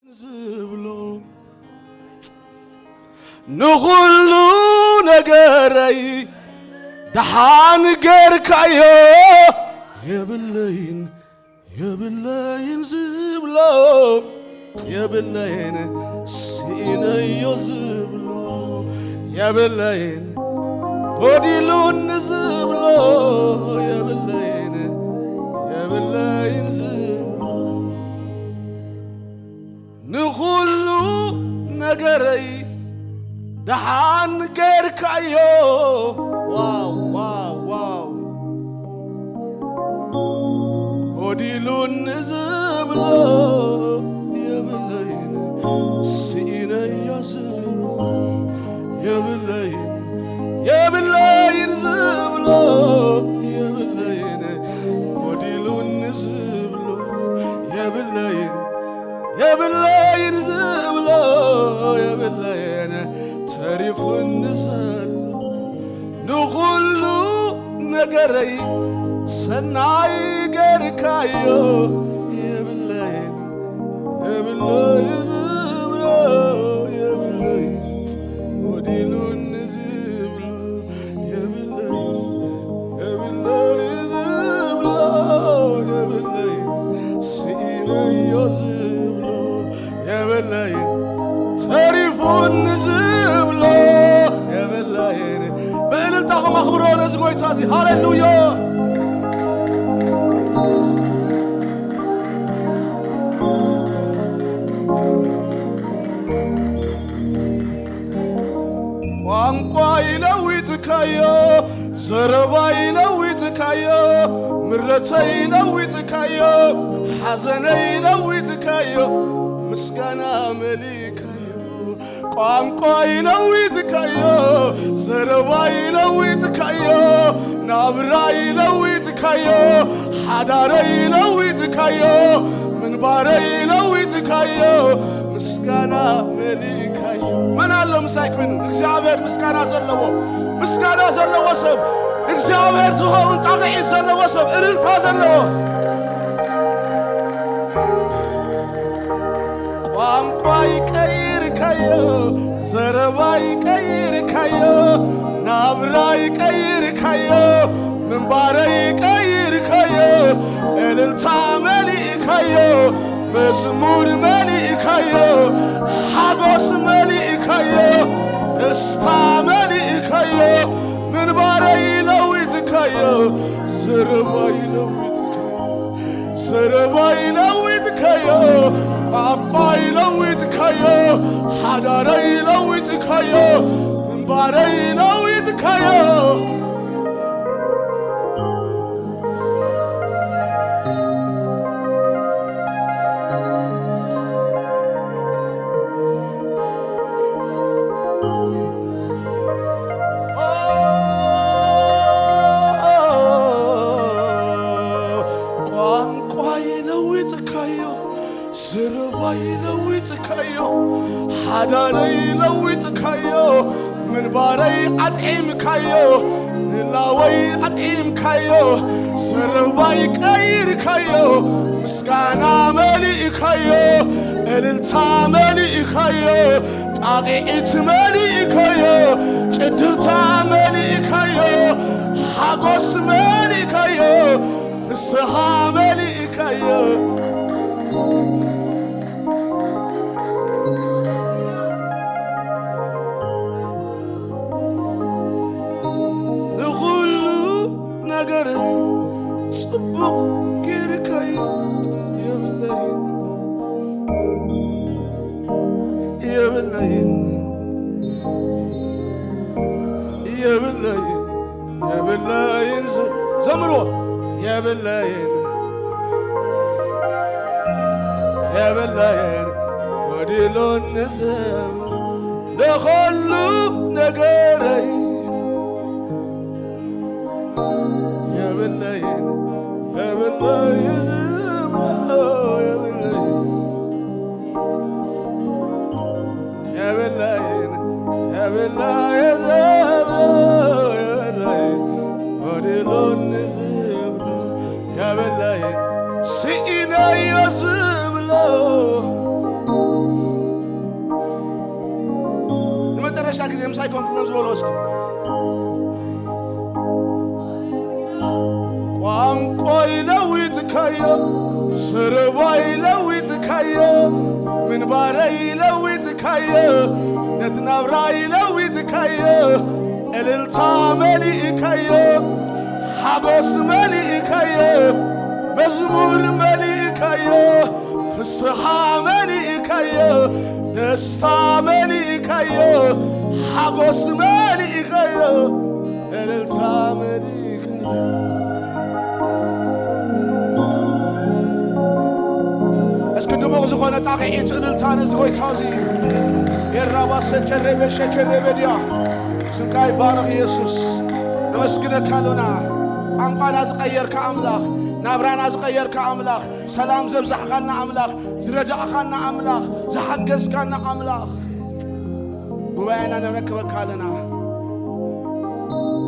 ዝብሎ ንኹሉ ነገረይ ደሓን ጌርካዮ የብለይን የብለይን ዝብሎ የብለይን ስኢነዮ ዝብሎ የብለይን ጎዲሉኒ ዝብሎ የብለይን የብለይን ዝብሎ ንኹሉ ነገረይ ደሓን ጌርካዮ ዋው ዋው ዋው ጎዲሉኒ ዝብሎ የብለይን ስኢነዮ ዝብሎ የብለይን የብለይን ዝብሎ የብለይን ጎዲሉኒ ዝብሎ የብለይን የብለይን ዝብሎ የብለይን ተሪፉኒ ዘሎ ንኹሉ ነገረይ ሰናይ ገርካዮ የብለይን የብለይን ዝብሎ የብለይን ጎዲሉኒ ዝብሎ የብለይን የብለይን ዝብሎ የብለይን ስኢነዮ ዝብሎ የብለይን ተሪፉኒ ዝብሎ የብለይን ብእልልታኹም ኣኽብሮ ነዚ ጎይታ እዚ ሃሌሉያ ቋንቋ ይለዊጥካዮ ዘረባ ይለዊጥካዮ ምረተይ ይለዊጥካዮ ሓዘነይ ይለዊጥካዮ ምስጋና መሊእካዮ ቋንቋ ይለዊጥካዮ ዘረባ ይለዊጥካዮ ናብራ ይለዊጥካዮ ሓዳረ ይለዊጥካዮ ምንባረ ይለዊጥካዮ ምስጋና መሊእካዮ መን ኣሎ ምሳይ ኮይኑ እግዚኣብሔር ምስጋና ዘለዎ ምስጋና ዘለዎ ሰብ እግዚኣብሔር ዝኸውን ጣቕዒት ዘለዎ ሰብ እልልታ ዘለዎ ቋንቋይ ቀይርካዮ ዘረባይ ቀይርካዮ ናብራይ ቀይርካዮ ምንባረይ ቀይርካዮ እልልታ መሊእካዮ መዝሙር መሊእካዮ ሓጎስ መሊእካዮ ደስታ መሊእካዮ ምንባረይ ለዊጥካዮ ዘረባይ ለዊጥካዮ ዘረባይ ለዊጥካዮ ቋንቋይ ለዊጥካዮ ሓዳረይ ለዊጥካዮ ምንባረይ ለዊጥካዮ ቋንቋይ ለዊጥካዮ ዘረባይ ለዊጥካዮ ሓዳረይ ለዊጥካዮ ምንባረይ ኣጥዒምካዮ ምህላወይ ኣጥዒምካዮ ዘረባይ ቀይርካዮ ምስጋና መሊእካዮ እልልታ መሊእካዮ ጣቕዒት መሊእካዮ ጭድርታ መሊእካዮ ሓጎስ መሊእካዮ ፍስሃ መሊእካዮ ንኹሉ ነገር ጽቡቕ ጌርካዮ የብለይን የብለይን የብለይን የብለይን ዝ- ዘምሮ የብለይን የብለይን ወዲሎን ዘምሮ ለኸሉ ነገረይ የብለይን የብለይን ዝብሎ የብለይን የብለይን የብለይን ዘብሎ የብለይን ወዲሎኒ ዝብሎ የብለይን ስኢነዮ ዝብሎ ሻ ግዜ ምሳይ ኮንኩም ዝበሎ እስኪ። ቋንቋይ ለዊጥካዮ፣ ስርባይ ለዊጥካዮ፣ ምንባረይ ለዊጥካዮ፣ ነቲ ናብራይ ለዊጥካዮ፣ እልልታ መሊእካዮ፣ ሓጎስ መሊእካዮ፣ መዝሙር መሊእካዮ፣ ፍስሓ መሊእካዮ፣ ደስታ መሊእካዮ፣ ሓጎስ መሊእካዮ፣ እልልታ መሊእካዮ። እስኪ ድሙቕ ዝኾነ ጣቕዒት እልልታ ነዚ ጎይታ እዚ። የራባሰ ተረበ ሸከረበ ድያ። ስምካ ይባረኽ የሱስ። ነመስግነካ ኣሎና። ቋንቋና ዝቐየርካ ኣምላኽ፣ ናብራና ዝቐየርካ ኣምላኽ፣ ሰላም ዘብዛሕኻና ኣምላኽ፣ ዝረዳእኻና ኣምላኽ፣ ዝሓገዝካና ኣምላኽ፣ ጉባኤና ነረክበካ ኣለና።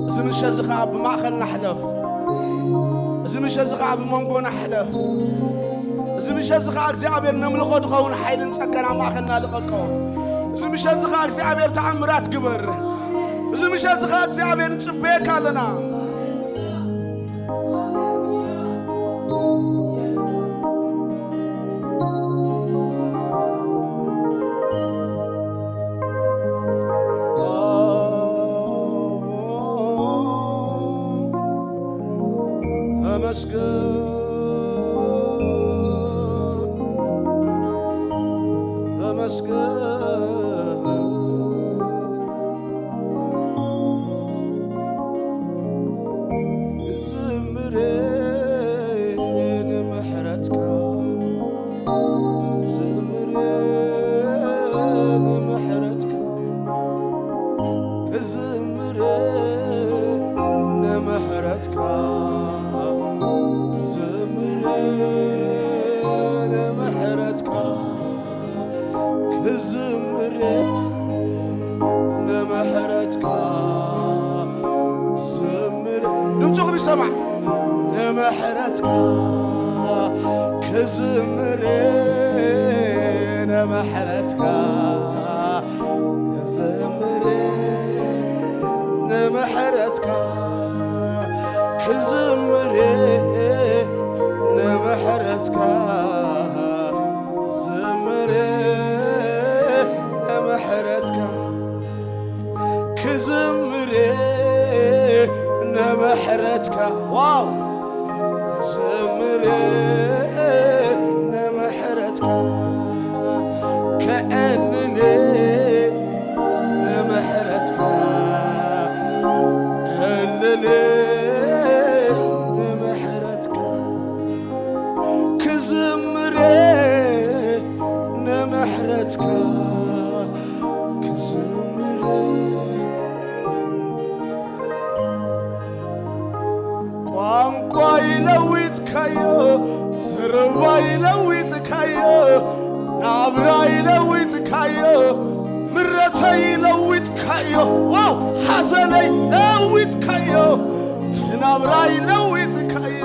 እዚ ምሸት እዚ ኸዓ ብማእኸልና ሕለፍ። እዚ ምሸት እዚ ኸዓ ብመንጎና ሕለፍ። እዚ ምሸት እዚ ኸዓ እግዚኣብሔር ነምልኾ ዝኸውን ሓይልን ጸጋን ኣብ ማእኸልና ልቐቆ። እዚ ምሸት እዚ ኸዓ እግዚኣብሔር ተኣምራት ግበር። እዚ ምሸት እዚ ኸዓ እግዚኣብሔር ንጽበየካ ኣለና። ተመስገን፣ ተመስገን። ክዝምር ንምሕረትካ፣ ክዝምር ንምሕረትካ፣ ክዝምር ንምሕረትካ፣ ክዝምር ንምሕረትካ። ክዝምር ንምሕረትካ ዝምር። ድምፅኹም ይሰማዕ። ንምሕረትካ ክዝምር፣ ንምሕረትካ ክዝምር፣ ንምሕረትካ ክዝምር፣ ንምሕረትካ ዝምር፣ ንምሕረትካ ክዝምር፣ ንምሕረትካ። ዋው! ዝምር፣ ንምሕረትካ ከዕልል፣ ንምሕረትካ ከዕልል፣ ንምሕረትካ ክዝምር፣ ንምሕረትካ ክዝምር። ቋንቋይ ለዊጥካዮ፣ ዘረባይ ለዊጥካዮ፣ ናብራይ ለዊጥካዮ፣ ምረተይ ለዊጥካዮ። ዋው! ሓዘነይ ለዊጥካዮ፣ እቲ ናብራይ ለዊጥካዮ።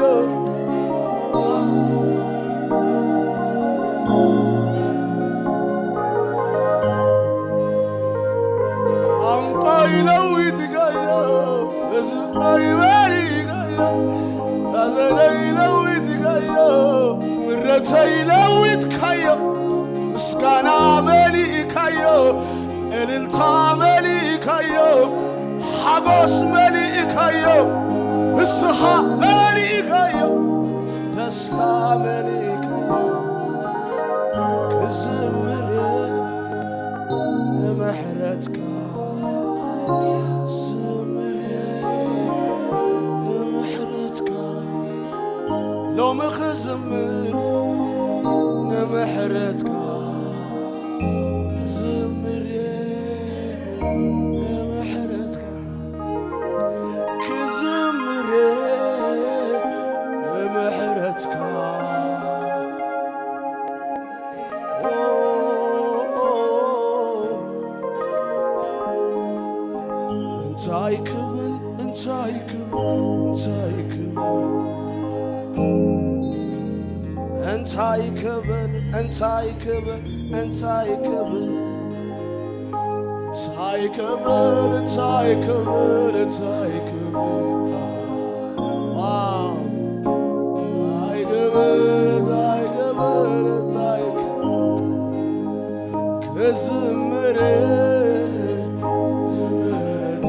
ቋንቋይ ለዊጥካዮ፣ ህዝባይ መሊእካዮ፣ ሓዘነይ ለዊጥካዮ፣ ምረተይ ለዊጥካዮ፣ ምስጋና መሊእካዮ፣ እልልታ መሊእካዮ፣ ሓጎስ መሊእካዮ፣ ፍስሓ መሊእካዮ፣ ደስታ መሊእካዮ፣ ክዝምር ንምሕረትካ ዝምር፣ ንምሕረትካ ሎሚ ክዝምር፣ ንምሕረትካ ዝምር፣ ንምሕረትካ ክዝምር፣ ንምሕረትካ እንታይ ክብል፣ እንታይ ክብል፣ እንታይ ክብል፣ እንታይ ክብል፣ እንታይ ክብል፣ እንታይ ክብል፣ እንታይ ክብር፣ እንታይ ክብር፣ እንታይ ክብር። ዋው! እንታይ ክብር፣ እንታይ ክብር፣ እንታይ ክብር። ክዝምር ምሕረታ፣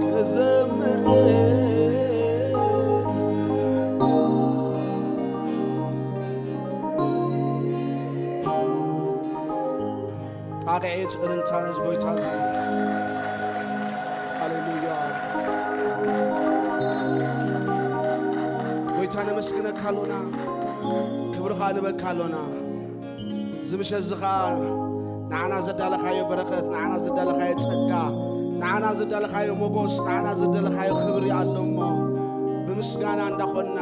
ክዝምር ጣቕዒት እልልታ ነዚ ጎይታ እዚ። ሃሌሉያ። ጎይታ ነመስግነካ ኣሎና፣ ክብርኻ ንበካ ኣሎና። እዚ ምሸት እዚ ኸኣ ንዓና ዘዳለኻዮ በረኸት፣ ንዓና ዘዳለኻዮ ጸጋ፣ ንዓና ዘዳለኻዮ ሞጎስ፣ ንዓና ዘዳለኻዮ ክብሪ ኣሎ እሞ፣ ብምስጋና እንዳኾንና፣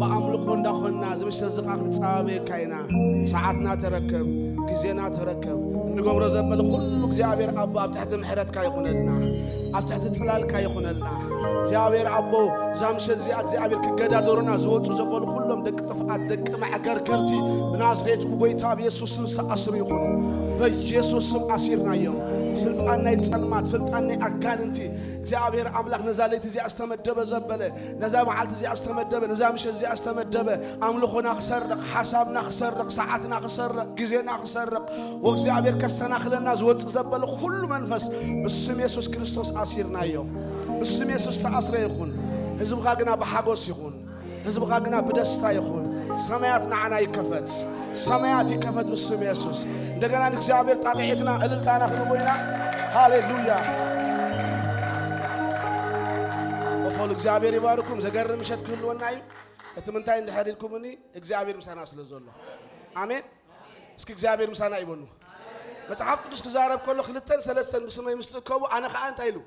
ብኣምልኾ እንዳኾንና፣ እዚ ምሸት እዚ ኸኣ ክንጸባበየካ ኢና። ሰዓትና ተረከብ፣ ግዜና ተረከብ። እንገብሮ ዘበለ ኩሉ እግዚኣብሔር ኣቦ ኣብ ትሕቲ ምሕረትካ ይኹነልና፣ ኣብ ትሕቲ ጽላልካ ይኹነልና። እግዚኣብሔር ኣቦ፣ እዛ ምሸት እዚኣ እግዚኣብሔር ክገዳደሩና ዝወጹ ዘበሉ ኩሎም ደቂ ጥፍኣት፣ ደቂ ማዕገርገርቲ ብናዝሬቱ ብጎይታ ብየሱስ ስም ዝተኣስሩ ይኹኑ። በየሱስ ስም ኣሲርናዮም። ስልጣን ናይ ጸልማት፣ ስልጣን ናይ ኣጋንንቲ፣ እግዚኣብሔር ኣምላኽ ነዛ ለይቲ እዚኣ ዝተመደበ ዘበለ፣ ነዛ መዓልቲ እዚኣ ዝተመደበ፣ ነዛ ምሸት እዚኣ ዝተመደበ፣ ኣምልኾና ክሰርቕ፣ ሓሳብና ክሰርቕ፣ ሰዓትና ክሰርቕ፣ ግዜና ክሰርቕ፣ ወእግዚኣብሔር ከሰናኽለና ዝወጽእ ዘበለ ኩሉ መንፈስ ብስም የሱስ ክርስቶስ ኣሲርናዮ። ብስም የሱስ ተኣስረ ይኹን። ህዝብኻ ግና ብሓጎስ ይኹን። ህዝብኻ ግና ብደስታ ይኹን። ሰማያት ንዓና ይከፈት። ሰማያት ይከፈት ብስም የሱስ። እንደገና ንእግዚኣብሔር ጣቕዒትና እልልታና ክንቦ ኢና። ሃሌሉያ። ወፈሉ እግዚኣብሔር ይባርኩም። ዘገርም ምሸት ክህልወና እዩ። እቲ ምንታይ እንድሕር ኢልኩምኒ እግዚኣብሔር ምሳና ስለ ዘሎ። ኣሜን። እስኪ እግዚኣብሔር ምሳና ይበሉ። መጽሓፍ ቅዱስ ክዛረብ ከሎ ክልተን ሰለስተን ብስመይ ምስ ትእከቡ ኣነ ኸኣ እንታይ ኢሉ?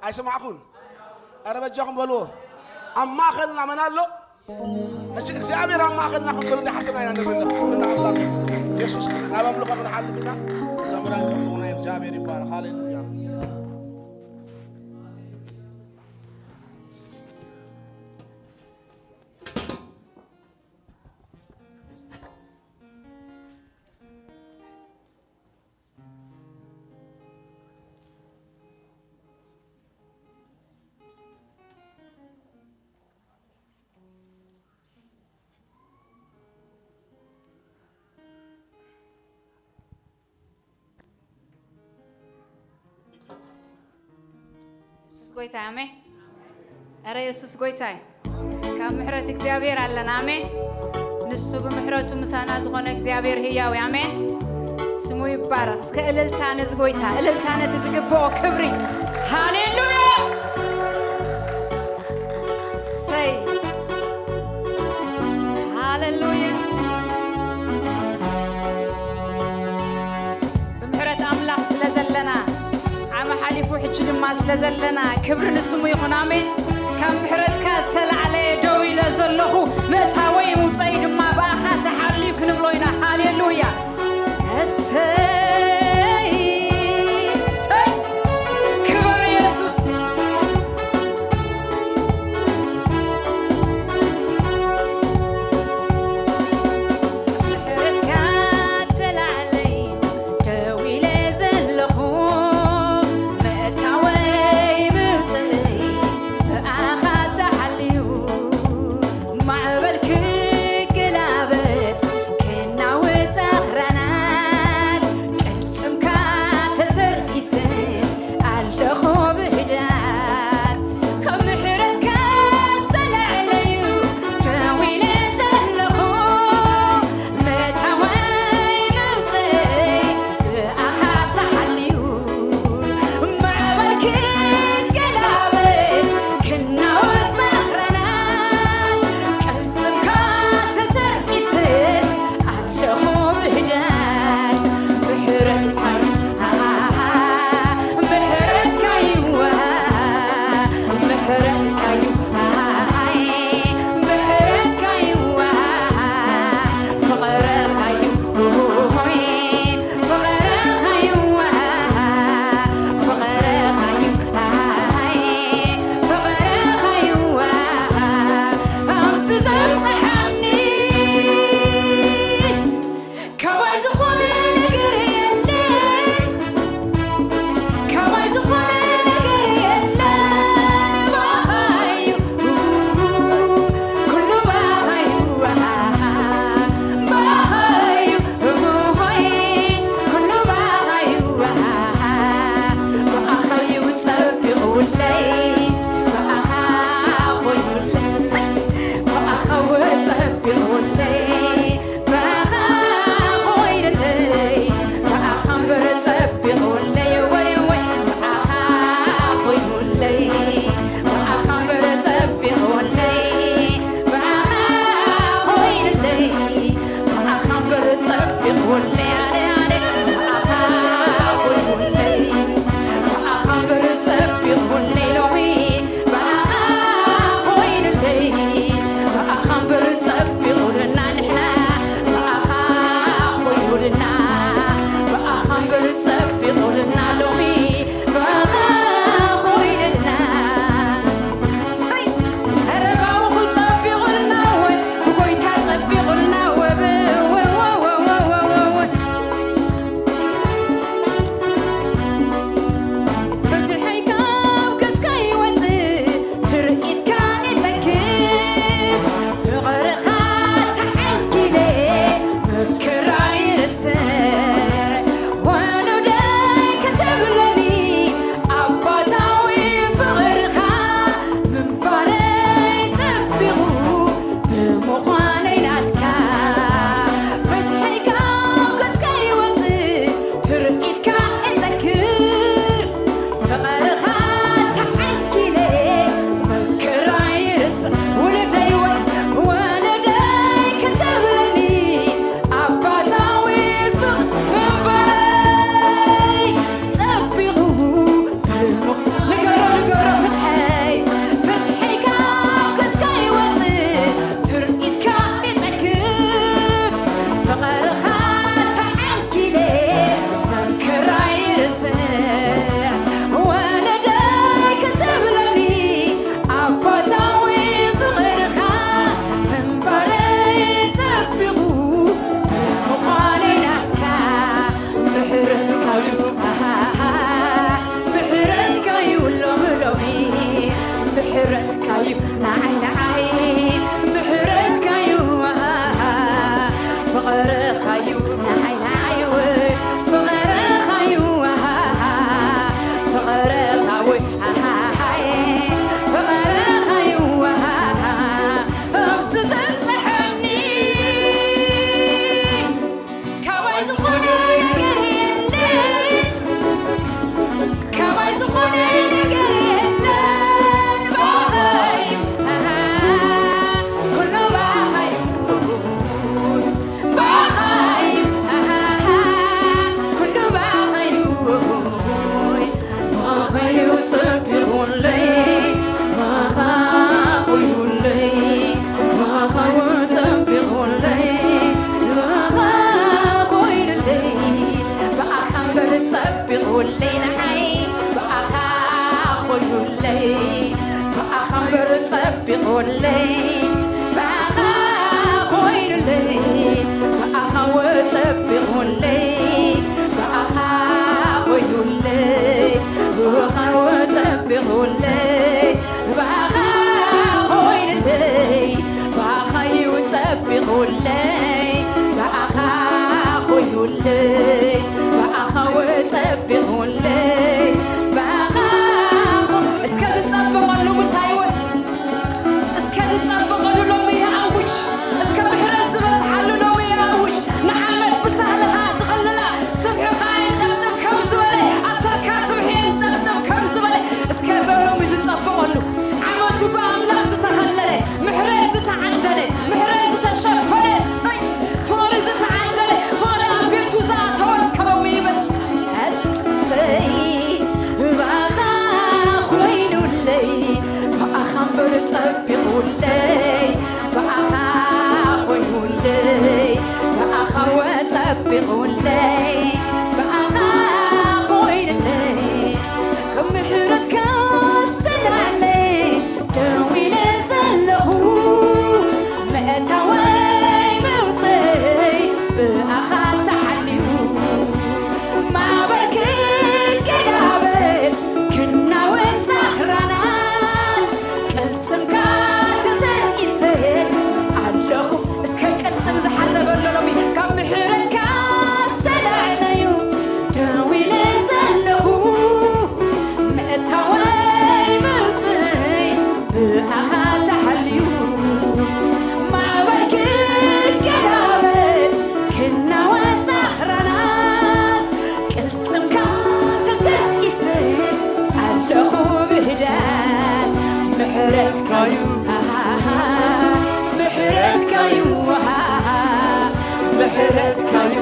ኣይሰማዕኩን። ኣረ በጃኹም በልዎ። ኣብ ማእኸልና መን ኣሎ? ሕጂ እግዚኣብሔር ኣብ ማእኸልና ከም ዘሎ እንዳሓሰብና ኢና ነምልኽ። ክብሪ ንኣምላኽ። የሱስ ክርስቶስ። ናብ ኣምልኾ ክንሓልፍ ኢና። መዘምራን ከምኡውን እግዚኣብሔር ይባረኽ። ሃሌሉያ። የሱስ ጎይታ፣ ኣሜን። ኧረ የሱስ ጎይታ እዩ። ካብ ምሕረት እግዚኣብሔር ኣለና፣ ኣሜን። ንሱ ብምሕረቱ ምሳና ዝኾነ እግዚኣብሔር ህያው እዩ፣ ኣሜን። ስሙ ይባረኽ። እስከ እልልታ ነዚ ጎይታ፣ እልልታ ነቲ ዝግብኦ ክብሪ። ሃሌሉያ! ሰይ ሃሌሉያ። ብምሕረት ኣምላኽ ስለ ዘለና፣ ዓመ ሓሊፉ ሕጂ ድማ ስለ ዘለና፣ ክብሪ ንስሙ ይኹን። ኣሜን። ካብ ምሕረትካ ዝተላዕለ ደው ኢለ ዘለኹ፣ ምእታወይ ምውፀይ ድማ ብኣኻ ተሓልዩ ክንብሎ ኢና። ሃሌሉያ። እሰይ፣ እሰይ፣ ክበር የሱስ። ምሕረትካ ተላዕለይ ደው ኢለ ዘለኹ፣ ምእታወይ ምውፅእይ ብኣኻ ተሓልዩ፣ ማዕበል ክገላ ኮይኑለይ ብኣኻ እምበር ጸቢቑለይ ብኣኻ ኮይኑለይ ብኣኻ ወ ጸቢቑለይ ብኣኻ ኮይኑለይ ብኣኻ ወ ጸቢቑለይ ብኣኻ ኮይኑለይ ብኣኻ እዩ ጸቢቑለይ ብኣኻ ኮይኑለይ ብኣኻ ወ ጸቢቑለይ ብኣኻ ኮ- እስከ ዝጸበቐሉ ምሳይ እውን እስከ ዝጸበቐሉ ሎሚ ይኣውጅ። እስከ ምሕረት ዝበዝሓሉ ሎሚ ይኣውጅ። ንዓመት ብሳህልኻ ትኽልላ ስብሕኻ የንጠብጥብ ከም ዝበለ ኣሰርካ ስብሒ የንጠብጥብ ከም ዝበለ እስከ በሎሚ ዝጸበቐሉ ዓመቱ ብኣምላኽ ዝተኸለለ ምሕረት ዝተዓደለ ምሕረት ዝተሸፈነ እሰይ ፍቕሪ ዝተዓደለ ፍቕሪ ኣብ ቤቱ ዝኣተወ እስከ ሎሚ ይበል። እሰይ ብኣኻ ኮይኑለይ ብኣኻ እምበር ጸቢቑለይ ብኣኻ ኮይኑለይ ብኣኻ ወ ጸቢቑለይ ብኣኻ ኮይኑለይ ምሕረትካ ዝተላዕለ ደው ኢለ ዘለኹ ምእታወይ መውፅእይ ብኣኻ ተሓልዩ ማዕበል ክገላበጥ ክናወን ፃህራናት ቅልፅምካ ተተንኢሰስ ኣለኹ እስከ ቅልፅም ዝሓዘ በሎ ሎሚ ካብ ምሕረትካ ዝተላዕለዩ ደው ኢለ ዘለኹ ምእታወይ መውፅእይ ብኣኻ ተሓልዩ ማዕበል ክገላበጥ ክናወን ፃህራናት ቅልፅምካ ተተኢሰስ ኣለኹ ብህዳን ምሕረትካዩ ምሕረትካዩ ምሕረትካዩ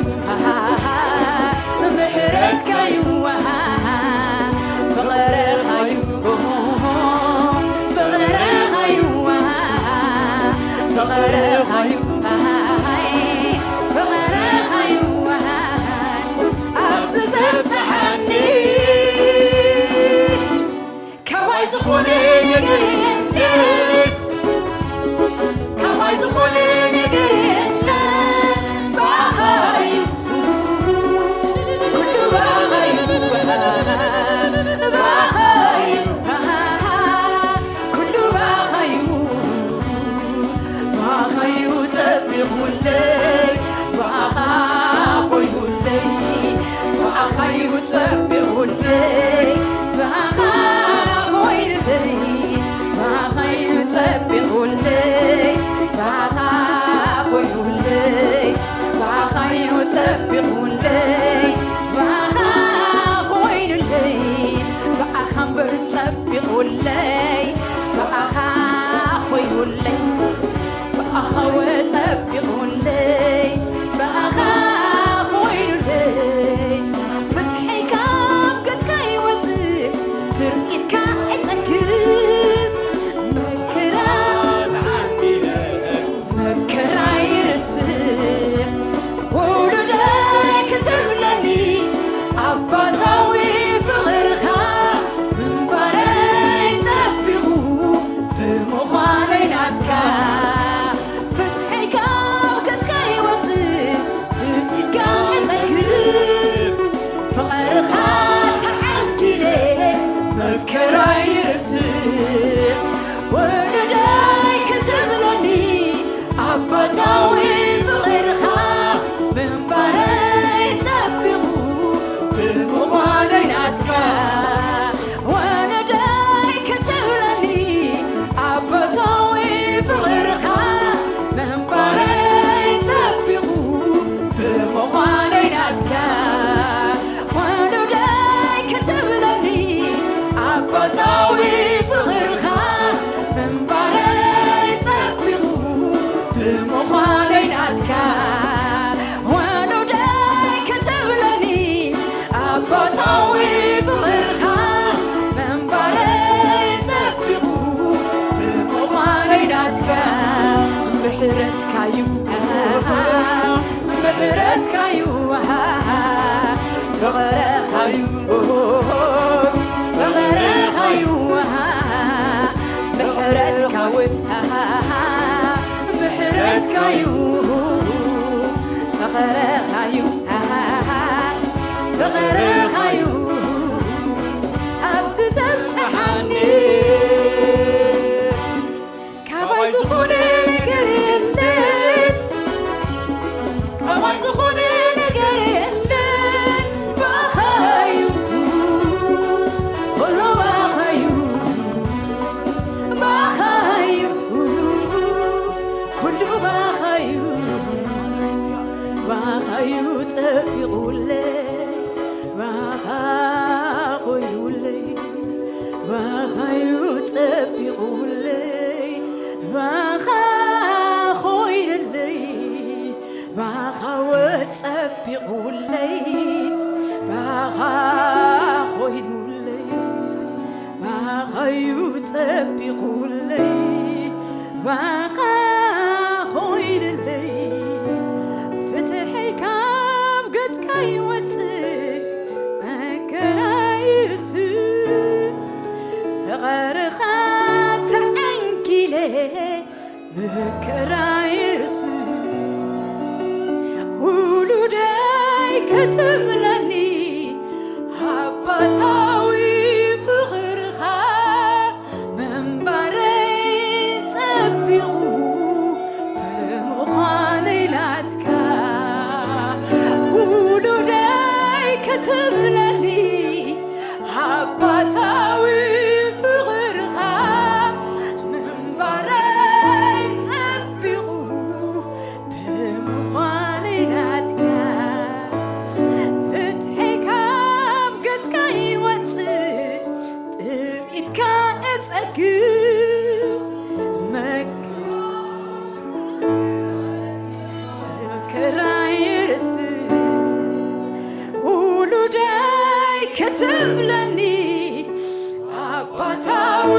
ምሕረትካዩ ፍቕርኻዩ ፍቕርኻዩ ፍቕርኻዩ ፍቕርኻዩ ኣብዚ ዘብፅሓኒ ካባይ ዝኾነ ነገር የለን ካባይ ዝኾነ ነገር የለን ብኣኻ እዩ ኩሉ ብኣኻ እዩ ብኣኻ እዩ ኩሉ ብኣኻ እዩ ብኣኻ እዩ ጸቢቑለይ ብኣኻ ኮይኑለይ ብኣኻ እዩ ጸቢቑለይ ብኣኻ ኮይኑለይ ብኣኻ እዩ ጸቢቑለይ ብኣኻ ኮይኑለይ ብኣኻ እዩ ጸቢቑለይ ብኣኻ ኮይኑለይ ብኣኻ እምበር ጸቢቑለይ ብኣኻ ኮይኑለይ ብኣኻ ወጸቢቑለይ ብኣኻ ኮይኑለይ ፍትሐይ ካብ ገጽካ ይወጽእ ትርኢትካ ዕጸግብ መከራ መከራ ይርስዕ ውሉደይ ክትብለኒ ኣባታዊ ፍቕርኻ ምንባረይ ጸቢቑ ብምዃነይ ናትካ ፍትሐይ ካብ ገጽካ ይወጽእ ትምኒትካ ይጸግብ ፍቕርኻ ተዓንጊለ መከራ ይርስዕ ውሉደይ ክትብለኒ ኣባታዊ ፍቕርኻ ምንባረይ ጸቢቑ ብምዃነይ ናትካ ወለደይ ክትብለኒ ኣባታዊ ፍቕርኻ ምንባረይ ጸቢቑ ብምዃነይ ናትካ ወለደይ ክትብለኒ ኣባታዊ ፍቕርኻ ምንባረይ ጸቢቑ ብምዃነይ ናትካ ወለደይ ክትብለኒ ኣባታዊ ፍቕርኻ ምንባረይ ጸቢቑ ብምዃነይ ናትካ ምሕረትካዩ ምሕረትካዩ ፍቕርኻዩ ፍቕርኻዩ ፍቕርኻዩ፣ ፍቕርኻዩ፣ ኣሃ፣ ፍቕርኻዩ ኣብዚ ዘብጽሓኒ። ካባይ ዝኾነ ነገር የለን፣ ካባይ ዝኾነ ነገር የለን፣ ባኻዩ፣ ኩሉ ባኻዩ፣ ባኻዩ፣ ኩሉ ባኻዩ፣ ባኻዩ ጸቢቑለይ፣ ባኻ ኮይኑለይ፣ ባኻዩ ጸቢቑለይ፣ ባኻ ኮይኑለይ፣ ባኻ ወጸቢቑለይ፣ ባኻ ኮይኑለይ፣ ባኻዩ ጸቢቑለይ፣ ባኻ ኮይኑለይ። ፍትሐይ ካብ ገጽካ ይወጽእ፣ መከራ ይርስእ፣ ፍቕርኻ ተዓንኪለ፣ መከራ ይርስእ። ውሉደይ ክትብለኒ፣ ኣባታዊ ፍቕርኻ ምንባረይ ጸቢቑ ብምዃነይ ናትካ። ውሉደይ ክትብለኒ፣ ኣባታዊ ፍቕርኻ ምንባረይ ጸቢቑ ብምዃነይ ናትካ። ፍትሐይ ካብ ገጽካ ይወጽእ፣ ጥምኢትካ እጸግብ፣ መክ-፣ መከራይ ርስእ፣ ውሉደይ ክትብለኒ፣ ኣባታዊ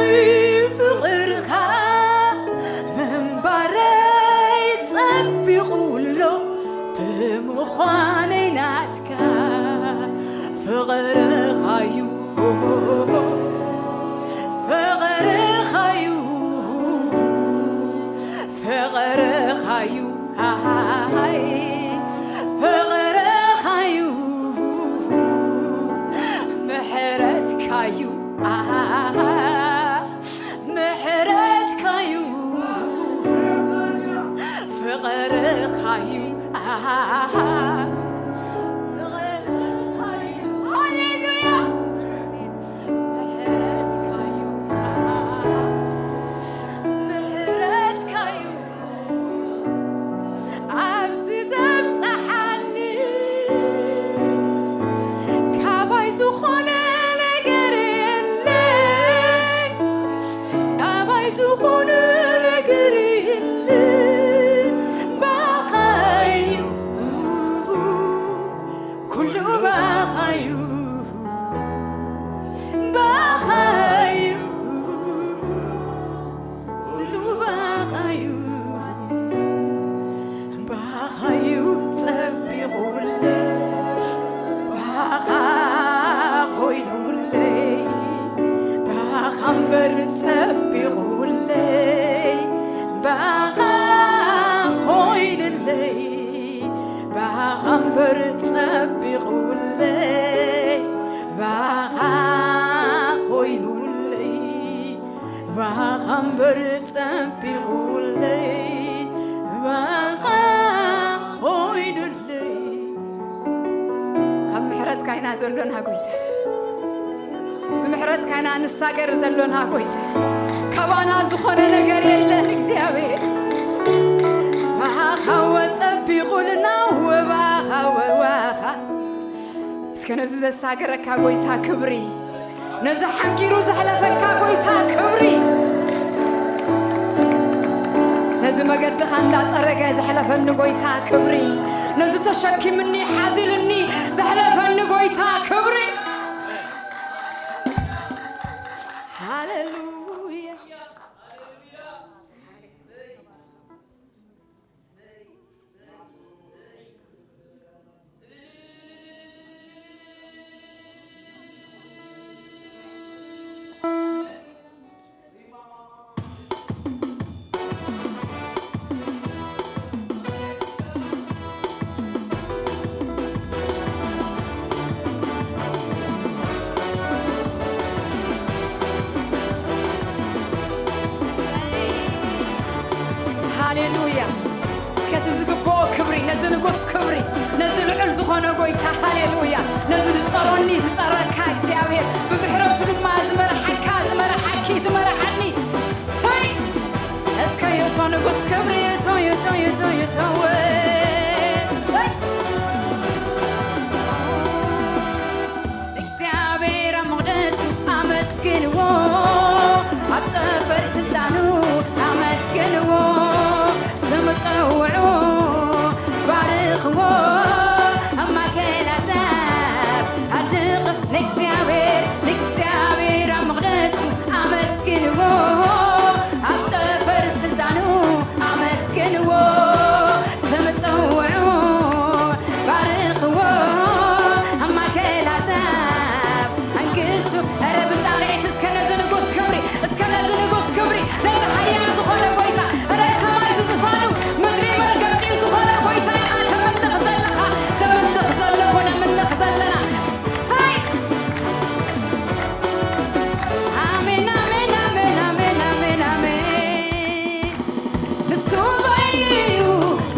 ፍቕርኻ ምንባረይ ጸቢቑ ኣሎ ብምዃነይ ናትካ። ፍቕርኻዩ፣ ፍቕርኻዩ፣ ፍቕርኻዩ፣ ኣሃይ፣ ፍቕርኻዩ፣ ምሕረትካዩ፣ ኣሃ፣ ምሕረትካዩ፣ ፍቕርኻዩ፣ ኣሃ፣ ፍቕርኻዩ፣ ሃሌሉያ፣ ምሕረትካዩ፣ ኣሃ፣ ምሕረትካዩ፣ ኣብዚ ዘብጽሓኒ፣ ካባይ ዝኾነ ነገር የለን፣ ካባይ ዝኾነ ነገር የለን፣ ባኻዩ፣ ኩሉ ባኻዩ፣ ባኻዩ። ኩሉ ባኻዩ፣ ባኻዩ ጸቢቑለይ፣ ባኻ ኮይኑለይ፣ ባኻ እምበር ጸቢቑለይ፣ ባኻ ኮይኑለይ፣ ባኻ እምበር ጸቢቑለይ፣ ባኻ ኮይኑለይ። ባኻ እምበር ጸቢቑለይ፣ ባኻ ኮይኑለይ። ኣብ ምሕረትካ ኢና ዘሎና ጎይታ፣ ብምሕረትካ ኢና ንሳገር ዘሎና ጎይታ። ካባና ዝኾነ ነገር የለን እግዚኣብሔር። ባኻ ወጸቢቑልና ወባኻ ወባኻ እስከ ነዚ ዘሳገረካ ጎይታ ክብሪ፣ ነዚ ሓንጊሩ ዘሕለፈካ ጎይታ ክብሪ፣ ነዚ መገድኻ እንዳጸረገ ዘሕለፈኒ ጎይታ ክብሪ፣ ነዚ ተሸኪምኒ ሓዚልኒ ዘሕለፈኒ ጎይታ ክብሪ። ሃሌሉያ። እቲ ዝግብኦ ክብሪ፣ ነዚ ንጉስ ክብሪ፣ ነዚ ልዑል ዝኾነ ጎይታ፣ ሃሌሉያ፣ ነዚ ዝጸሮኒ ዝጸረካ እግዚኣብሔር፣ ብምሕረቱ ድማ ዝመርሓካ፣ ዝመርሓኪ፣ ዝመርሓኒ። ሰይ! እስከ የቶ ንጉስ ክብሪ፣ የቶ፣ የቶ፣ የቶ፣ የቶ፣ ሰይ! እግዚኣብሔር ኣብ መቕደሱ ኣመስግንዎ፣ ኣብ ጠፈር ስልጣኑ ኣመስግንዎ፣ ስሙ ጸውዑ፣ ባርኽዎ፣ ኣብ ማእከል ኣሕዛብ ኣድንቕ። ንእግዚኣብሔር፣ ንእግዚኣብሔር ኣብ መቕደሱ ኣመስግንዎ፣ ኣብ ጠፈር ስልጣኑ ኣመስግንዎ፣ ስም ጸውዑ፣ ባርኽዎ፣ ኣብ ማእከል ኣሕዛብ ኣንግሱ። እረ ብጣቕዒት እስከ ነዚ ንጉስ ክብሪ፣ እስከ ነዚ ንጉስ ክብሪ፣ ነዚ ሓያል ዝኾነ ጎይታ፣ እረ ሰማይ ዝዙፋኑ፣ ምድሪ መርገጺኡ ዝኾነ ጎይታ ኢኻ ተምልኽ ዘለኻ፣ ዘምልኽ ዘለኹ፣ ነምልኽ ዘለና። ሰይ! ኣሜን፣ ኣሜን፣ ኣሜን፣ ኣሜን፣ ኣሜን፣ ኣሜን። ንሱ በይኑ እዩ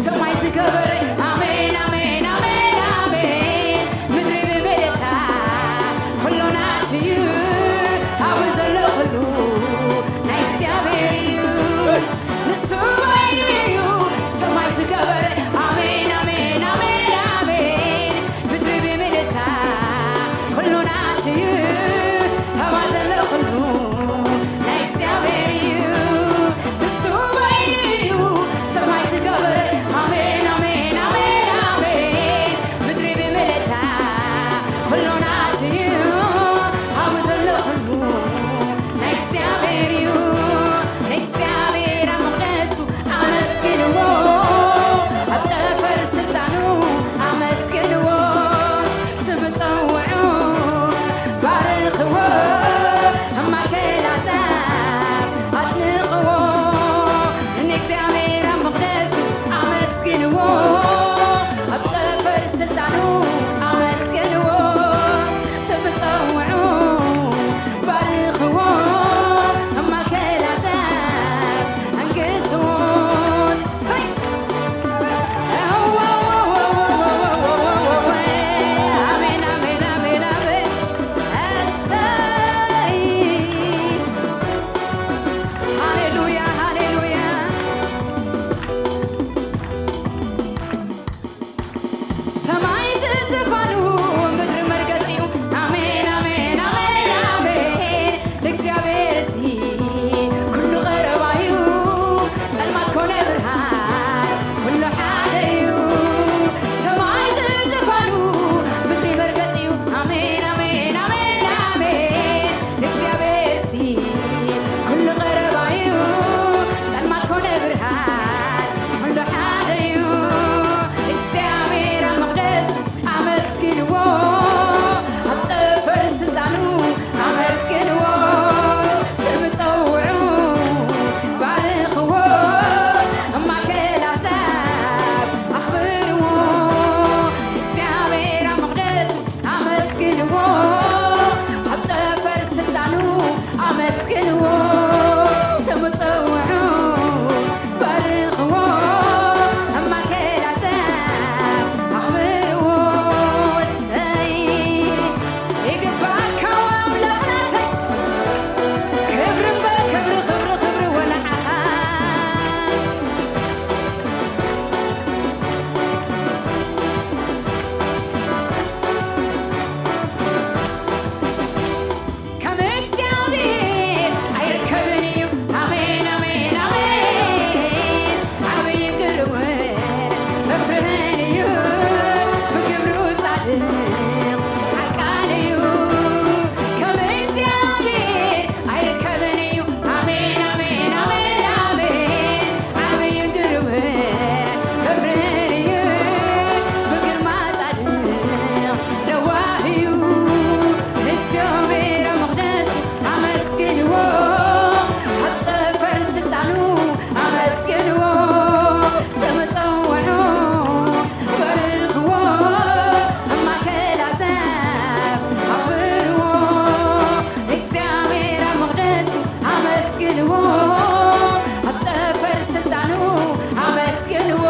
ሰማይ ዝገበረ። ኣሜን፣ ኣሜን፣ ኣሜን፣ ኣሜን። ምድሪ ብምልእታ ኩሉ ናቱ እዩ። ኣብኡ ዘሎ ኩሉ ናይ እግዚኣብሔር እዩ። ንሱ በይኑ እዩ ሰማይ ዝገበረ። ኣሜን፣ ኣሜን፣ ኣሜን፣ ኣሜን። ምድሪ ብምልእታ ኩሉ ናቱ እዩ። ኣብኣ ዘሎ ኩሉ ናይ እግዚኣብሔር እዩ። ንሱ በይኑ እዩ ሰማይ ዝገበረ። ኣሜን፣ ኣሜን፣ ኣሜን፣ ኣሜን። ምድሪ ብምልእታ ኩሉ ናቱ እዩ። ኣብኡ ዘሎ ኩሉ ናይ እግዚኣብሔር እዩ። ንእግዚኣብሔር ኣብ መቕደሱ ኣመስግንዎ፣ ኣብ ጠፈር ስልጣኑ ኣመስግንዎ፣ ስሙ ጸውዑ፣ ባርኽዎ፣ ኣብ ማእከል ኣሕዛብ ኣድንቕዎ። ንእግዚኣብሔር ኣብ መቕደሱ ኣመስግንዎ፣ ኣብ ጠፈር ስልጣኑ ኣመስግንዎ፣ ስሙ ጸውዑ፣ ባርኽዎ፣ ኣብ ማእከል ኣሕዛብ ኣንግስዎ። ሰይ! ኣሜን፣ ኣሜን፣ ኣሜን፣ ኣሜን። እሰይ! ሃሌሉያ፣ ሃሌሉያ። ሰማይ ዝዝፋኑ ምድሪ መርገጺኡ። ኣሜን፣ ኣሜን፣ ኣሜን፣ ኣሜን። ንእግዚኣብሔር እዚ ኩሉ ቀረባ እዩ። ጸልማት ኮነ ብርሃን ኩሉ ሓደ እዩ። ሰማይ ዝዝፋኑ ምድሪ መርገጺኡ። ኣሜን፣ ኣሜን፣ ኣሜን፣ ኣሜን። ንእግዚኣብሔር እዚ ኩሉ ቀረባ እዩ። ጸልማት ኮነ ብርሃን ኩሉ ሓደ እዩ። እግዚኣብሔር ኣብ መቕደስ ኣመስግንዎ፣ ኣብ ጠፈር ስልጣኑ ኣመስግንዎ፣ ስም ጸውዑ፣ ባርኽዎ፣ ኣብ ማእከል ኣሕዛብ ኣኽብርዎ። እግዚኣብሔር ኣብ መቕደስ ኣመስግንዎ፣ ኣብ ጠፈር ስልጣኑ ኣመስግንዎ፣ ስሙ ጸውዑ፣ ባርኽዎ፣ ኣብ ማእከል ኣሕዛብ ኣኽብርዎ። እሰይ ይግባእካ ኣምላኽ ናተይ፣ ክብሪ እምበር ክብሪ፣ ክብሪ፣ ክብሪ ወናዓኻ። ከም እግዚኣብሔር ኣይርከብን እዩ። ኣሜን፣ ኣሜን፣ ኣሜን። ዓብይን ግርምን መፍርህን እዩ። ብግብሩ ጻድቕ ሓቃን እዩ። ከም እግዚኣብሔር ኣይርከብን እዩ። ኣሜን፣ ኣሜን፣ ኣሜን፣ ኣሜን። ዓብይን ግርምን መፍርህን እዩ። ብግርማ ጻድቕ ለዋህ እዩ። ንእግዚኣብሔር ኣብ መቕደስ ኣመስግንዎ። ኣብ ጠፈር ስልጣኑ ኣመስግንዎ። ስም ጸውዑ፣ ባርኽዎ። ኣብ ማእከል ኣሕዛብ ኣኽብርዎ። ንእግዚኣብሔር ኣብ መቕደሱ ኣመስግንዎ። ኣብ ጠፈር ስልጣኑ ኣመስግንዎ።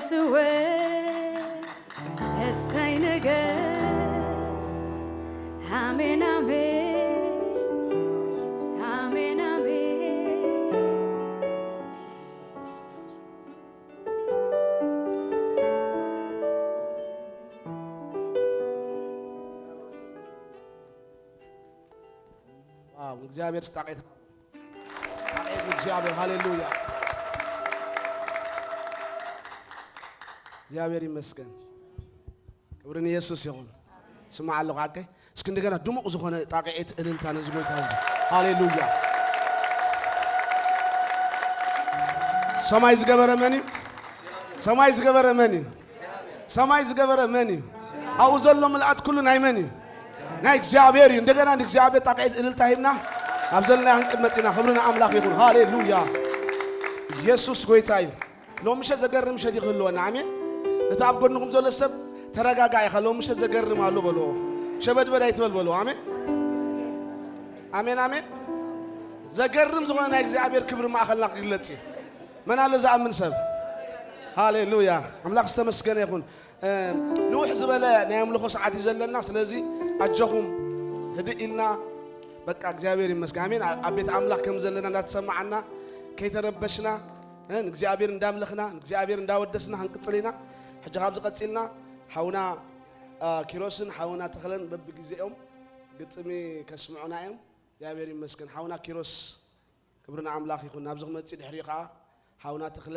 ስወ እሰይ ንገስ። ኣሜን፣ ኣሜን፣ ኣሜን፣ ኣሜን። ዋው፣ ንእግዚኣብሔር ስጣቄት፣ ስጣቄት ንእግዚኣብሔር። ሃሌሉያ፣ እግዚኣብሔር ይመስገን። ክብሪ ንየሱስ ይኹን። ስማዕ ኣለኹ ዓርከይ። እስኪ እንደገና ድሙቕ ዝኾነ ጣቕዒት እልልታ ነዚ ጎይታ እዚ። ሃሌሉያ። ሰማይ ዝገበረ መን እዩ? ሰማይ ዝገበረ መን እዩ? ሰማይ ዝገበረ መን እዩ? ኣብኡ ዘሎ ምልኣት ኩሉ ናይ መን እዩ? ናይ እግዚኣብሔር እዩ። እንደገና ንእግዚኣብሔር ጣቕዒት እልልታ ሂብና ኣብ ዘለና ክንቅመጥ ኢና። ክብሪ ንኣምላኽ ይኹን። ሃሌሉያ። ኢየሱስ ጎይታ እዩ። ሎሚ ምሸት ዘገርም ምሸት እዩ ክህልወና። ኣሜን። እቲ ኣብ ጎንኹም ዘሎ ሰብ ተረጋጋ ኢኻ። ሎሚ ምሸት ዘገርም ኣሎ በልዎ። ሸበድበድ ኣይትበል በልዎ። ኣሜን፣ ኣሜን፣ ኣሜን። ዘገርም ዝኾነ ናይ እግዚኣብሔር ክብሪ ማእኸልና ክግለጽ እዩ። መን ኣሎ ዝኣምን ሰብ? ሃሌሉያ። ኣምላኽ ዝተመስገነ ይኹን። እ፣ ንውሕ ዝበለ ናይ ኣምልኾ ሰዓት እዩ ዘለና። ስለዚ ኣጆኹም ህድእ ኢልና በቃ እግዚኣብሔር ይመስገን። ኣሜን። ኣብ ቤት ኣምላኽ ከም ዘለና እንዳተሰማዓና ከይተረበሽና፣ እ፣ ንእግዚኣብሔር እንዳምለኽና ንእግዚኣብሔር እንዳወደስና ክንቅጽል ኢና። ሕጂ ካብዚ ቀጺልና ሓውና፣ እ፣ ኪሮስን ሓውና ተኽለን በብግዜኦም ግጥሚ ከስምዑና እዮም። እግዚኣብሔር ይመስገን። ሓውና ኪሮስ ክብሪ ንኣምላኽ ይኹን። ናብዚ ክመጽእ ድሕሪ ኸዓ ሓውና ተኽለ፣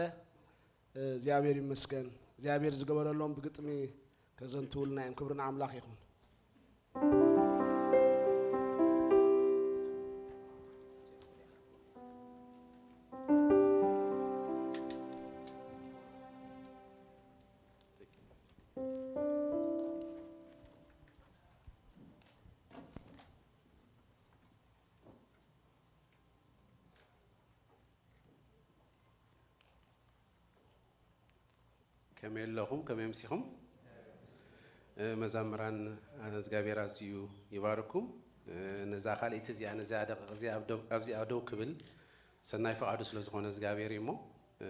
እ፣ እግዚኣብሔር ይመስገን። እግዚኣብሔር ዝገበረሎም ብግጥሚ ከዘንትውልና እዮም። ክብሪ ንኣምላኽ ይኹን። ከመይ ኣለኹም? ከመይ ኣምሲኹም? እ፣ መዛምራን፣ ኣነ እግዚኣብሔር ኣዝዩ ይባርኩም። እ፣ ነዛ ካልኣይቲ እዚኣ፣ ነዛ ደቂቕ እዚኣ ኣብ ደው፣ ኣብዚኣ ደው ክብል ሰናይ ፍቓዱ ስለ ዝኾነ እግዚኣብሔር እዩ እሞ፣ እ፣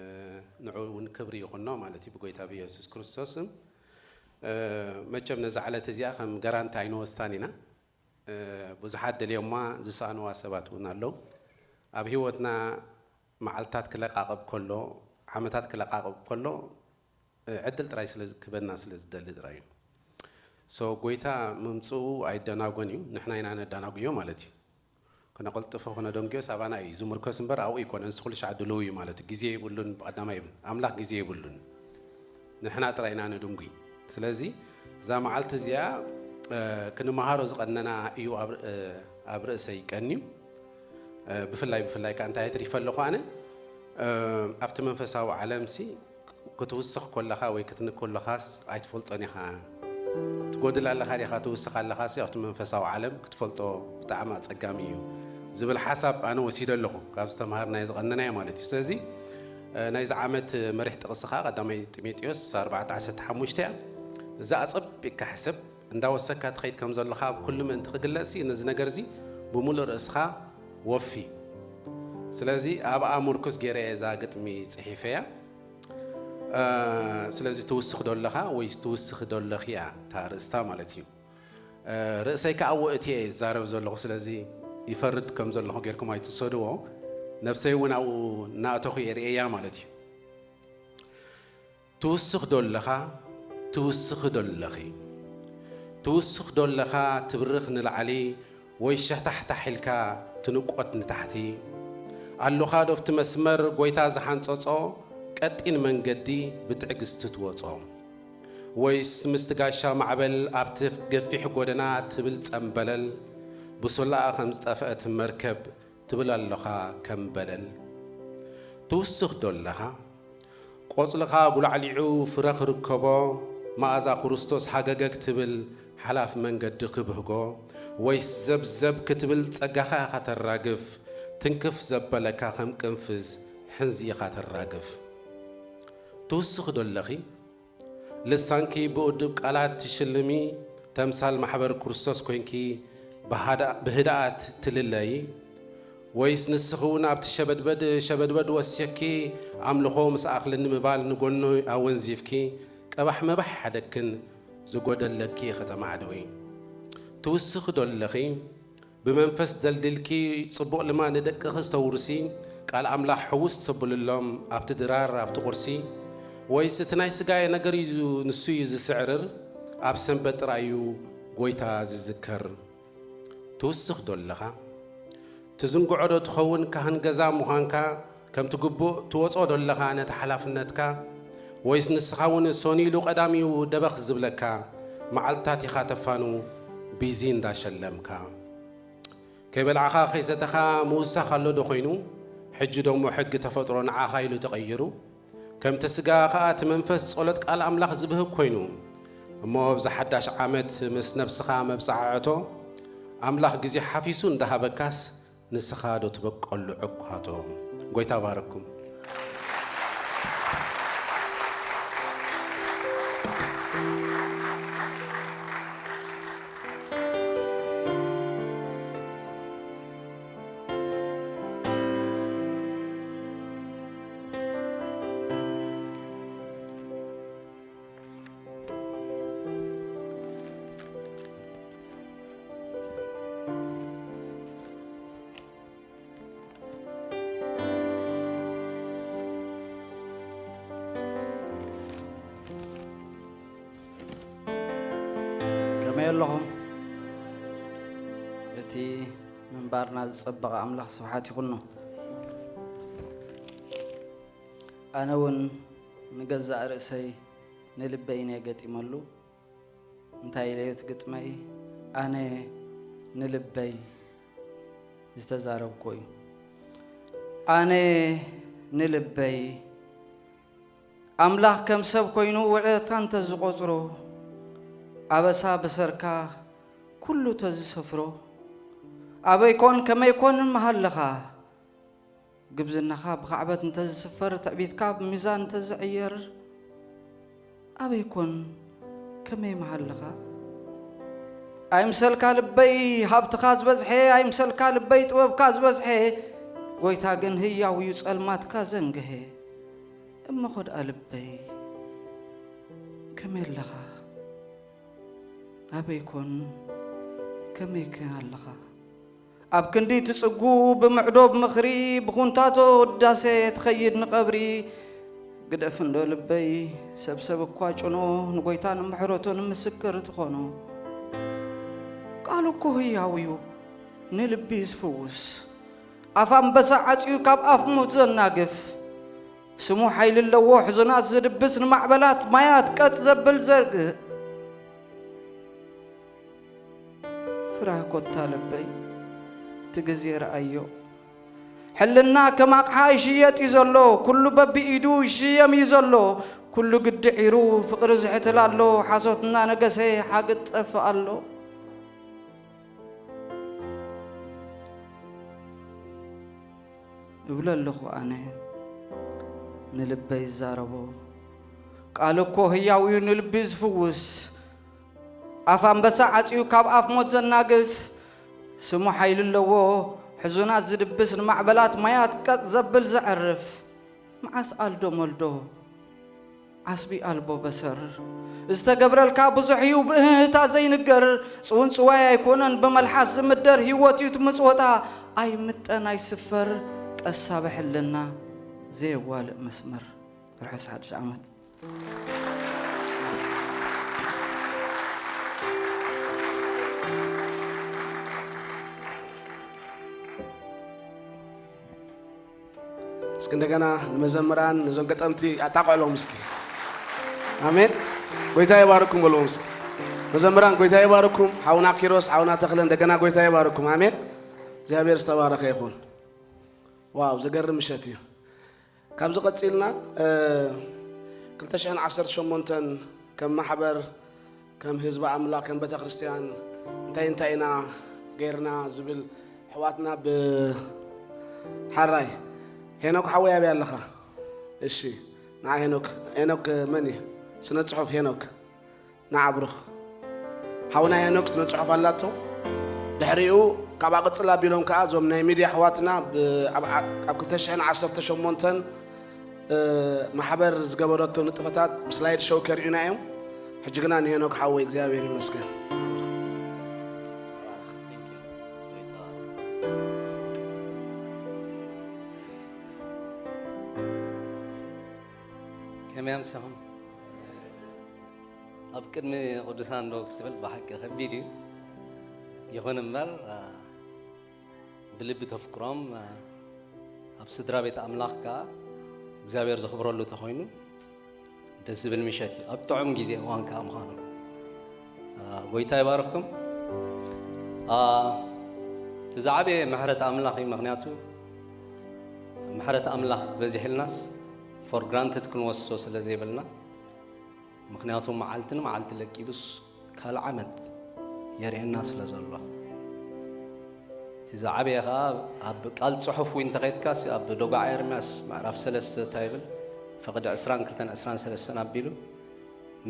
ንዑ እውን ክብሪ ይኹኖ ማለት እዩ ብጎይታ ብኢየሱስ ክርስቶስ ስም። እ፣ መቸም ነዛ ዕለት እዚኣ ከም ገራንት ኣይንወስዳን ኢና። እ፣ ብዙሓት ደልዮማ ዝሰኣንዋ ሰባት እውን ኣለዉ። ኣብ ህይወትና መዓልታት ክለቃቕብ ከሎ፣ ዓመታት ክለቃቕብ ከሎ፣ እ፣ ዕድል ጥራይ ስለ ክበና ስለ ዝደሊ ጥራይ እዩ። ሶ ጎይታ ምምፅኡ ኣይደናጎን እዩ፣ ንሕና ኢና ነዳናጉዮ ማለት እዩ። ክነቐልጥፎ ክነደንጉዮስ ኣባና እዩ ዝምርኮስ እምበር ኣብኡ ኣይኮነን። ንሱ ኩሉ ሻዕ ድልው እዩ ማለት እዩ። ግዜ የብሉን፣ ብቐዳማይ ይብል ኣምላኽ ግዜ የብሉን። ንሕና ጥራይ ኢና ንድንጉይ። ስለዚ እዛ መዓልቲ እዚኣ፣ እ፣ ክንመሃሮ ዝቐነና እዩ ኣብ፣ እ፣ ኣብ ርእሰይ ቀንዩ። እ፣ ብፍላይ ብፍላይ ከኣ እንታይ ኣትሪፈ ኣለኹ ኣነ፣ እ፣ ኣብቲ መንፈሳዊ ዓለምሲ ክትውስኽ ከለኻ ወይ ክትንክ ከለኻስ ኣይትፈልጦን ኢኻ። ትጎድል ኣለኻ ዲኻ ትውስኽ ኣለኻሲ ኣብቲ መንፈሳዊ ዓለም ክትፈልጦ ብጣዕሚ ኣጸጋሚ እዩ ዝብል ሓሳብ ኣነ ወሲደ ኣለኹ። ካብ ዝተምሃርናዮ ዝቐነናዮ ማለት እዩ። ስለዚ፣ እ፣ ናይዚ ዓመት መሪሕ ጥቕሲ ኸኣ ቀዳማይ ጢሞቴዎስ ኣርባዕተ ዓሰርተ ሓሙሽተ እያ። እዛ ኣጸቢቕካ ሕሰብ፣ እንዳወሰካ ትኸይድ ከም ዘለኻ ኣብ ኩሉ ምእንቲ ክግለጽሲ ነዚ ነገር እዚ ብምሉእ ርእስኻ ወፊ። ስለዚ ኣብኣ ምርኩስ ገይረ እየ እዛ ግጥሚ ጽሒፈያ። እ፣ ስለዚ ትውስኽ ዶ ኣለኻ ወይስ ትውስኺ ዶ ኣለኺ እያ እታ ኣርእስታ ማለት እዩ። እ፣ ርእሰይ ከኣ ኣብኡ እትየ እየ ዝዛረብ ዘለኹ። ስለዚ ይፈርድ ከም ዘለኹ ጌርኩም ኣይትውሰድዎ። ነብሰይ እውን ኣብኡ እናእተኹ እየ ርእየያ ማለት እዩ። ትውስኽ ዶ ኣለኻ? ትውስኺ ዶ ኣለኺ? ትውስኽ ዶ ኣለኻ? ትብርኽ ንላዕሊ ወይ ሸታሕታሕ ኢልካ ትንቆት ንታሕቲ? ኣሎኻ ዶ ኣብቲ መስመር ጎይታ ዝሓንጸጾ ቀጢን መንገዲ ብትዕግስቲ ትወጾ? ወይስ ምስቲ ጋሻ ማዕበል ኣብቲ ገፊሕ ጎደና ትብል ጸምበለል፣ ብሶላኣ ከም ዝጠፍአት መርከብ ትብል ኣሎኻ ከም በለል? ትውስኽ ዶ ኣለኻ? ቆጽልኻ ጉላዕሊዑ ፍረ ክርከቦ፣ መኣዛ ክርስቶስ ሃገገግ ትብል ሓላፍ መንገዲ ክብህጎ፣ ወይስ ዘብዘብ ክትብል ጸጋኻ ኢኻ ተራግፍ፣ ትንክፍ ዘበለካ ከም ቅንፍዝ ሕንዚ ኢኻ ተራግፍ? ትውስኺ ዶ ኣለኺ? ልሳንኪ ብእዱብ ቃላት ትሽልሚ፣ ተምሳል ማሕበር ክርስቶስ ኮይንኪ ብሃዳ-፣ ብህድኣት ትልለዪ፣ ወይስ ንስኺ እውን ኣብቲ ሸበድበድ ሸበድበድ ወሲኽኪ ኣምልኾ ምስ ኣኽልኒ ምባል ንጎኖ ኣወንዚፍኪ ቀባሕ መባሕ ሓደግክን ዝጎደለኪ ከተማዕድዊ ትውስኺ ዶ ኣለኺ? ብመንፈስ ደልዲልኪ ጽቡቕ ልማድ ንደቅኺ ዝተውርሲ ቃል ኣምላኽ ሕውስ ተብልሎም ኣብቲ ድራር ኣብቲ ቁርሲ? ወይስ እቲ ናይ ስጋየ ነገር እዩ ንሱ እዩ ዝስዕርር ኣብ ሰንበት ጥራይ እዩ ጎይታ ዝዝከር? ትውስኽ ዶ ኣለኻ? ትዝንግዖ ዶ ትኸውን ካህን ገዛ ምዃንካ ከምቲ ግቡእ ትወጾ ዶ ኣለኻ ነቲ ሓላፍነትካ? ወይስ ንስኻ እውን ሶኒሉ ቀዳሚኡ ደበኽ ዝብለካ መዓልትታት ኢኻ ተፋኑ ቢዚ እንዳሸለምካ? ከይበላዕኻ ከይሰተኻ ምውሳኽ ኣሎ ዶ ኮይኑ? ሕጂ ደሞ ሕጊ ተፈጥሮ ንዓኻ ኢሉ ተቐይሩ? ከምቲ ስጋ ኸኣ እቲ መንፈስ ጸሎት ቃል ኣምላኽ ዝብህግ ኮይኑ። እሞ ኣብዚ ሓዳሽ ዓመት ምስ ነብስኻ መብጽዓ ዕቶ ኣምላኽ ግዜ ሓፊሱ እንዳሃበካስ ንስኻ ዶ ትበቀሉ ዕኳቶ? ጎይታ ባረኩም። ከመይ ኣለኹም? እቲ ምንባርና ዝጸበቐ ኣምላኽ ስብሓት ይኹኖ። ኣነ እውን ንገዛእ ርእሰይ ንልበይ እየ ገጢመሉ። እንታይ ኢለዮ እቲ ግጥመይ? ኣነ ንልበይ ዝተዛረብኩ እዩ። ኣነ ንልበይ ኣምላኽ ከም ሰብ ኮይኑ ውዕለትካ እንተዝቖጽሮ፣ ኣበሳ ብሰርካ ኩሉ ተዝሰፍሮ፣ ኣበይ ኮን ከመይ ኮን ምሃለኻ? ግብዝናኻ ብኻዕበት እንተዝስፈር፣ ትዕቢትካ ብሚዛን እንተዝዕየር፣ ኣበይ ኮን ከመይ ምሃለኻ? ኣይምሰልካ ልበይ ሃብትኻ ዝበዝሐ፣ ኣይምሰልካ ልበይ ጥበብካ ዝበዝሐ፣ ጎይታ ግን ህያው እዩ ጸልማትካ ዘንግሀ። እሞ ኸድኣ ልበይ ከመይ ኣለኻ? ኣበይ ኮን ከመይ ከ ኣለኻ? ኣብ ክንዲ ትጽጉ ብምዕዶብ ምኽሪ፣ ብኹንታቶ ውዳሴ ትኸይድ ንቐብሪ። ግደፍ እንዶ ልበይ፣ ሰብ ሰብ እኳ ጭኖ፣ ንጎይታ ንምሕረቱ ንምስክር ትኾኖ። ቃሉ እኮ ህያው እዩ፣ ንልቢ ዝፍውስ። ኣፍ ኣንበሳ ዓጽዩ ካብ ኣፍ ሞት ዘናግፍ። ስሙ ሓይሊ ኣለዎ ሕዙናት ዝድብስ፣ ንማዕበላት ማያት ቀጥ ዘብል ዘርግእ። ፍራህ ኮታ ልበይ፣ እቲ ግዜ ረኣዮ። ሕልና ከም ኣቕሓ ይሽየጥ እዩ ዘሎ፣ ኩሉ በብኢዱ ይሽየም እዩ ዘሎ። ኩሉ ግዲ ዒሩ ፍቕሪ ዝሕትል ኣሎ፣ ሓሶት እናነገሰ ሓቂ ጠፍእ ኣሎ። እብሎ ኣለኹ ኣነ ንልበይ ዝዛረቦ። ቃል እኮ ህያው እዩ ንልቢ ዝፍውስ። ኣፍ ኣንበሳ ዓጽዩ ካብ ኣፍ ሞት ዘናግፍ። ስሙ ሓይሊ ኣለዎ ሕዙናት ዝድብስ፣ ንማዕበላት ማያት ቀጥ ዘብል ዘዕርፍ። መዓስ ኣልዶ መልዶ ዓስቢ ኣልቦ በሰር። ዝተገብረልካ ብዙሕ እዩ ብእህህታ ዘይንገር። ጽውንጽዋይ ኣይኮነን ብመልሓስ ዝምደር፣ ህይወት እዩ እቲ ምጽወታ። ኣይምጠን ኣይስፈር ቀሳቢ ሕልና ዘየዋልእ መስመር። ርሑስ ሓድሽ ዓመት። እስኪ እንደገና ንመዘምራን፣ ነዞም ገጠምቲ ኣጣቕዕሎም እስኪ። ኣሜን። ጎይታ ይባርኩም በልዎም እስኪ። መዘምራን ጎይታ ይባርኩም። ሓውና ኪሮስ፣ ሓውና ተኽለ፣ እንደገና ጎይታ ይባርኩም። ኣሜን። እግዚኣብሔር ዝተባረኸ ይኹን። ዋው፣ ዘገርም ምሸት እዩ። ካብዚ ቀጺልና፣ እ፣ ክልተ ሽሕን ዓሰርተ ሸሞንተን ከም ማሕበር፣ ከም ህዝቢ ኣምላኽ፣ ከም ቤተ ክርስቲያን እንታይ እንታይ ኢና ጌርና ዝብል ኣሕዋትና ብ-፣ ሓራይ ሄኖክ ሓወይ ኣበይ ኣለኻ? እሺ፣ ንዓ ሄኖክ፣ ሄኖክ መን እዩ? ስነ ጽሑፍ ሄኖክ፣ ንዓ ብሩኽ። ሓውና ሄኖክ ስነ ጽሑፍ ኣላቶ። ድሕሪኡ ካብኣ ቅጽል ኣቢሎም ከኣ እዞም ናይ ሚድያ ኣሕዋትና ብ-፣ ኣብ ዓ-፣ ኣብ ክልተ ሽሕን ዓሰርተ ሸሞንተን፣ እ፣ ማሕበር ዝገበረቶ ንጥፈታት ብስላይድ ሾው ከርእዩና እዮም። ሕጂ ግና ንሄኖክ ሓወይ እግዚኣብሔር ይመስገን። ከመይ ኣምሰኹም? ኣብ ቅድሚ ቅዱሳን ዶ ክትብል ብሓቂ ከቢድ እዩ። ይኹን እምበር፣ አ፣ ብልቢ ተፍቅሮም፣ አ፣ ኣብ ስድራ ቤት ኣምላኽ ከኣ እግዚኣብሔር ዘኽብረሉ ተኾይኑ ደስ ዝብል ምሸት እዩ። ኣብ ጥዑም ግዜ እዋን ከኣ ምዃኑ። አ፣ ጎይታ ይባርኽኩም። አ፣ እቲ ዝዓበየ ምሕረት ኣምላኽ እዩ። ምኽንያቱ ምሕረት ኣምላኽ በዚሕልናስ ፎር ግራንትድ ክንወስዶ ስለ ዘይብልና፣ ምኽንያቱ መዓልቲ ንመዓልቲ ለቂቡስ ካልእ ዓመት የርእየና ስለ ዘሎ። እቲ ዝዓበየ ኸኣ ኣብ ቃል ጽሑፍ እውን እንተኸይድካስ ኣብ ዶጋዓ ኤርምያስ ምዕራፍ ሰለስተ እንታይ ይብል? ፈቕዲ ዕስራን ክልተን ዕስራን ሰለስተን ኣቢሉ፣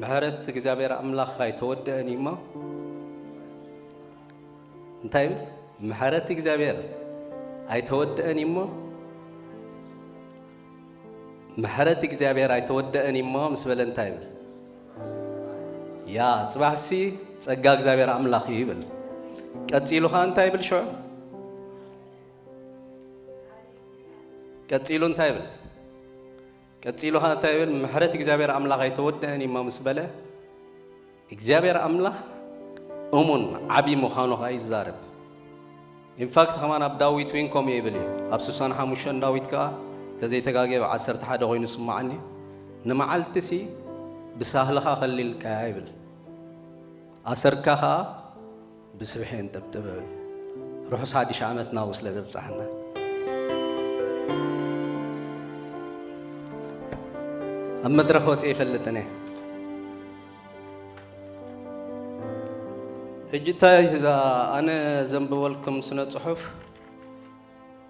"ምሕረት እግዚኣብሔር ኣምላኽ ኣይተወደአን እዩ እሞ" እንታይ ይብል? "ምሕረት እግዚኣብሔር ኣይተወደአን እዩ እሞ" ምሕረት እግዚኣብሔር ኣይተወደአን እሞ ምስ በለ እንታይ ይብል? ያ፣ ጽባሕሲ ጸጋ እግዚኣብሔር ኣምላኽ እዩ ይብል። ቀጺሉ ኸኣ እንታይ ይብል ሽዑ? ቀጺሉ እንታይ ይብል? ቀጺሉ ኸኣ እንታይ ይብል? ምሕረት እግዚኣብሔር ኣምላኽ ኣይተወደአን እሞ ምስ በለ፣ እግዚኣብሔር ኣምላኽ እሙን ዓቢ ምዃኑ ኸኣ ይዛረብ። ኢንፋክት ኸማን ኣብ ዳዊት ዊን ከምኡ ይብል እዩ። ኣብ ስሳን ሓሙሽተን ዳዊት ከኣ ተዘይተጋግየ ብዓሰርተ ሓደ ኮይኑ ስማዓኒ፣ "ንመዓልትሲ ብሳህልኻ ከሊልካያ" ይብል። "ኣሰርካ ኸኣ ብስብሒ የንጠብጥብ" ይብል። ርሑስ ሓድሽ ዓመት ናብኡ ስለ ዘብጽሓና። ኣብ መድረኽ ወጺኤ ይፈልጥን እየ። ሕጂ እንታይ እዛ ኣነ ዘንብበልኩም ስነ ጽሑፍ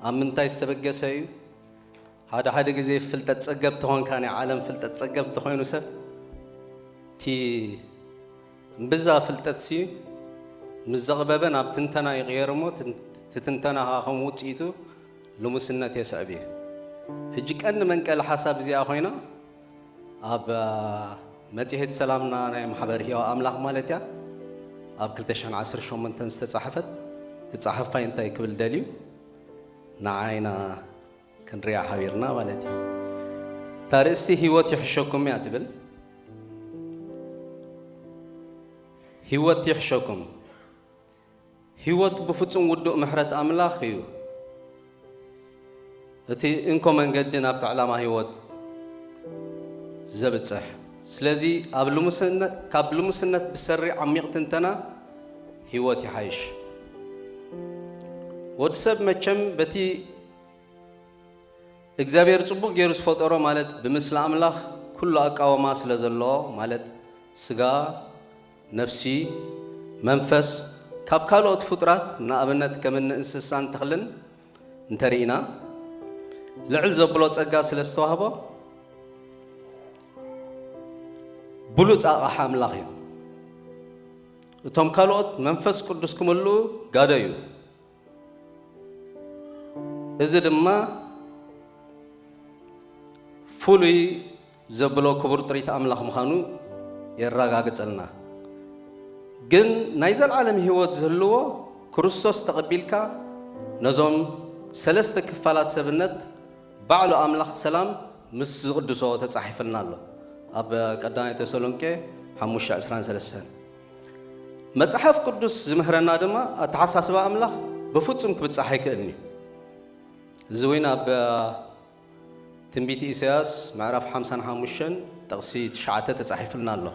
ኣብ ምንታይ ዝተበገሰ እዩ? ሓደ ሓደ ግዜ ፍልጠት ጸገብ ተኾንካ፣ ናይ ዓለም ፍልጠት ጸገብ ተኾይኑ ሰብ፣ እቲ እምብዛ ፍልጠትሲ ምስ ዘቕበበ ናብ ትንተና ይቕየር እሞ፣ ትን-፣ እቲ ትንተና ኸዓ ከም ውጽኢቱ ልሙስነት የስዕብ እዩ። ሕጂ ቀንዲ መንቀሊ ሓሳብ እዚኣ ኮይና፣ ኣብ፣ አ፣ መጽሔት ሰላምና ናይ ማሕበር ህያው ኣምላኽ ማለት እያ፣ ኣብ ክልተ ሽሕን ዓሰርተ ሸሞንተን ዝተጻሕፈት፣ እቲ ጸሓፋይ እንታይ ክብል ደልዩ ንዓይና ክንሪኣ ሓቢርና ማለት እዩ። እታ ርእስቲ ህይወት ይሕሸኩም እያ ትብል። ህይወት ይሕሸኩም። ህይወት ብፍጹም ውዱእ ምሕረት ኣምላኽ እዩ። እቲ እንኮ መንገዲ ናብቲ ዕላማ ህይወት ዘብጽሕ። ስለዚ ኣብ ልሙስነት፣ ካብ ልሙስነት ብሰሪ ዓሚቕ ትንተና ህይወት ይሓይሽ። ወዲ ሰብ መቸም በቲ እግዚኣብሔር ጽቡቕ ገይሩ ዝፈጠሮ፣ ማለት ብምስሊ ኣምላኽ ኩሉ ኣቃውማ ስለ ዘለዎ፣ ማለት ስጋ፣ ነፍሲ፣ መንፈስ፣ ካብ ካልኦት ፍጡራት ንኣብነት ከም እኒ እንስሳን ተኽልን እንተርኢና፣ ልዕል ዘብሎ ጸጋ ስለ ዝተዋህቦ ብሉጽ ኣቕሓ ኣምላኽ እዩ። እቶም ካልኦት መንፈስ ቅዱስ ክምልኡ ጋዶ እዩ። እዚ ድማ ፍሉይ ዘብሎ ክቡር ጥሪት ኣምላኽ ምዃኑ የረጋግጸልና። ግን ናይ ዘለዓለም ህይወት ዝህልዎ ክርስቶስ ተቐቢልካ ነዞም ሰለስተ ክፋላት ሰብነት ባዕሉ ኣምላኽ ሰላም ምስ ዝቕድሶ ተጻሒፍልና ኣሎ። ኣብ ቀዳማይ ተሰሎንቄ ሓሙሽተ ዕስራን ሰለስተን። መጽሓፍ ቅዱስ ዝምህረና ድማ ኣተሓሳስባ ኣምላኽ ብፍጹም ክብጻሕ ኣይክእልን እዩ። እዚ እውን ኣብ ትንቢት ኢሳያስ ምዕራፍ ሓምሳን ሓሙሽተን ጥቕሲ ትሽዓተ ተጻሒፉልና ኣሎ።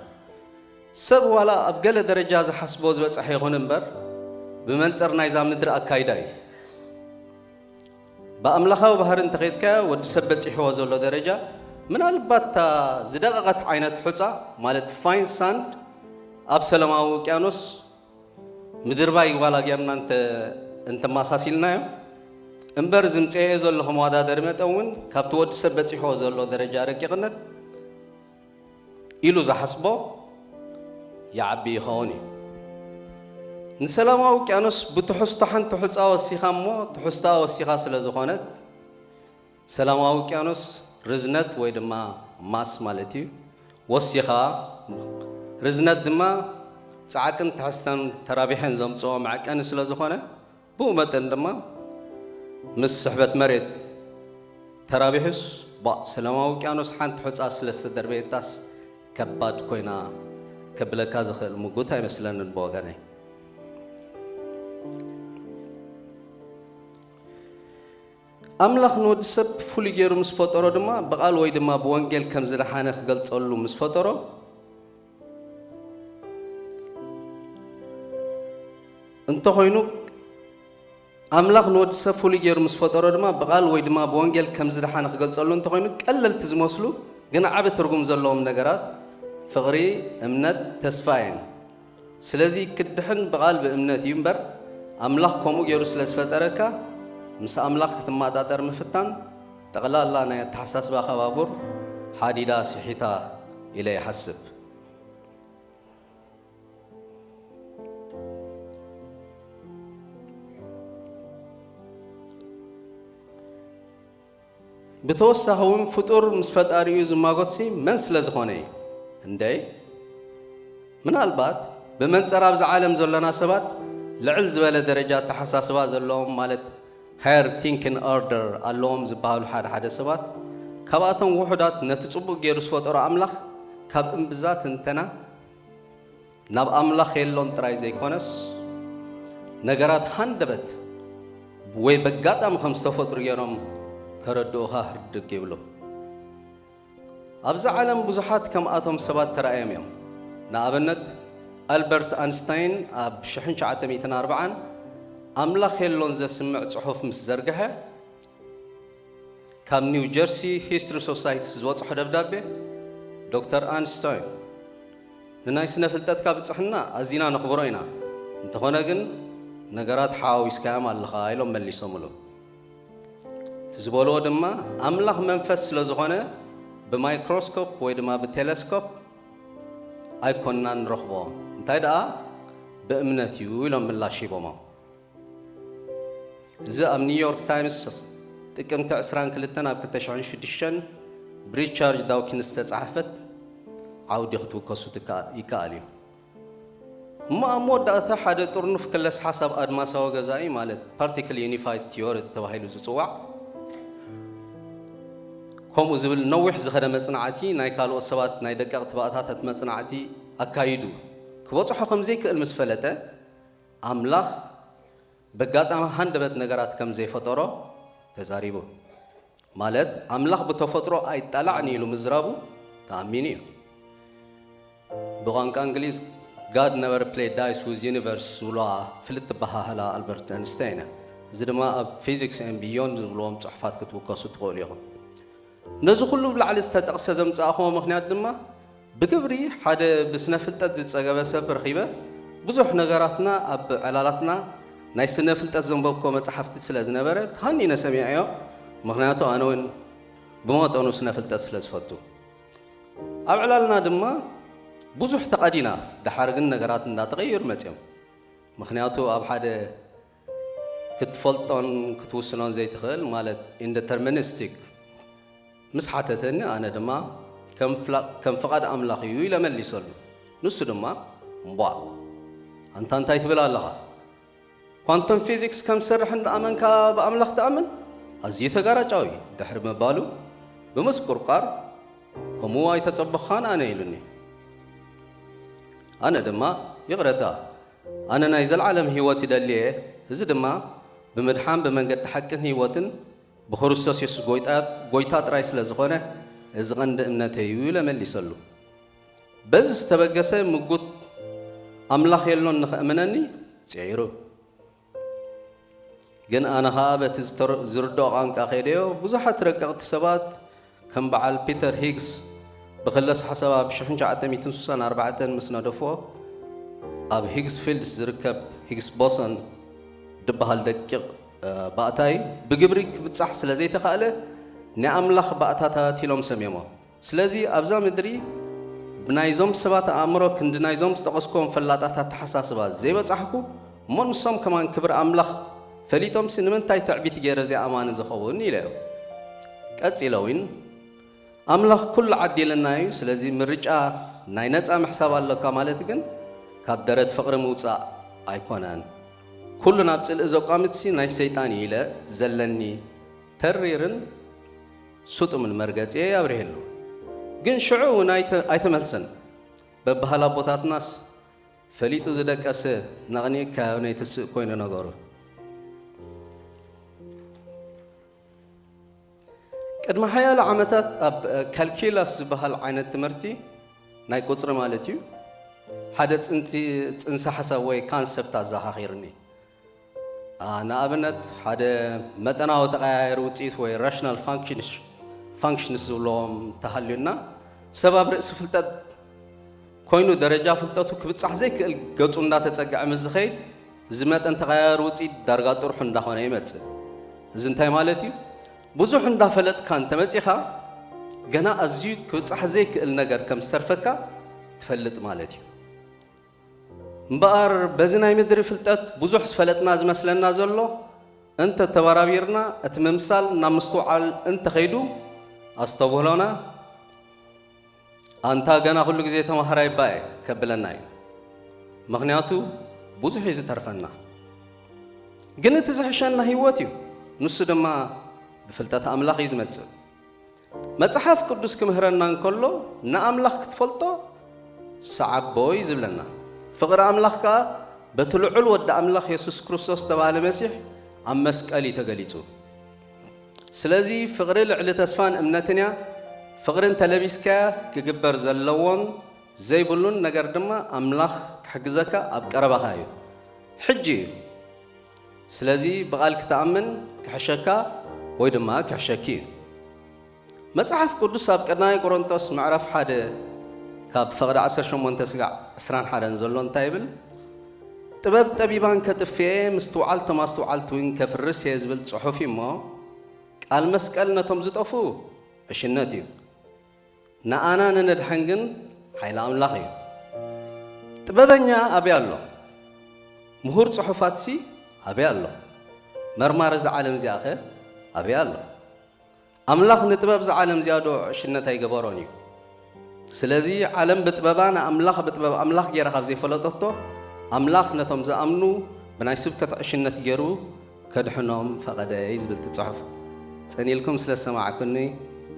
ሰብ ዋላ ኣብ ገለ ደረጃ ዝሓስቦ ዝበጽሐ ይኹን እምበር፣ ብመንጽር ናይዛ ምድሪ ኣካይዳ እዩ። ብኣምላኻዊ ባህሪ እንተኸይድካዮ፣ ወዲ ሰብ በጺሕዎ ዘሎ ደረጃ፣ ምናልባት እታ ዝደቐቐት ዓይነት ሑጻ፣ ማለት ፋይን ሳንድ፣ ኣብ ሰላማዊ ውቅያኖስ ምድርባይ ዋላ ጌርና እንተ-፣ እንተማሳሲልናዮ፣ እምበር ዝምጽኤዮ ዘሎ መወዳደሪ መጠን እውን ካብቲ ወዲ ሰብ በጺሕዎ ዘሎ ደረጃ ረቂቕነት ኢሉ ዝሓስቦ ይዓቢ ይኸውን እዩ። ንሰላማዊ ውቅያኖስ ብትሕዝቶ ሓንቲ ሑጻ ወሲኻ እሞ ትሕዝቶኣ ወሲኻ ስለ ዝኾነት፣ ሰላማዊ ውቅያኖስ ርዝነት ወይ ድማ ማስ ማለት እዩ፣ ወሲኻ፣ ርዝነት ድማ ጻዕቅን ትሕዝተን ተራቢሐን ዘምጽኦ መዐቀኒ ስለ ዝኾነ፣ ብኡ መጠን ድማ ምስ ስሕበት መሬት ተራቢሑስ፣ ባእ፣ ሰላማዊ ውቅያኖስ ሓንቲ ሑጻ ስለ ዝተደርበየታስ ከባድ ኮይና ከብለካ ዝኽእል ምጉት ኣይመስለንን ብወገነይ። ኣምላኽ ንወዲ ሰብ ፍሉይ ገይሩ ምስ ፈጠሮ ድማ ብቓል ወይ ድማ ብወንጌል ከም ዝደሓነ ክገልጸሉ ምስ ፈጠሮ እንተኾይኑ፣ ኣምላኽ ንወዲ ሰብ ፍሉይ ገይሩ ምስ ፈጠሮ ድማ ብቓል ወይ ድማ ብወንጌል ከም ዝደሓነ ክገልጸሉ እንተኾይኑ፣ ቀለልቲ ዝመስሉ ግን ዓቢ ትርጉም ዘለዎም ነገራት ፍቕሪ፣ እምነት፣ ተስፋ እየን። ስለዚ ክድሕን ብቓል ብእምነት እዩ እምበር፣ ኣምላኽ ከምኡ ገይሩ ስለ ዝፈጠረካ፣ ምስ ኣምላኽ ክትመጣጠር ምፍታን፣ ጠቕላላ ናይ ኣተሓሳስባኻ ባቡር ሓዲዳ ስሒታ ኢለ ይሓስብ። ብተወሳኺ እውን ፍጡር ምስ ፈጣሪኡ ዝማጎትሲ መን ስለ ዝኾነ እዩ? እንደይ፣ ምናልባት ብመንጽር ኣብዚ ዓለም ዘሎና ሰባት ልዕል ዝበለ ደረጃ ኣተሓሳስባ ዘለዎም፣ ማለት ሃየር ቲንኪን ኦርደር ኣለዎም ዝበሃሉ ሓደ ሓደ ሰባት፣ ካብኣቶም ውሑዳት ነቲ ጽቡቕ ገይሩ ዝፈጠሮ ኣምላኽ ካብ እምብዛ ትንተና ናብ ኣምላኽ የሎን ጥራይ ዘይኮነስ፣ ነገራት ሃንደበት ወይ በጋጣሚ ከም ዝተፈጥሩ ገይሮም ከረድኡኻ ህርድግ ይብሉ። ኣብዚ ዓለም ብዙሓት ከምኣቶም ሰባት ተራእዮም እዮም። ንኣብነት፣ ኣልበርት ኣንስታይን ኣብ ሽሕን ትሽዓተ ሚእትን ኣርባዓን ኣምላኽ የሎን ዘስምዕ ጽሑፍ ምስ ዘርግሐ፣ ካብ ኒው ጀርሲ ሂስትሪ ሶሳይቲ ዝበጽሖ ደብዳቤ፣ ዶክተር ኣንስታይን፣ ንናይ ስነ ፍልጠትካ ብጽሕና ኣዚና ነኽብሮ ኢና፣ እንተኾነ ግን ነገራት ሓዋዊስካዮም ኣለኻ ኢሎም መሊሶምሉ። እቲ ዝበልዎ ድማ ኣምላኽ መንፈስ ስለ ዝኾነ ብማይክሮስኮፕ ወይ ድማ ብቴለስኮፕ ኣይኮንናን ንረኽቦ፣ እንታይ ደኣ ብእምነት እዩ ኢሎም ምላሽ ሂቦሞ። እዚ ኣብ ኒውዮርክ ታይምስ ጥቅምቲ ዕስራን ክልተን ኣብ ክልተ ሽሕን ሽዱሽተን ብሪቻርድ ዳውኪንስ ዝተጻሕፈት ዓውዲ ክትውከሱ ትከኣ-፣ ይከኣል እዩ። እሞ ኣብ መወዳእታ ሓደ ጥርኑፍ ክለስ ሓሳብ ኣድማሳዊ ገዛኢ ማለት ፓርቲክል ዩኒፋይድ ቲዮሪ ተባሂሉ ዝጽዋዕ፣ ከምኡ ዝብል ነዊሕ ዝኸደ መጽናዕቲ፣ ናይ ካልኦት ሰባት ናይ ደቀቕቲ ባእታታት መጽናዕቲ ኣካይዱ ክበጽሖ ከም ዘይክእል ምስ ፈለጠ፣ ኣምላኽ በጋጣሚ ሃንደበት ነገራት ከም ዘይፈጠሮ ተዛሪቡ። ማለት ኣምላኽ ብተፈጥሮ ኣይጣላዕን ኢሉ ምዝራቡ ተኣሚኑ እዩ። ብቋንቋ እንግሊዝ God never play dice with universe ዝብልዋ ፍልጥቲ ኣበሃህላ ኣልበርት ኣንስታይን እያ። እዚ ድማ ኣብ ፊዚክስ ኤን ቢዮንድ ዝብልዎም ጽሑፋት ክትውከሱ ትኽእሉ ኢኹም። ነዚ ኩሉ ብላዕሊ ዝተጠቕሰ ዘምጻእኽዎ ምኽንያት ድማ ብግብሪ ሓደ ብስነ ፍልጠት ዝጸገበ ሰብ ረኺበ ብዙሕ ነገራትና ኣብ ዕላላትና ናይ ስነ ፍልጠት ዘንበብክዎ መጽሓፍቲ ስለ ዝነበረ ተሃኒነ ሰሚዐዮ። ምኽንያቱ ኣነ እውን ብመጠኑ ስነ ፍልጠት ስለ ዝፈቱ። ኣብ ዕላልና ድማ ብዙሕ ተቐዲና፣ ደሓር ግን ነገራት እንዳተቐየሩ መጽዮም። ምኽንያቱ ኣብ ሓደ ክትፈልጦን ክትውስኖን ዘይትኽእል ማለት ኢንደተርሚኒስቲክ ምስ ሓተተኒ፣ ኣነ ድማ ከም ፍላ-፣ ከም ፍቓድ ኣምላኽ እዩ ኢለ መሊሰሉ። ንሱ ድማ እምቧእ፣ ኣንታ እንታይ ትብል ኣለኻ? ኳንተም ፊዚክስ ከም ዝሰርሕ እንዳኣመንካ ብኣምላኽ ትኣምን? ኣዝዩ ተጋራጫዊ ድሕሪ ምባሉ ብምስቁርቋር፣ ከምኡ ኣይተጸበኽኻን ኣነ ኢሉኒ። ኣነ ድማ ይቕረታ፣ ኣነ ናይ ዘለዓለም ህይወት ይደሊ እየ፣ እዚ ድማ ብምድሓን ብመንገዲ ሓቅን ህይወትን ብክርስቶስ የሱስ ጎይታ፣ ጎይታ ጥራይ ስለ ዝኾነ፣ እዚ ቐንዲ እምነተይ እዩ ኢለ መሊሰሉ። በዚ ዝተበገሰ ምጉት ኣምላኽ የሎን ንኸእምነኒ ጽዒሩ። ግን ኣነ ኸኣ በቲ ዝተር-፣ ዝርድኦ ቋንቋ ከይደዮ፣ ብዙሓት ረቀቕቲ ሰባት ከም በዓል ፒተር ሂግስ ብክለስ ሓሳብ ኣብ ሽሕን ትሽዓተ ሚእትን ስሳን ኣርባዕተን ምስ ነደፍዎ፣ ኣብ ሂግስ ፊልድስ ዝርከብ ሂግስ ቦሶን ድበሃል ደቂቕ፣ እ፣ ባእታይ ብግብሪ ክብጻሕ ስለ ዘይተኻእለ፣ ናይ ኣምላኽ ባእታታት ኢሎም ሰምዮሞ። ስለዚ ኣብዛ ምድሪ ብናይዞም ሰባት ኣእምሮ ክንዲ ናይዞም ዝጠቐስክዎም ፈላጣት ኣተሓሳስባ ዘይበጻሕኩ፣ እሞ ንሶም ከማን ክብሪ ኣምላኽ ፈሊጦምሲ ንምንታይ ትዕቢት ገይረ ዘይኣማኒ ዝኸውን ኢለዮ። ቀጺለ እውን ኣምላኽ ኩሉ ዓዲለና እዩ፣ ስለዚ ምርጫ ናይ ነጻ ምሕሳብ ኣለካ ማለት ግን ካብ ደረት ፍቕሪ ምውጻእ ኣይኮነን። ኩሉ ናብ ጽልኢ ዘቋምትሲ ናይ ሰይጣን እዩ ኢለ ዘለኒ ተሪርን ስጡምን መርገጺ ኣብሪህሉ። ግን ሽዑ እውን ኣይተ-፣ ኣይተመልሰን። በብሃል ኣቦታትናስ ፈሊጡ ዝደቀሰ ነቕኒቕካዮ ነይትስእ ኮይኑ ነገሩ። ቅድሚ ሓያሎ ዓመታት ኣብ ካልኪላስ ዝበሃል ዓይነት ትምህርቲ፣ ናይ ቁጽሪ ማለት እዩ፣ ሓደ ጽንቲ-፣ ጽንሰ ሓሳብ ወይ ካንሰፕት ኣዘኻኺርኒ። ኣ፣ ንኣብነት ሓደ መጠናዊ ተቐያየሪ ውጽኢት ወይ ራሽናል ፋንክሽንስ፣ ፋንክሽንስ ዝብልዎም እንተሃልዩና፣ ሰብ ኣብ ርእሲ ፍልጠት ኮይኑ ደረጃ ፍልጠቱ ክብጻሕ ዘይክእል ገጹ እንዳተጸግዐ ምስ ዝኸይድ፣ እዚ መጠን ተቐያየሪ ውጽኢት ዳርጋ ጥርሑ እንዳኾነ ይመጽእ። እዚ እንታይ ማለት እዩ? ብዙሕ እንዳፈለጥካ እንተመጺኻ፣ ገና ኣዝዩ ክብጻሕ ዘይክእል ነገር ከም ዝተርፈካ ትፈልጥ ማለት እዩ። እምበኣር በዚ ናይ ምድሪ ፍልጠት ብዙሕ ዝፈለጥና ዝመስለና ዘሎ፣ እንተ ተበራቢርና እቲ ምምሳል ናብ ምስትውዓል እንተኸይዱ፣ ኣስተብህሎና ኣንታ ገና ኩሉ ግዜ ተማሃራይ እባ እየ ከብለና እዩ። ምኽንያቱ ብዙሕ እዩ ዝተርፈና። ግን እቲ ዝሕሸና ህይወት እዩ። ንሱ ድማ ብፍልጠት ኣምላኽ እዩ ዝመጽእ። መጽሓፍ ቅዱስ ክምህረና እንከሎ ንኣምላኽ ክትፈልጦ ሰዓቦ እዩ ዝብለና። ፍቕሪ ኣምላኽ ከኣ በቲ ልዑል ወዲ ኣምላኽ የሱስ ክርስቶስ ዝተባህለ መሲሕ ኣብ መስቀል እዩ ተገሊጹ። ስለዚ ፍቕሪ ልዕሊ ተስፋን እምነትን እያ። ፍቕሪ እንተለቢስካያ ክግበር ዘለዎን ዘይብሉን ነገር ድማ ኣምላኽ ክሕግዘካ ኣብ ቀረባኻ እዩ። ሕጂ እዩ። ስለዚ ብቓል ክትኣምን ክሕሸካ ወይ ድማ ክሕሸኪ እዩ። መጽሓፍ ቅዱስ ኣብ ቀዳማይ ቆሮንቶስ ምዕራፍ ሓደ ካብ ፍቕዲ ዓሰርተ ሸሞንተ ስጋዕ ዕስራን ሓደን ዘሎ እንታይ ይብል? "ጥበብ ጠቢባን ከጥፍኤ፣ ምስትውዓል ቶም ኣስተውዓልቲ እውን ከፍርስ እየ" ዝብል ጽሑፍ እዩ እሞ፣ ቃል መስቀል ነቶም ዝጠፍኡ ዕሽነት እዩ። ንኣና ንነድሕን ግን ሓይሊ ኣምላኽ እዩ። ጥበበኛ ኣበይ ኣሎ? ምሁር ጽሑፋትሲ ኣበይ ኣሎ? መርማሪ እዛ ዓለም እዚኣኸ ኣበይ ኣሎ? ኣምላኽ ንጥበብ እዛ ዓለም እዚኣ ዶ ዕሽነት ኣይገበሮን እዩ? ስለዚ ዓለም ብጥበባ ንኣምላኽ ብጥበብ ኣምላኽ ገይራ ካብ ዘይፈለጠቶ፣ ኣምላኽ ነቶም ዝኣምኑ ብናይ ስብከት ዕሽነት ገይሩ ከድሕኖም ፈቐደ እዩ ዝብል እቲ ጽሑፍ። ጸኒልኩም ስለ ዝሰማዕኩኒ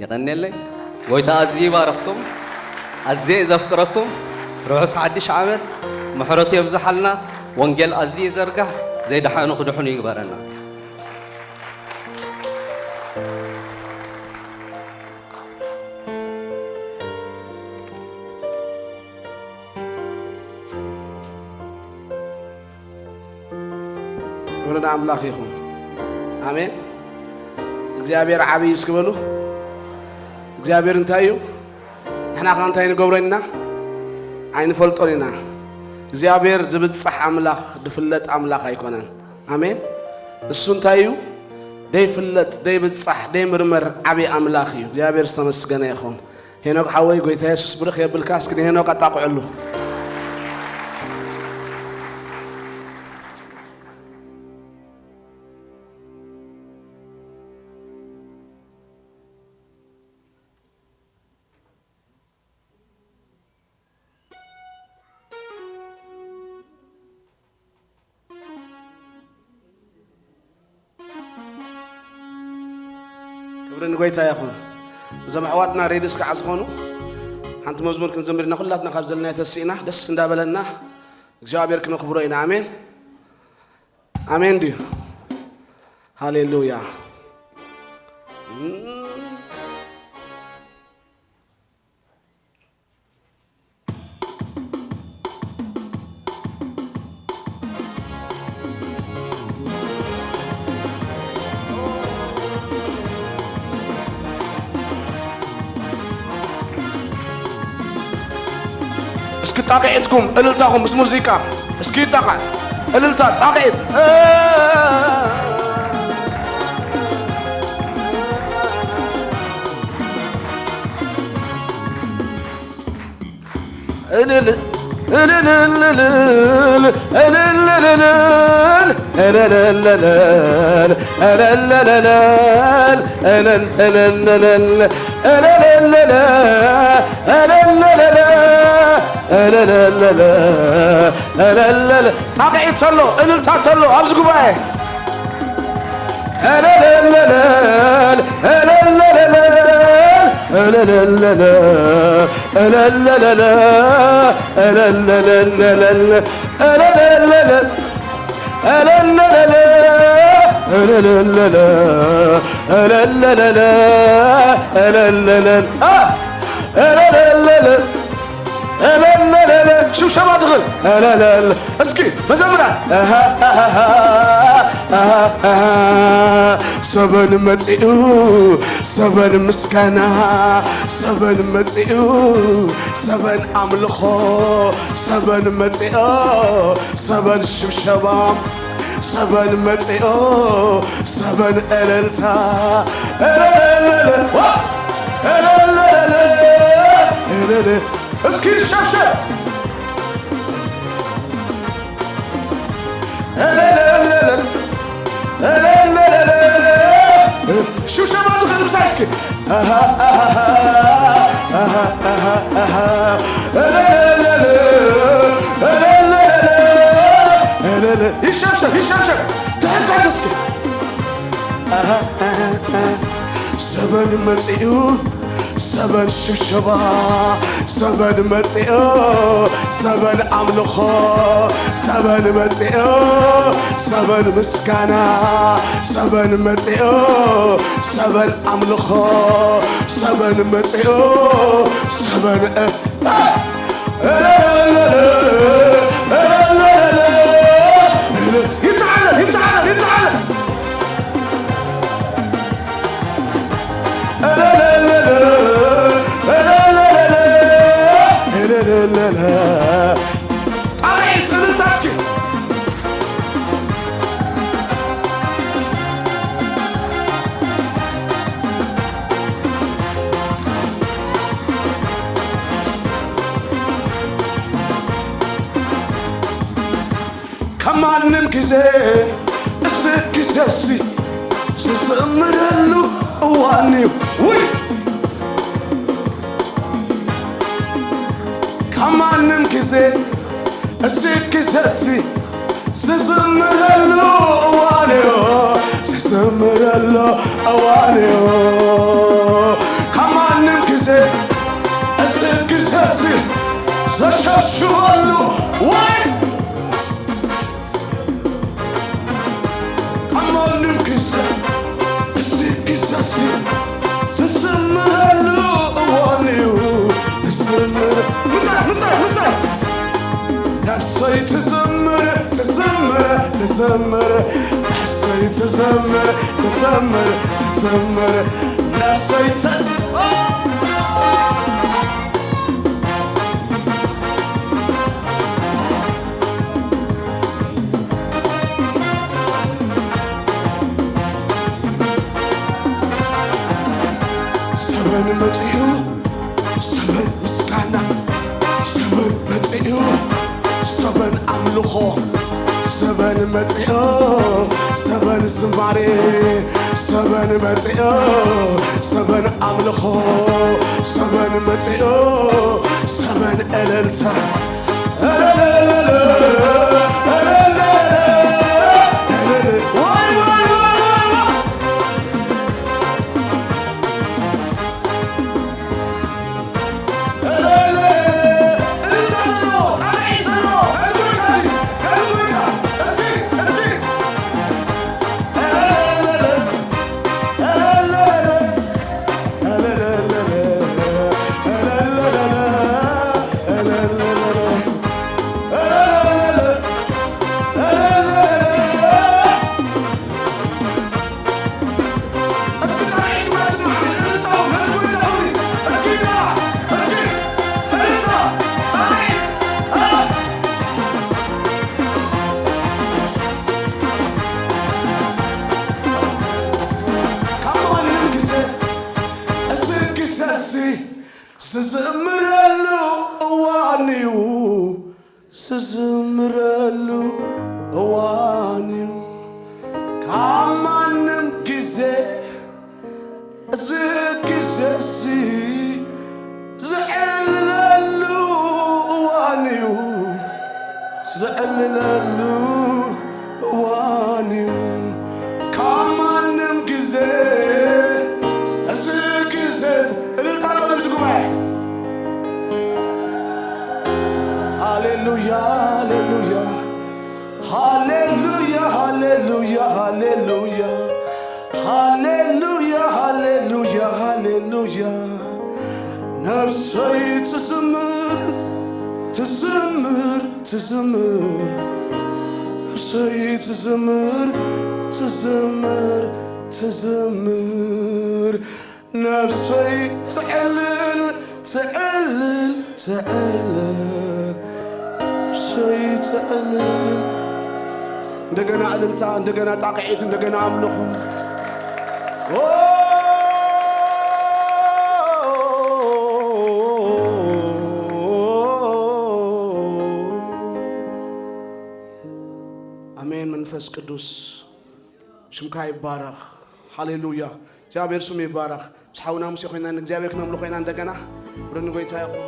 የቐንየለይ። ጎይታ ኣዝዩ ይባርኽኩም። ኣዝየ እየ ዘፍቅረኩም። ርሑስ ሓድሽ ዓመት፣ ምሕረቱ የብዝሓልና። ወንጌል ኣዝዩ ይዘርጋሕ፣ ዘይደሓኑ ክድሕኑ ይግበረና። ክብሪ ንኣምላኽ ይኹን። ኣሜን። እግዚኣብሔር ዓብዪ እስኪ በሉ። እግዚኣብሔር እንታይ እዩ? ንሕና ኸ እንታይ ንገብሮ ኢና? ኣይንፈልጦን ኢና። እግዚኣብሔር ዝብጻሕ ኣምላኽ፣ ዝፍለጥ ኣምላኽ ኣይኮነን። ኣሜን። እሱ እንታይ እዩ? ደይፍለጥ፣ ደይብጻሕ፣ ደይምርመር ዓብዪ ኣምላኽ እዩ። እግዚኣብሔር ዝተመስገነ ይኹን። ሄኖክ ሓወይ፣ ጎይታ የሱስ ብርኽ የብልካ። እስኪ ንሄኖክ ኣጣቕዕሉ። ክብሪ ንጎይታ ይኹን። እዞም ኣሕዋትና ሬድስ ከዓ ዝኾኑ ሓንቲ መዝሙር ክንዘምር ኢና። ኩላትና ካብ ዘለናዮ ተሲእና ደስ እንዳበለና እግዚኣብሔር ክነኽብሮ ኢና። ኣሜን፣ ኣሜን ድዩ? ሃሌሉያ። እስኪ ጣቕዒትኩም እልልታኹም ምስ ሙዚቃ እስኪ ጣቕዕ እልልታ ጣቕዒት እልል እልልልልል፣ እልልልልል፣ እልልልልል፣ እልልልልል፣ እልልልልል፣ እልልልልል፣ እልልልልል፣ እልልልልል፣ እልልልል። ጣቕዒት ተሎ፣ እልልታ ተሎ፣ ኣብዚ ጉባኤ። እልልልልል፣ እልልልልል፣ እልልልልል፣ እልልልልል፣ እልልልልል፣ እልልልልል፣ እልልልልል፣ እልልልልል፣ እልልልልል፣ እልልልልል፣ እልልልል፣ አ፣ እልልልልል። እለለለለ፣ ሽብሸባ ዝኽእል፣ እለለለ። እስኪ መዘምራን፣ ኣሃ፣ ኣሃ፣ ኣሃ፣ ኣሃ። ሰበን መጺኡ፣ ሰበን ምስጋና፣ ሰበን መጺኡ፣ ሰበን ኣምልኾ፣ ሰበን መጺኦ፣ ሰበን ሽብሸባ፣ ሰበን መጺኦ፣ ሰበን እልልታ፣ እለለለ፣ ዋ፣ እለለለ፣ እለለ። እስኪ ሸብሸብ። እለለለ፣ እለለለ። ሽብሸባ ዝኽእል ምሳይ እስኪ። ኣሃ፣ ኣሃ፣ ኣሃ፣ ኣሃ፣ ኣሃ። እለለለ፣ እለለለ፣ እለለ። ይሸብሸብ፣ ይሸብሸብ። ትሕት፣ ትሕት እስኪ። ኣሃ፣ ኣሃ፣ ኣሃ። ሰበን መጺኡ፣ ሰበን ሽብሸባ፣ ሰበን መጺኡ፣ ሰበን ኣምልኾ፣ ሰበን መጺኡ፣ ሰበን ምስጋና፣ ሰበን መጺኡ፣ ሰበን ኣምልኾ፣ ሰበን መጺኡ፣ ሰበን እ-፣ እ-፣ ይተዓለል፣ ይተዓለል፣ ይተዓለል። ጣቕዒት እልልታ እስኪ። ካብ ማንም ግዜ፣ እዚ ግዜሲ ዝዝምረሉ እዋን እዩ። ውይ! ካብ ማንም ግዜ፣ እዚ ግዜሲ ዝዝምረሉ እዋን እዩ። ዝዝምረሉ እዋን እዩ። ካብ ማንም ግዜ፣ እዚ ግዜሲ ዘሸብሽበሉ ወይ ኣብ ማንም ግዜ፣ እዚ ግዜሲ ዝዝምረሉ እዋን እዩ። ዝዝምር-፣ ምሳይ፣ ምሳይ፣ ምሳይ። ነፍሰይ ትዘምር፣ ትዘምር፣ ትዘምር። ነፍሰይ ትዘምር፣ ትዘምር፣ ትዘምር። ነፍሰይ ተ-፣ ሰበን መጺኡ፣ ሰበን ምስጋና፣ ሰበን መጺኡ፣ ሰበን ኣምልኾ፣ ሰበን መጺኡ፣ ሰበን ዝማሬ፣ ሰበን መጺኡ፣ ሰበን ኣምልኾ፣ ሰበን መጺኡ፣ ሰበን እልልታ። ወይ፣ ወይ፣ ወይ፣ ወይ፣ ወይ። ካብ ማንም ግዜ፣ እዚ ግዜሲ ዝዝምረሉ እዋን እዩ። ዝዝምረሉ እዋን እዩ ካብ ማንም ግዜ፣ እዚ ግዜሲ ዘዕልለሉ እዋን እዩ፣ ዘዕልለሉ እዋን እዩ ካብ ማንም ግዜ፣ እዚ ግዜ። እልልታ ነው ኣብዚ ጉባኤ። ሃሌሉያ፣ ሃሌሉያ፣ ሃሌሉያ፣ ሃሌሉያ፣ ሃሌሉያ፣ ሃሌሉያ፣ ሃሌሉያ፣ ሃሌሉያ። ነፍሰይ ትዝምር፣ ትዝምር፣ ትዝምር። ነፍሰይ ትዝምር፣ ትዝምር፣ ትዝምር። ነፍሰይ ትዕልል፣ ትዕልል፣ ትዕልል። ነፍሰይ ትዕልል። እንደገና እልልታ፣ እንደገና ጣቕዒት፣ እንደገና ኣምልኾ። ኦ! ኣሜን። መንፈስ ቅዱስ ሽምካ ይባረኽ። ሃሌሉያ። እግዚኣብሔር ስሙ ይባረኽ። ምስ ሓውና ሙሴ ኮይና ንእግዚኣብሔር ክነምልኾ ኢና። እንደገና ብርኒ ጎይታ ይኹን።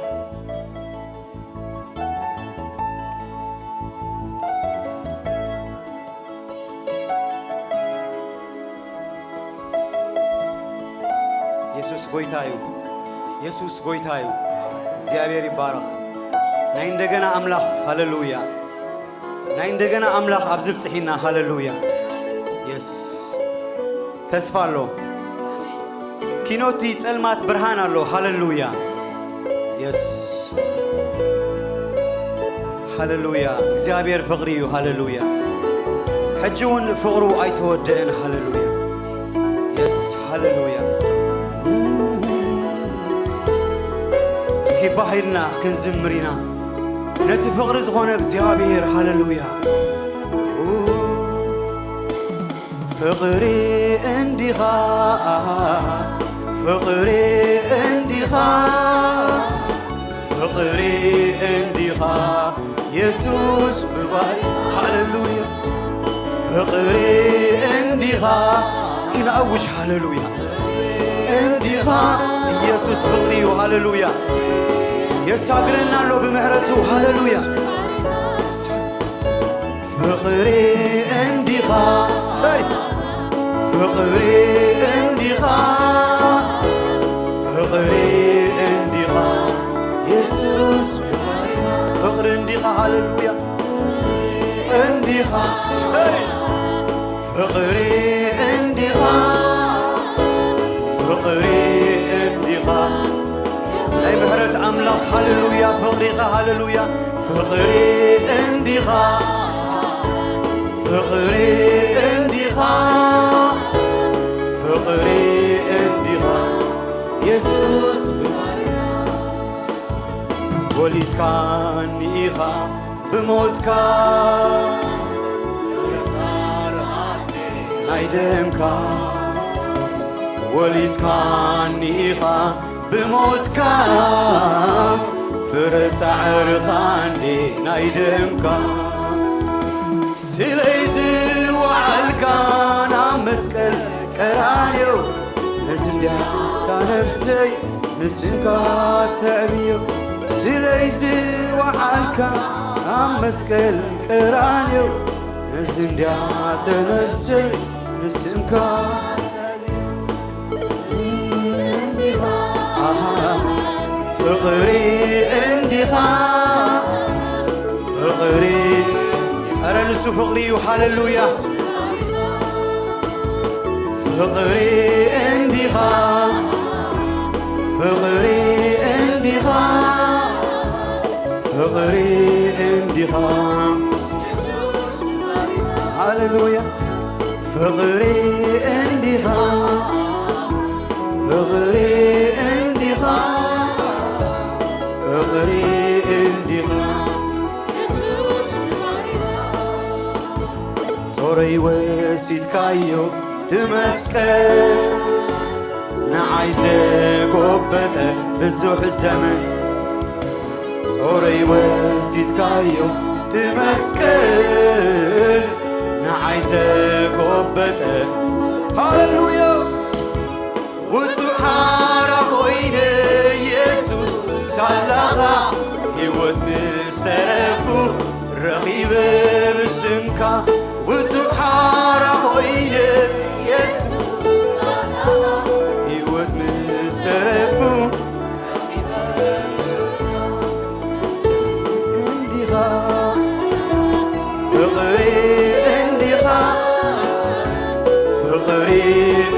የሱስ ጎይታ እዩ። የሱስ ጎይታ እዩ። እግዚኣብሔር ይባረኽ። ናይ እንደገና ኣምላኽ። ሃሌሉያ። ናይ እንደገና ኣምላኽ ኣብዚ ብጽሒና። ሃሌሉያ። የስ። ተስፋ ኣሎ። ኪኖቲ ጸልማት ብርሃን ኣሎ። ሃሌሉያ። የስ። ሃሌሉያ። እግዚኣብሔር ፍቕሪ እዩ። ሃሌሉያ። ሕጂ እውን ፍቕሩ ኣይተወደአን። ሃሌሉያ። የስ። ሃሌሉያ። እስኪ ባህ ኢልና ክንዝምር ኢና ነቲ ፍቕሪ ዝኾነ እግዚኣብሔር። ሃሌሉያ። ፍቕሪ እንዲኻ፣ ፍቕሪ እንዲኻ፣ ፍቕሪ እንዲኻ የሱስ ምባል። ሃሌሉያ። ፍቕሪ እንዲኻ። እስኪ ንኣውጅ። ሃሌሉያ። እንዲኻ ኢየሱስ ፍቕሪ እዩ። ሃሌሉያ። የሳግረና ኣሎ ብምሕረቱ። ሃሌሉያ። ፍቕሪ እንዲኻ፣ ሰይ፣ ፍቕሪ እንዲኻ፣ ፍቕሪ እንዲኻ፣ የሱስ ፍቕሪ እንዲኻ፣ ሃሌሉያ፣ እንዲኻ፣ ሰይ፣ ፍቕሪ እንዲኻ፣ ፍቕሪ እንዲኻ፣ ናይ ምሕረት ኣምላኽ፣ ሃሌሉያ፣ ፍቕሪኻ፣ ሃሌሉያ። ፍቕሪ እንዲኻ፣ ፍቕሪ እንዲኻ፣ ፍቕሪ እንዲኻ፣ የሱስ ወሊድካኒ ኢኻ ብሞትካ፣ ናይ ደምካ ወሊድካኒ ኢኻ ብሞትካ፣ ፍረ ጻዕርኻ እንዴ ናይ ደምካ፣ ስለይ ዝወዓልካ ናብ መስቀል ቀራንዮ፣ ነዚ እንድያ እታ ነፍሰይ ንስምካ ተዕብዮ። ስለይ ዝወዓልካ ናብ መስቀል ቀራንዮ፣ ነዚ እንድያ እታ ነፍሰይ ንስምካ ተዕብዮ። ኣሃ፣ ፍቕሪ እንዲኻ፣ ፍቕሪ፣ ኧረ ንሱ ፍቕሪ እዩ። ሃሌሉያ። ፍቕሪ እንዲኻ፣ ፍቕሪ እንዲኻ፣ ፍቕሪ እንዲኻ። ሃሌሉያ። ፍቕሪ እንዲኻ፣ ፍቕሪ እንዲኻ፣ ፍቕሪ እንዲኻ። ጾረይ ወሲድካዮ እቲ መስቀል፣ ንዓይ ዘጎበጠ ብዙሕ ዘመን። ጾረይ ወሲድካዮ እቲ መስቀል ንዓይ ዘጎበጠ። ሃሌሉያ! ውጹእ ሓራ ኮይነ ኢየሱስ ሳላኻ ህይወት ምስ ተረፉ ረኺበ ብስምካ። ውጹእ ሓራ ኮይነ ኢየሱስ ሳላኻ ህይወት ምስ ተረፉ እንዲኻ ፍቕሪ እንዲኻ ፍቕሪ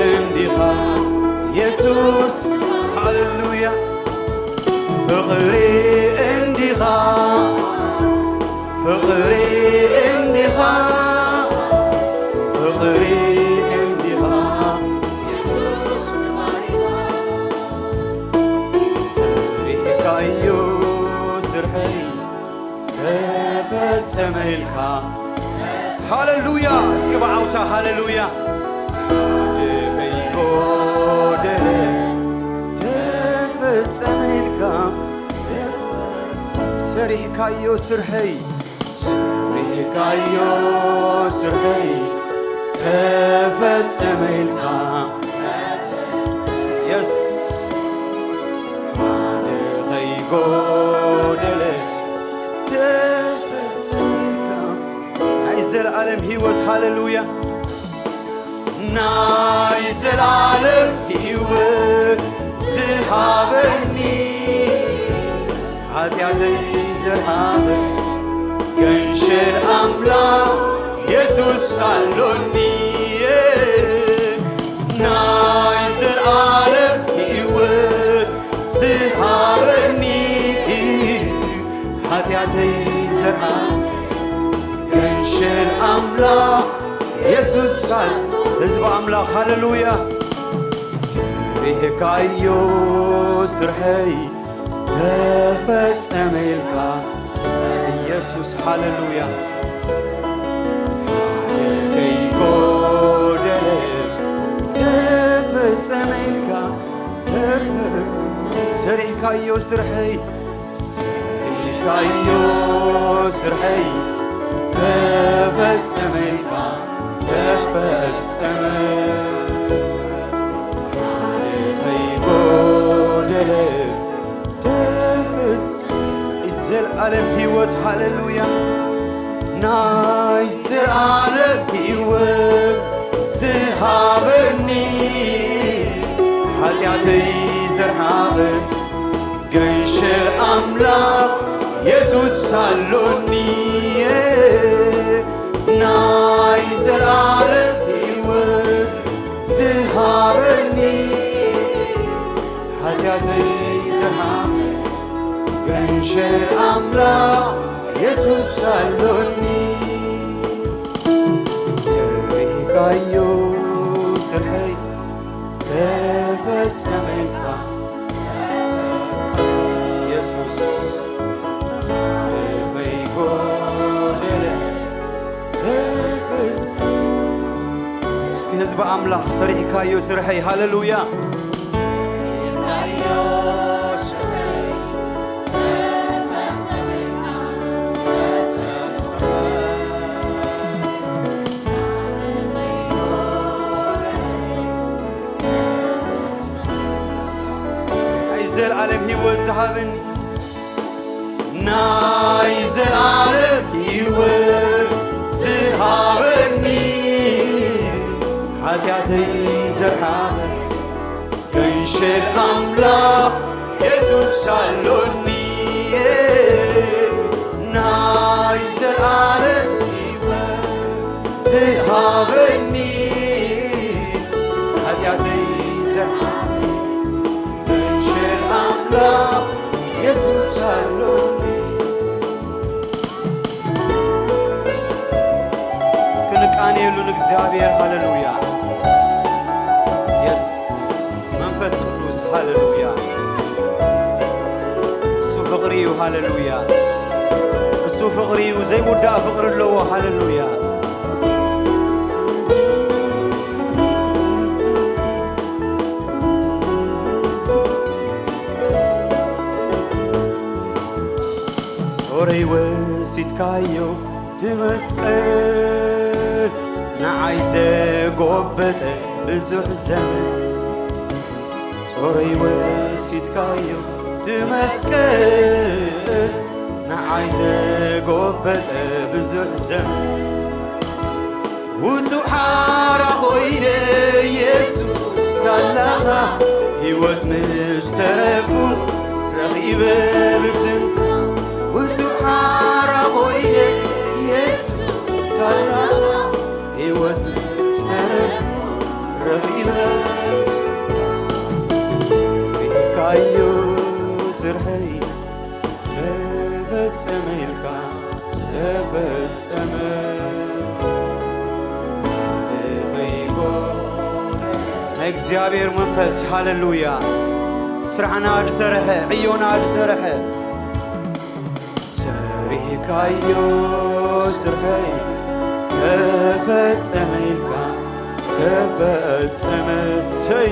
እንዲኻ የሱስ። ሃሌሉያ! ፍቕሪ እንዲኻ ፍቕሪ እንዲኻ ፍቕሪ እንዲኻ የሱስ። ሰሪሕካዮ ስርሐይ ተፈጸመ ኢልካ። ሃሌሉያ! እስኪ ብዓውታ ሃሌሉያ! ሓደ ከይጎደለ ተፈጸመ ኢልካ። ሰሪሕካዮ ስርሐይ፣ ሰሪሕካዮ ስርሐይ ተፈጸመ ኢልካ። የስ ሓደ ከይጎደለ ተፈጸመ ኢልካ። ናይ ዘለኣለም ህይወት ሃሌሉያ። ናይ ዘላለም ህይወት ዝሃበኒ ሓጢኣተይ ዘርሓቐ ገንሸል ኣምላኽ የሱስ ኣሎኒ። ናይ ዘላለም ህይወት ዝሃበኒ ሓጢኣተይ ዘርሓቐ ገንሸል ኣምላኽ የሱስ ኣል ህዝቢ ኣምላኽ ሃሌሉያ። ሰሪሕካዮ ስርሐይ ተፈጸመ ኢልካ ኢየሱስ ሃሌሉያ። ሓደ ከይጎደለ ተፈጸመ ኢልካ ተፈጸመ። ሰሪሕካዮ ስርሐይ ሰሪሕካዮ ስርሐይ ተፈጸመ ኢልካ ተፈጸመ። ሓደ ከይጎደለ ተፈጸመ። ናይ ዘለኣለም ህይወት ሃሌሉያ። ናይ ዘለኣለም ህይወት ዝሃበኒ ሓጢኣተይ ዘርሓቐ ገንሸል ኣምላኽ የሱስ ኣሎኒ። ናይ ዘለኣለም ህይወት ዝሃበኒ ሓጢኣተይ ዝሃበ ገንሸል ኣምላኽ የሱስ ኣሎኒ። ሰሪሕካዮ ስርሐይ ተፈጸመ ኢልካ የሱስ ከይጎደለ ተፈጸመ። እስኪ ህዝቢ ኣምላኽ ሰሪሕካዮ ስርሐይ ሃሌሉያ። ናይ ዘለኣለም ህይወት ዝሃበኒ ናይ ዘለኣለም ህይወት ዝሃበኒ ሓጢኣተይ ዘርሓቐ ገንሸል ኣምላኽ የሱስ ኣሎኒ። ናይ ዘለኣለም ህይወት ዝሃበኒ ሓጢኣተይ ዘርሓቐ ገንሸል ኣምላኽ የሱስ ኣሎኒ። እስኪ ንቃነየሉ ንእግዚኣብሔር። ሃሌሉያ። የስ መንፈስ ቅዱስ ሃሌሉያ። እሱ ፍቕሪ እዩ። ሃሌሉያ። እሱ ፍቕሪ እዩ። ዘይውዳእ ፍቕሪ ኣለዎ። ሃሌሉያ። ጾረይ ወሲድካዮ እቲ መስቀል፣ ንዓይ ዘጎበጠ ብዙሕ ዘመን። ጾረይ ወሲድካዮ እቲ መስቀል፣ ንዓይ ዘጎበጠ ብዙሕ ዘመን። ውጹእ ሓራ ኮይነ ኢየሱስ ሳላኻ፣ ህይወት ምስ ተረፉ ረኺበ ብስምካ። ውጹእ ሓራ ኮይነ ኢየሱስ ሳላኻ፣ ህይወት ምስ ተረፉ ረኺበ ብስምካ። ሪኢካዮ ስርሐይ ተፈጸመ ኢልካ፣ ተፈጸመ። ናይ እግዚኣብሔር መንፈስ፣ ሃሌሉያ። ስራሕና ዝሰርሐ፣ ዕዮና ዝሰርሐ፣ ሰሪሕካዮ ስርሐይ ተፈጸመ ኢልካ፣ ተፈጸመ። ሰይ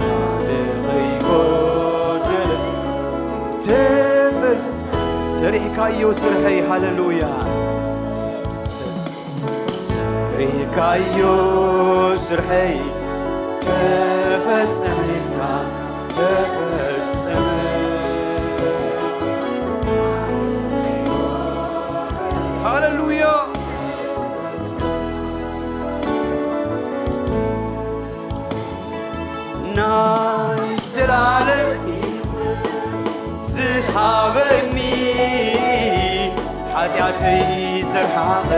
ሓደ ከይጎደለ ተፈጸመ። ሰሪሕካዮ ስርሐይ፣ ሃሌሉያ። ሰሪሕካዮ ስርሐይ ተፈጸመ ኢልካ፣ ተፈጸመ። ሃሌሉያ። ናይ ዘላለም ህይወት ዝሃበኒ፣ ሓጢኣተይ ዘርሓቐ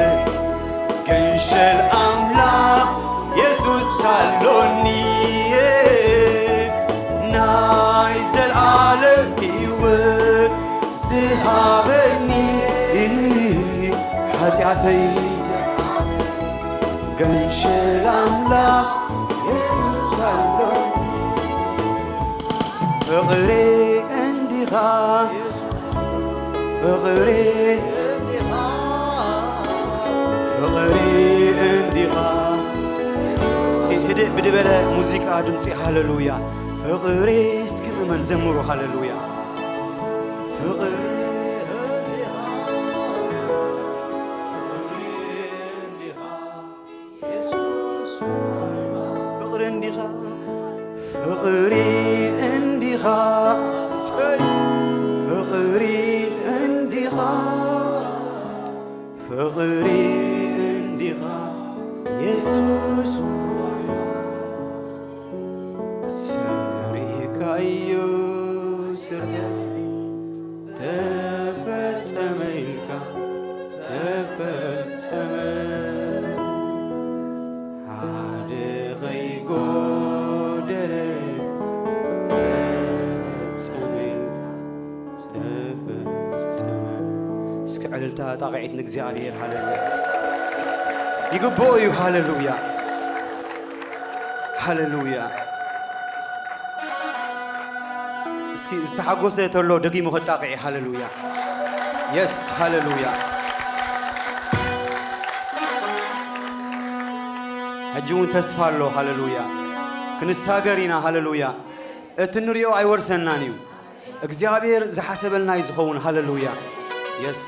ገንሸል ኣምላኽ የሱስ ኣሎኒ። ናይ ዘላለም ህይወት ዝሃበኒ፣ ሓጢኣተይ ዘርሓቐ ገንሸል ኣምላኽ የሱስ ኣሎ። ፍቕሪ እንዲኻ፣ ፍቕሪ፣ ፍቕሪ እንዲኻ። እስኪ ህድእ ብድበለ ሙዚቃ ድምፂ፣ ሃሌሉያ። ፍቕሪ እስኪ ምእመን ዘምሩ፣ ሃሌሉያ። ፍቕሪ እንዲኻ፣ ፍቕሪ እንዲኻ፣ ፍቕሪ እንዲኻ፣ ሰይ፣ ፍቕሪ እንዲኻ፣ ፍቕሪ እንዲኻ የሱስ። ሰሪሕካዮ ስርሐይ ተፈጸመ ኢልካ፣ ተፈጸመ። ሓደ ከይጎደለ ተፈጸመ ኢልካ፣ ተፈጸመ። እስኪ ዕልልታ ጣቕዒት ንእግዚኣብሔር። ሃሌሉያ። እስኪ ይግብኦ እዩ። ሃሌሉያ። ሃሌሉያ። እስኪ ዝተሓጎሰ ተሎ ደጊሙ ከጣቕዒ። ሃሌሉያ። የስ፣ ሃሌሉያ። ሕጂ እውን ተስፋ ኣሎ። ሃሌሉያ። ክንሳገር ኢና። ሃሌሉያ። እቲ ንሪኦ ኣይወርሰናን እዩ። እግዚኣብሔር ዝሓሰበልና እዩ ዝኸውን። ሃሌሉያ። የስ።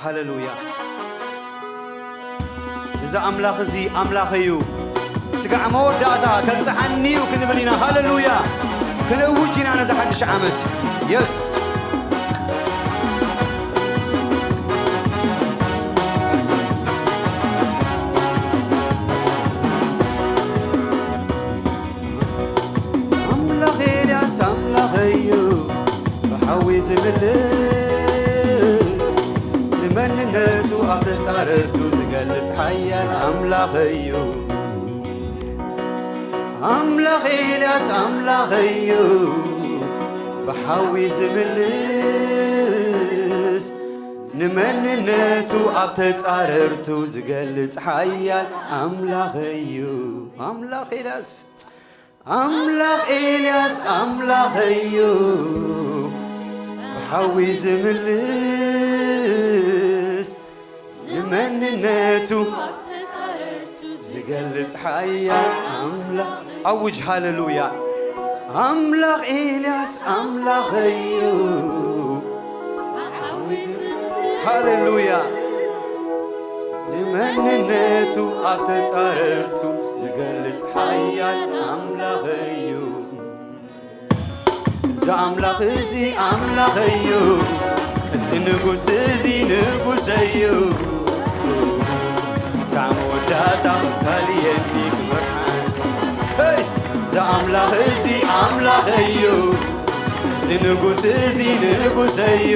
ሃሌሉያ። እዚ ኣምላኽ እዚ ኣምላኽ እዩ። ስጋዕ መወዳእታ ከብጽሓኒ እዩ ክንብል ኢና። ሃሌሉያ። ክንእውጅ ኢና ነዚ ሓድሽ ዓመት። የስ። ኣምላኽ ኤልያስ ኣምላኽ እዩ፣ ብሓዊ ዝምልስ፣ ንመንነቱ ኣብ ተጻረርቱ ዝገልጽ ሓያል ኣምላኽ እዩ። ኣምላኽ ኤልያስ ኣምላኽ እዩ፣ ብሓዊ ዝምልስ፣ ንመንነቱ ኣብ ተጻረርቱ ዝገልጽ ሓያል ኣምላኽ እዩ። ኣምላኽ ኤልያስ ኣምላኽ ኤልያስ ኣምላኽ እዩ፣ ብሓዊ ዝምልስ፣ ንመንነቱ ዝገልጽ ሓያል ኣምላኽ። ኣውጅ። ሃሌሉያ። ኣምላኽ ኤልያስ ኣምላኽ እዩ፣ ሃሌሉያ። ንመንነቱ ኣብ ተጻረርቱ ዝገልጽ ሓያል ኣምላኽ እዩ። እዚ ኣምላኽ እዚ ኣምላኽ እዩ። እዚ ንጉስ እዚ ንጉስ እዩ። ክሳብ መወዳእታ ክታልየኒ ክመርሓን። ሰይ! እዚ ኣምላኽ እዚ ኣምላኽ እዩ። እዚ ንጉስ እዚ ንጉስ እዩ።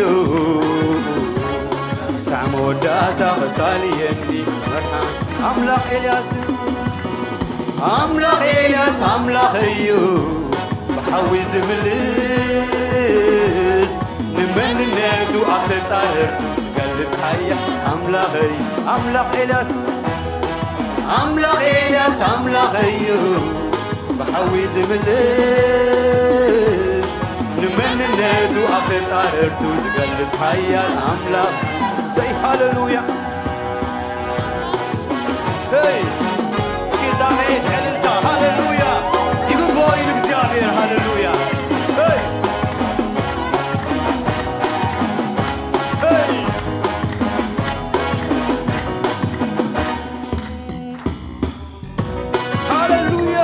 ክሳብ መወዳእታ ክሳልየኒ ክመርሓን። ኣምላኽ ኤልያስ፣ ኣምላኽ ኤልያስ ኣምላኽ እዩ። ብሓዊ ዝምልስ ንመንነቱ ኣብ ተጻረርቱ ዝገልጽ ሓያል ኣምላኽ እዩ። ኣምላኽ ኤልያስ፣ ኣምላኽ ኤልያስ ኣምላኽ እዩ። ብሓዊ ዝምልስ ንመንነቱ ኣብ ተጻረርቱ ዝገልጽ ሓያል ኣምላኽ። ሰይ ሃሌሉያ። ሰይ እስኪ ዳዊት ዕልልታ ሃሌሉያ ይግብኦ እዩ ንእግዚኣብሔር። ሃሌሉያ። ሰይ ሰይ ሃሌሉያ።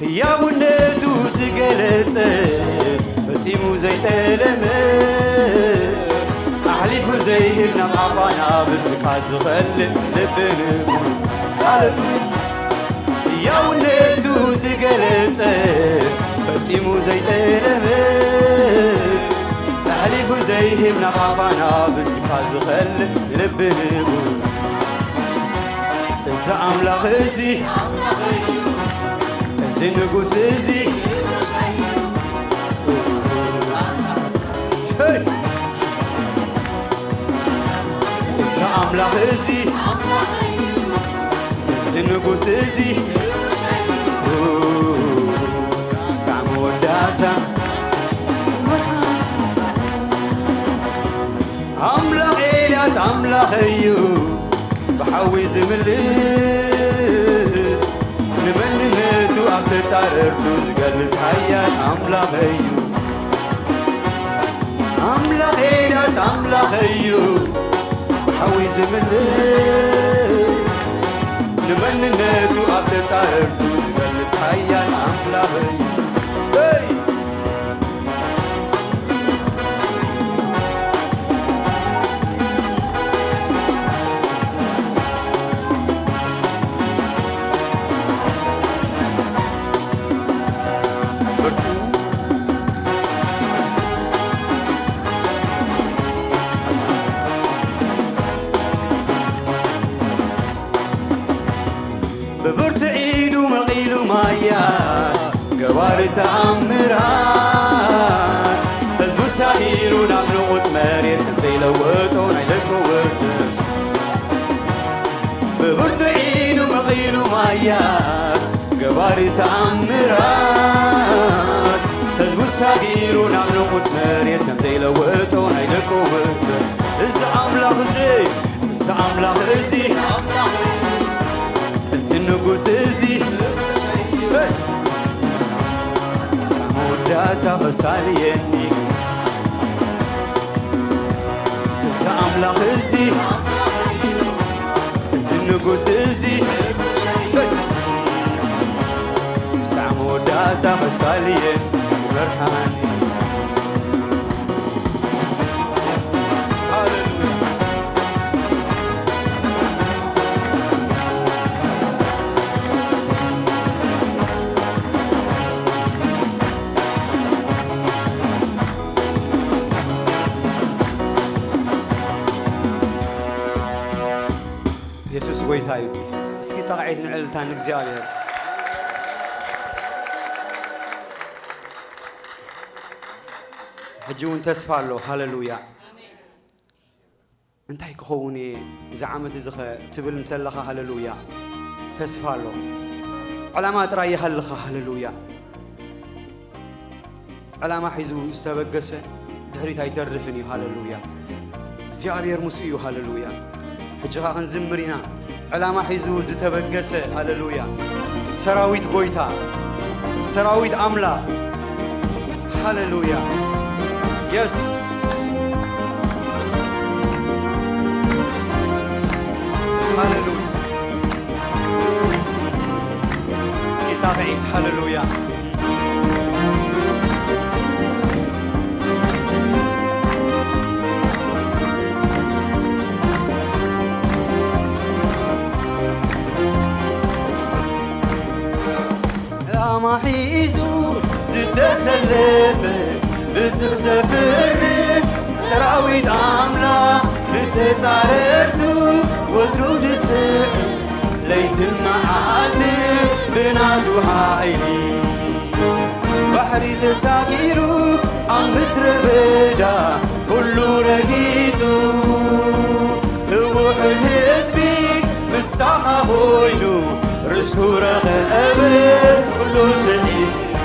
ህያውነቱ ዝገለጸ ፈጺሙ ዘይጠለመ ኣሕሊፉ ዘይህብ ናብ ኣፋና ብስትካ ዝኸልእ ልቢ ንጉስ ሃሌሉያ። ህያውነቱ ዝገለጸ ፈጺሙ ዘይጠለመ ኣሕሊፉ ዘይህብ ናብ ኣፋና ብስትካ ዝኸልእ ልቢ ንጉስ እዚ ኣምላኽ እዚ እዚ ንጉስ እዚ ሰይ! እዚ ኣምላኽ እዚ እዚ ንጉስ እዚ ክሳዕ መወዳእታ ኣምላኽ ኤልያስ ኣምላኽ እዩ። ብሓዊ ዝምልስ ንመንነቱ ኣብ ተጻረርቱ ዝገልጽ ሓያል ኣምላኽ እዩ። ኣምላኽ ኤልያስ ኣምላኽ እዩ። ብሓዊ ዝምልስ ንመንነቱ ኣብ ተጻረርቱ ዝገልጽ ሓያል ኣምላኽ እዩ። ሰይ! ብብርቱዕ ኢዱ መቒሉ ማያት ገባሪ ተኣምራት ህዝቡ ሳጊሩ ናብ ንቑጽ መሬት ከም ዘይለወጦ ናይ ደቁ ውርደት ብብርቱዕ ኢዱ መቒሉ ማያት ገባሪ ተኣምራት ህዝቡ ሳጊሩ ናብ ንቑጽ መሬት ከም ዘይለወጦ ናይ ደቁ ውርደት እዚ ኣምላኽ እዚ እዚ ኣምላኽ እዚ እዚ ንጉስ እዚ መወዳእታ ክሳልየኒ እዚ ኣምላኽ እዚ እዚ ንጉስ እዚ ክሳዕ መወዳእታ ክሳልየኒ መርሓኒ የሱስ ጎይታ እዩ። እስኪ ጣቕዒትን ዕልልታን ንእግዚኣብሔር። ሕጂ እውን ተስፋ ኣሎ። ሃሌሉያ። እንታይ ክኸውን እየ እዚ ዓመት እዚ ኸ ትብል እንተለኻ፣ ሃሌሉያ፣ ተስፋ ኣሎ። ዕላማ ጥራይ ይሃልኻ። ሃሌሉያ። ዕላማ ሒዙ ዝተበገሰ ድሕሪት ኣይተርፍን እዩ። ሃሌሉያ። እዚ እግዚኣብሔር ምስኡ እዩ። ሃሌሉያ። ሕጂ ኸዓ ክንዝምር ኢና። ዕላማ ሒዙ ዝተበገሰ፣ ሃሌሉያ፣ ሰራዊት ጐይታ፣ ሰራዊት ኣምላኽ። ሃሌሉያ። የስ። ሃሌሉያ። እስኪ ጣቕዒት፣ ሃሌሉያ። ዕላማ ሒዙ ዝተሰለፈ ብዙሕ ዘፍርህ ሰራዊት ኣምላኽ ንተጻረርቱ ወትሩ ዝስዕር ለይትን መዓልትን ብናቱ ሓይሊ ባሕሪ ተሳጊሩ ኣብ ምድረ በዳ ኩሉ ረጊጹ ትውሕድ ህዝቢ ምሳኻ ኮይኑ ርስቱ ረኸበ ኩሉ ስዒ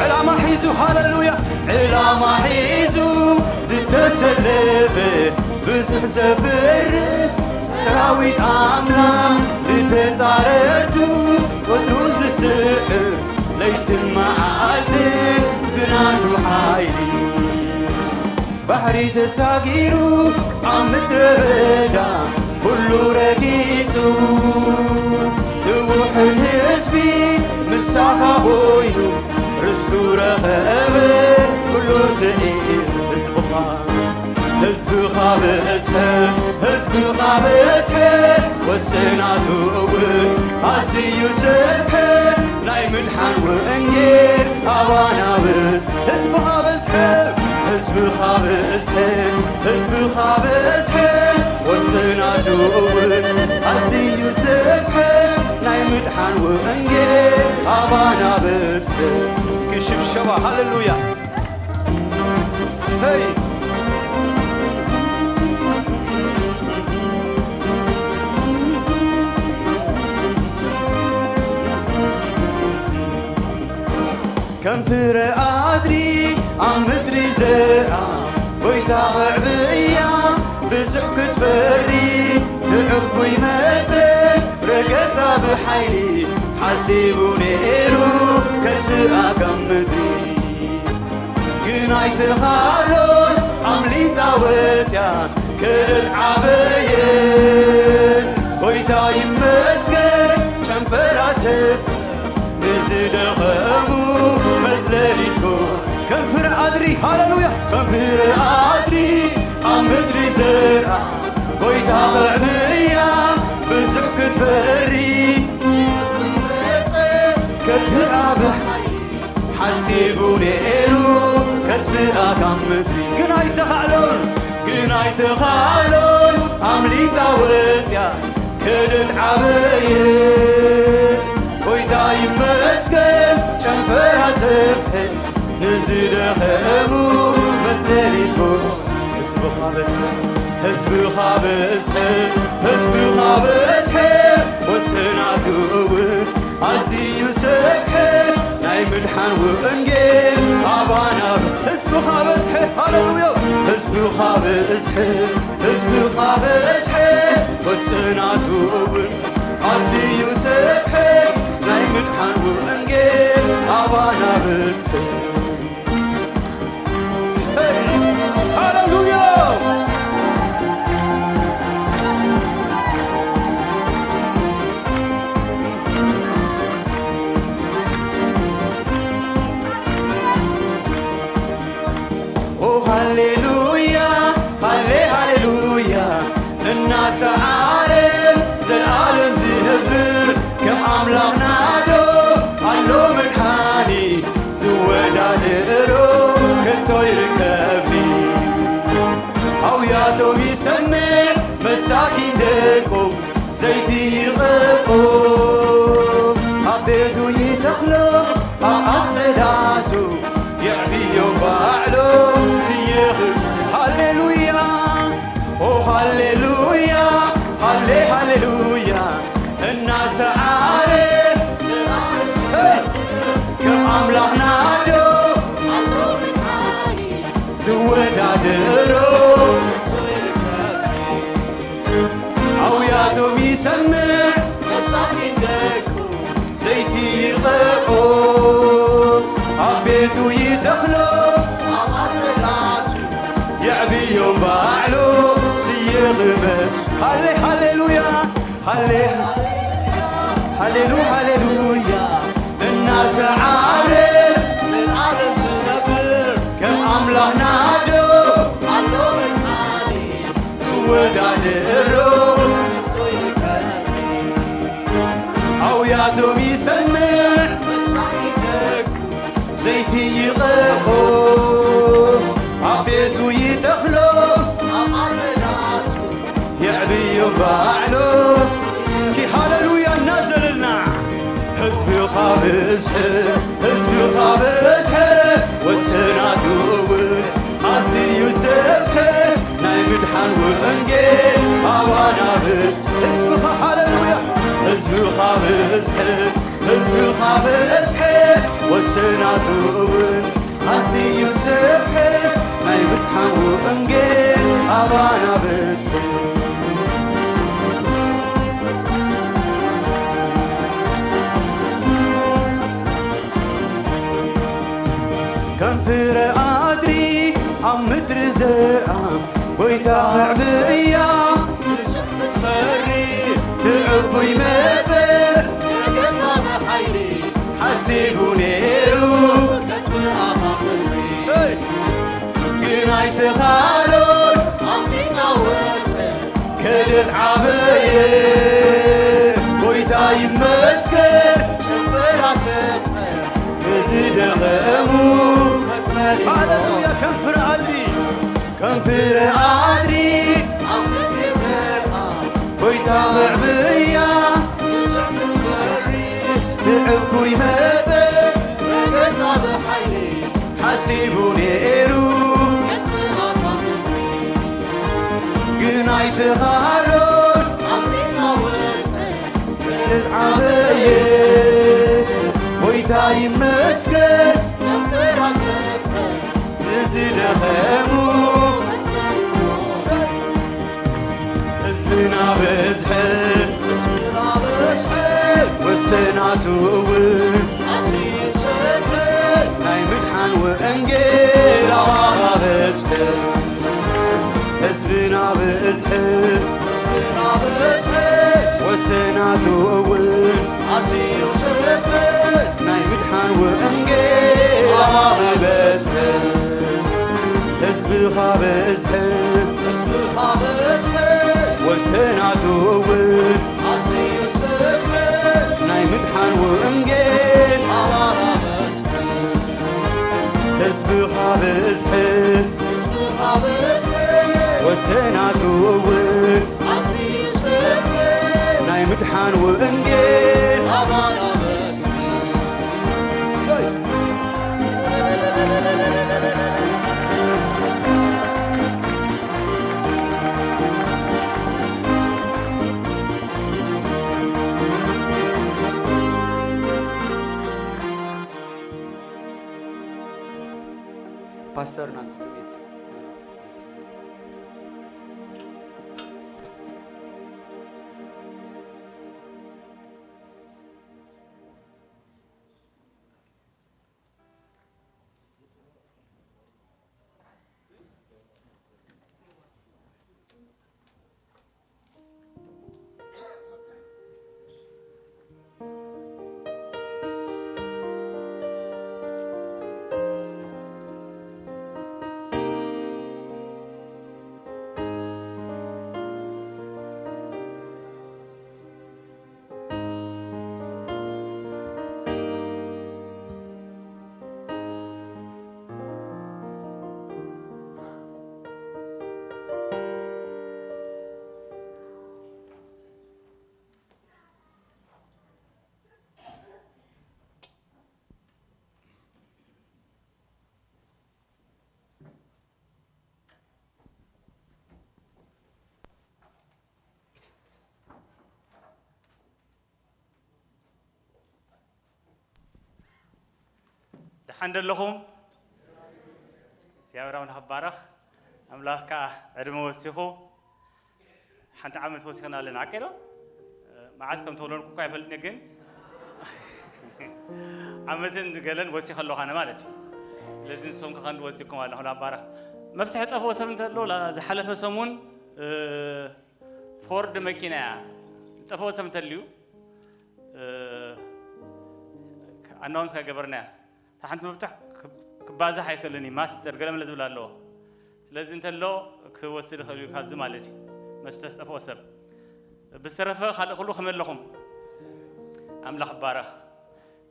ዕላማ ሒዙ ሃሌሉያ ዕላማ ሒዙ ዝተሰለፈ ብዙሕ ዘፍርህ ሰራዊት ኣምላኽ ንተጻረርቱ ወትሩ ዝስዕር ለይትን መዓልትን ብናቱ ሓይሊ ባሕሪ ተሳጊሩ ኣብ ምድረ በዳ ኩሉ ረጊጹ ትውሕድ ህዝቢ ምሳኻ ኮይኑ ርስቱ ረኸበ ኩሉ ስዒር ህዝብኻ ህዝብኻ በዝሐ ህዝብኻ በዝሐ ወሰናቱ እውን ኣዝዩ ሰፍሐ ናይ ምድሓን ወንጌል ኣባና በዝሐ ህዝብኻ በዝሐ ህዝብኻ በዝሐ ህዝብኻ በዝሐ ወሰናቱ እውን ኣዝዩ ሰፍሐ ናይ ምድሓን ወንጌል ኣባና በዝሐ እስኪ ሽብሸባ ሃሌሉያ ሰይ ከም ፍረ ኣድሪ ኣብ ምድሪ ዘርኣ ጎይታ ኽዕብያ ብዙሕ ክትፈሪ ትዕጉ ይመጸ ረገጻ ብሓይሊ ሓሲቡ ነይሩ ከጥፍኣ ካብ ምድሪ ግን ኣይተኻሎን ኣምሊጣ ወፅያ ክልል ዓበየ ጎይታ ይመስገን ጨንፈራ ሰፍ ንዝደኸሙ መዝለሊት ኮ ከም ፍረ ኣድሪ ሃሌሉያ ከም ፍረ ኣድሪ ኣብ ምድሪ ዘርኣ ጎይታ ኽዕብያ ብዙሕ ክትፈሪ ከትፍኣ ብሓ ሓሲቡ ነይሩ ከጥፍኣ ካብ ምድሪ ግን ኣይተኻእሎን ግን ኣይተኻእሎን ኣምሊጣ ወፅያ ከደት ዓበየ ጎይታ ይመስገን ጨንፈራ ሰፍሐ ንዝደኸሙ መፅለሊት ህዝብኻ በዝሐ ህዝብኻ በዝሐ ህዝብኻ በዝሐ ወሰናቱ እውን ኣዝዩ ሰብሐ ናይ ምድሓን ወንጌል ኣባና ህዝብኻ በዝሐ ሃሌሉያ ህዝብኻ በዝሐ ህዝብኻ በዝሐ ወሰናቱ እውን ኣዝዩ ሰብሐ ናይ ምድሓን ወንጌል ኣባና በዝሐ ሃሌሉያ ኦ ሃሌሉያ ሃሌ ሃሌሉያ እናሰዓረ ዘልዓለም ዝነብር ከም ኣምላኽና ዶ ኣሎ መድሓኒ ዝወዳደሮ ከቶ ይርከብኒ ኣውያቶም ይሰምዕ መሳኪን ደቆም ዘይቲ ይቐብኦ ኣብ ቤቱ ይተኽሎ ኣብ ዓጸዳቱ የዕብዮም ባዕሎ ዝየኽብ ሃሌሉያ ኦ ሃሌሉያ ሃሌ ሃሌሉያ እናሰዓረ ከም ኣምላኽና ዶ ዝወዳደሮ ሰምዕ መሳኪን ደቁ ዘይቲ ይቐብኦ፣ ኣብ ቤቱ ይተኽሎ፣ ኣብ ኣተላቱ የዕብዮም ባዕሉ። ስየ ቕበል። ሃሌ-፣ ሃሌሉያ፣ ሃሌ-፣ ሃሌሉ-፣ ሃሌሉያ። እናሰዓረ ዘልዓለም ዝነብር ከም ኣምላኽና ዶ ኣሎ መድሓኒ ዝወዳደሮ? ኣውያቶም ይሰምዕ መሳኪን ደቁ ዘይቲ ይቐብኦ፣ ኣብ ቤቱ ይተኽሎ፣ ኣብ ኣተላቱ የዕብዮም ባዕሉ። እስኪ ሃሌሉያ እናዘለልና። ህዝብኻ ብዝሒ፣ ህዝብኻ ብዝሒ፣ ወሰናቱ እውን ኣዝዩ ሰፍሐ፣ ናይ ምድሓን ወንጌል ኣባናብት። ህዝብኻ፣ ሃሌሉያ፣ ህዝብኻ ብዝሒ፣ ህዝብኻ ብዝሒ፣ ወሰናቱ እውን ኣዝዩ ሰፍሐ፣ ናይ ምድሓን ወንጌል ኣባናብት። ከም ፍረ ኣድሪ ኣብ ምድሪ ዘርኣ፣ ጎይታ ምዕብያ ብዙሕ ክትፈሪ፣ ትዕቡይ መጸ፣ ንጌታ ብሓይሊ ሓሲቡ ነይሩ። ከጥፍኣኻ ምድሪ፣ ግን ኣይተኻሎን፣ ኣፍሊጣ ወጸ፣ ከደት ዓበየ። ጎይታ ይመስገን፣ ጨንፈር ኣሰፍሐ፣ ንዝደኸሙ መጽለሊ። ሃሌሉያ፣ ከም ፍረ ኣድሪ፣ ከም ፍረ ኣድሪ ኣብ ምድሪ ዘርኣ፣ ጎይታ ምዕብያ ብዙሕ ክትፈሪ፣ ትዕቡይ መጸ፣ ንጌታ ብሓይሊ ሓሲቡ ነይሩ። ግን ኣይተኻሎን፣ ኣፍሊጣ ወጸ፣ ዓበየ። ጎይታ ይመስገን፣ ንዝደኸሙ ህዝብና በዝሐ፣ ወሰናቱ እውን ናይ ምድሓን ወንጌል ኣባራረጸ። ህዝብና ብዝሒ፣ ህዝብና ብዝሒ፣ ወሰናቱ እውን ኣዝዩ ሰፍሐ፣ ናይ ምድሓን ወንጌል ኣባራረጸ። ህዝብኻ ብዝሒ፣ ህዝብኻ ብዝሒ፣ ወሰናቱ እውን ኣዝዩ ሰፍሐ፣ ናይ ምድሓን ወንጌል ኣባራረጸ። ህዝብኻ ብዝሒ፣ ህዝብኻ ብዝሒ፣ ወሰናቱ እውን ኣዝዩ ሰፍሐ፣ ናይ ምድሓን ወንጌል ኣባራረጸ። እሰይ። ፓስተር ናብዚ ቅድሚት ደሓን ደለኹም? እግዚኣብሔር ኣምላኽ ይባረኽ። ኣምላኽ ከኣ ዕድመ ወሲኹ ሓንቲ ዓመት ወሲኽና ኣለና። ሓቀይ ዶ? መዓስ ከም ተወለድኩ እኳ ኣይፈልጥን፣ ግን ዓመትን ገለን ወሲኸ ኣለኹ ኣነ ማለት እዩ። ስለዚ ንስኹም ከ ክንዲ ወሲኹም ኣለኹ። ላባራ መፍትሒ ጠፍኦ ሰብ እንተሎ፣ ዝሓለፈ ሰሙን ፎርድ መኪና እያ ዝጠፍኦ ሰብ እንተልዩ፣ ኣናውንስ ከገበርና እያ። እታ ሓንቲ መፍትሕ ክባዛሕ ኣይክእልን እዩ፣ ማስተር ገለመለ ዝብል ኣለዎ። ስለዚ እንተሎ ክወስድ ይኽእል እዩ ካብዚ ማለት እዩ፣ መፍትሕ ዝጠፍኦ ሰብ። ብዝተረፈ ካልእ ኩሉ ከመይ ኣለኹም? ኣምላኽ ይባረኽ።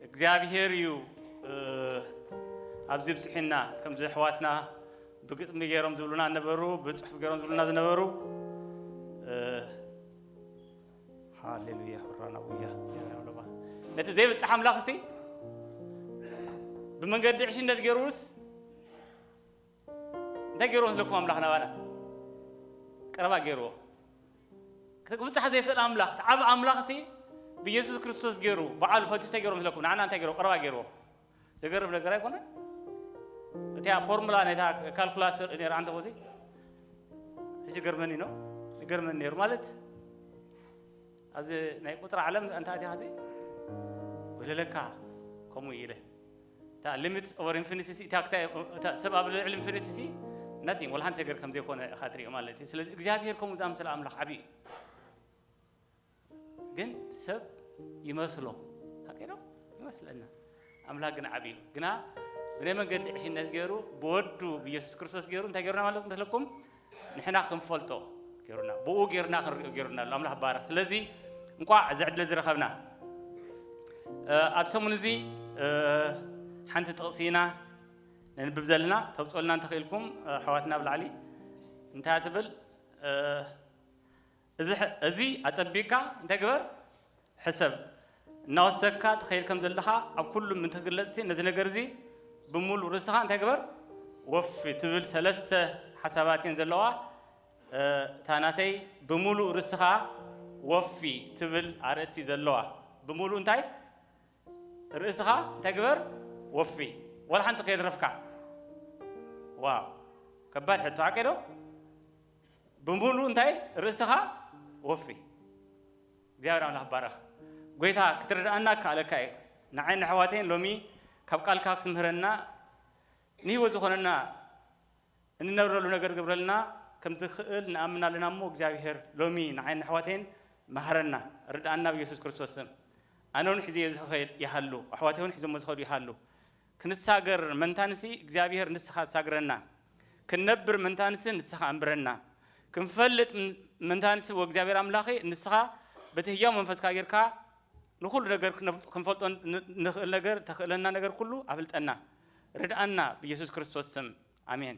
እግዚኣብሄር እዩ ኣብዚ ብፅሒና። ከምዚ ኣሕዋትና ብግጥሚ ገይሮም ዝብሉና ነበሩ፣ ብፅሑፍ ገይሮም ዝብሉና ዝነበሩ። ሃሌሉያ፣ ሆራና ውያ። ነቲ ዘይብፅሕ ኣምላኽ ሲ ብመንገዲ ዕሽነት ገይሩስ እንታይ ገይርዎ መስለኩም? ኣምላኽ ናባና ቀረባ ገይርዎ። ክብፅሕ ዘይክእል ኣምላኽ፣ ዓብ ኣምላኽ ሲ ብኢየሱስ ክርስቶስ ገይሩ፣ በዓሉ ፈቲሱ እንታይ ገይርዎ መስለኩም? ንዓና እንታይ ገይርዎ? ቀረባ ገይርዎ። ዘገርም ነገር ኣይኮነን? እቲያ ፎርሙላ ናይታ ካልኩላስ ነይራ ኣንተ ኾዚ እዚ ገርመኒ ነው። ዝገርመኒ ነይሩ ማለት ኣብዚ ናይ ቁፅሪ ዓለም እንታይ ኣቲኻ ሲ ወለለካ ከምኡ ኢለ እታ limits over infinity ሲ እታ ክሳይ እታ ሰብ ኣብ ልዕሊ ኢንፊኒቲ ሲ nothing ወላ ሓንቲ ነገር ከም ዘይኮነ ኢኻ ትሪኦ ማለት እዩ። ስለዚ እግዚኣብሔር ከምኡ ዝኣምሰለ ኣምላኽ ዓብዪ እዩ። ግን ሰብ ይመስሎ ሓቂ ነው ይመስለና። ኣምላኽ ግን ዓብዪ እዩ። ግና ብናይ መንገዲ ዕሽነት ገይሩ ብወዱ ብኢየሱስ ክርስቶስ ገይሩ እንታይ ገይሩና ማለት መስለኩም? ንሕና ክንፈልጦ ገይሩና፣ ብኡ ገይሩና ክንሪኦ ገይሩና ኣሎ። ኣምላኽ ይባረኽ። ስለዚ እንቋዕ እዚ ዕድል ዝረኸብና። እ፣ ኣብ ሰሙን እዚ፣ እ፣ ሓንቲ ጥቕሲ ኢና ነንብብ ዘለና። ተብፅኦልና እንተኽኢልኩም፣ እ፣ ኣሕዋትና ኣብ ላዕሊ እንታይ ትብል? እ፣ እዚ ሕ-፣ እዚ ኣጸቢቕካ እንታይ ግበር? ሕሰብ። እናወሰካ ትኸይድ ከም ዘለኻ ኣብ ኩሉ ምእንቲ ክግለጽ፣ ነዚ ነገር እዚ ብምሉእ ርእስኻ እንታይ ግበር? ወፊ ትብል ሰለስተ ሓሳባት እየን ዘለዋ። እ፣ እታ ናተይ ብምሉእ ርእስኻ ወፊ ትብል ኣርእስቲ ዘለዋ። ብምሉእ እንታይ? ርእስኻ እንታይ ግበር? ወፊ። ዋላ ሓንቲ ከየትረፍካ። ዋው፣ ከባድ ሕቶ፣ ሓቀይ ዶ? ብምሉእ እንታይ? ርእስኻ ወፊ። እግዚኣብሔር ኣምላኽ ይባረኽ። ጎይታ ክትረድኣና ክከኣለካ እዩ። ንዓይን ኣሕዋተይን ሎሚ ካብ ቃልካ ክትምህረና፣ ንህይወት ዝኾነና እንነብረሉ ነገር ግብረልና ከም ትኽእል ንኣምን ኣለና እሞ፣ እግዚኣብሔር ሎሚ ንዓይን ኣሕዋተይን መሃረና፣ ርድኣና ብኢየሱስ ክርስቶስ ስም። ኣነ እውን ሒዘዮ ዝኸይድ ይሃሉ፣ ኣሕዋተይ እውን ሒዞሞ ዝኸዱ ይሃሉ። ክንሳገር መንታንሲ እግዚኣብሔር ንስኻ ኣሳግረና። ክንነብር መንታንሲ ንስኻ ኣንብረና። ክንፈልጥ ም-፣ መንታንሲ ወእግዚኣብሔር ኣምላኸ ንስኻ በቲ ህያው መንፈስካ ጌርካ ንኹሉ ነገር ክነፍልጦ-፣ ክንፈልጦ ን-፣ ንኽእል ነገር፣ ተኽእለና ነገር ኩሉ ኣፍልጠና። ርድኣና ብኢየሱስ ክርስቶስ ስም። ኣሜን።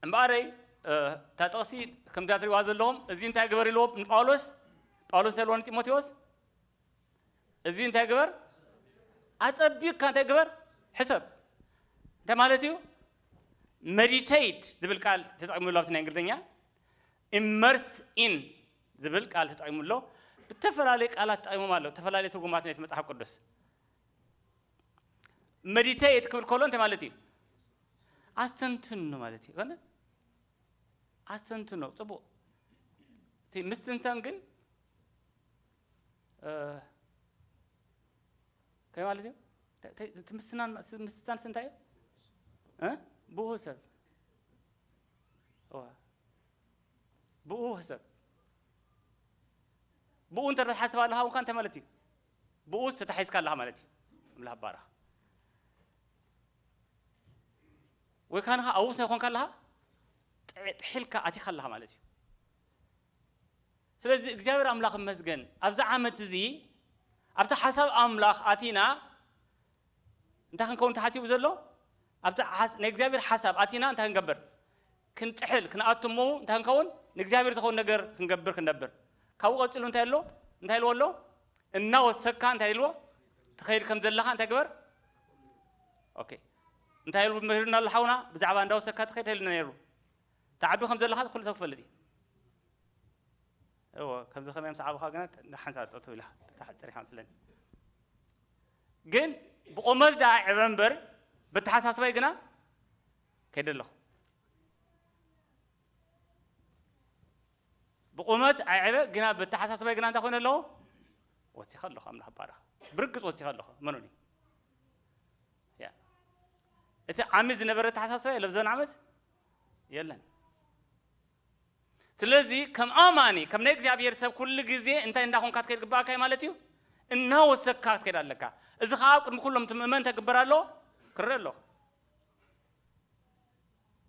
እምበኣረይ፣ እ፣ እታ ጥቕሲ ከምዛ ትሪእዋ ዘለኹም፣ እዚ እንታይ ግበር ኢልዎ ንጳውሎስ? ጳውሎስ እንታይ ኢልዎ ንጢሞቴዎስ? እዚ እንታይ ግበር? ኣጸቢቕካ እንታይ ግበር? ሕሰብ። እንታይ ማለት እዩ? ሜዲቴት ዝብል ቃል ተጠቒሙሉ ኣብቲ ናይ እንግሊዝኛ። ኢመርስ ኢን ዝብል ቃል ተጠቒሙሎ። ብተፈላለየ ቃላት ተጠቒሞም ኣለዉ። ዝተፈላለዩ ትርጉማት ናይቲ መጽሓፍ ቅዱስ። ሜዲቴት ክብል ከሎ እንታይ ማለት እዩ? ኣስተንትኖ ማለት እዩ። ኮነ? ኣስተንትኖ፣ ጽቡቕ። እቲ ምስትንታን ግን፣ እ፣ ከመይ ማለት እዩ? ተ-፣ ተ-፣ እቲ ምስትናን፣ ምስትንታንስ እንታይ እዩ? እ? ብኡ ሰብ። እዋ። ብኡ ሰብ። ብኡ እንተ ትሓስብ ኣለኻ እውን እንታይ ማለት እዩ? ብኡ ተታሒዝካ ኣለኻ ማለት እዩ። ኣምላኽ ይባረኽ። ወይ ካንኻ ኣብኡ እንታይ ኮንካ ኣለኻ? ጥዕ-፣ ጥሒልካ ኣቲኻ ኣለኻ ማለት እዩ። ስለዚ እግዚኣብሔር ኣምላኽ ይመስገን፣ ኣብዚ ዓመት እዚ ኣብቲ ሓሳብ ኣምላኽ ኣቲና፣ እንታይ ክንከውን ተሓሲቡ ዘሎ? ኣብቲ ሓስ-፣ ናይ እግዚኣብሔር ሓሳብ ኣቲና እንታይ ክንገብር? ክንጥሕል፣ ክንኣቱ እሞ እንታይ ክንከውን? ንእግዚኣብሔር ዝኸውን ነገር ክንገብር፣ ክንነብር። ካብኡ ቀጺሉ እንታይ ኣሎ? እንታይ ኢልዎ ኣሎ? እናወሰካ እንታይ ኢልዎ? ትኸይድ ከም ዘለኻ እንታይ ግበር? ኦኬ። እንታይ ኢሉ መሂሩና ኣሎ ሓውና? ብዛዕባ እንዳወሰካ ትኸይድ ኢሉና ነይሩ። ትዓቢ ከም ዘለኻ ኩሉ ሰብ ክፈልጥ እዩ። እዎ፣ ከምዚ ከመይ ምስ ዓብኻ ግና ሓንሳብ ጠጠው ኢልካ ትሓጽር ኢኻ መስለኒ። ግን ብቑመት ደኣ ዕበ እምበር፣ በተሓሳስባይ ግና ከይደ ኣለኹ። ብቑመት ኣይዕበ ግና ብኣተሓሳስባይ ግና እንታይ ኮይነ ኣለኹ? ወሲኸ ኣለኹ። ኣምላኽ ባረኽ። ብርግጽ ወሲኸ ኣለኹ። መኑኒ? ያ። እቲ ዓሚ ዝነበረ ኣተሓሳስባ የለ ብዘን ዓመት የለን። ስለዚ ከም ኣማኒ ከም ናይ እግዚኣብሔር ሰብ ኩሉ ግዜ እንታይ እንዳኾንካ ክትከይድ ግባኣካ እዩ ማለት እዩ? እናወሰካ ክትከይድ ኣለካ። እዚ ከዓ ኣብ ቅድሚ ኩሎም እቲ ምእመን እንታይ ክግበር ኣለዎ? ክረአ ኣለዎ።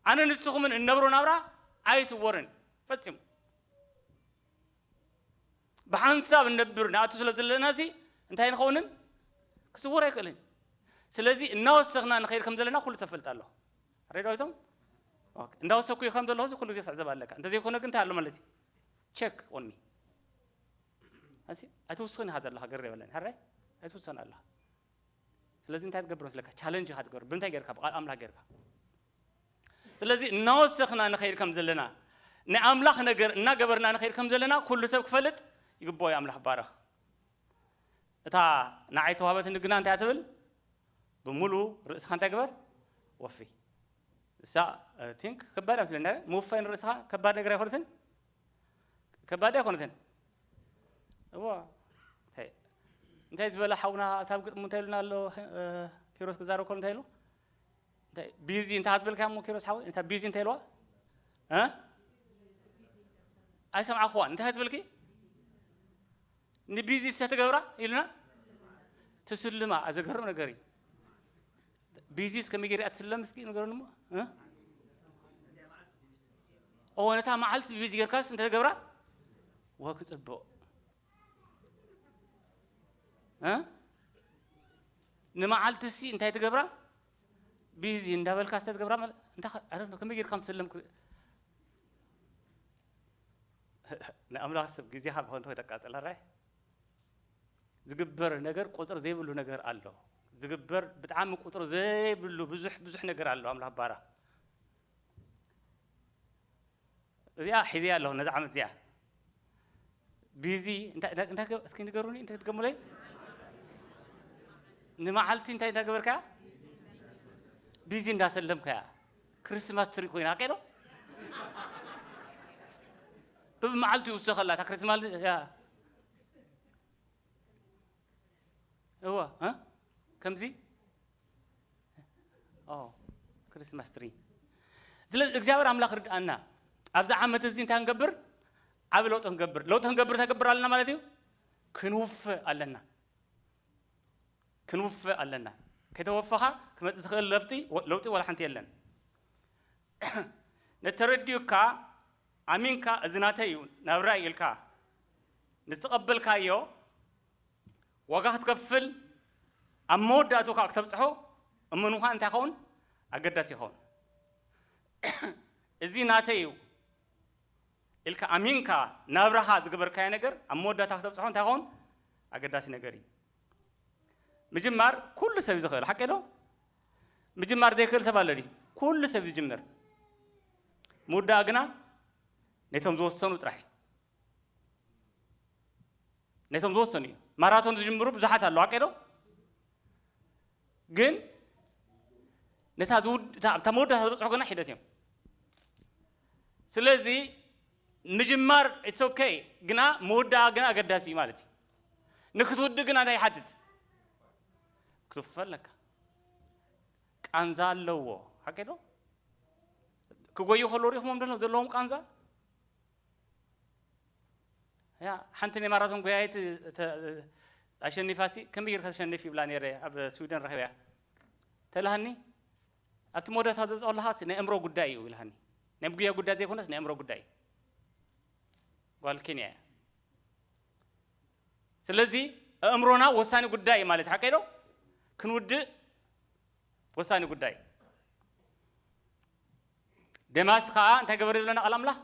ኣነ ንስኹምን እንነብሮ ናብራ ኣይስወርን ፈጺሙ። ብሓንሳብ እንነብር ንኣቱ ስለ ዘለና ሲ እንታይ ንኸውንን ክስወር ኣይክእልን። ስለዚ እናወሰኽና ንኸይድ ከም ዘለና ኩሉ ተፈልጥ ኣሎ። ሬዳዊቶም እንዳወሰኩ ከም ዘለኹ ኩሉ ግዜ ስዕዘብ ኣለካ። እንተዘይኮነ ግን እንታይ ኣሎ ማለት እዩ? ቸክ ኦኒ ኣሲ ኣይትውስኽን ኢኻ ዘለኻ ገር የበለኒ ሓራይ ኣይትውሰን ኣለኻ። ስለዚ እንታይ ትገብር መስለካ? ቻለንጅ ኢኻ ትገብር። ብምንታይ ጌርካ? ብቃል ኣምላኽ ጌርካ። ስለዚ እናወሰኽና ንኸይድ ከም ዘለና ናይ ኣምላኽ ነገር እናገበርና ንኸይድ ከም ዘለና ኩሉ ሰብ ክፈልጥ ይግብኦ እዩ። ኣምላኽ ባረኽ። እታ ንዓይ ተዋህበትኒ ግና እንታይ ትብል? ብምሉ ርእስኻ እንታይ ግበር? ወፊ። እሳ ቲንክ ከባድ ኣይመስለኒ። ምውፋይ ንርእስኻ ከባድ ነገር ኣይኮነትን? ከባድ ኣይኮነትን? እዎ። እንታይ እንታይ ዝበለ ሓውና ኣብታ ግጥሙ እንታይ ኢሉና ኣሎ? ኪሮስ ክዛረብ ከሎ እንታይ ኢሉ? እንታይ ቢዚ እንታይ ኣትብልካ እሞ ኪሮስ ሓው እንታይ ቢዚ እንታይ ኢልዋ? እ ኣይሰምዓኽዋን እንታይ ትብልኪ? ንቢዚ ዝተገብራ ኢልና ትስልማ። ዘገርም ነገር እዩ። ቢዚ እስከ ሚገሪ ኣትስለም እስኪ ንገሩን እሞ እ? ኦ ነታ መዓልቲ ቢዚ ጌርካስ እንተ ገብራ ወ ክጽብቕ እ? ንመዓልቲ ሲ እንታይ ትገብራ? ቢዚ እንዳበልካ ስተ ትገብራ ማለት እንታይ ከ- I don't know፣ ከመይ ጌርካ ምትስለም ክር- ንኣምላኽ ሰብ ግዜኻ ብኸንቱ ከተቃጽል ኣራይ ዝግበር ነገር ቁጽር ዘይብሉ ነገር ኣሎ። ዝግበር ብጣዕሚ ቁጽር ዘይብሉ ብዙሕ ብዙሕ ነገር ኣሎ። ኣምላኽ ባራ እዚኣ ሒዘያ ኣለኹ ነዚ ዓመት እዚኣ ቢዚ እንታይ እንታይ እንታይ ገ- እስኪ ንገሩኒ እንታይ ትገሙለይ ንመዓልቲ እንታይ እንዳገበርካ ቢዚ እንዳሰለምካያ ክርስማስ ትሪ ኮይና ቀዶ ብመዓልቱ ይውሰኸላ እታ ክሪስማስ እያ። እዋ እ? ከምዚ ኦ ክርስማስ ትሪ። ስለዚ እግዚኣብሔር ኣምላኽ ርድኣና። ኣብዚ ዓመት እዚ እንታይ ክንገብር? ዓብ ለውጢ ክንገብር። ለውጢ ክንገብር እንታይ ክገብር ኣለና ማለት እዩ? ክንውፈ ኣለና። ክንውፈ ኣለና። ከተወፈኻ ክመጽእ ዝኽእል ለውጢ ለውጢ ወላ ሓንቲ የለን። ነተረዲኡካ ኣሚንካ እዚ ናተይ እዩ ናብራይ ኢልካ ንዝተቐበልካዮ ዋጋ ክትከፍል ኣብ መወዳእቱ ከዓ ክተብፅሖ እምንኻ እንታይ ይኸውን ኣገዳሲ ይኸውን። እዚ ናተይ እዩ ኢልካ ኣሚንካ ናብራኻ ዝገበርካዮ ነገር ኣብ መወዳእታ ክተብፅሖ እንታይ ይኸውን ኣገዳሲ ነገር እዩ። ምጅማር ኩሉ ሰብ እዩ ዝኽእል ሓቂ ዶ? ምጅማር ዘይክእል ሰብ ኣሎ ድዩ? ኩሉ ሰብ ዝጅምር ምውዳእ ግና ነቶም ዝወሰኑ ጥራሕ እዩ። ነቶም ዝወሰኑ እዩ። ማራቶን ዝጅምሩ ብዙሓት ኣለዉ ሓቂ ዶ? ግን ነታ ዝውድ- እታ- እታ መወዳእታ ዝበፅሑ ግና ሒደት እዮም። ስለዚ ምጅማር it's okay ግና ምውዳኣ ግና ኣገዳሲ እዩ ማለት እዩ። ንክትውድእ ግና እንታይ ይሓትት? ክትውፈ ኣለካ። ቃንዛ ኣለዎ ሓቂ ዶ? ክጎዩ ከለዉ ሪኢኹሞም ዶ ዘለዎም ቃንዛ? ያ ሓንቲ ናይ ማራቶን ጎያይት ተ- ኣሸኒፋሲ ከመይ ጌርካ ተሸንፍ ይብላ ነይረ ኣብ ስዊደን ረኺበያ ተላሃኒ ኣብቲ መወዳእታ ዘብፅኦ ኣለኻስ ናይ እምሮ ጉዳይ እዩ ኢልሃኒ። ናይ ጉያ ጉዳይ ዘይኮነስ ናይ እምሮ ጉዳይ እዩ። ጓል ኬንያ እያ። ስለዚ ኣእምሮና ወሳኒ ጉዳይ እዩ ማለት ሓቀይ ዶ? ክንውድእ ወሳኒ ጉዳይ። ደማስ ከዓ እንታይ ገበረ ዝብለና ቃል ኣምላኽ?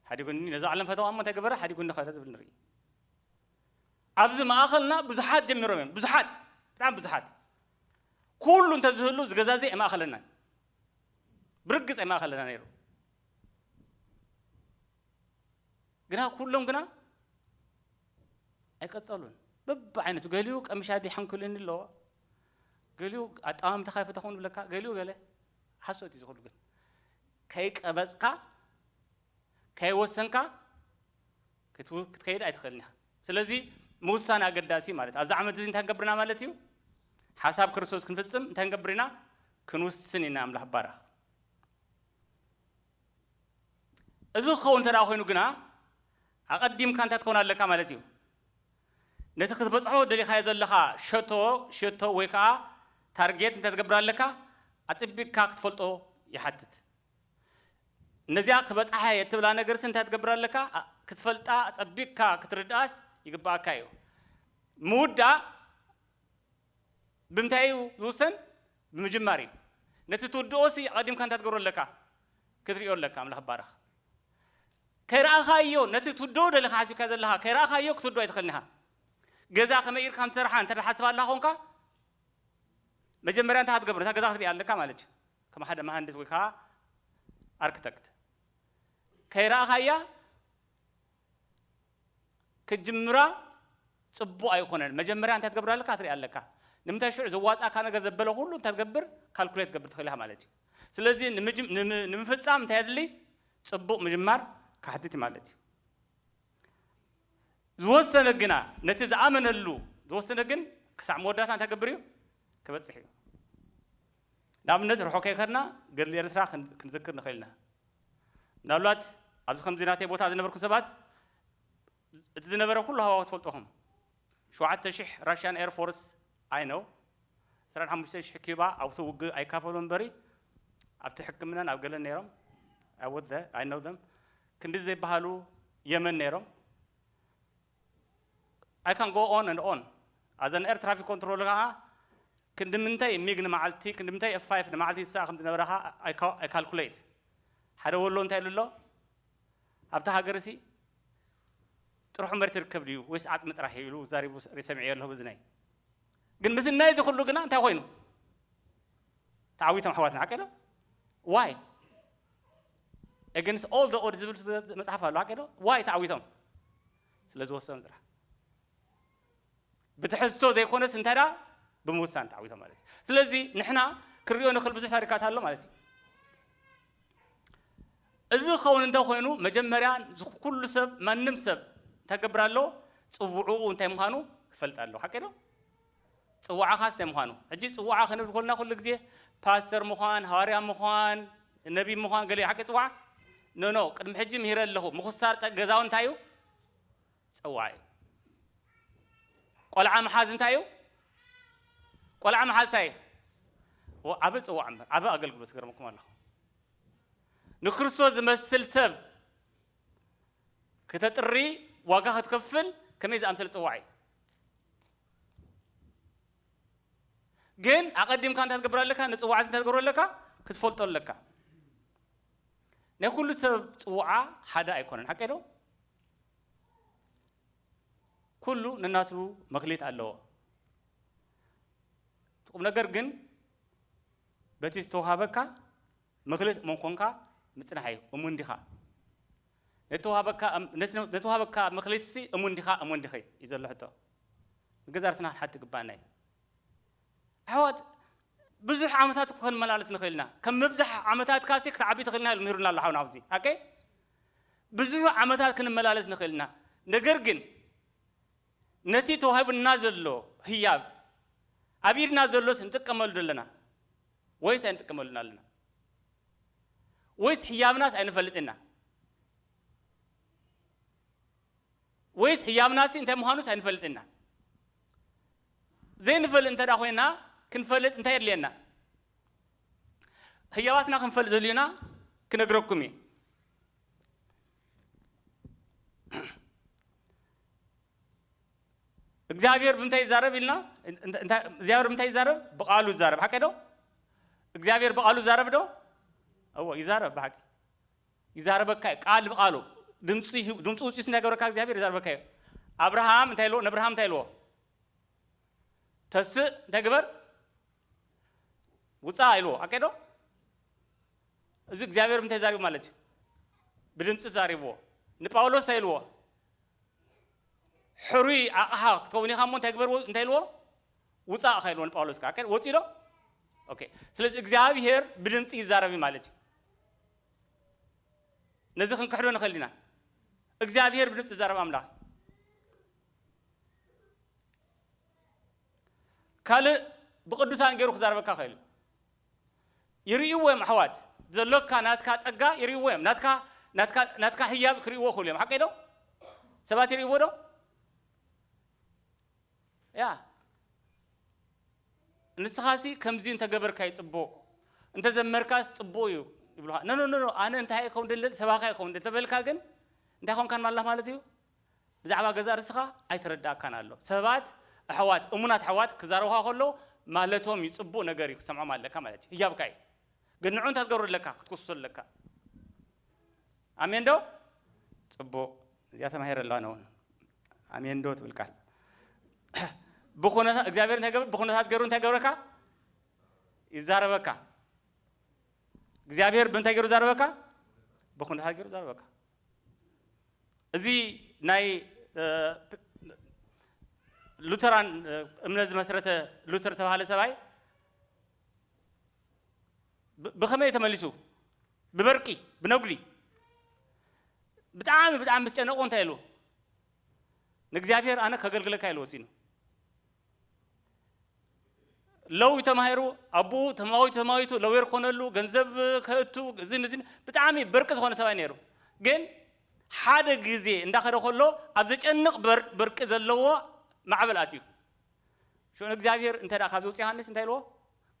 ሓዲጉኒ ነዛ ዓለም ፈተዋ እሞ እንታይ ገበረ ሓዲጉኒ ኸደ ዝብል ንርኢ። ኣብዚ ማእኸልና ብዙሓት ጀሚሮም እዮም። ብዙሓት ብጣዕሚ ብዙሓት ኩሉ እንተዝህሉ ዝገዛዘ ኣይማእኸለናን። ብርግፅ ኣይማእኸለና ነይሩ። ግና ኩሎም ግና ኣይቀጸሉን። በብዓይነቱ ገሊኡ ቀሚሽ ኣዲ ሓንክልኒ ኣለዎ። ገሊኡ ኣጠማምታ ካይፈተኹን ብለካ ገሊኡ ገለ ሓሶት እዩ ዝኹሉ ግን ከይቀበጽካ ከይወሰንካ ክትከይድ ኣይትኽእልን ኢኻ። ስለዚ ምውሳን ኣገዳሲ ማለት ኣብዚ ዓመት እዚ እንታይ ንገብርና ማለት እዩ? ሓሳብ ክርስቶስ ክንፍጽም እንታይ ንገብር ኢና? ክንውስን ኢና። ኣምላኽ ባረኽ። እዚ ክኸውን እንተ ኮይኑ ግና ኣቐዲምካ እንታይ ትኸውን ኣለካ ማለት እዩ? ነቲ ክትበጽሖ ደሊኻዮ ዘለኻ ሸቶ ሸቶ ወይ ከዓ ታርጌት እንታይ ትገብር ኣለካ? ኣጽቢቕካ ክትፈልጦ ይሓትት። ነዚኣ ክበጽሓ እየ እትብላ ነገርሲ እንታይ ትገብር ኣለካ? ክትፈልጣ ኣጸቢቕካ ክትርድኣስ ይግብኣካ እዩ። ምውዳእ ብምንታይ እዩ ዝውሰን? ብምጅማር እዩ። ነቲ ትውድኦሲ ኣቐዲምካ እንታይ ትገብሮ ኣለካ? ክትሪኦ ኣለካ። ኣምላኽ ባረኽ። ከይረኣኻዮ ነቲ ትውድኦ ደለኻ ሓሲብካ ዘለኻ ከይረኣኻዮ ክትውድኦ ኣይትኽእልን ኢኻ። ገዛ ከመይ ኢርካ ምትሰርሓ እንተ ሓስብ ኣላ ኾንካ መጀመርያ እንታይ ክትገብር? ነታ ገዛ ክትሪኣ ኣለካ ማለት እዩ። ከም ሓደ መሃንድስ ወይ ከዓ ኣርክተክት ከይረኣኻያ ክጅምራ ጽቡቕ ኣይኮነን። መጀመርያ እንታይ ትገብር ኣለካ? ትሪኣ ኣለካ። ንምንታይ ሽዑ ዘዋጻካ ነገር ዘበለ ኩሉ እንታይ ትገብር? ካልኩሌት ትገብር ትኽእል ኢኻ ማለት እዩ። ስለዚ ንምጅም- ንም- ንምፍጻም እንታይ የድሊ? ጽቡቕ ምጅማር ካሕትት ማለት እዩ። ዝወሰነ ግና ነቲ ዝኣመነሉ ዝወሰነ ግን ክሳዕ መወዳእታ እንታይ ክገብር እዩ? ክበጽሕ እዩ። ንኣብነት ርሑቕ ከይከድና ገድሊ ኤርትራ ክን- ክንዝክር ንኽእል ኢና። ምናልባት ኣብዚ ከምዚ ናተይ ቦታ ዝነበርኩም ሰባት እቲ ዝነበረ ኩሉ ሃዋሁ ትፈልጦኹም። ሸውዓተ ሽሕ ራሽያን ኤርፎርስ ኣይነው ዕስራን ሓሙሽተን ሽሕ ኪባ ኣብቲ ውግእ ኣይካፈሉ እምበሪ ኣብቲ ሕክምናን ኣብ ገለን ነይሮም። ኣይነው ዘም ክንዲ ዘይበሃሉ የመን ነይሮም። I can go on and on። ኣዘን ኤር ትራፊክ ኮንትሮል ከዓ ክንዲ ምንታይ ሚግ ንመዓልቲ ክንዲ ምንታይ ኤፍ ፋይፍ ንመዓልቲ ይስኣ ከም ዝነበረ ከዓ ኣይካልኩሌት። ሓደ ወሎ እንታይ ኢሉ ኣሎ ኣብቲ ሃገር ሲ ጥርሑ መሬት ይርከብ ድዩ ወይስ ዓፅሚ ጥራሕ ኢሉ ዛሪቡ ሰሚዐዮ ኣለኹ ብዝናይ። ግን ምስናይ እዚ ኩሉ ግና እንታይ ኮይኑ ተዓዊቶም ኣሕዋትና ሓቂ ዶ? Why? Against all the odds ዝብል መፅሓፍ ኣሎ ሓቂ ዶ? Why ተዓዊቶም? ስለ ዝወሰኑ ጥራሕ። ብትሕዝቶ ዘይኮነስ እንታይ ደኣ ብምውሳን ተዓዊቶም ማለት እዩ። ስለዚ ንሕና ክንሪኦ ንኽእል ብዙሕ ታሪካት ኣሎ ማለት እዩ። እዚ ክኸውን እንተኮይኑ መጀመርያ ኩሉ ሰብ ማንም ሰብ እንታይ ክገብር ኣለዎ? ፅውዕኡ እንታይ ምዃኑ ክፈልጥ ኣለዎ። ሓቂ ዶ? ፅዋዕኻስ እንታይ ምዃኑ? ሕጂ ፅዋዕ ክንብል ኮልና ኩሉ ግዜ ፓስተር ምዃን፣ ሃዋርያ ምዃን፣ ነቢ ምዃን ገለ ሓቂ ፅዋዕ? ኖ ኖ፣ ቅድሚ ሕጂ ምሂረ ኣለኹ። ምኹሳር ገዛው እንታይ እዩ? ፅዋዕ እዩ። ቆልዓ ምሓዝ እንታይ እዩ? ቆልዓ ምሓዝ እንታይ እዩ? ዓብ ፅዋዕ እምበር ዓብ ኣገልግሎት ገርመኩም ኣለኹ። ንክርስቶስ ዝመስል ሰብ ክተጥሪ ዋጋ ክትከፍል ከመይ ዝኣምሰለ ፅዋዕ እዩ። ግን ኣቐዲምካ እንታይ ትገብር ኣለካ? ንፅዋዕ እንታይ ትገብር ኣለካ? ክትፈልጦ ኣለካ። ናይ ኩሉ ሰብ ፅዋዓ ሓደ ኣይኮነን ሓቀ ዶ? ኩሉ ነናቱ መክሊት ኣለዎ። ቁም ነገር ግን በቲ ዝተዋሃበካ መክሊት እሙን ኮንካ ምፅናሕ እዩ። እሙን ዲኻ? ነተዋሃበካ መክሊትሲ እሙን ዲኻ እሙን ዲኺ እዩ ዘሎ ሕቶ። ንገዛ ርእስና ሓቲ ግባና እዩ። ኣሕዋት ብዙሕ ዓመታት እኮ ክንመላለስ ንኽእል ኢና። ከም ምብዛሕ ዓመታት ካሲ ክትዓቢ ትኽእል ኢና ኢሉ ምሂሩና ኣሎ ሓውና ኣብዚ። ኣኬ ብዙሕ ዓመታት ክንመላለስ ንኽእል ኢና። ነገር ግን ነቲ ተዋሂቡና ዘሎ ህያብ ኣብ ኢድና ዘሎስ ንጥቀመሉ ዘለና ወይስ ኣይንጥቀመሉን ኣለና? ወይስ ህያብናስ ኣይንፈልጥና? ወይስ ህያብናሲ እንታይ ምዃኑስ ኣይንፈልጥና? ዘይንፈልጥ እንተ ደኣ ኮይና ክንፈልጥ እንታይ የድልየና? ህያባትና ክንፈልጥ ዘድልዩና ክነግረኩም እዩ። እግዚኣብሔር ብምንታይ ይዛረብ ኢልና? እግዚኣብሔር ብምንታይ ይዛረብ? ብቃሉ ይዛረብ። ሓቂ ዶ? እግዚኣብሔር ብቃሉ ይዛረብ ዶ? እዎ ይዛረብ። ብሓቂ ይዛረበካ እዩ። ቃል ብቃሉ ድምፂ ውፅኡ እንታይ ገበረካ እግዚኣብሔር ይዛረበካ እዩ። ኣብርሃም እንታይ ኢልዎ? ነብርሃም እንታይ ኢልዎ? ተስእ እንታይ ግበር? ውፃእ ኢልዎ። ሓቂ ዶ? እዚ እግዚኣብሔር ብምንታይ ዛሪቡ ማለት እዩ? ብድምፂ ዛሪብዎ። ንጳውሎስ እንታይ ኢልዎ? ሕሩይ ኣቕሓ ክትከውን ኢኻ እሞ እንታይ ግበር እንታይ ኢልዎ? ውፃእ ኢኻ ኢልዎ ንጳውሎስ። ከዓ ወፂኡ ዶ? ኦኬ። ስለዚ እግዚኣብሔር ብድምፂ ይዛረብ ማለት እዩ። ነዚ ክንክሕዶ ንኽእል ኢና። እግዚኣብሔር ብድምፂ ዝዛረብ ኣምላኽ ካልእ ብቅዱሳን ገይሩ ክዛረበካ ይኽእል እዩ። ይርእይዎ እዮም ኣሕዋት፣ ዘሎካ ናትካ ጸጋ ይርእይዎ እዮም። ናትካ ናትካ ናትካ ህያብ ክርእይዎ ይኽእሉ እዮም። ሓቀይ ዶ? ሰባት ይርእይዎ ዶ? ያ ንስኻሲ ከምዚ እንተገበርካ እዩ ጽቡቕ፣ እንተዘመርካስ ጽቡቕ እዩ ይብሉኻ። ኖ ኖ ኖ ኖ፣ ኣነ እንታይ እየ ክኸውን ደሊ፣ ሰባኻ እየ ክኸውን ደሊ እንተበልካ ግን እንታይ ኮንካን ማላ ማለት እዩ? ብዛዕባ ገዛእ ርእስኻ ኣይተረዳእካን ኣሎ። ሰባት ኣሕዋት፣ እሙናት ኣሕዋት ክዛረቡኻ ከሎ ማለቶም እዩ፣ ጽቡቕ ነገር እዩ፣ ክሰምዖም ኣለካ ማለት እዩ። ህያብካ እዩ። ግን ንዑ እንታይ ክትገብሩ ኣለካ? ክትኩስሱ ኣለካ። ኣሜን ዶ? ጽቡቕ። እዚኣ ተማሂረ ኣለዋ ነው። ኣሜን ዶ ትብል ቃል። ብኹነታ እግዚኣብሔር እንታይ ገብር? ብኹነታት ገይሩ እንታይ ገብረካ? ይዛረበካ። እግዚኣብሔር ብምንታይ ገይሩ ዛረበካ? ብኹነታት ገይሩ ዛረበካ። እዚ ናይ፣ እ፣ ሉተራን፣ እ፣ እምነት ዝመስረተ ሉተር ዝተባህለ ሰብኣይ ብ-፣ ብኸመይ ተመሊሱ? ብበርቂ፣ ብነጉዲ። ብጣዕሚ፣ ብጣዕሚ ምስ ጨነቆ እንታይ ኢሉ? ንእግዚኣብሔር ኣነ ከገልግለካ ኢሉ ወሲኑ። ለው ተማሂሩ፣ ኣቦኡ ተማዊቱ፣ ተማዊቱ፣ ለውየር ኮነሉ፣ ገንዘብ ከእቱ፣ እዝን፣ እዝን፣ ብጣዕሚ በርቂ ዝኾነ ሰብኣይ ነይሩ። ግን ሓደ ግዜ እንዳኸደ ከሎ ኣብ ዘጨንቕ በር-፣ በርቂ ዘለዎ ማዕበል ኣትዩ። ሽዑ ንእግዚኣብሔር እንተ ደኣ ካብዚ ውፅእ ዮሃንስ እንታይ ኢልዎ?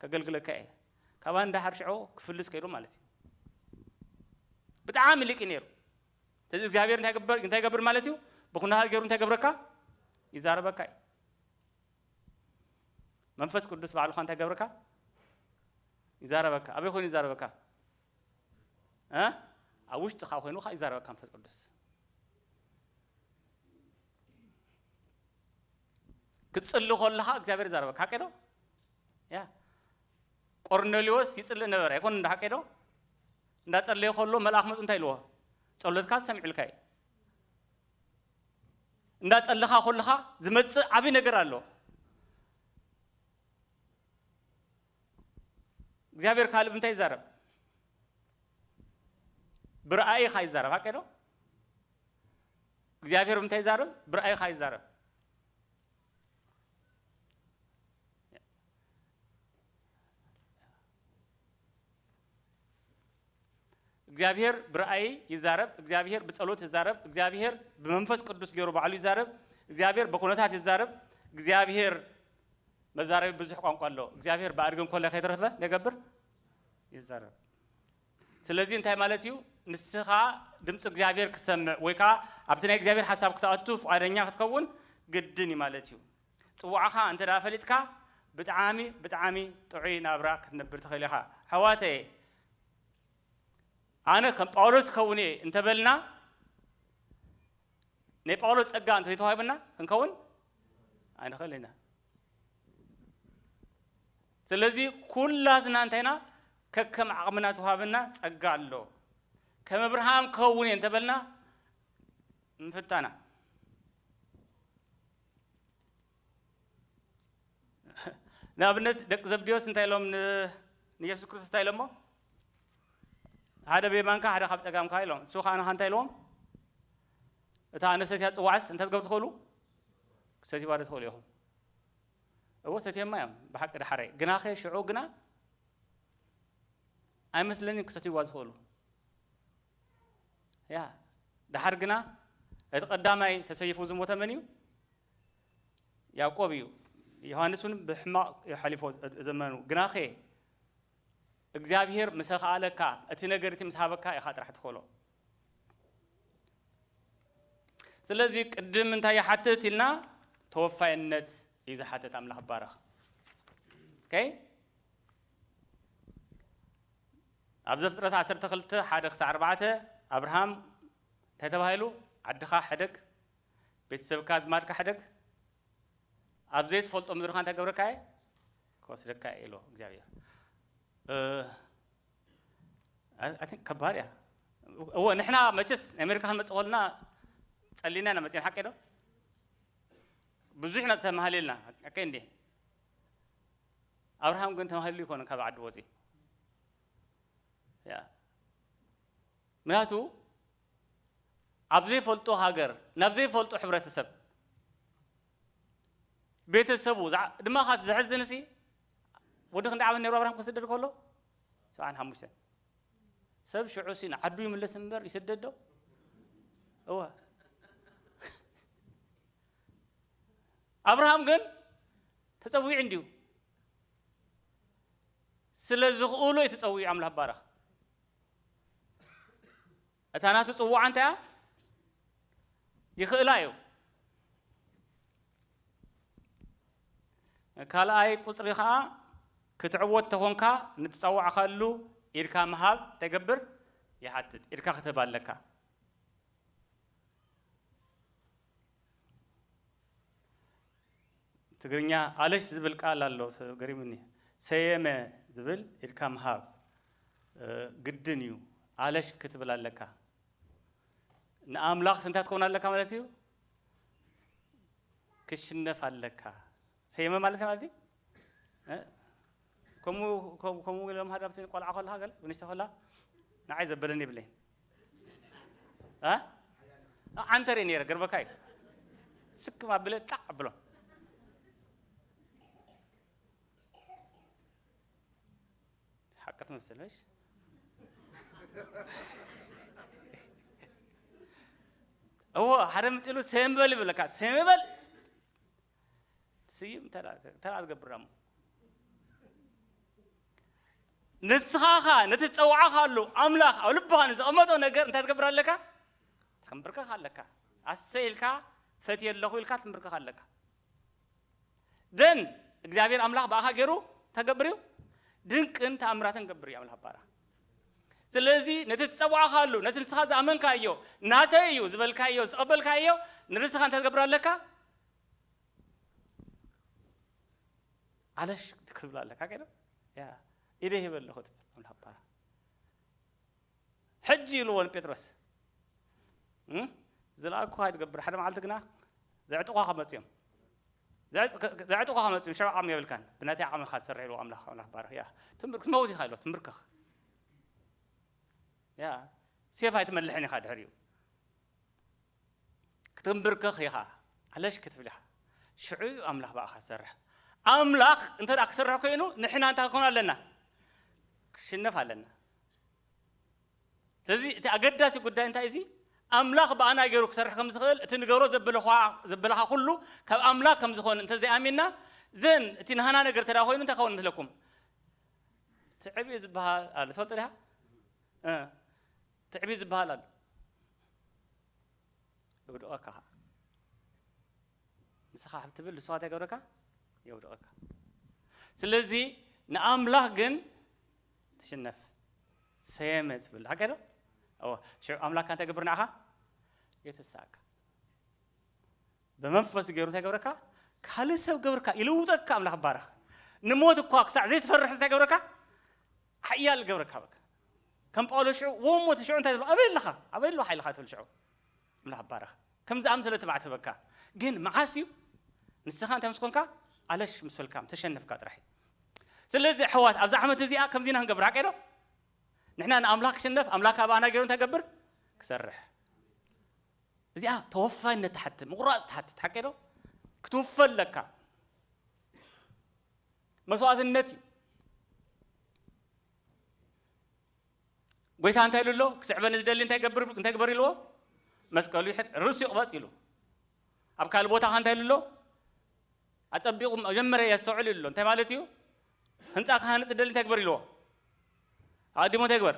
ከገልግለካ እየ። ካባን ደሓር ሽዑ ክፍልስ ከይሉ ማለት እዩ። ብጣዕሚ ሊቅ እዩ ነይሩ። ስለዚ እግዚኣብሔር እንታይ ይገብር፣ እንታይ ይገብር ማለት እዩ? ብኹነታት ገይሩ እንታይ ይገብረካ? ይዛረበካ እዩ። መንፈስ ቅዱስ ባዕሉ ኸ እንታይ ይገብረካ? ይዛረበካ። ኣበይ ኮይኑ ይዛረበካ? እ? ኣብ ውሽጥኻ ኮይኑ ኸዓ ይዛረበካ መንፈስ ቅዱስ። ክትጽሊ ከለኻ እግዚኣብሔር ይዛረበካ። ሓቂ ዶ? ያ። ቆርኔሌዎስ ይጽልእ ነበረ፣ ኣይኮን እንደ ሓቂ ዶ? እንዳጸለየ ከሎ መልኣኽ መጹ እንታይ ኢልዎ? ጸሎትካ ሰሚዑልካ እዩ። እንዳጸለኻ ከለኻ ዝመጽእ ዓቢ ነገር ኣሎ። እግዚኣብሔር ካልእ ብምንታይ ይዛረብ? ብረኣይኻ ይዛረብ። ሓቂ ዶ? እግዚኣብሔር ብምንታይ ይዛረብ? ብረኣይኻ ይዛረብ። እግዚኣብሔር ብረኣይ ይዛረብ፣ እግዚኣብሔር ብጸሎት ይዛረብ፣ እግዚኣብሔር ብመንፈስ ቅዱስ ገይሩ ባዕሉ ይዛረብ፣ እግዚኣብሔር ብኩነታት ይዛረብ። እግዚኣብሔር መዛረቢ ብዙሕ ቋንቋ ኣሎ። እግዚኣብሔር ብኣድጊ እንኮላይ ከይተረፈ ነገብር ይዛረብ። ስለዚ እንታይ ማለት እዩ? ንስኻ ድምፂ እግዚኣብሔር ክሰምዕ ወይ ከዓ ኣብቲ ናይ እግዚኣብሔር ሓሳብ ክትኣቱ ፍቓደኛ ክትከውን ግድን እዩ ማለት እዩ። ጽዋዕኻ እንተ ደኣ ፈሊጥካ ብጣዕሚ ብጣዕሚ ጥዑይ ናብራ ክትነብር ትኽእል ኢኻ። ኣሕዋተየ፣ ኣነ ከም ጳውሎስ ክኸውን እየ እንተበልና ናይ ጳውሎስ ጸጋ እንተዘይተዋሂቡና ክንከውን ኣይንኽእል ኢና። ስለዚ ኩላትና እንታይ ኢና? ከከም ዓቕምና ተዋህበና ጸጋ ኣሎ። ከም እብርሃም ክኸውን እየ እንተበልና ምፍታና። ንኣብነት ደቂ ዘብዴዎስ እንታይ ኢሎም ን-፣ ንየሱስ ክርስቶስ እንታይ ኢሎሞ? ሓደ ብየማንካ ሓደ ካብ ጸጋምካ ኢሎም። እሱ ኸዓ ንኻ እንታይ ኢልዎም? እታ ኣነ ሰትያ ጽዋዕስ እንታይ ክትገብሩ ትኽእሉ? ክትሰትይዋ ዶ ትኽእሉ ኢኹም? እዎ ሰትየማ እዮም ብሓቂ ደሓረይ። ግናኸ ሽዑ ግና ኣይመስለንን ክሰትይዋ ዝኽእሉ። ያ፣ ደሓር ግና እቲ ቀዳማይ ተሰይፉ ዝሞተ መን እዩ? ያዕቆብ እዩ። ዮሃንስ እውን ብሕማቕ እዩ ሓሊፎ ዘመኑ። ግናኸ እግዚኣብሔር ምስ ኣኽኣለካ፣ እቲ ነገር እቲ ምስ ሃበካ ኢኻ ጥራሕ ትኽእሎ። ስለዚ ቅድም እንታይ ይሓትት ኢልና? ተወፋይነት እዩ ዝሓትት። ኣምላኽ ይባረኽ። ኦኬ? ኣብ ዘፍጥረት ዓሰርተ ክልተ ሓደ ክሳዕ ኣርባዕተ ኣብርሃም እንታይ ተባሂሉ? ዓድኻ ሕደግ፣ ቤተሰብካ ኣዝማድካ ሕደግ፣ ኣብ ዘይትፈልጦ ምድርኻ እንታይ ገብረካ እየ? ክወስደካ እየ ኢሎ እግዚኣብሔር። እ፣ I think ከባድ እያ። እወ፣ ንሕና መቸስ ናይ ኣሜሪካ ክንመጽእ ከለና ጸሊና ኢና መጺና፣ ሓቂ ዶ? ብዙሕ ኢና ተማህሊልና፣ ሓቂ እንዴ? ኣብርሃም ግን ተማህሊሉ ይኮነ ካብ ዓዲ ወጺኡ። ያ። ምክንያቱ ኣብ ዘይፈልጦ ሃገር፣ ናብ ዘይፈልጦ ሕብረተሰብ፣ ቤተሰቡ ዝዓ-፣ ድማ ኻት ዘሕዝንሲ፣ ወዲ ክንደይ ዓመት ነይሩ ኣብርሃም ክስደድ ከሎ? ሰብዓን ሓሙሽተን። ሰብ ሽዑ ሲ ንዓዱ ይምለስ እምበር ይስደድ ዶ? እወ። ኣብርሃም ግን ተጸዊዑ እንድዩ። ስለ ዝኽእሎ እዩ ተጸዊዑ። ኣምላኽ ባረኽ። እታ ናቱ ጽዋዓ እንታይ እያ? ይኽእላ እዩ። ካልኣይ ቁጽሪ ኸኣ ክትዕወት ተኾንካ ንትጸዋዕካሉ ኢድካ ምሃብ ተገብር ይሓትት። ኢድካ ክትህብ ኣለካ። ትግርኛ ኣለሽ ዝብል ቃል ኣሎ፣ ገሪሙኒ። ሰየመ ዝብል ኢድካ ምሃብ፣ እ፣ ግድን እዩ። ኣለሽ ክትብል ኣለካ። ንኣምላኽ እንታይ ትኸውን ኣለካ ማለት እዩ? ክሽነፍ ኣለካ። ሰየመ ማለት ማለት እዩ? እ? ከምኡ፣ ከምኡ፣ ከምኡ ኢሎም ሃዳብቲ ቆልዓ ከለኻ ገለ፣ ብንእሽቶ ከላ፣ ንዓይ ዘበለኒ የብለይን። እ? ዓንተር እየ ነይረ፣ ገርበካ እዩ። ስክም ኣቢለ ጣዕ ኣብሎ። ሓቂ ትመስል፣ ምሽ? እዎ፣ ሓደ መጺኡ ኢሉ፣ "ሰም በል" ይብለካ። ሰም በል። ስይም ተራ፣ ተራ ትገብር እሞ። ንስኻ ኸኣ ነቲ ዝጸውዓኻሉ ኣምላኽ ኣብ ልብኻ ንዘቐመጦ ነገር እንታይ ትገብር ኣለካ? ትንብርከኽ ኣለካ። ኣሰይ ኢልካ፣ ፈትየ ኣለኹ ኢልካ ትንብርከኽ ኣለካ። ደን እግዚኣብሔር ኣምላኽ ብኣኻ ገይሩ እንታይ ገብር እዩ? ድንቅን ተኣምራትን ገብር እዩ ኣምላኽ ባራ። ስለዚ ነቲ ትጸዋዕኻሉ፣ ነቲ ንስኻ ዝኣመንካዮ፣ ናተይ እዩ ዝበልካዮ፣ ዝተቐበልካዮ፣ ንርእስኻ እንታይ ትገብር ኣለካ? ኣለሽ ክትብል ኣለካ፣ ከይዶ? ያ፣ ኢደ ሂበ ኣለኹ ትብል ኣምላኽ ባራ። ሕጂ ኢልዎ ንጴጥሮስ፣ "እም? ዝለኣኩኻ ኣይትገብር፣ ሓደ መዓልቲ ግና ዘዕጥቑኻ ክመጹ እዮም። ዘዕ-፣ ዘዕጥቑኻ ክመጹ እዮም፣ ሽዑ ዓቕሚ የብልካን። ብናተይ ዓቕሚ ኢኻ ትሰርሕ" ኢልዎ ኣምላኽ፣ ኣምላኽ ባርኽ። ያ፣ ትምር-፣ ክትመውት ኢኻ ኢልዎ፣ ትምብርከኽ። ያ፣ ሴፍ ኣይትመልሕን ኢኻ ድሕሪኡ። ክትንብርከኽ ኢኻ፣ ኣለሽ ክትብል ኢኻ። ሽዑ እዩ ኣምላኽ ብኣኻ ዝሰርሕ። ኣምላኽ እንተ ደኣ ክሰርሕ ኮይኑ፣ ንሕና እንታይ ክንኮን ኣለና? ክሽነፍ ኣለና። ስለዚ እቲ ኣገዳሲ ጉዳይ እንታይ እዚ? ኣምላኽ ብኣና ገይሩ ክሰርሕ ከም ዝኽእል፣ እቲ ንገብሮ ዘበለኻ፣ ዘበለኻ ኩሉ ካብ ኣምላኽ ከም ዝኾነ እንተ ዘይኣሚንና፣ ዘን እቲ ናህና ነገር እንተ ደኣ ኮይኑ እንታይ ክኸውን መስለኩም? ትዕቢት ዝበሃል ኣሎ። ትፈልጡ ዲኻ? እ፣ ትዕቢት ዝበሃል ኣሎ። የውድቐካ ኸዓ። ንስኻ ክትብል ንስኻ እንታይ ይገብረካ? የውድቐካ። ስለዚ ንኣምላኽ ግን ትሽነፍ። ሰየመ ትብል። ሓቀ ዶ? እወ። ሽዑ ኣምላኽ እንታይ ይገብር ንዓኻ? የተሳእካ። ብመንፈሱ ገይሩ እንታይ ይገብረካ? ካልእ ሰብ ገብርካ፣ ይልውጠካ ኣምላኽ ይባረኽ። ንሞት እኳ ክሳዕ ዘይትፈርሕ እንታይ ገብረካ? ሓያል ገብረካ በቃ። ከም ጳውሎስ ሽዑ፣ "ወ ሞት ሽዑ እንታይ ትብሎ? ኣበይ ኣለኻ? ኣበይ ኣሎ ሓይልኻ?" ትብል ሽዑ። ኣምላኽ ይባረኽ። ከምዚ ኣምሰለ ትባዕ ትህበካ። ግን መዓስ እዩ? ንስኻ እንታይ ምስ ኮንካ? ኣለሽ ምስ በልካ፣ ምስ ተሸነፍካ ጥራሕ እዩ። ስለዚ ኣሕዋት፣ ኣብዛ ዓመት እዚኣ ከምዚ ኢና ክንገብር፣ ሓቀ ዶ? ንሕና ንኣምላኽ ክሽነፍ፣ ኣምላኽ ኣባና ገይሩ እንታይ ገብር? ክሰርሕ። እዚኣ ተወፋይነት ትሓትት፣ ምቑራጽ ትሓትት፣ ሓቀ ዶ? ክትውፈ ኣለካ። መስዋእትነት እዩ። ጎይታ እንታይ ኢሉ ኣሎ? ክስዕበኒ ዝደሊ እንታይ ገብር፣ እንታይ ግበር ኢልዎ? መስቀሉ ይሕድ፣ ርእሱ ይቕበጽ ኢሉ። ኣብ ካልእ ቦታ ኸ እንታይ ኢሉ ኣሎ? ኣጸቢቑ መጀመርያ የስተውዕል ኢሉ ኣሎ። እንታይ ማለት እዩ? ህንጻ ክሃንጽ ዝደሊ እንታይ ግበር ኢልዎ? ኣቐዲሙ እንታይ ግበር?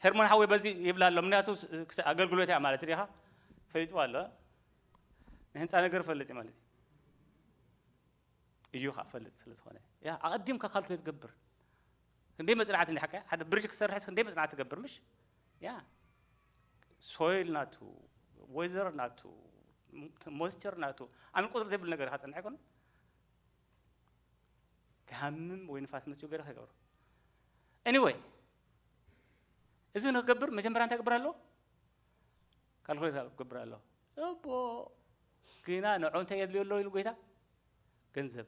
ሄርሞን ሓወይ በዚ ይብላ ኣሎ። ምክንያቱ ስ-፣ ክስ-፣ ኣገልግሎት እያ ማለት ዲኻ? ፈሊጥዋ ኣሎ። ናይ ህንጻ ነገር ፈልጥ እዩ ማለት እዩ። እዩ ኸዓ ፈልጥ ስለ ዝኾነ። ያ፣ ኣቐዲምካ ካልኩሌት ገብር። ክንደይ መጽናዕቲ እንዲ ሓቀ? ሓደ ብሪጅ ክሰርሕስ ክንደይ መጽናዕቲ ትገብር፣ ምሽ? ያ። ሶይል ናቱ፣ ዌዘር ናቱ፣ ሞይስቸር ናቱ፣ ኣምን ቁጽሪ ዘይብል ነገር ኢኻ ትጸንሕ ኣይኮነን? ክሃምም ወይ ንፋስ መጺኡ ገለ ከይገብሮ። ኤኒወይ፣ እዚ ንክገብር መጀመርያ እንታይ ክገብር ኣለዎ? ካልኩሌት ክገብር ኣለዎ። ጽቡቕ። ግና ንዑ እንታይ የድልዮ ኣሎ ኢሉ ጎይታ? ገንዘብ።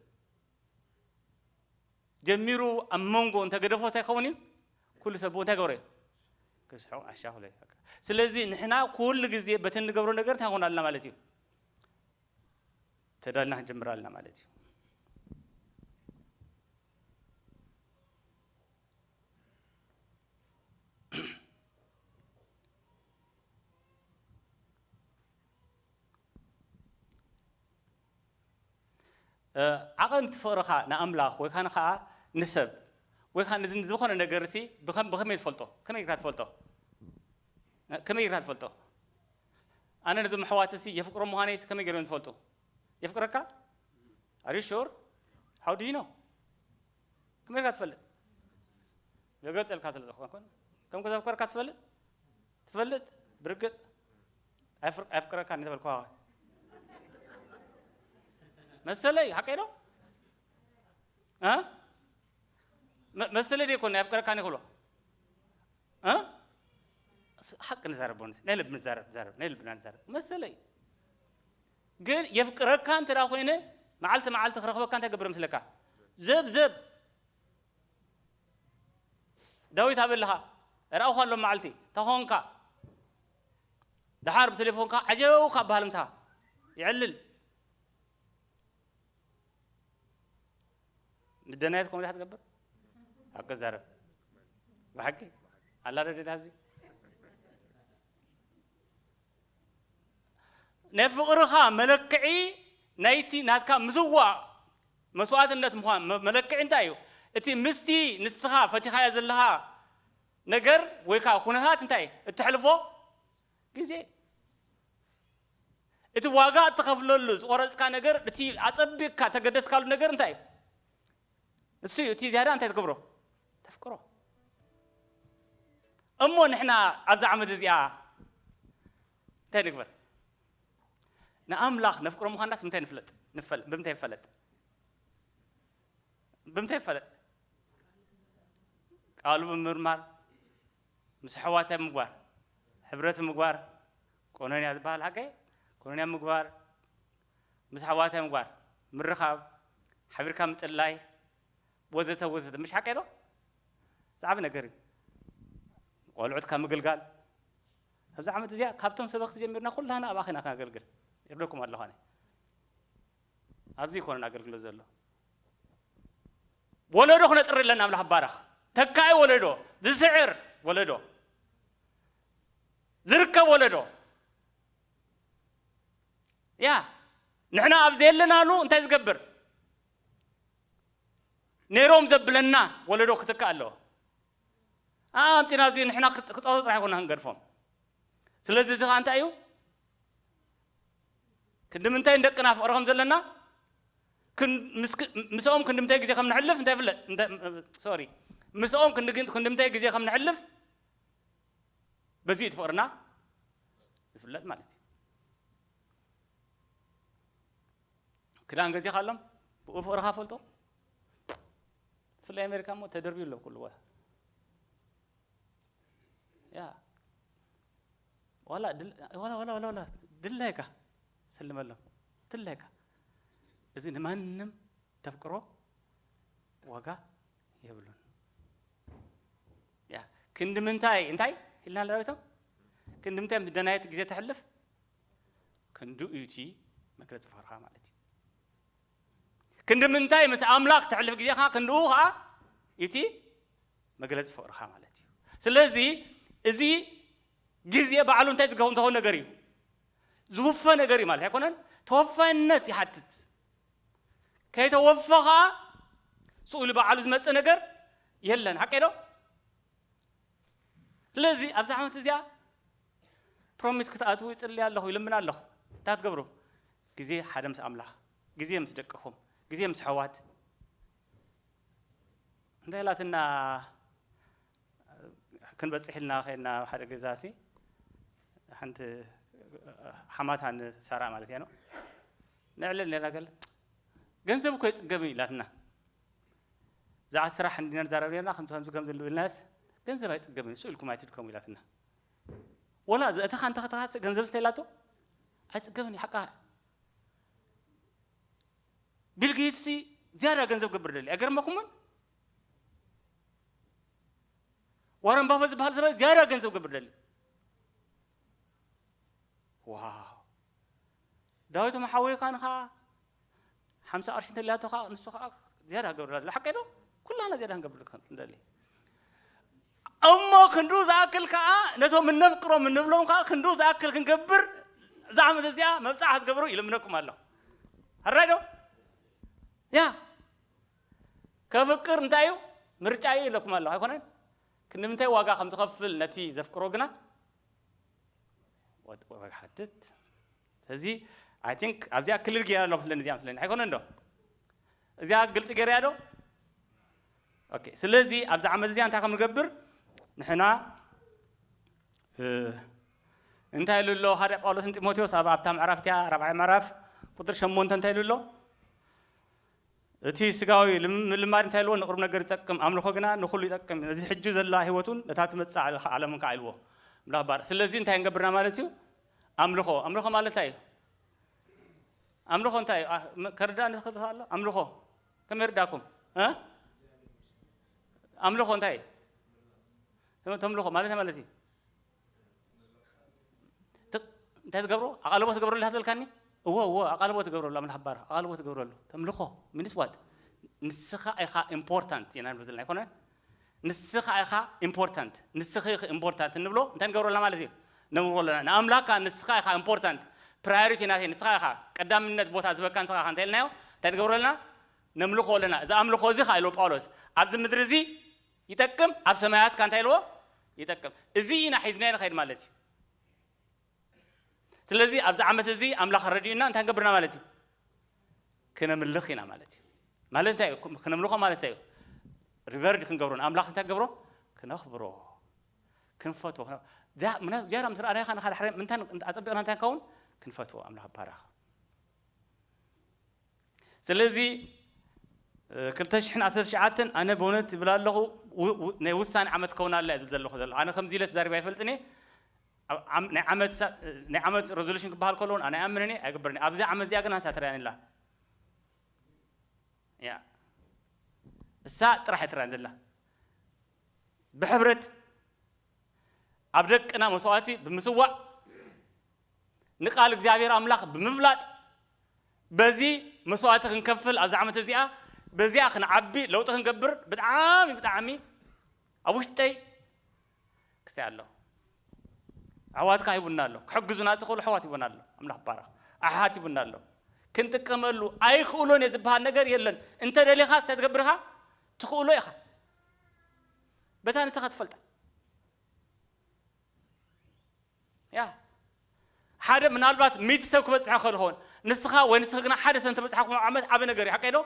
ጀሚሩ ኣብ መንጎ እንተ ገደፎ እንታይ ክኸውን እዩ? ኩሉ ሰብ ብኡ እንታይ ገብረ እዩ? ክስሑ ዓሻ ክብሎ እዩ። ስለዚ ንሕና ኩሉ ግዜ በቲ እንገብሮ ነገር እንታይ ኾን ኣለና ማለት እዩ? ተዳልና ክንጀምር ኣለና ማለት እዩ። ዓቐን እቲ ፍቕርኻ ንኣምላኽ ወይ ከዓ ንሰብ ወይ ከዓ ንዝኾነ ነገር ሲ ብኸመይ ትፈልጦ? ከመይ ጌርካ ትፈልጦ? ከመይ ጌርካ ትፈልጦ? ኣነ ነዞም ኣሕዋትሲ የፍቅሮም ምዃነይሲ ከመይ ገይሮም ዝፈልጡ? የፍቅረካ? Are you sure? How do you know? ከመይ ጌርካ ትፈልጥ? ዘገልጸልካ ስለ ዝኾንኩን ከም ከዘፍቀረካ ትፈልጥ? ትፈልጥ? ብርግጽ? ኣይፍር- ኣይፍቅረካን እንተበልኩኻ መሰለይ፣ ሓቀይ ዶ? እ? መ- መሰለይ ደይኮን ኣይፍቅረካን ይኽብሎ እ? ስ- ሓቂ ንዛረብ ቦንስ ናይ ልቢ ንዛረብ ዛረብ ናይ ልብና ንዛረብ መሰለይ። ግን የፍቅረካ እንተ ደኣ ኮይነ መዓልቲ መዓልቲ ክረኽበካ እንታይ ገብር ምስለካ? ዘብ ዘብ ዳዊት ኣበልኻ ርኣኹ ኣሎ መዓልቲ ተኾንካ ደሓር ብቴሌፎንካ ዓጀውካ በሃል ምሳኻ ይዕልል። ምደናየት ኮሜዲ ክትገብር ሓቂ ዛረብ ብሓቂ ኣላ ዶ ደዳ ኣብዚ ናይ ፍቕርኻ መለክዒ ናይቲ ናትካ ምዝዋእ መስዋእትነት ምዃን መ- መለክዒ እንታይ እዩ? እቲ ምስቲ ንስኻ ፈቲኻዮ ዘለኻ ነገር ወይ ከዓ ኩነታት እንታይ እዩ? እተሕልፎ ግዜ እቲ ዋጋ እትኸፍለሉ ዝቆረፅካ ነገር እቲ ኣፀቢቕካ ተገደስካሉ ነገር እንታይ እዩ? እሱ እዩ እቲ ዝያዳ እንታይ ትገብሮ? ተፍቅሮ። እሞ ንሕና ኣብዚ ዓመት እዚኣ እንታይ ንግበር? ንኣምላኽ ነፍቅሮ ምዃንናስ ብምንታይ ንፍለጥ? ንፈል- ብምንታይ ንፈለጥ? ብምንታይ ንፈለጥ? ቃሉ ብምምርማር፣ ምስ ኣሕዋት ምግባር፣ ሕብረት ምግባር፣ ቆኖንያ ዝበሃል ሓቀይ ቆኖንያ ምግባር፣ ምስ ኣሕዋት ምግባር፣ ምርኻብ፣ ሓቢርካ ምጽላይ፣ ወዘተ ወዘተ። ምሽ ሓቀይ ዶ? ዝዓቢ ነገር እዩ። ቆልዑት ካብ ምግልጋል ኣብዚ ዓመት እዚኣ ካብቶም ሰበኽቲ ጀሚርና ኩላና ኣብ ኣኺና ከነገልግል ይርደኩም ኣለኹ ኣነ። ኣብዚ ይኮነን ኣገልግሎት ዘሎ። ወለዶ ክነጥሪ ኣለና ኣምላኽ ባረኽ። ተካኢ ወለዶ፣ ዝስዕር ወለዶ፣ ዝርከብ ወለዶ። ያ ንሕና ኣብ ዘየለናሉ እንታይ ዝገብር ነይሮም ዘብለና ወለዶ ክትካእ ኣለዎ። ኣምፂና ኣብዚ ንሕና ክፃወቱ ጥራሕ ይኮና ክንገድፎም። ስለዚ እዚ ከዓ እንታይ እዩ? ክንዲ ምንታይ ንደቅና ፍቕሪ ከም ዘለና፣ ክን- ምስ- ምስኦም ክንዲ ምንታይ ግዜ ከም ንሕልፍ እንታይ ይፍለጥ? እንተ- ሶሪ፣ ምስኦም ክንዲ ግን- ክንዲ ምንታይ ግዜ ከም ንሕልፍ በዚ እቲ ፍቕርና ይፍለጥ ማለት እዩ። ክዳን ገዚኻሎም ብኡ ፍቕርኻ ፈልጦ። ብፍላይ ኣሜሪካ እሞ ተደርብዩ ኣሎ ኩሉ ቦታ። ያ ዋላ ድል- ዋላ ዋላ ዋላ ዋላ ድላይካ ሰልመሎም ድላይካ። እዚ ንማንም ተፍቅሮ ዋጋ የብሉን። ያ ክንዲ ምንታይ እንታይ ኢልና ኣለና ቤቶም? ክንዲ ምንታይ ምስ ደናየት ግዜ ተሕልፍ ክንዱ እዩ እቲ መግለፂ ፍቅርካ ማለት እዩ። ክንዲ ምንታይ ምስ ኣምላኽ ተሕልፍ ግዜኻ ክንድኡ ከዓ እቲ መግለፂ ፍቅርኻ ማለት እዩ። ስለዚ እዚ ግዜ ባዕሉ እንታይ ዝገው እንተኾን ነገር እዩ ዝውፈ ነገር እዩ ማለት ኣይኮነን። ተወፋይነት ይሓትት። ከይተወፈኻ ስኡ ኢሉ ባዕሉ ዝመፅእ ነገር የለን። ሓቀይ ዶ? ስለዚ ኣብዚ ዓመት እዚኣ ፕሮሚስ ክትኣትዉ ይፅሊ ኣለኹ ይልምን ኣለኹ። እንታይ ትገብሩ? ግዜ ሓደ ምስ ኣምላኽ፣ ግዜ ምስ ደቅኹም፣ ግዜ ምስ ኣሕዋት። እንታይ ኢላትና ክንበፅሕ ኢልና ከይድና ሓደ ገዛ ሲ ሓንቲ ሓማታ ንሳራ ማለት እያ ነው ነዕልል ነና ገለ ገንዘብ እኮ ይፅገም እዩ ኢላትና። ብዛዕባ ስራሕ እንዲና ንዛረብ ነርና ከምዚ ከምዚ ከም ዘለዎ ኢልናስ ገንዘብ ኣይፅገምን እሱ ኢልኩም ኣይትድከሙ ኢላትና። ወላ ዘእተኻ እንተ ከተኻትዕ ገንዘብ ስለ ኢላቶ ኣይፅገምን እዩ ሓቃ። ቢል ጌትስ ዝያዳ ገንዘብ ገብር ደሊ ኣይገርመኩምን? ዋረን ባፈት ዝበሃል ሰብ ዝያዳ ገንዘብ ገብር ደሊ። ዋው። ዳዊት መሓወይካ ንኻ ሓምሳ ቅርሺ እንተልያቶ ኸዓ ንሱ ኸዓ ዝያዳ ገብር ደሊ። ሓቀይ ዶ? ኩላና ዝያዳ ክንገብር ንደሊ። እሞ ክንዱ ዝኣክል ከዓ ነቶም እነፍቅሮም እንብሎም ከዓ ክንዱ ዝኣክል ክንገብር እዛ ዓመት እዚኣ መብፃዕ ክትገብሩ ይልምነኩም ኣለኹ። ሕራይ ዶ? ያ ከፍቅር እንታይ እዩ? ምርጫ እዩ ኢለኩም ኣለኹ ኣይኮነን? ክንዲ ምንታይ ዋጋ ከም ዝኸፍል ነቲ ዘፍቅሮ ግና ወድ- ዋጋ ሓትት። ስለዚ I think ኣብዚኣ ክልል ገይራ ኣለኹ ስለኒ እዚኣ መስለኒ ኣይኮነን ዶ? እዚኣ ግልፂ ገይረያ ዶ? ኦኬ። ስለዚ ኣብዚ ዓመት እዚኣ እንታይ ከም ንገብር ንሕና እ፣ እንታይ ኢሉ ኣሎ ሃርያ ጳውሎስ ንጢሞቴዎስ ኣብ ኣብታ ምዕራፍ እቲኣ ራብዓይ ምዕራፍ ቁጥሪ ሸሞንተ እንታይ ኢሉ ኣሎ? እቲ ስጋዊ ልም- ምልማድ እንታይ ኢልዎ ንቕሩብ ነገር ይጠቅም ኣምልኾ ግና ንኹሉ ይጠቅም ነዚ ሕጂ ዘላ ህይወቱን ነታ ትመጽእ ዓለ- ዓለምን ከዓ ኢልዎ። ኣምላኽ ባር ስለዚ እንታይ ንገብርና ማለት እዩ? ኣምልኾ ኣምልኾ ማለት እንታይ እዩ? ኣምልኾ እንታይ እዩ? ኣ- መ- ከርዳእ ንስኽእል ኣሎ ኣምልኾ ከመይ ርዳኩም? እ? ኣምልኾ እንታይ እዩ? ተም- ተምልኾ ማለት እንታይ ማለት እዩ? ት- እንታይ ትገብሮ ኣቓልቦ ትገብረሉ ሃትልካኒ? እዎ እዎ ኣቓልቦ ትገብረሉ ኣምላኽ ባር ኣቓልቦ ትገብረሉ ተምልኾ ሚንስ ዋት? ንስኻ ኢኻ ኢምፖርታንት ኢና ንብል ዘለና ኣይኮነን? ንስኻ ኢኻ ኢምፖርታንት ንስኺ ኢኺ ኢምፖርታንት እንብሎ እንታይ ንገብረልና ማለት እዩ? ነምልኾ ኣለና ንኣምላካ ንስኻ ኢኻ ኢምፖርታንት ፕራዮሪቲ ናተይ ንስኻ ኢኻ ቀዳምነት ቦታ ዝበካ ንስኻ ኢኻ እንታይ ኢልናዮ? እንታይ ንገብረልና? ነምልኾ ኣለና እዚ ኣምልኾ እዚ ኸ ኢልዎ ጳውሎስ ኣብዚ ምድሪ እዚ ይጠቅም ኣብ ሰማያት ካ እንታይ ኢልዎ? ይጠቅም እዚ ኢና ሒዝናዮ ንኸይድ ማለት እዩ። ስለዚ ኣብዚ ዓመት እዚ ኣምላኽ ረድዩና እንታይ ንገብርና ማለት እዩ? ክነምልኽ ኢና ማለት እዩ። ማለት እንታይ እዩ? ክነምልኾ ማለት እንታይ እዩ? ሪቨርድ ክንገብሮ ንኣምላኽ እንታይ ክገብሮ? ክነኽብሮ ክንፈትዎ ዝያዳ ምስ ረኣናይ ኻ ንካ ዳሕረ ምንታይ ኣፀቢቕና እንታይ ንከውን? ክንፈትዎ ኣምላኽ ባራኽ ስለዚ ክልተ ሽሕን ዓሰርተ ትሽዓተን ኣነ ብእውነት ይብል ኣለኹ ናይ ውሳኔ ዓመት ክኸውን ኣላ ዝብል ዘለኹ ዘሎ ኣነ ከምዚ ኢለ ተዛሪባ ኣይፈልጥን እየ ናይ ዓመት ሬዞሉሽን ክበሃል ከለውን ኣነ ኣይኣምንን እየ ኣይግበርን ኣብዚ ዓመት እዚኣ ግን ኣንሳ ትረያን ኢላ እያ እሳ ጥራሕ እያ ትረያን ዘላ ብሕብረት ኣብ ደቅና መስዋዕቲ ብምስዋእ ንቃል እግዚኣብሔር ኣምላኽ ብምፍላጥ በዚ መስዋዕቲ ክንከፍል ኣብዚ ዓመት እዚኣ በዚኣ ክንዓቢ ለውጢ ክንገብር ብጣዕሚ ብጣዕሚ ኣብ ውሽጠይ ክስታይ ኣሎ ኣሕዋትካ ሂቡና ኣሎ ክሕግዙና ዝኽእሉ ኣሕዋት ሂቡና ኣሎ ኣምላኽ ባረኽ ኣሓት ሂቡና ኣሎ ክንጥቀመሉ ኣይክእሎን እየ ዝበሃል ነገር የለን እንተ ደሊኻ ስታይ ትገብርኻ ትኽእሎ ኢኻ በታ ንስኻ ትፈልጣ ያ ሓደ ምናልባት ሚእቲ ሰብ ክበፅሐ ክእል ኸውን ንስኻ ወይ ንስኺ ግና ሓደ ሰብ እንተበፅሓኩም ዓመት ዓበ ነገር እዩ ሓቀይ ዶ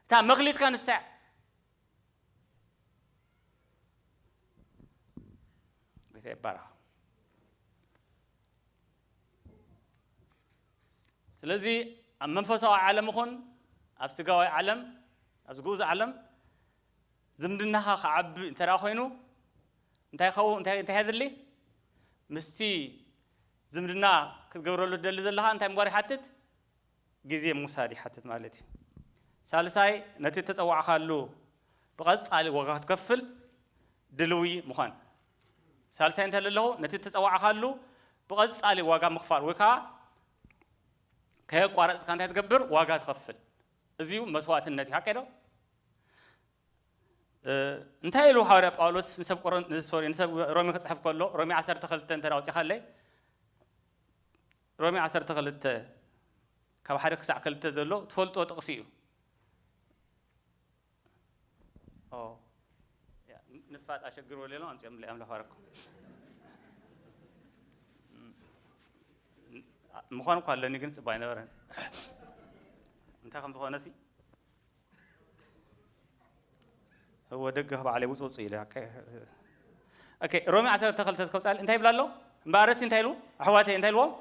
እታ መክሊትካ ንሳ እያ ቤተ ይባረኽ ስለዚ ኣብ መንፈሳዊ ዓለም ይኹን ኣብ ስጋዊ ዓለም ኣብ ዝግኡዝ ዓለም ዝምድናኻ ክዓቢ እንተ ደኣ ኮይኑ እንታይ ኸው እንታይ እንታይ የድሊ ምስቲ ዝምድና ክትገብረሉ ትደሊ ዘለኻ እንታይ ምግባር ይሓትት ግዜ ምውሳድ ይሓትት ማለት እዩ ሳልሳይ ነቲ ተፀዋዕካሉ ብቐፃሊ ዋጋ ክትከፍል ድልዊ ምዃን ሳልሳይ እንታይ ኣለኹ ነቲ ተፀዋዕካሉ ብቐፃሊ ዋጋ ምኽፋል ወይ ከዓ ከየቋረፅካ እንታይ ትገብር ዋጋ ትኸፍል እዚዩ መስዋዕትነት እዩ ሓቀ ዶ እንታይ ኢሉ ሃዋርያ ጳውሎስ ንሰብ ቆሮን ሶሪ ንሰብ ሮሜ ክፅሕፍ ከሎ ሮሜ ዓሰርተ ክልተ እንተ ኣውፂኻለይ ሮሜ ዓሰርተ ክልተ ካብ ሓደ ክሳዕ ክልተ ዘሎ ትፈልጦ ጥቕሲ እዩ ንፋጥ ኣሸግር ወሌሎ ኣምፅኦም ለ ኣምላኽ ባረኩም ምዃን እኳ ኣለኒ ግን ፅባ ኣይነበረን እንታይ ከም ዝኾነ ሲ እወ ደገ ባዕለይ ውፅውፅ ኢለ ሮሜ ዓሰርተ ክልተ ዝከብፃል እንታይ ይብላ ኣሎ እምበኣረሲ እንታይ ኢሉ ኣሕዋተይ እንታይ ኢልዎም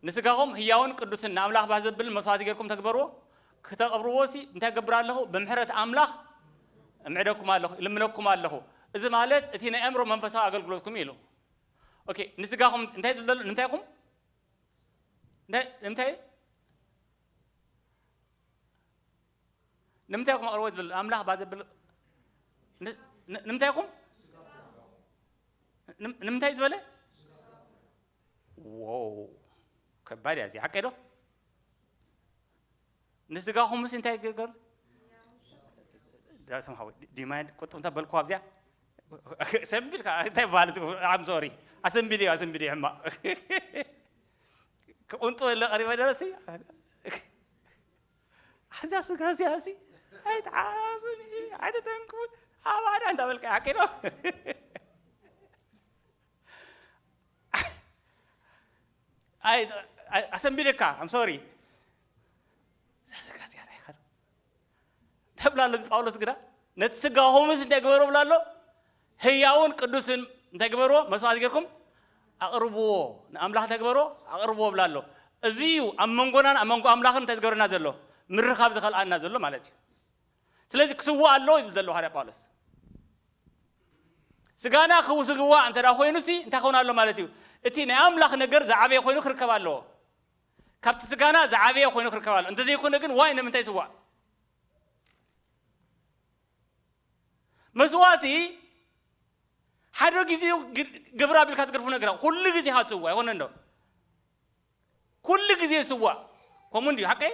ንስጋኹም ህያውን ቅዱስን ንኣምላኽ ባህ ዘብልን መስዋዕቲ ጌርኩም ተግበርዎ ክተቕርብዎ ሲ እንታይ ገብር ኣለኹ ብምሕረት ኣምላኽ እምዕደኩም ኣለኹ ልምነኩም ኣለኹ እዚ ማለት እቲ ናይ ኣእምሮ መንፈሳዊ ኣገልግሎትኩም ኢሉ ኦኬ ንስጋኹም እንታይ ዝብል ዘሎ ንምንታይ ኢኹም ንምንታይ ንምንታይ ኢኹም ኣቕርቦ ዝብል ኣምላኽ ባ ዘብል ንምንታይ ኢኹም ንምንታይ ዝበለ? ዎ ከባድ እያ እዚ ሓቀይ ዶ? ንስጋኹምስ እንታይ ገገሩ? ዳዊቶም ሓወይ ዲማይድ ቁጥምታ በልኩ ኣብዚኣ ሰንቢድ እንታይ ባል ኣም ሶሪ ኣሰንቢድ እዩ ኣሰንቢድ እዩ ሕማቕ ክቁንጡ የለ ቀሪበ ደረሲ ኣዛ ስጋ እዚኣ ሲ ኣይትሓዙኒ ኣይትተንኩ ኣባዳ እንዳበልካ ሓቂ ነው። ኣይ ኣሰንቢድካ ኣም ሶሪ ስጋ እዚኣ ናይ ተብላ ኣለዚ ጳውሎስ ግዳ ነቲ ስጋኹምስ እንታይ ግበሩ ብላ ኣሎ ህያውን ቅዱስን እንታይ ግበርዎ መስዋዕት ጌርኩም ኣቕርብዎ ንኣምላኽ እንታይ ግበርዎ ኣቕርብዎ ብላ ኣሎ። እዚ እዩ ኣብ መንጎናን ኣብ መንጎ ኣምላኽን እንታይ ዝገብረና ዘሎ ምርኻብ ዝኸልኣና ዘሎ ማለት እዩ። ስለዚ ክስዋእ ኣለዎ ይብል ዘሎ ሃርያ ጳውሎስ። ስጋና ክስዋእ እንተ ኮይኑ ሲ እንታይ ክኸውን ኣሎ ማለት እዩ? እቲ ናይ ኣምላኽ ነገር ዝዓበየ ኮይኑ ክርከብ ኣለዎ። ካብቲ ስጋና ዝዓበየ ኮይኑ ክርከብ ኣሎ። እንተዘይኮነ ግን ዋይ ንምንታይ ይስዋእ? መስዋእቲ ሓደ ግዜ ግብር ኣቢልካ ትገርፉ ነገር ኩሉ ግዜ ሃትዎ ኣይኮነ እንዶ ኩሉ ግዜ ይስዋእ። ከምኡ እንዲዩ ሓቀይ?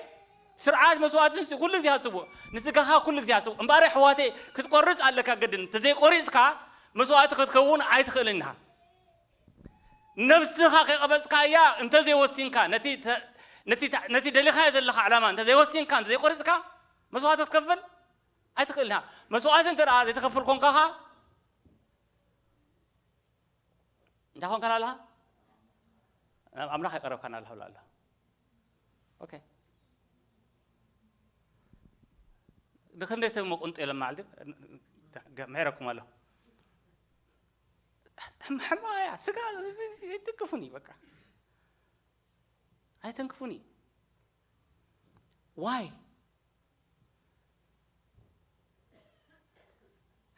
ስርዓት መስዋእቲ ኩሉ ግዜ ሃትዎ። ንስጋኻ ኩሉ ግዜ ሃትዎ። እምበኣር ኣሕዋተይ ክትቆርጽ ኣለካ ግድን። እንተዘይቆሪጽካ መስዋእቲ ክትከውን ኣይትኽእልን ኢኻ። ነብስኻ ከይቐበጽካያ እንተዘይወሲንካ ነቲ ደሊኻዮ ዘለኻ ዕላማ እንተዘይወሲንካ እንተዘይቆሪጽካ መስዋእቲ ክትከፍል ኣይትኽእልን ኢኻ። መስዋእቲ እንተ ዘይትኸፍል ኮንካ ኸዓ እንታይ ኮንካ ኣለኻ? ናብ ኣምላኽ ኣይቀረብካን ኣለኻ ብላ ኣሎ። ኦኬ ንክንደይ ሰብ መቁንጡ የለን መዓልቲ ምሕረኩም ኣሎ። ሕማያ ስጋ ኣይትንክፉኒ በቃ ኣይተንክፉኒ ዋይ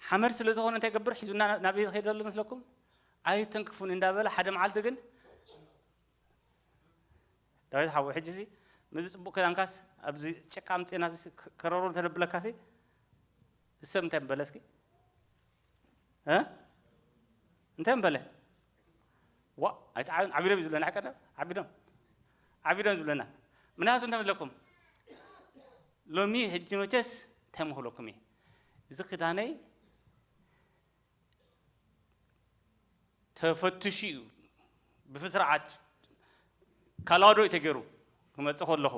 ሓመድ ስለ ዝኾነ እንታይ ገብር ሒዙና ናብ ዝኸይድ ዘሎ መስለኩም? ኣይተንክፉኒ እንዳበለ ሓደ መዓልቲ ግን ዳዊት ሓወይ ሕጂ እዚ ምዚ ጽቡቕ ክዳንካስ ኣብዚ ጭቃ ኣምጽእና ኣብዚ ከረሮ እንተነብለካሲ ሰብ እንታይ ምበለ እስኪ እ እንታይ ምበለ ዋ ኣይተዓብን ዓቢዶም ዝብለና ቀደም ዓቢዶም ዓቢዶም ዝብለና ምናቱ እንታይ መስለኩም ሎሚ ሕጂ መቸስ እንታይ ምክለኩም እየ እዚ ክዳነይ ተፈትሹ እዩ ብስርዓት ካላዶ እዩ ተገይሩ ክመፅእ ከለኹ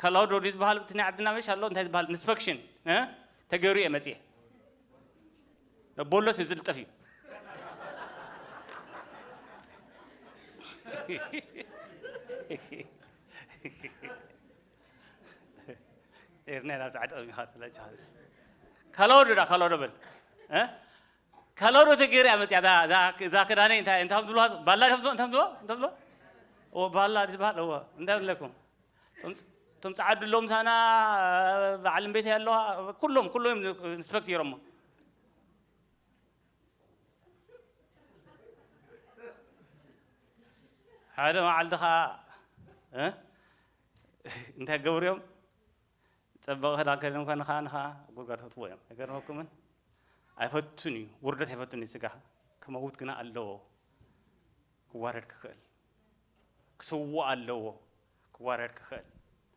ካላዶ ዝበሃል እቲ ናይ ዓድና መሽ ኣሎ እንታይ ዝበሃል ኢንስፐክሽን ተገይሩ እየ መፅየ ቦሎስ ዝልጠፍ እዩ ኤርና ናብ ፃዕዳ ቀሚኻ ስለ ጃሃ ካላዶ ዳ ካላዶ በል እ ካላዶ ተገይራ እያ መፅያ እዛ ክዳነይ እንታይ እንታይ ዝብልዋ ባላ ዶ እንታይ ዝብልዋ እንታይ ዝብልዋ ኦ ባላ ዝበሃል እዎ እንታይ ዝብለኩም እቶም ፃዓዱ ኣለዉ ምሳና በዓል ቤት ኣለዋ ኩሎም ኩሎም ኢንስፐክት ገይሮሞ ሓደ መዓልቲ ከዓ እንታይ ገብርዮም ፀበቐ ክዳን ከደም ከ ንኻ ንኻ ጉድጓድ ከትዎ እዮም ኣይገርመኩምን ኣይፈቱን እዩ ውርደት ኣይፈቱን እዩ ስጋ ክመውት ግና ኣለዎ ክዋረድ ክኽእል ክስዎ ኣለዎ ክዋረድ ክኽእል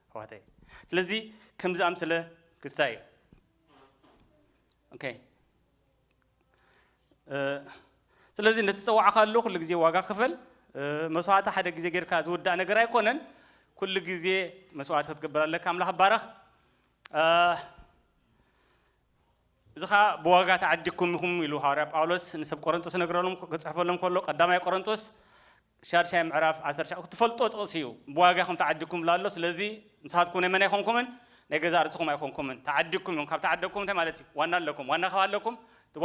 ኣሕዋተይ ስለዚ ከምዚ ኣምስለ ክስታይ እዩ ስለዚ ነቲ ጸዋዕካ ኣሎ ኩሉ ግዜ ዋጋ ክፈል መስዋዕቲ ሓደ ግዜ ጌርካ ዝውዳእ ነገር ኣይኮነን ኩሉ ግዜ መስዋዕቲ ክትገብር ኣለካ ኣምላኽ ባረኽ እዚ ኸዓ ብዋጋ ተዓዲግኩም ኢኹም ኢሉ ሃዋርያ ጳውሎስ ንሰብ ቆረንጦስ ነግረሎም ክጽሕፈሎም ከሎ ቀዳማይ ቆረንጦስ ሻድሻይ ምዕራፍ ዓሰርተ ክትፈልጦ ጥቕሲ እዩ ብዋጋ ኢኹም ተዓዲግኩም ብላ ኣሎ ስለዚ ንስኻትኩም ናይ መን ኣይኮንኩምን ናይ ገዛ ርፅኹም ኣይኮንኩምን ተዓዲግኩም እዮም ካብ ተዓደግኩም እንታይ ማለት እዩ ዋና ኣለኩም ዋና ካብ ኣለኩም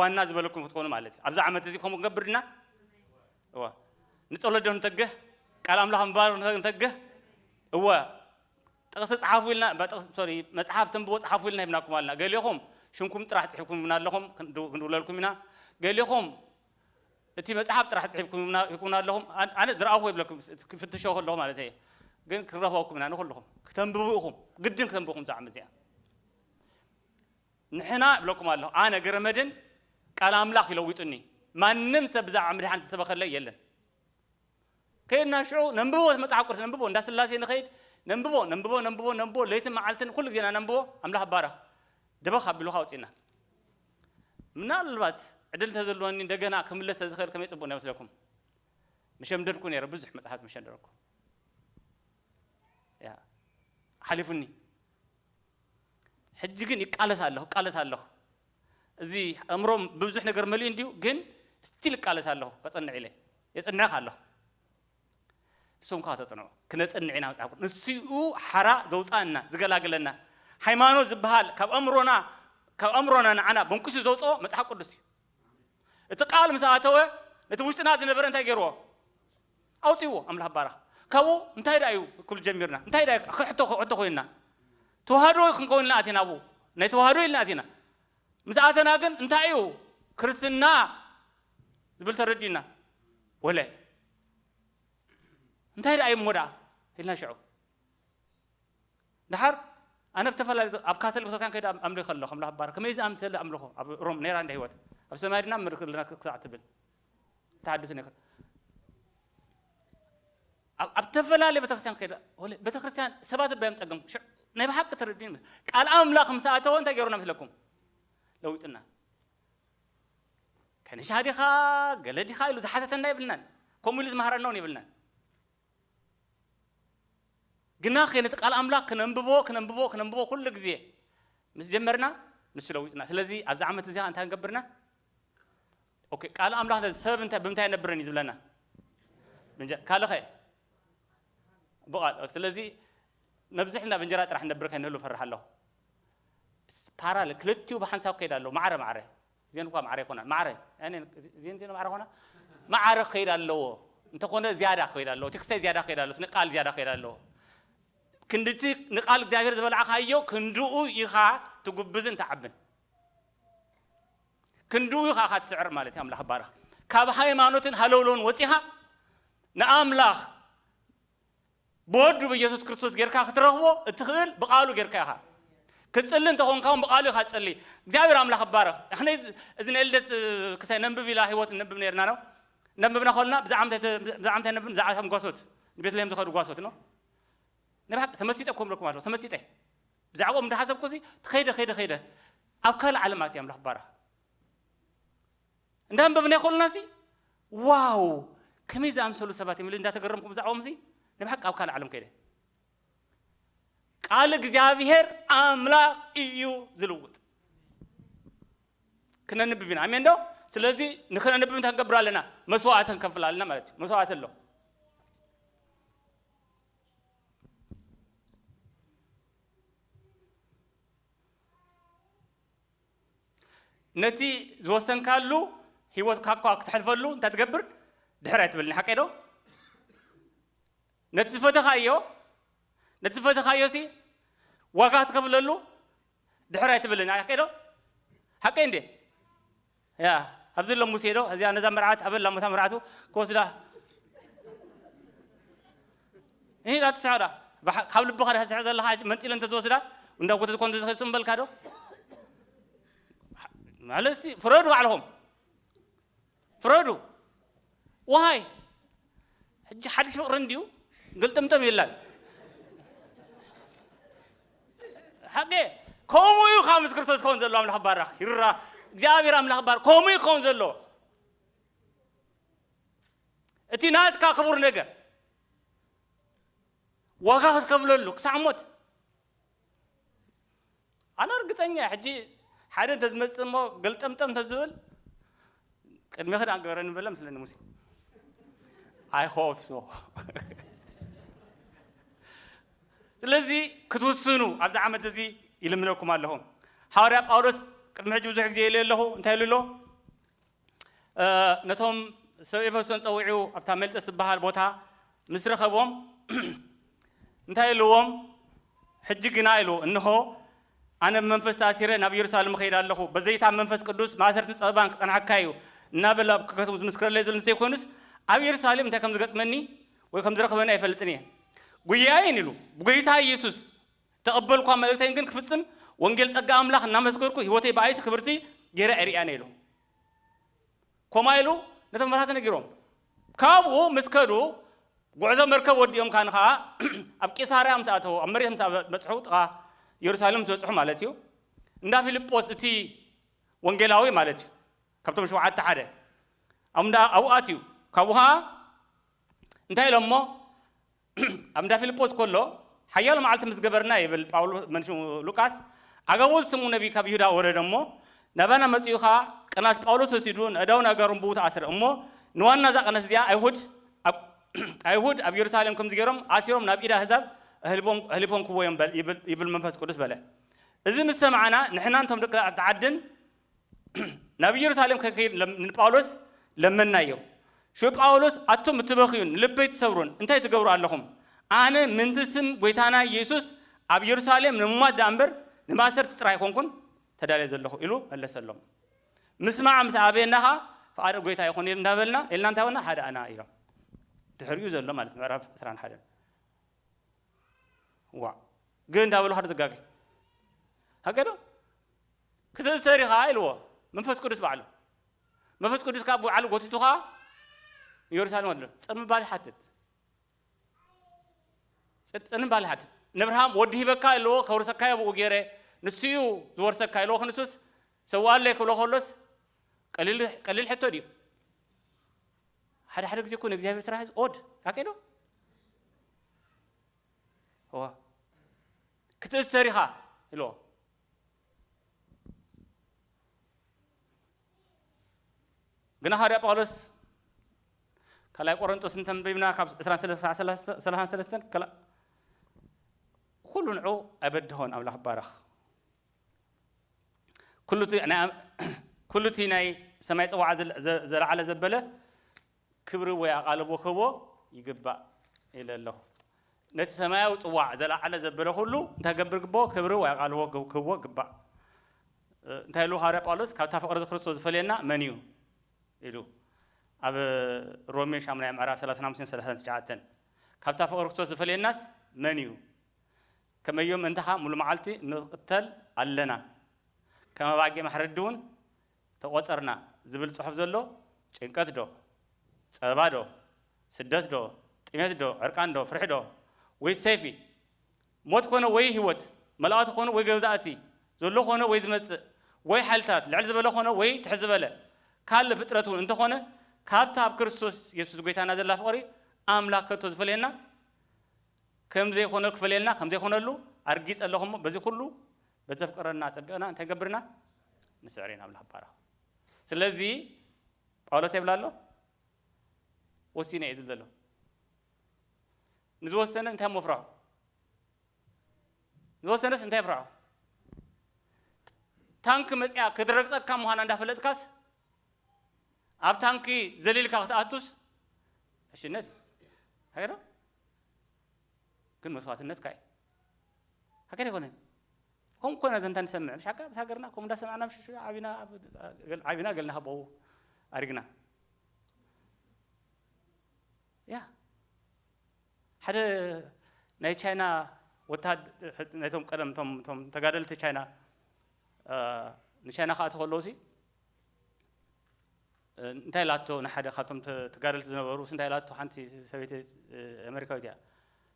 ዋና ዝበለኩም ክትኮኑ ማለት እዩ ኣብዚ ዓመት እዚ ከምኡ ክንገብር ድና እወ ንፀሎት ዶ ንተግህ ቃል ኣምላኽ ምባር ንተግህ እወ ጥቕሲ ፀሓፉ ኢልና ሶሪ መፅሓፍ ተንብቦ ፀሓፉ ኢልና ሂብናኩም ኣለና ገሊኹም ሽምኩም ጥራሕ ፅሒፍኩም ሂብና ኣለኹም ክንድውለልኩም ኢና ገሊኹም እቲ መፅሓፍ ጥራሕ ፅሒፍኩም ሂብና ኣለኹም ኣነ ዝረኣኹ ይብለኩም ክፍትሾ ከለኹ ማለት እየ ግን ክረኽበኩም ኢና ንኩልኹም ክተንብቡ ኢኹም ግድን ክተንብኹም ዛዕሚ እዚኣ ንሕና እብለኩም ኣለኹ ኣነ ገረመድን ቃል ኣምላኽ ይለዊጡኒ ማንም ሰብ ብዛዕባ ምድሓን ዝሰበኸለይ የለን። ከይድና ሽዑ ነንብቦ፣ መጽሓፍ ቅዱስ ነንብቦ፣ እንዳ ስላሴ ንኸይድ፣ ነንብቦ፣ ነንብቦ፣ ነንብቦ፣ ነንብቦ፣ ለይትን መዓልትን ኩሉ ግዜና ነንብቦ። ኣምላኽ ባረኽ። ደበኽ ኣቢሉኻ ኣውጺእና። ምናልባት ዕድል እንተዘለወኒ እንደገና ክምለስ ተዝኽእል ከመይ ጽቡቕ ነይሩ መስለኩም። ምሸምደድኩ ነይረ፣ ብዙሕ መጽሓፍ ምሸምደድኩ። ያ፣ ሓሊፉኒ። ሕጂ ግን ይቃለስ ኣለኹ፣ ይቃለስ ኣለኹ። እዚ ኣእምሮም ብብዙሕ ነገር መሊኡ እንድዩ፣ ግን ስቲል ይቃለስ ኣለኹ፣ ከጸንዕ ኢለ። የጽንዕኻ ኣለኹ። ንስኹም ከኣ ተጽንዑ። ክነጽንዕ ኢና መጽሓፍ ቅዱስ። ንሱ እዩ ሓራ ዘውጽኣና፣ ዝገላግለና። ሃይማኖት ዝበሃል ካብ ኣእምሮና፣ ካብ ኣእምሮና ንዓና በንኩሱ ዘውጽኦ መጽሓፍ ቅዱስ እዩ። እቲ ቃል ምስ ኣተወ፣ ነቲ ውሽጥና ዝነበረ እንታይ ገይርዎ? ኣውጺእዎ። ኣምላኽ ባረኽ። ካብኡ እንታይ ደኣ እዩ ክብል ጀሚርና። እንታይ ደኣ እዩ? ሕቶ፣ ሕቶ ኮይንና። ተዋህዶ ክንከውን ኢልና ኣቲና ኣብኡ። ናይ ተዋህዶ ኢልና ኣቲና። ምስ ኣተና ግን እንታይ እዩ ክርስትና ዝብል ተረዲእና። ወለ እንታይ ደኣ እዩ እሞ ደኣ? ኢልና ሽዑ። ደሓር ኣነ ብተፈላለዩ ኣብ ካቶሊክ ቤተክርስትያን ከይደ ኣም-፣ ኣምልኽ ኣለኹ፣ ኣምላኽ ይባረክ። ከመይ ዝኣምሰለ ኣምልኾ ኣብ ሮም ነይራ እንደ ህይወት። ኣብ ሰማይ ድና ምርክ ኣለና ክሳዕ ትብል። ተሓድሶ ነይሩ። ኣብ፣ ኣብ ተፈላለየ ቤተክርስትያን ከይደ፣ ወለ-፣ ቤተክርስትያን ሰባት እባ እዮም ጸገም። ሽዕ ናይ ብሓቂ ተረዲእኒ። ቃል ኣምላኽ ምስ ኣተወ እንታይ ገይሩና መስለኩም? ለዊጡና። ከንሻ ዲኻ፣ ገለ ዲኻ ኢሉ ዝሓተተና የብልናን። ከምኡ ኢሉ ዝመሃረና እውን የብልናን። ግና ኸ ነቲ ቃል ኣምላኽ ክነንብቦ፣ ክነንብቦ፣ ክነንብቦ ኩሉ ግዜ ምስ ጀመርና፣ ንሱ ለዊጥና። ስለዚ ኣብዚ ዓመት እዚኣ እንታይ ንገብርና? ኦኬ፣ ቃል ኣምላኽ ሰብ እንታይ፣ ብምንታይ ነብረን እዩ ዝብለና? ብእንጀ-፣ ካልእ ኸ? ብቓል። ስለዚ ነብዝሕ እንዳ ብእንጀራ ጥራሕ ነብር ከይንህሉ እፈርሕ ኣለኹ። ፓራል፣ ክልቲኡ ብሓንሳብ ከይድ ኣለዎ። ማዕረ፣ ማዕረ። እዚአን እኳ ማዕረ ኣይኮናን። ማዕረ። ያኔ፣ እዚአን፣ እዚአን ማዕረ ኮና? ማዕረ ክኸይድ ኣለዎ። እንተኾነ ዝያዳ ክኸይድ ኣለዎ። እቲ ክስታይ ዝያዳ ክኸይድ ኣለዎ። ስነ ቃል ዝያዳ ክኸይድ ኣለዎ። ክንድቲ ንቃል እግዚኣብሔር ዝበላዕካዮ ክንድኡ ኢኻ ትጉብዝን ትዓብን። ክንድኡ ኢኻ፣ ኢኻ ትስዕር ማለት እዩ። ኣምላኽ ባረኽ። ካብ ሃይማኖትን ሃለውለውን ወጺኻ ንኣምላኽ ብወዱ ብኢየሱስ ክርስቶስ ጌርካ ክትረኽቦ እትኽእል ብቓሉ ጌርካ ኢኻ። ክትጽሊ እንተኾንካ እውን ብቓሉ ኢኻ ትጽሊ። እግዚኣብሔር ኣምላኽ ይባረኽ። ኣነ እዚ ናይ ልደት ክሳይ ነንብብ ኢላ ህይወት ነንብብ ነርና ነው። ነንብብና ኮልና ብዛዕባ እንታይ ተ-፣ ብዛዕባ እንታይ ነንብብ? ብዛዕባ እቶም ጓሶት፣ ንቤትልሔም ዝኸዱ ጓሶት ነው። ናይ ብሓቂ ተመሲጠ እኮ እብለኩም ኣለኹ፣ ተመሲጠ። ብዛዕባኦም እንዳሓሰብኩ እዚ ከይደ፣ ከይደ፣ ከይደ። ኣብ ካልእ ዓለማት እዩ ኣምላኽ ይባረኽ። እንዳንበብና ይኸሉና ሲ፣ ዋው፣ ከመይ ዝኣምሰሉ ሰባት እዮም ኢለ እንዳተገረምኩ ብዛዕባኦም ሲ፣ ናይ ብሓቂ ኣብ ካልእ ዓለም ከይደ። ቃል እግዚኣብሔር ኣምላኽ እዩ ዝልውጥ። ክነንብብ ኢና። ኣሜን ዶ? ስለዚ ንኽነንብብ እንታይ ክንገብር ኣለና? መስዋዕቲ ክንከፍል ኣለና ማለት እዩ። መስዋዕቲ ኣሎ። ነቲ ዝወሰንካሉ ህይወትካ እኳ ክተሕልፈሉ እንታይ ትገብር? ድሕር ኣይትብልን። ሓቀይ ዶ? ነቲ ዝፈተኻዮ፣ ነቲ ዝፈተኻዮ ሲ ዋጋ ትከፍለሉ ድሕር ኣይትብልን። ሓቀይ ዶ? ሓቀይ እንዴ? ያ፣ ኣብዚ ኣሎ ሙሴ ዶ? እዚኣ ነዛ መርዓት ኣበላ፣ ሞታ መርዓቱ ክወስዳ። ይሄ ዳትስሕዳ። ባሕ-፣ ካብ ልብኻ ዳትስሕ ዘለኻ መንጢለ እንተ ዝወስዳ፣ እንዳ ጎተት ኮን ዝኸይድ ጽምበልካ ዶ? ማለት ሲ፣ ፍረዱ ባዕልኹም። ፍረዱ። ዋይ፣ ሕጂ ሓድሽ ፍቕሪ እንድዩ፣ ግልጥምጥም ይላል። ሓቂ፣ ከምኡ እዩ ካብ ምስ ክርስቶስ ክኸውን ዘለዎ። ኣምላኽ ባራኽ፣ ይራ፣ እግዚኣብሔር ኣምላኽ ባር፣ ከምኡ እዩ ክኸውን ዘለዎ። እቲ ናትካ ክቡር ነገር፣ ዋጋ ክትከፍለሉ ክሳዕ ሞት። ኣነ ርግጸኛ እየ፣ ሕጂ ሓደ እንተዝመጽእ እሞ ገልጠምጠም እንተዝብል፣ ቅድሜኺ ደኣ ገበረኒ በለ ምስለኒ ሙሴ። I hope so። ስለዚ ክትውስኑ ኣብዚ ዓመት እዚ ይልምነኩም ኣለኹ። ሓዋርያ ጳውሎስ ቅድሚ ሕጂ ብዙሕ ግዜ ኢለ ኣለኹ፣ እንታይ ኢሉ ኣሎ? እ፣ ነቶም ሰብ ኤፌሶን ጸዊዑ ኣብታ መልጠስ ትበሃል ቦታ ምስ ረኸቦም እንታይ ኢልዎም? ሕጂ ግና ኢሉ፣ እንሆ ኣነ ብመንፈስ ተኣሲረ ናብ ኢየሩሳሌም እኸይድ ኣለኹ፣ በዘይታ መንፈስ ቅዱስ ማእሰርትን ጸበባን ክጸንሓካ እዩ እናበለ ኣብ ክከትቡ ዝምስክረለይ ዘሎ እንተይኮይኑስ ኣብ ኢየሩሳሌም እንታይ ከም ዝገጥመኒ ወይ ከም ዝረኽበኒ ኣይፈልጥን እየ። ጉያይን ኢሉ፣ ብጎይታ ኢየሱስ ተቐበልኳ መልእክተይን ግን ክፍጽም ወንጌል ጸጋ ኣምላኽ እናመስከርኩ ህይወተይ ብኣይሲ ክብርቲ ገይረ ኣይርእያን ኢሉ። ከምኡ ኢሉ ነቶም መራሕቲ ነጊሮም። ካብኡ ምስ ከዱ፣ ጉዕዞ መርከብ ወዲኦም ካን ኸዓ ኣብ ቂሳርያ ምስ ኣተዉ፣ ኣብ መሬት ምስ በጽሑ፣ ጥቓ ኢየሩሳሌም ምስ በጽሑ ማለት እዩ፣ እንዳ ፊልጶስ እቲ ወንጌላዊ ማለት እዩ፣ ካብቶም ሸውዓተ ሓደ፣ ኣብ እንዳ፣ ኣብኡ ኣትዩ። ካብኡ ኸዓ እንታይ ኢሎሞ? ኣብ እንዳ ፊልጶስ ከሎ፣ ሓያሎ መዓልቲ ምስ ገበርና፣ ይብል ጳውሎ-፣ መንሹ ሉቃስ፣ ዓጋቦ ዝስሙ ነቢይ ካብ ይሁዳ ወረደ እሞ፣ ናባና መጺኡ ኸዓ፣ ቅናት ጳውሎስ ወሲዱ፣ ንእዳውን ኣእጋሩን ብኡ ተኣስረ። እሞ ንዋና እዛ ቅናት እዚኣ ኣይሁድ ኣብ፣ ኣይሁድ ኣብ ኢየሩሳሌም ከምዚ ገይሮም ኣሲሮም ናብ ኢድ ኣህዛብ ኣህሊፎም፣ ኣህሊፎም ክህብዎ እዮም በል፣ ይብል፣ ይብል መንፈስ ቅዱስ በለ። እዚ ምስ ሰማዕና፣ ንሕናን እቶም ደቂ ዓድን ናብ ኢየሩሳሌም ከይከይድ ለም-፣ ንጳውሎስ ለመናዮ። ሽዑ ጳውሎስ፣ ኣቱም እትበኽዩን ንልበይ ትሰብሩን እንታይ ትገብሩ ኣለኹም? ኣነ ምእንቲ ስም ጐይታና ኢየሱስ ኣብ ኢየሩሳሌም ንሙማት ደኣ እምበር ንማእሰርቲ ጥራይ ኣይኮንኩን ተዳልየ ዘለኹ ኢሉ መለሰሎም። ምስማዕ ምስ ኣበየና ኸኣ ፍቓድ ጐይታ ይኹን እንዳበልና፣ ኢልና እንታይ በልና? ሃደኣና ኢሎም። ድሕሪኡ ዘሎ ማለት ምዕራፍ ዕስራን ሓደን። ዋእ፣ ግን እንዳበሉ ሓደ ትጋገ። ሃገዶ ክትእሰር ኢኻ ኢልዎ መንፈስ ቅዱስ ባዕሉ። መንፈስ ቅዱስ ካብ ባዕሉ ጎቲቱ ኸኣ ንኢየሩሳሌም ወድሎ። ጽን ምባል ይሓትት። ጽን፣ ጽን ምባል ይሓትት። ንኣብርሃም ወዲ ሂበካ ኢልዎ፣ ከውርሰካዮ ብኡ ገይረ፣ ንሱ እዩ ዝወርሰካ ኢልዎ፣ ክንሱስ ሰውኣለይ ክብሎ ከሎስ ቀሊል፣ ቀሊል ሕቶ ድዩ? ሓደ ሓደ ግዜ እኮ ንእግዚኣብሔር ስራሕ ኦድ፣ ታውቂ ዶ? እዋ። ክትእሰር ኢኻ ኢልዎ። ግና ሃዋርያ ጳውሎስ ካልኣይ ቆሮንጦስ እንተንቢብና ካብ ዕስራን ሰለስተ፣ ሰላሳን ሰለስተን፣ ከላ-፣ ኩሉ ንዑ ኣይበድሆን ኣምላኽ ይባረኽ። ኩሉ እቲ ናይ ኣም-፣ ኩሉ እቲ ናይ ሰማይ ጽዋዓ ዘለ-፣ ዘ-፣ ዘለዓለ ዘበለ ክብሪ ወይ ኣቓልቦ ክህቦ ይግባእ ኢለ ኣለኹ። ነቲ ሰማያዊ ጽዋዕ ዘለዓለ ዘበለ ኩሉ እንታይ ክገብር ግብኦ? ክብሪ ወይ ኣቓልቦ ክህቦ ግባእ። እ፣ እንታይ ኢሉ ሃዋርያ ጳውሎስ? "ካብታ ፍቕሪ ክርስቶስ ዝፈልየና መን እዩ?" ኢሉ ኣብ ሮሜ ሻምናይ ምዕራፍ ሰላሳን ሓሙሽተን ሰላሳን ትሽዓተን። "ካብታ ፍቕሪ ክርስቶስ ዝፈልየናስ መን እዩ? ከመዮም እንተኻ ሙሉ መዓልቲ ንቕተል ኣለና፣ ከም ኣባጊዕ ማሕረዲ እውን ተቖጸርና" ዝብል ጽሑፍ ዘሎ ጭንቀት ዶ? ጸበባ ዶ? ስደት ዶ? ጥሜት ዶ? ዕርቃን ዶ? ፍርሒ ዶ? ወይ ሰይፊ? ሞት ኮነ ወይ ህይወት? መላእክቲ ኮኑ ወይ ገዛእቲ? ዘሎ ኮነ ወይ ዝመጽእ? ወይ ሓይልታት? ልዕል ዝበለ ኮነ ወይ ትሕት ዝበለ? ካልእ ፍጥረት እውን እንተኾነ፣ ካብታ ኣብ ክርስቶስ የሱስ ጐይታና ዘላ ፍቕሪ ኣምላኽ ከቶ ዝፈልየና? ከም ዘይኮነ ክፈልየልና፣ ከም ዘይኮነሉ ኣርጊጸ ኣለኹ እሞ፣ በዚ ኩሉ በዘፍቅረና ኣጸቢቕና እንታይ ገብርና? ንስዕር ኢና፣ ኣምላኽ ይባረኽ። ስለዚ ጳውሎስ ይብላ ኣሎ፣ ወሲነ እየ ዝብል ዘሎ። ንዝወሰነ እንታይ እሞ ፍርዖ? ንዝወሰነስ እንታይ ፍርዖ? ታንኪ መጽያ ክትረግጸካ ምዃና እንዳፈለጥካስ ኣብ ታንኪ ዘሊልካ ክትኣቱስ ዕሽነት እዩ። ሃገዶ? ግን መስዋዕትነትካ እዩ። ሃገር ኣይኮነን። ከምኡ ኮና ዘንታ ንሰምዕ። ምሽ ሓቃ ምስ ሃገርና ከምኡ እንዳሰማዕና ምሽ ዓቢና፣ ኣብ-፣ ገል-፣ ዓቢና ገልና ሃቦ ኣሪግና። ያ። ሓደ ናይ ቻይና ወታደ-፣ ናይቶም ቀደም፣ ቶም፣ ቶም ተጋደልቲ ቻይና፣ እ፣ ንቻይና ክኣቱ ከለዉ ሲ፣ እ፣ እንታይ ኢላቶ ንሓደ ካብቶም ተ-፣ ተጋደልቲ ዝነበሩ፣ እንታይ ኢላቶ ሓንቲ ሰበይቲ፣ እ፣ ኣመሪካዊት እያ።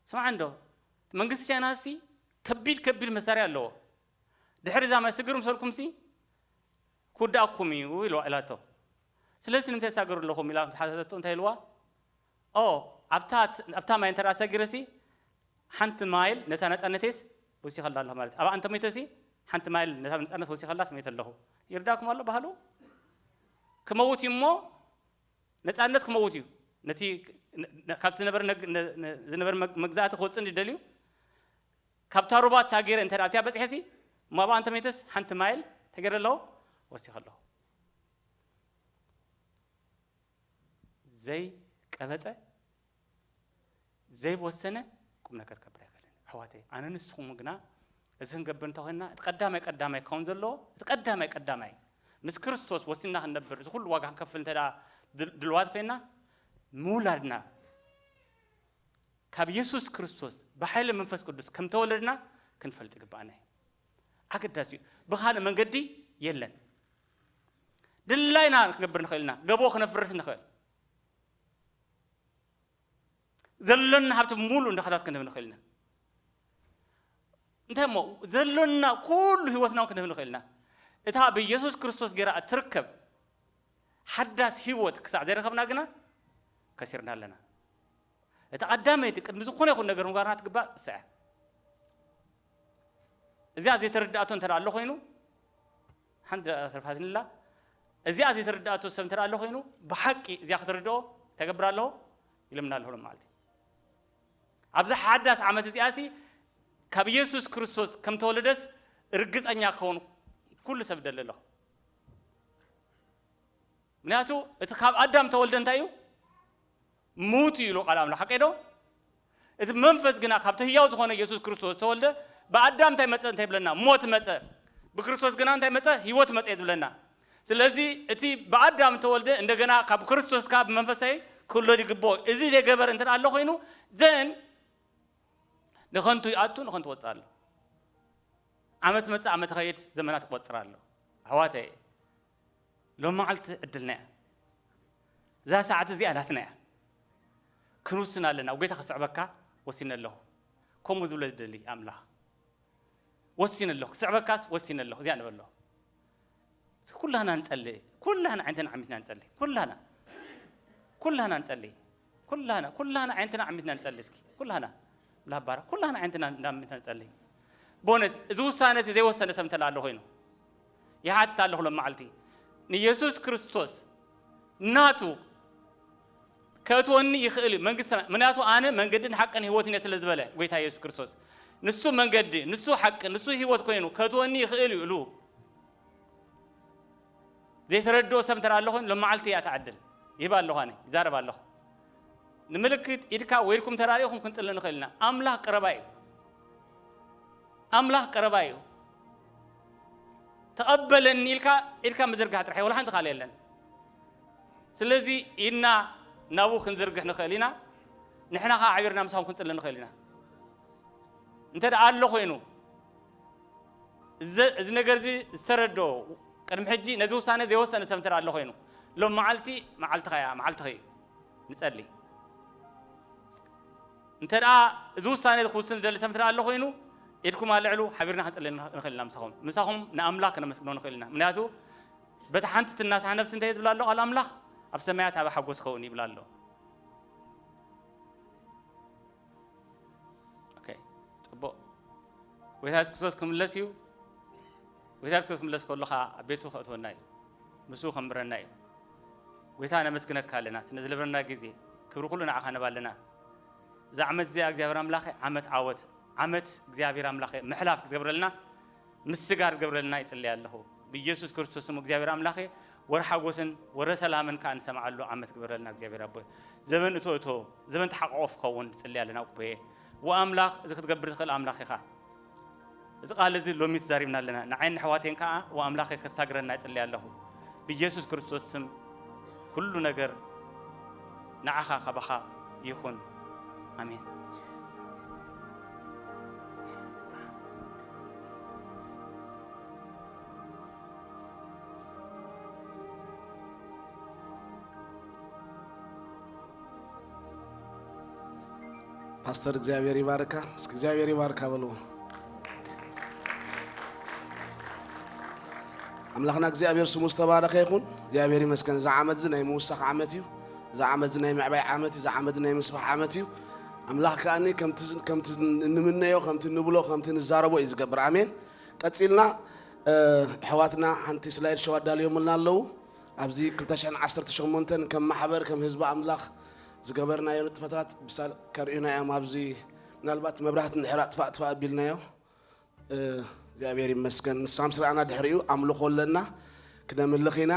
ስምዓ እንዶ፣ መንግስቲ ቻይና ሲ ከቢድ ከቢድ መሳርያ ኣለዎ። ድሕሪ እዛ ማይ ስግር ምሰልኩም ሲ ክውዳእኩም እዩ ኢልዋ፣ ኢላቶ። ስለዚ ንምንታይ ትሳገሩ ኣለኹም ኢላ ምስ ሓተተቶ እንታይ ኢልዋ? ኦ፣ ኣብታ፣ ኣብታ ማይ እንተ ደኣ ሰጊረሲ ሓንቲ ማይል ነታ ነጻነተይስ ወሲኸላ ኣለኹ ማለት እዩ። ኣብኣ እንተ ሞይተሲ ሓንቲ ማይል ነታ ነጻነት ወሲኸላስ ሞይተ ኣለኹ። ይርዳእኩም ኣሎ ባህሉ? ክመውት እዩ እሞ ነጻነት ክመውት እዩ። ነቲ ነ-፣ ነ-፣ ካብቲ ዝነበረ ነግ-፣ ነ-፣ ነ-፣ ዝነበረ መግ-፣ መግዛእቲ ክወጽእ እንዲ ደልዩ ካብታ ሩባ ተሳጊረ እንተ ደኣ ኣብቲኣ በጺሐሲ እሞ ኣብኣ እንተ ሞይተስ ሓንቲ ማይል ተገይረ ኣለኹ ወሲኸ ኣለኹ። ዘይቀበጸ ዘይወሰነ ቁም ነገር ክገብር ኣይክእልን። ኣሕዋተይ፣ ኣነ ንስኹም ግና እዚ ክንገብር እንተ ኮይንና፣ እቲ ቀዳማይ ቀዳማይ ክኸውን ዘለዎ፣ እቲ ቀዳማይ ቀዳማይ ምስ ክርስቶስ ወሲንና ክንነብር፣ እዚ ኩሉ ዋጋ ክንከፍል እንተ ደኣ ድል-፣ ድልዋት ኮይንና፣ ምውላድና ካብ የሱስ ክርስቶስ ብሓይሊ መንፈስ ቅዱስ ከም ተወለድና ክንፈልጥ ይግባኣና እዩ። ኣገዳሲ እዩ። ብኻልእ መንገዲ የለን። ድላይና ክንገብር ንኽእል ኢና። ገቦ ክነፍርስ ንኽእል። ዘሎና ሃብቲ ሙሉ እንዳኻታት ክንህብ ንኽእል ኢና። እንታይ እሞ ዘሎና ኩሉ ህይወትና እውን ክንህብ ንኽእል ኢና። እታ ብኢየሱስ ክርስቶስ ገይራ እትርከብ ሓዳስ ህይወት ክሳዕ ዘይረኸብና ግና ከሲርና ኣለና። እታ ቀዳመይቲ ቅድሚ ዝኾነ ይኹን ነገር ምግባርና ትግባእ እሳ እያ። እዚኣ ዘይተረዳእቶ እንተ ኣሎ ኮይኑ ሓንቲ ደቂቃ ተርፋትንላ። እዚኣ ዘይተረዳእቶ ሰብ እንተ ኣሎ ኮይኑ ብሓቂ እዚኣ ክትርድኦ ተገብር ኣለኹ ኢለምና ኣለኹ ማለት እዩ። ኣብዚ ሓዳስ ዓመት እዚኣሲ ካብ ኢየሱስ ክርስቶስ ከም ተወለደስ ርግጸኛ ክኸውን ኩሉ ሰብ ደሊ ኣለኹ። ምክንያቱ እቲ ካብ ኣዳም ተወልደ እንታይ እዩ? ሙት እዩ ኢሉ ቃል ኣምላኽ፣ ሓቀይ ዶ? እቲ መንፈስ ግና ካብቲ ህያው ዝኾነ ኢየሱስ ክርስቶስ ተወልደ። ብኣዳም እንታይ መጸ እንታይ ይብለና? ሞት መጸ። ብክርስቶስ ግና እንታይ መጸ? ህይወት መጸ እዩ ዝብለና። ስለዚ እቲ ብኣዳም ተወልደ እንደገና ካብ ክርስቶስ ካብ መንፈሳዊ ክውለድ ይግብኦ። እዚ ዘይገበር እንተ ኣሎ ኮይኑ ዘን ንኸንቱ ይኣቱ ንኸንቱ ወጽእ ኣሎ። ዓመት መጽእ ዓመት ኸይድ ዘመናት ይቆጽር ኣሎ። ኣሕዋተይ ሎም መዓልቲ ዕድልና እያ። እዛ ሰዓት እዚኣ ናትና እያ። ክንውስን ኣለና። ኣብ ጌታ ክስዕበካ ወሲነ ኣለኹ። ከምኡ ዝብለ ዝደሊ ኣምላኽ ወሲነ ኣለኹ። ክስዕበካስ ወሲነ ኣለኹ። እዚኣ ንበሎ። እስኪ ኩላና ንጸሊ። ኩላና ዓይነትና ዓሚትና ንጸሊ። ኩላና ኩላና ንጸሊ። ኩላና ኩላና ዓይነትና ዓሚትና ንጸሊ። እስኪ ኩላና ላባራ ኩላና ዓይነትና እንዳሚትና ንጸሊ። በእውነት እዚ ውሳነ እዚ ዘይወሰነ ሰብ እንተላ ኣሎ ኮይኑ ይሓትት ኣለኹ ሎም መዓልቲ ንኢየሱስ ክርስቶስ ናቱ ከእትወኒ ይኽእል እዩ መንግስቲ ሰማይ። ምክንያቱ ኣነ መንገድን ሓቅን ህይወትን እየ ስለ ዝበለ ጎይታ ኢየሱስ ክርስቶስ ንሱ መንገዲ፣ ንሱ ሓቂ፣ ንሱ ህይወት ኮይኑ ከእትወኒ ይኽእል እዩ ኢሉ ዘይተረድኦ ሰብ እንተ ኣሎ ኮይኑ ሎም መዓልቲ እያ ትዓድል። ይህብ ኣለኹ ኣነ፣ ይዛረብ ኣለኹ። ንምልክት ኢድካ ወይ ኢድኩም ተራሪእኹም ክንጽሊ ንኽእል ኢና። ኣምላኽ ቀረባ እዩ። ኣምላኽ ቀረባ እዩ። ተቐበለኒ ኢልካ ኢድካ ምዝርጋሕ ጥራሕ እዩ፣ ወላ ሓንቲ ካልእ የለን። ስለዚ ኢድና ናብኡ ክንዝርግሕ ንኽእል ኢና። ንሕና ኸዓ ዓቢርና ምሳኹም ክንጽሊ ንኽእል ኢና። እንተ ደኣ ኣሎ ኮይኑ እዚ ነገር እዚ ዝተረድኦ ቅድሚ ሕጂ ነዚ ውሳነ ዘይወሰነ ሰብ እንተ ኣሎ ኮይኑ ሎም መዓልቲ መዓልትኻ እያ፣ መዓልትኺ እዩ። ንጸሊ። እንተ ደኣ እዚ ውሳነ ክውስን ዝደሊ ሰብ እንተ ኣሎ ኮይኑ ኢድኩም ኣልዕሉ፣ ሓቢርና ክንጽሊ ንኽእል ኢና ምሳኹም። ምሳኹም ንኣምላኽ ክነመስግኖ ንኽእል ኢና። ምክንያቱ በታ ሓንቲ ትናሳሕ ነፍሲ እንታይ ዝብላ ኣሎ ቃል ኣምላኽ ኣብ ሰማያት ኣብ ሓጎስ ክኸውን ይብላ ኣሎ። ኦኬ፣ ጽቡቕ። ጎይታ የሱስ ክርስቶስ ክምለስ እዩ። ጎይታ የሱስ ክርስቶስ ክምለስ ከሎ ኸዓ ኣብ ቤቱ ከእትወና እዩ። ምስኡ ከንብረና እዩ። ጎይታ ነመስግነካ ኣለና ስለ ዝለበረና ግዜ። ክብሪ ኩሉ ንዓኻ ነብ ኣለና። እዛ ዓመት እዚኣ እግዚኣብሔር ኣምላኸ ዓመት ዓወት፣ ዓመት እግዚኣብሔር ኣምላኸ ምሕላፍ ክትገብረልና ምስጋር ገብረልና ይጽልይ ኣለኹ። ብኢየሱስ ክርስቶስ ስም እግዚኣብሔር ኣምላኸ ወረ ሓጎስን ወረ ሰላምን ከኣ ንሰምዓሉ ዓመት ግበረልና እግዚኣብሔር ኣቦ። ዘበን እቶ እቶ ዘበን ተሓቋቆፍ ክኸውን ንጽልይ ኣለና ኣቦየ። ወኣምላኽ እዚ ክትገብር ትኽእል ኣምላኽ ኢኻ። እዚ ቃል እዚ ሎሚ ተዛሪብና ኣለና። ንዓይን ንሕዋቴን ከኣ ወኣምላኸ ከሳግረና ይጽልይ ኣለኹ። ብኢየሱስ ክርስቶስ ስም ኩሉ ነገር ንዓኻ ካባኻ ይኹን። ኣሜን። ፓስተር እግዚኣብሔር ይባርካ። እስኪ እግዚኣብሔር ይባርካ በልዎ። ኣምላኽና እግዚኣብሔር ስሙ ዝተባረኸ ይኹን። እግዚኣብሔር ይመስገን። እዛ ዓመት እዚ ናይ ምውሳኽ ዓመት እዩ። እዛ ዓመት እዚ ናይ ምዕባይ ዓመት እዩ። እዛ ዓመት እዚ ናይ ምስፋሕ ዓመት እዩ። ኣምላኽ ከኣኒ ከምቲ ከምቲ እንምነዮ ከምቲ ንብሎ ከምቲ ንዛረቦ እዩ ዝገብር። ኣሜን። ቀጺልና ኣሕዋትና ሓንቲ ስላይድ ሸው ኣዳልዮምልና ኣለዉ። ኣብዚ ክልተ ሽሕን ዓሰርተ ሸሞንተን ከም ማሕበር ከም ህዝቢ ኣምላኽ ዝገበርናዮ ንጥፈታት ብሳል ከርእዩና እዮም። ኣብዚ ምናልባት መብራህቲ እንድሕር ኣጥፋእ ኣጥፋእ ኣቢልናዮ እግዚኣብሔር ይመስገን። ንሳም ስራዕና ድሕሪኡ ኣምልኾ ኣለና ክነምልኽ ኢና።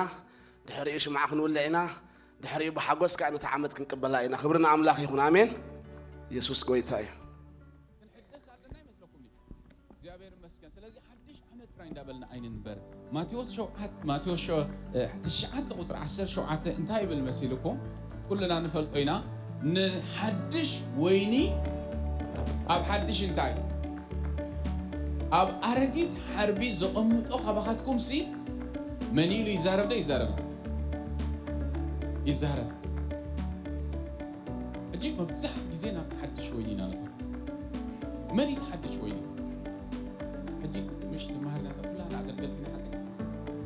ድሕሪኡ ሽምዓ ክንውልዕ ኢና። ድሕሪኡ ብሓጎስ ከዓ ነቲ ዓመት ክንቅበላ ኢና። ክብሪ ንኣምላኽ ይኹን። ኣሜን። ኢየሱስ ጎይታ እዩ። ክንሕደስ ኣለና ይመስለኩም እዩ። እግዚኣብሔር ይመስገን። ስለዚ ሓድሽ ዓመት ጥራይ እንዳበልና ኣይንንበር። ማቴዎስ ሸውዓተ ማቴዎስ ሸ- እ፣ ትሽዓተ ቁፅሪ ዓሰርተ ሸውዓተ እንታይ ይብል መሲልኩም? ኩልና ንፈልጦ ኢና። ንሓድሽ ወይኒ ኣብ ሓድሽ እንታይ ኣብ ኣረጊት ሓርቢ ዘቐምጦ ካባኻትኩም ሲ መን ኢሉ ይዛረብ ዶ ይዛረብ? ይዛረብ። ሕጂ መብዛሕትኡ ግዜ ናብቲ ሓድሽ ወይኒ ኢና ነእትዎ። መን እዩ እቲ ሓድሽ ወይኒ? ሕጂ ምሽ ንመሃር ኢና ኩላና ኣገልገልቲ ኢና ሓቀኛ።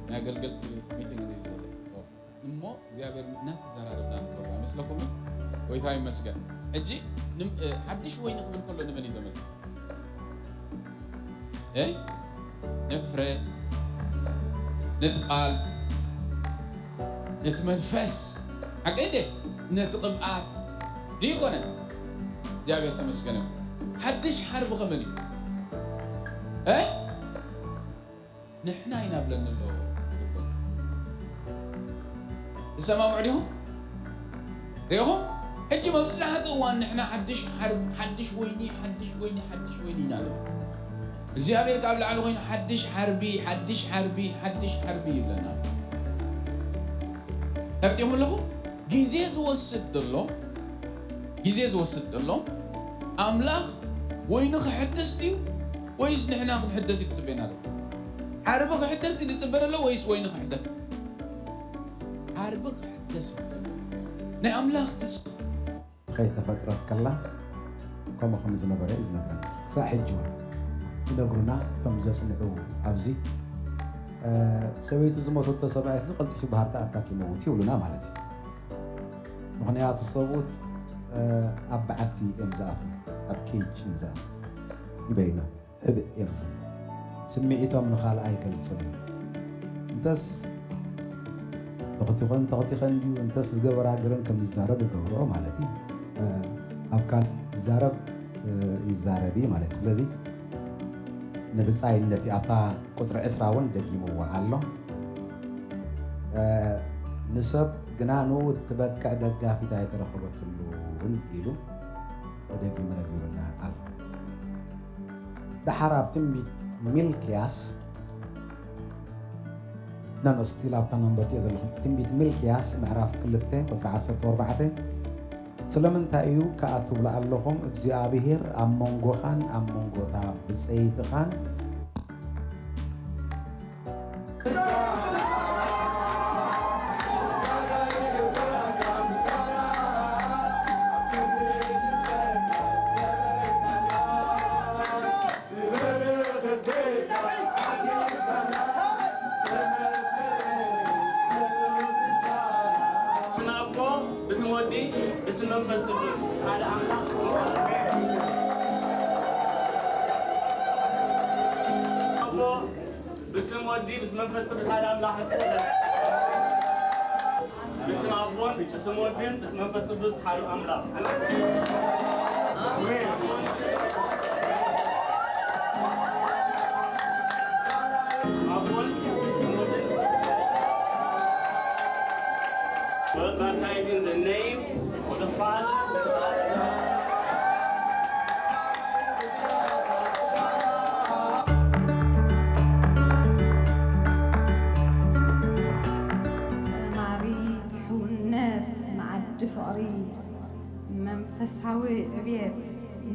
ናይ ኣገልገልቲ ሚቲንግ እዩ ዘሎ። እሞ እግዚኣብሔር እናተዘራረብና ንገብሮ ኣይመስለኩምን? ጎይታ ይመስገን። ሕጂ ንም-፣ እ፣ ሓድሽ ወይኒ ክብል ከሎ ንመን እዩ ዘመልክት? እ? ነቲ ፍረ፣ ነቲ ቃል፣ ነቲ መንፈስ፣ ሓቀይ እንዴ? ነቲ ቅብኣት ድዩ ይኮነን? እግዚኣብሔር ተመስገነ። ሓድሽ ሓርቢ ከመን እዩ? እ? ንሕና ኢና ብለኒ ኣሎ። ትሰማምዑ ዲኹም? ሪኢኹም? ሕጂ መብዛሕትኡ እዋን ንሕና ሓድሽ ሓር-፣ ሓድሽ ወይኒ፣ ሓድሽ ወይኒ፣ ሓድሽ ወይኒ ኢና ንብል። እግዚኣብሔር ካብ ላዕሊ ኮይኑ ሓድሽ ሓርቢ፣ ሓድሽ ሓርቢ፣ ሓድሽ ሓርቢ ይብለና ኣሎ። ተረዲኹም ኣለኹም? ግዜ ዝወስድ ዘሎ፣ ግዜ ዝወስድ ዘሎ ኣምላኽ ወይኒ ክሕድስ ድዩ ወይስ ንሕና ክንሕደስ እዩ ትጽበየና ዘሎ? ሓርቢ ክሕደስ ድዩ ዝጽበ ዘሎ ወይስ ወይኒ ክሕደስ? ሓርቢ ክሕደስ እዩ ዝጽበ። ናይ ኣምላኽ ትጽ- ከይተፈጥረት ከላ ከምኡ ከም ዝነበረ እዩ ዝነግረና። ክሳዕ ሕጂ እውን ይነግሩና እቶም ዘጽንዑ ኣብዚ፣ እ፣ ሰበይቱ ዝሞተቶ ሰብኣይስ ቀልጢፉ ብሃርት ኣታክ ይመውት ይብሉና ማለት እዩ። ምኽንያቱ ሰብኡት፣ እ፣ ኣብ በዓቲ እዮም ዝኣትዉ፣ ኣብ ኬጅ እዮም ዝኣትዉ ንበይኖም። ህብእ እዮም ዝብሉ። ስምዒቶም ንኻልእ ኣይገልጹን እዮም። እንተስ ተኽቲኾን ተኽቲኸን ድዩ፣ እንተስ ዝገበራ ገረን ከም ዝዛረብ ይገብርኦ ማለት እዩ። እ፣ ኣብ ካልእ ዝዛረብ፣ እ፣ ይዛረብ እዩ ማለት እዩ። ስለዚ ንብጻይነት እዩ። ኣብታ ቁጽሪ ዕስራ እውን ደጊምዎ ኣሎ። እ፣ ንሰብ ግና ንኡ እትበቅዕ ደጋፊት ኣይተረኸበትሉን ኢሉ ደጊሙ ነጊሩና ኣሎ። ደሓር ኣብ ትንቢት ሚልክያስ፣ ኖ፣ ኖ፣ ስቲል ኣብታ መንበርቲ እየ ዘለኹ። ትንቢት ሚልክያስ ምዕራፍ ክልተ ቁጽሪ ዓሰርተ ኣርባዕተ፣ ስለምንታይ እዩ ከኣ ትብሉ ኣለኹም፣ እግዚኣብሄር ኣብ መንጎኻን ኣብ መንጎታ ብጸይትኻን ብስመ ኣቦ፣ ብስመ ወዲ፣ ብስመ መንፈስ ቅዱስ ሓደ ኣምላኽ። ኣቦ፣ ብስም ወዲ፣ ብስም መንፈስ ቅዱስ ሓደ ኣምላኽ። ብስም ኣቦን ብስም ወድን ብስም መንፈስ ቅዱስ ሓደ ኣምላኽ። ኣቦን ብስም ወድን። Well, baptized in the name of the Father, the Son, and the Holy Spirit. ተማሪት ሕውነት መኣዲ ፍቕሪ፣ መንፈሳዊ ዕብየት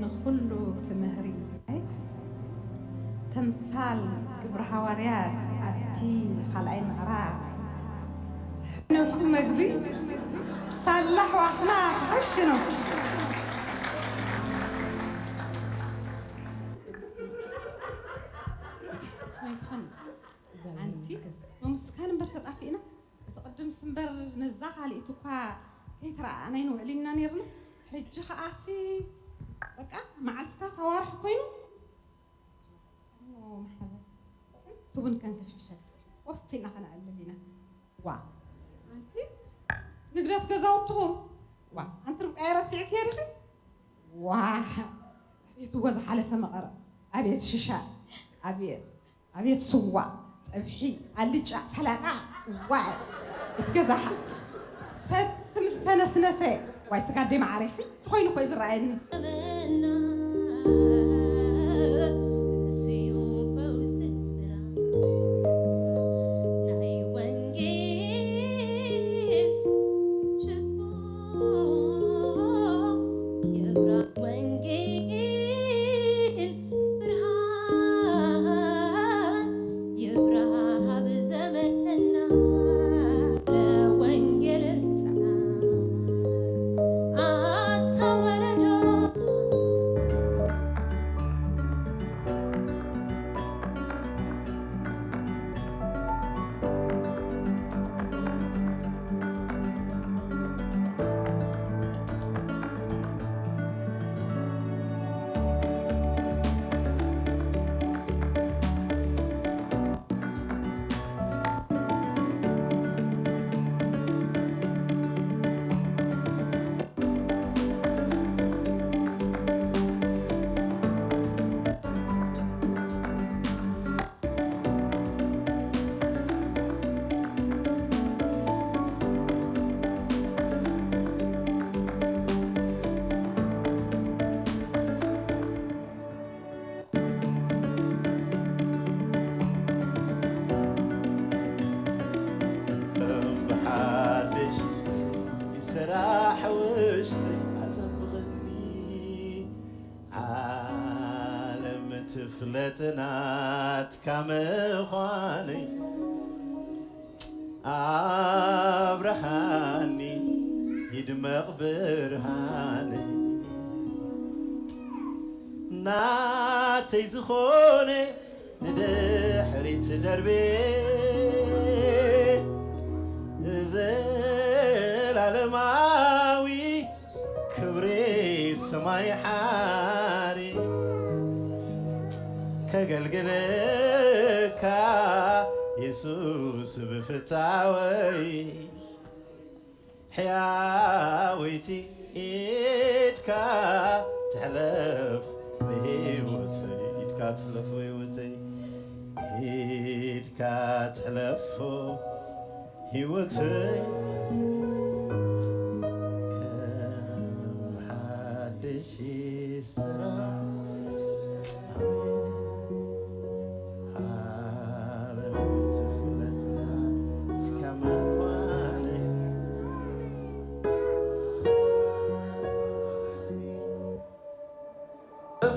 ንኹሉ ትምህሪ። ተምሳል ግብረ ሃዋርያት ኣብቲ ካልኣይ ምዕራፍ። ነቱ መግቢ ሳላ ኣሕዋትና ክሕሽኑ። ኣይትኾን። ኣንቲ ምምስካን እምበር ተጣፊእና። እቲ ቅድምስ እምበር ነዛ ካልኢት እኳ ከይተረኣኣናይ ንውዕል ኢና ነይርና። ሕጂ ከኣሲ በቃ መዓልትታት ኣዋርሕ ኮይኑ ኦ፣ መሓዛ። ትቡን ከንከሽሸ። ወፍ ኢልና ከነዕልል ኢና። ዋ። ኣንቲ ንግደት ገዛውትኹም። ዋ። ኣንቲ ርብቃ የረሲዕኪ ዲኺ? ዋ። ኣቤት እወ ዝሓለፈ መቐረ። ኣቤት ሽሻ። ኣቤት። ኣቤት ስዋ። ጸብሒ። ኣልጫ። ሰላጣ። ዋይ። እቲ ገዛ። ሰቲ ምስ ተነስነሰ። ዋይ ስጋ ኣደይ መዓረይ። ኮይኑ እኮ እዩ ዝረኣየኒ። ትፍለጥ ናትካ ምዃነይ ኣብርሃኒ፣ ይድመቕ ብርሃነይ። ናተይ ዝኾነ ንድሕሪት ደርቤ ዘላለማዊ ክብሪ ሰማይ ሓሪ ከገልግለካ የሱስ ብፍታወይ። ሕያወይቲ ኢድካ ትሕለፍ ብህይወተይ፣ ኢድካ ትሕለፍ ብህይወተይ፣ ኢድካ ትሕለፍ ህይወተይ ከም ሓድሽ ይስራሕ። ሃሌሉያ፣ ትፍለጥና እስከ ምዃነይ።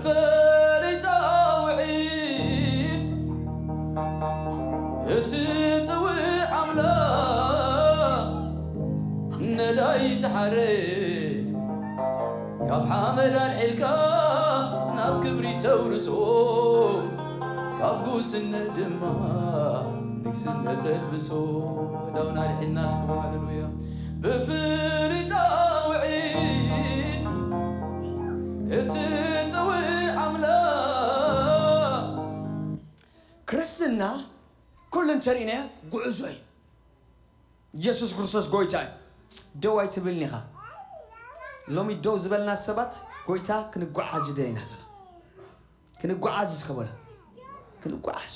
ፈሪጻ ውዒት እቲ ጽውዕ ኣምላኽ ነዳይ ትሓርድ ካብ ሓመድ ኣልዒልካ ናብ ክብሪ ተውርሶ ካብ ጉስነት ድማ ንግስነት ተልብሶ። ዳውን ኣድሒና እስኪ ሃሌሉያ። ብፍሪጻ ውዒት እቲ ጽውዕ ኣምላኽ። ክርስትና ኩሉ እንተሪእናዮ ጉዕዞ እዩ። ኢየሱስ ክርስቶስ ጎይታ እዩ። ደው ኣይትብልን ኢኻ። ሎሚ ደው ዝበልና ሰባት ጎይታ ክንጓዓዝ ይደሊ ኢና ዘለና። ክንጓዓዝ እስከ በሎ። ክንጓዓዝ።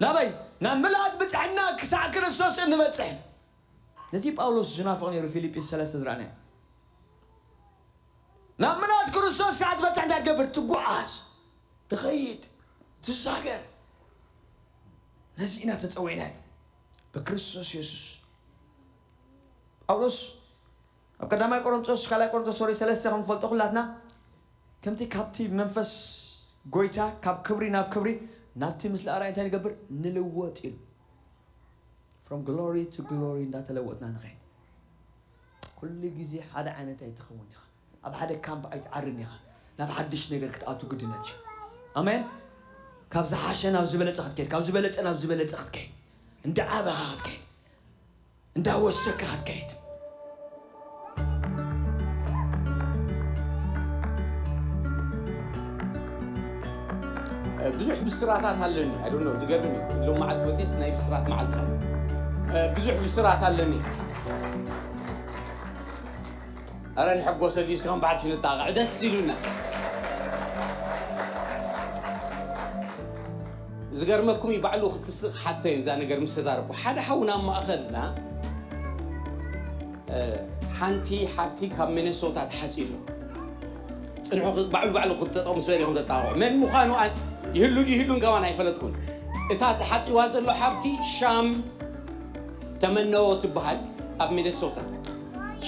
ናበይ? ናብ ምልኣት ብጽሕና ክሳዕ ክርስቶስ እንበጽሕ። ነዚ ጳውሎስ ዝናፍቕ ነይሩ ፊልጲስ ሰለስተ ዝረኣናዮ። ናብ ምልኣት ክርስቶስ ክሳዕ ትበጽሕ እንታይ ትገብር? ትጓዓዝ፣ ትኸይድ፣ ትሳገር። ነዚ ኢና ተጸዊዕና ብክርስቶስ የሱስ። ጳውሎስ ኣብ ቀዳማይ ቆሮንቶስ፣ ካልኣይ ቆሮንቶስ፣ ሶሪ፣ ሰለስተ ከም ንፈልጦ ኩላትና ከምቲ ካብቲ መንፈስ ጎይታ ካብ ክብሪ ናብ ክብሪ ናብቲ ምስሊ ኣርኣይ እንታይ ንገብር? ንልወጥ ኢሉ። From glory to glory እንዳተለወጥና ንኸይድ። ኩሉ ግዜ ሓደ ዓይነት ኣይትኸውን ኢኻ። ኣብ ሓደ ካምፕ ኣይትዓርን ኢኻ። ናብ ሓድሽ ነገር ክትኣቱ ግድነት እዩ። ኣሜን። ካብ ዝሓሸ ናብ ዝበለጸ ክትከይድ፣ ካብ ዝበለጸ ናብ ዝበለጸ ክትከይድ፣ እንዳዓበኻ ክትከይድ፣ እንዳወሰካ ክትከይድ። ብዙሕ ብስራታት ኣለኒ። I don't know፣ ዝገርም እዩ። ሎም መዓልቲ ወፅየስ ናይ ብስራት መዓልቲ ኣሎ። ብዙሕ ብስራት ኣለኒ። ኣረ ንሕጎሰሉ እስኪ ከም በዓል ሽንጣቕዕ ደስ ኢሉና። ዝገርመኩም እዩ፣ ባዕሉ ክትስቕ ሓቶ እዩ። እዛ ነገር ምስ ተዛረብኩ ሓደ ሓውና ኣብ ማእኸልና፣ እ፣ ሓንቲ ሓብቲ ካብ ሚነሶታ ተሓፂሉ። ፅንሑ ክ-፣ ባዕሉ ባዕሉ ክትጠጠው ምስ በለ ኢኹም ተጣቕዑ። መን ምዃኑ ኣን-፣ ይህሉ ይህሉን ከማን ኣይፈለጥኩን። እታ ተሓፂዋ ዘሎ ሓብቲ ሻም ተመነዎ ትበሃል፣ ኣብ ሚነሶታ።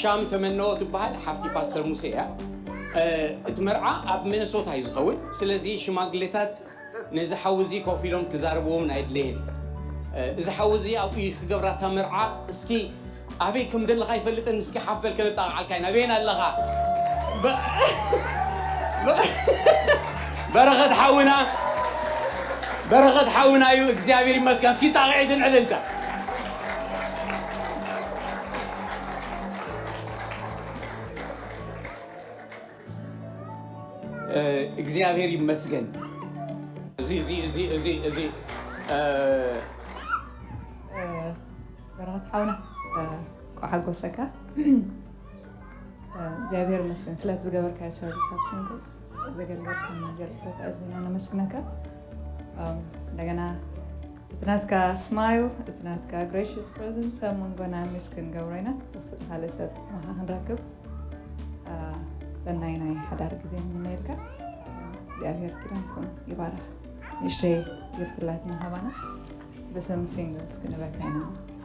ሻም ተመነዎ ትበሃል፣ ሓፍቲ ፓስተር ሙሴ እያ። እ፣ እቲ መርዓ ኣብ ሚነሶታ እዩ ዝኸውን። ስለዚ ሽማግሌታት ነዚ ሓዊ እዚ ኮፍ ኢሎም ክዛረብዎም ኣይድለየን። እ፣ እዚ ሓዊ እዚ ኣብኡ ክገብራ እታ መርዓ። እስኪ ኣበይ ከም ዘለኻ ኣይፈልጥን፣ እስኪ ሓፍ በል ከነጣቕዓልካ ኢና። ኣበየን ኣለኻ? በ-፣ በ-፣ በረኸት ሓውና፣ በረኸት ሓውና እዩ። እግዚኣብሔር ይመስገን። እስኪ ጣቕዒትን ዕልልታ። እ፣ እግዚኣብሔር ይመስገን። እዚ፣ እዚ፣ እዚ፣ እዚ፣ እዚ፣ እ፣ እ፣ በረኸት ሓውና፣ እ፣ እንኳዕ ሓጎሰካ። እ፣ እግዚኣብሔር ይመስገን ስለቲ ዝገበርካዮ ሰርቪስ ኣብ ሲንግልስ ዘገልገልካና ኣገልግሎት ኣዚና ነመስግነካ። እም፣ እንደገና እቲ ናትካ ስማይል፣ እቲ ናትካ ግሬሽስ ፕሬዘንስ ኣብ መንጎና ሚስ ክንገብሮ ኢና። ብፍላይ ካልእ ሰብ ምኻ ክንረክብ፣ አ፣ ሰናይ ናይ ሓዳር ግዜ ንምነየልካ። እግዚኣብሔር ኪዳንኩም ይባርኽ። ንእሽተይ ጊፍት ላትና ሃባና። ብስም ሲንግልስ ክንበካ ኢና ማለት እዩ።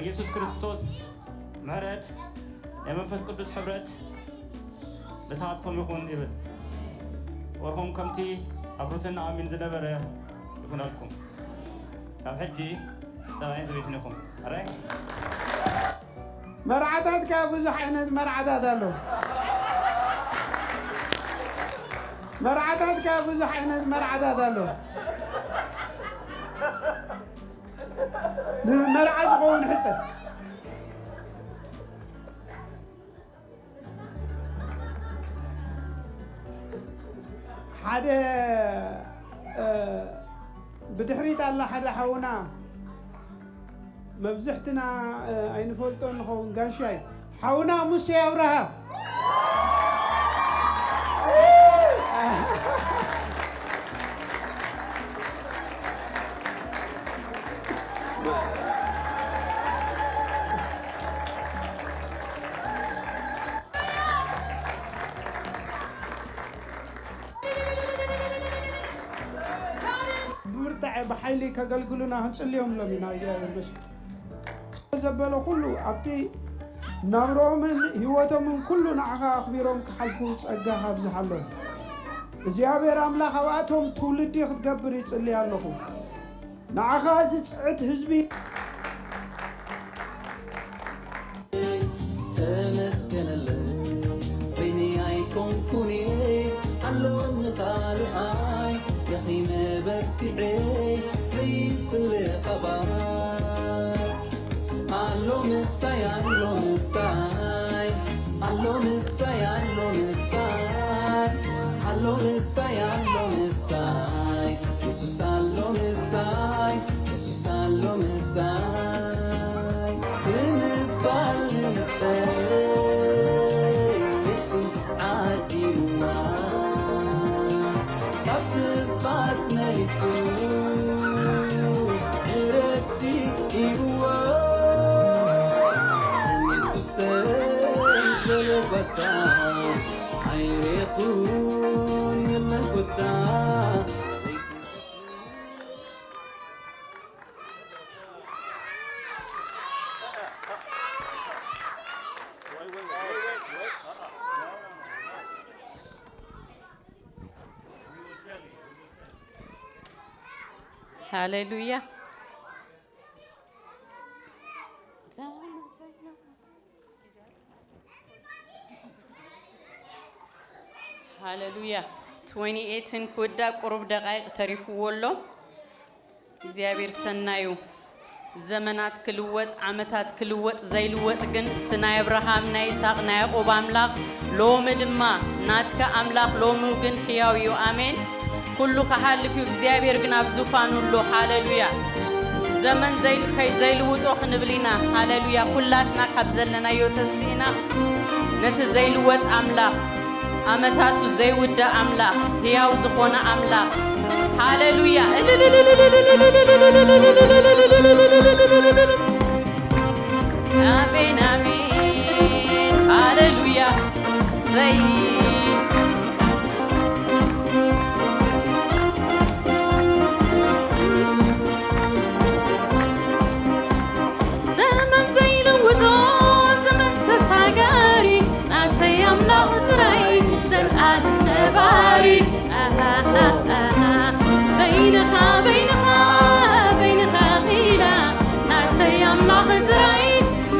የሱስ ክርስቶስ ምሕረት፣ ናይ መንፈስ ቅዱስ ሕብረት ምሳኻትኩም ይኹን ይብል። ወርኹም ከምቲ ኣብ ሩትን ኣሚን ዝነበረ ይኹነልኩም። ካብ ሕጂ ሰብኣይን ሰበይትን ኢኹም። ኣራይ? መርዓታት ከኣ ብዙሕ ዓይነት መርዓታት ኣሎ። መርዓታት ከኣ ብዙሕ ዓይነት መርዓታት ኣሎ። ንመርዓ ዝኸውን ሕጸ። ሓደ፣ እ፣ ብድሕሪት ኣሎ ሓደ ሓውና፣ መብዝሕትና፣ እ፣ ኣይንፈልጦን ንኸውን፣ ጋሻይ ሓውና ሙሴ ኣብርሃ። ብምርታዕ ብሓይሊ ከገልግሉና ክንጽልዮም ሎም ኢና። እግዚኣብሔር ይመስገን። ዘበለ ኩሉ ኣብቲ ናብርኦምን ህይወቶምን ኩሉ ንዓኻ ኣኽቢሮም ክሓልፉ ጸጋኻ ኣብዝሓሎም። እግዚኣብሔር ኣምላኽ ኣብኣቶም ትውልዲ ክትገብር ይጽሊ ኣለኹ። ንዓኻ ዝጽዕት ህዝቢ። ተመስገነለይ በይነይ ኣይኮንኩን እየ፣ ኣሎኒ ካልኣይ ደኺመ በርቲዐ ዘይፍለ ኻባይ። ኣሎ ምሳይ፣ ኣሎ ምሳይ፣ ኣሎ ምሳይ፣ ኣሎ ምሳይ፣ ኣሎ ምሳይ፣ ኣሎ ምሳይ፣ የሱስ ኣሎ ምሳይ፣ የሱስ ኣሎ ምሳይ ብምባል ንንእሰይ የሱስ ዓዲምዋ። ካብ ጥፍኣት መሊሱ ዕረፍቲ ሂብዎ። ከም የሱሰይ ዝበለ ጓሳ ኣይረኹን የለን ኮታ። ሃሌሉያ። ሃሌሉያ። ትዌንቲ ኤይትን ክውዳእ ቁሩብ ደቃይቕ ተሪፍዎ ኣሎ። እግዚኣብሔር ሰናዩ። ዘመናት ክልወጥ፣ ዓመታት ክልወጥ፣ ዘይልወጥ ግን እቲ ናይ ኣብርሃም፣ ናይ ይስሐቅ፣ ናይ ያዕቆብ ኣምላኽ ሎሚ ድማ ናትካ ኣምላኽ ሎሚ ግን ሕያው እዩ። ኣሜን። ኩሉ ክሓልፍ እዩ፣ እግዚኣብሔር ግን ኣብ ዙፋኑ ኣሎ። ሃሌሉያ። ዘመን ዘይል-፣ ከይ-፣ ዘይልውጦ ክንብል ኢና። ሃሌሉያ። ኩላትና ካብ ዘለናዮ ተስኢና ነቲ ዘይልወጥ ኣምላኽ፣ ኣመታቱ ዘይውዳእ ኣምላኽ፣ ሕያው ዝኾነ ኣምላኽ። ሃሌሉያ። ኣሜን፣ ኣሜን። ሃሌሉያ። እሰይ። ዘመን ዘይልውጦ፣ ዘመን ተሳጋሪ፣ ናተይ ኣምላኽ ጥራይ፣ ዘልኣለም ነባሪ። ኣሃሃሃ። በይንኻ፣ በይንኻ፣ በይንኻ ኺላ፣ ናተይ ኣምላኽ ጥራይ፣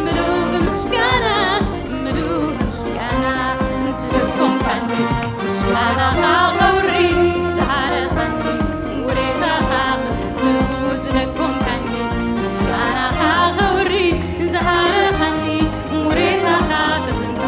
ምሉእ ብምስጋና፣ ምሉእ ብምስጋና፣ ንስለ ኮንካኒ፣ ምስጋናኻ ኸውሪ፣ ዝሃረኻኒ፣ ውሬታኻ ክዝንቱ፣ ዝለ ኮንካኒ፣ ምስጋናኻ ኸውሪ፣ ዝሃረኻኒ፣ ውሬታኻ ክዝንቱ።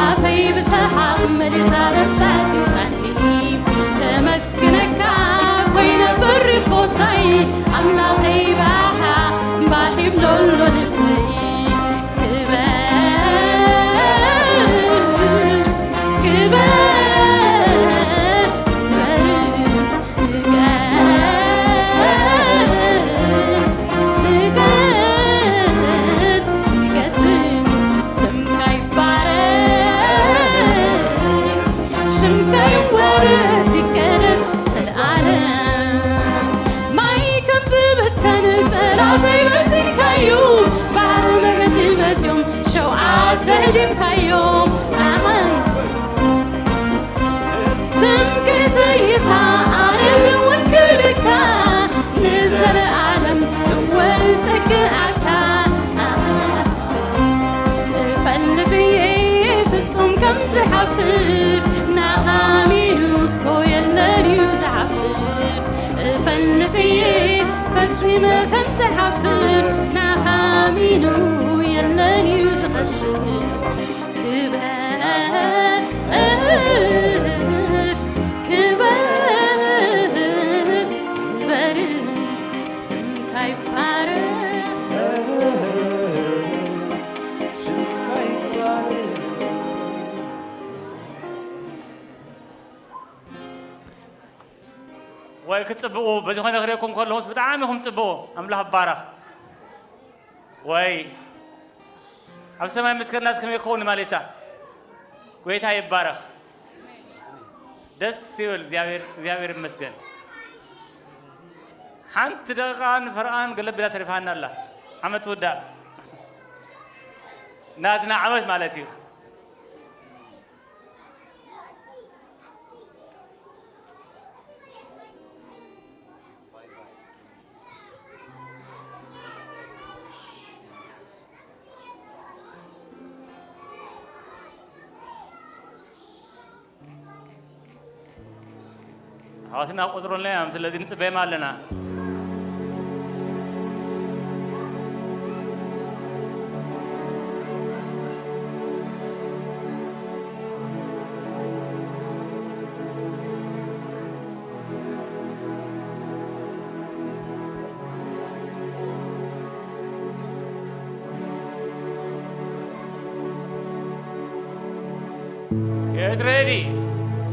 ኣፈይ ብሰሓቕ መሊኻ ረሳዕቲ ቃኒ ከመስግነካ ኮይነ በሪ ቦታይ ኣምላኸይ ባኻ ባሂም ሎሎ ልበይ ክበር ክበር ክበር ስገስ ስገስ ስገስ ስምካ ይባረክ ስምካ ይወደስ ይቀደስ ዘልኣለም ማይ ከም ዝበተን ጸላተይ በቲንካዩ ባሕሪ መገዲ መትዮም ሸውዓተ ዕዲምካዮም ኣሃይ ትምክሕተይ ኢኻ ኣነ ዝውክልካ ንዘለኣለም እወ እጸግኣካ እፈልጥ እየ ፍጹም ከም ዝሓፍር ናኻ ኣሚኑ እኮ የለን እዩ ዝሓፍር እፈልጥ እየ ፈጺመ ከም ዝሓፍር ናኻ ኣሚኑ የለን እዩ ዝኸስር ክበር ክበር ክበር ስምካ ይባረክ ስምካ ይባረክ ወይ ክትጽብቑ በዚ ኾነ ክርእየኩም ከለኹስ ብጣዕሚ ኢኹም ጽብቑ ኣምላኽ ይባረኽ ወይ ኣብ ሰማይ ምስክርናስ ከመይ ክኸውን ማለታ ጎይታ ይባረኽ ደስ ይብል እግዚኣብሔር እግዚኣብሔር ይመስገን ሓንቲ ደቂቃ ንፈርኣን ገለብ ኢላ ተሪፋና ኣላ ዓመት ትውዳእ ናትና ዓመት ማለት እዩ ኣሕዋትና ክቆጽሩልና እዮም ስለዚ ንጽበዮም ኣለና Get ready.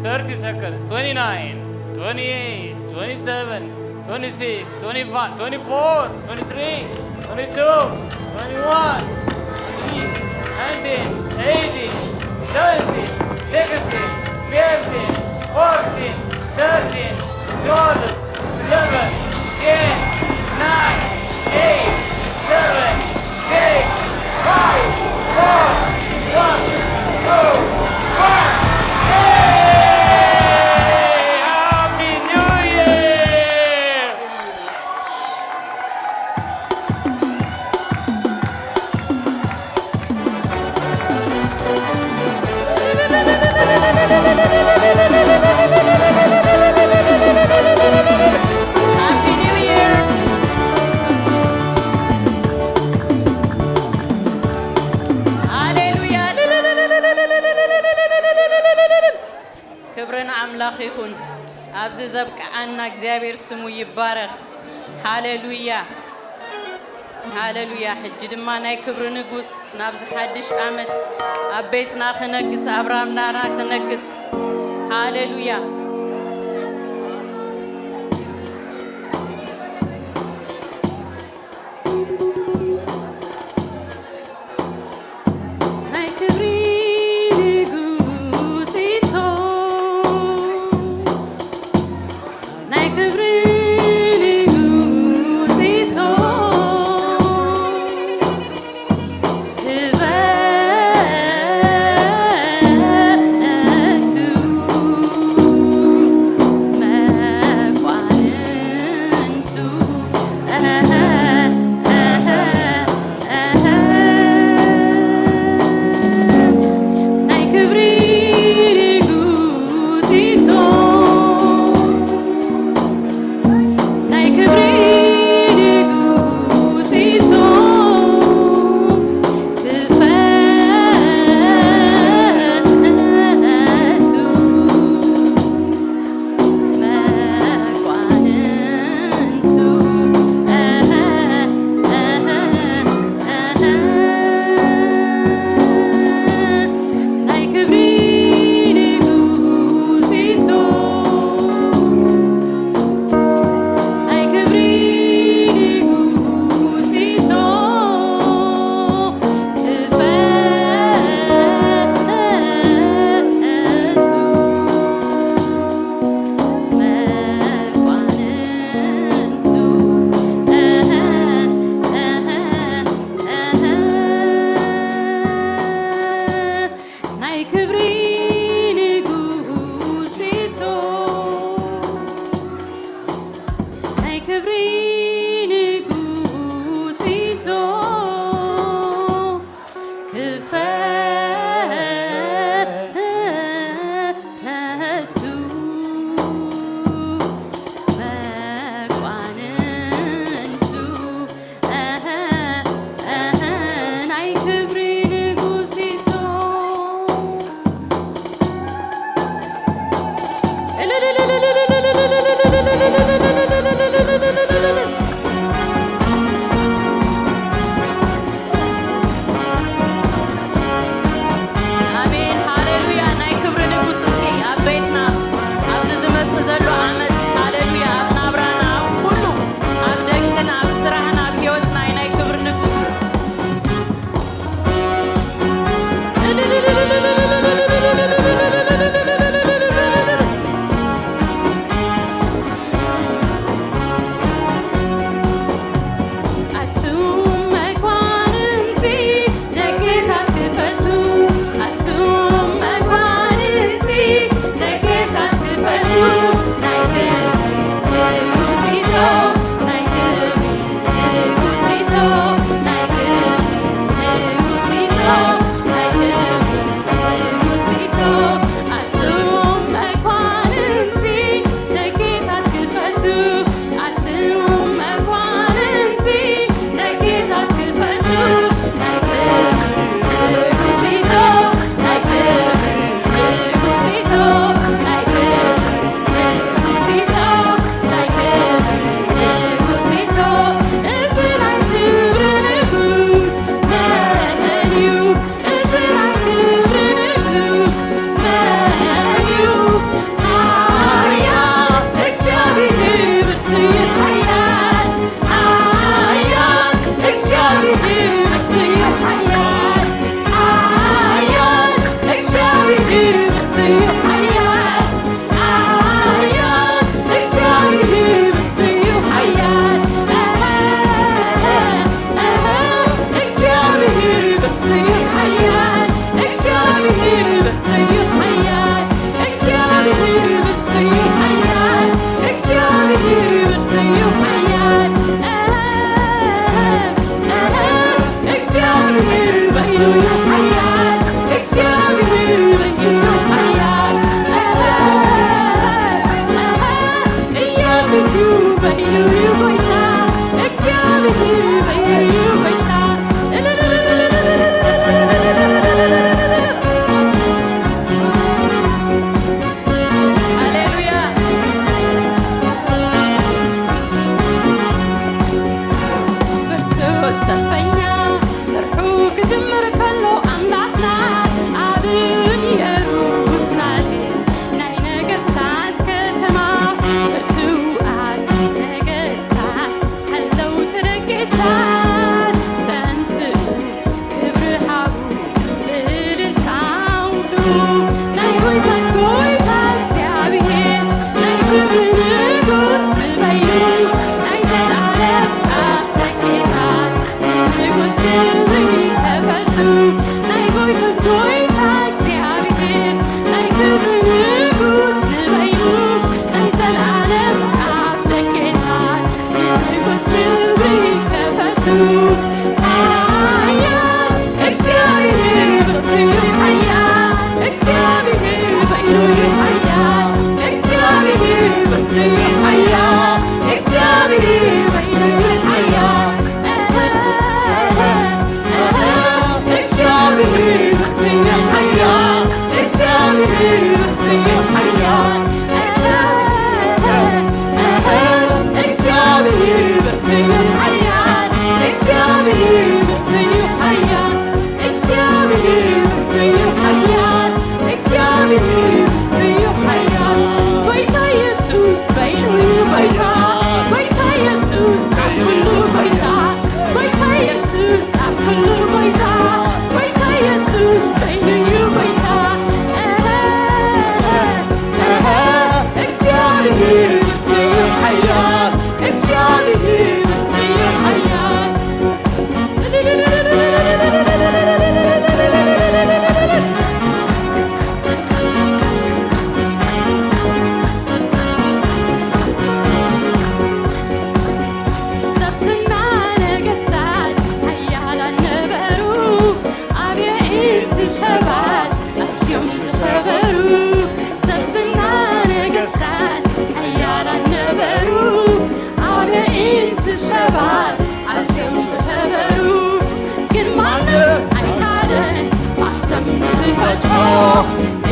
thirty seconds. twenty-nine, twenty-eight, twenty-seven, twenty-six, twenty-five, twenty-four, twenty-three, twenty-two, twenty-one, twenty-eight, nineteen, eighteen, seventeen, sixteen, fifteen, fourteen, thirteen, twelve, eleven, ten, nine, eight, seven, six, five, four, one, two, one. Hey! Happy New Year! ክብሪ ንኣምላኽ ይኹን። ኣብዚ ዘብቅዓና እግዚኣብሔር ስሙ ይባረኽ። ሃሌሉያ ሃሌሉያ። ሕጂ ድማ ናይ ክብሪ ንጉስ ናብዚ ሓድሽ ዓመት ኣብ ቤትና ክነግስ ኣብ ራምናና ክነግስ ሃሌሉያ።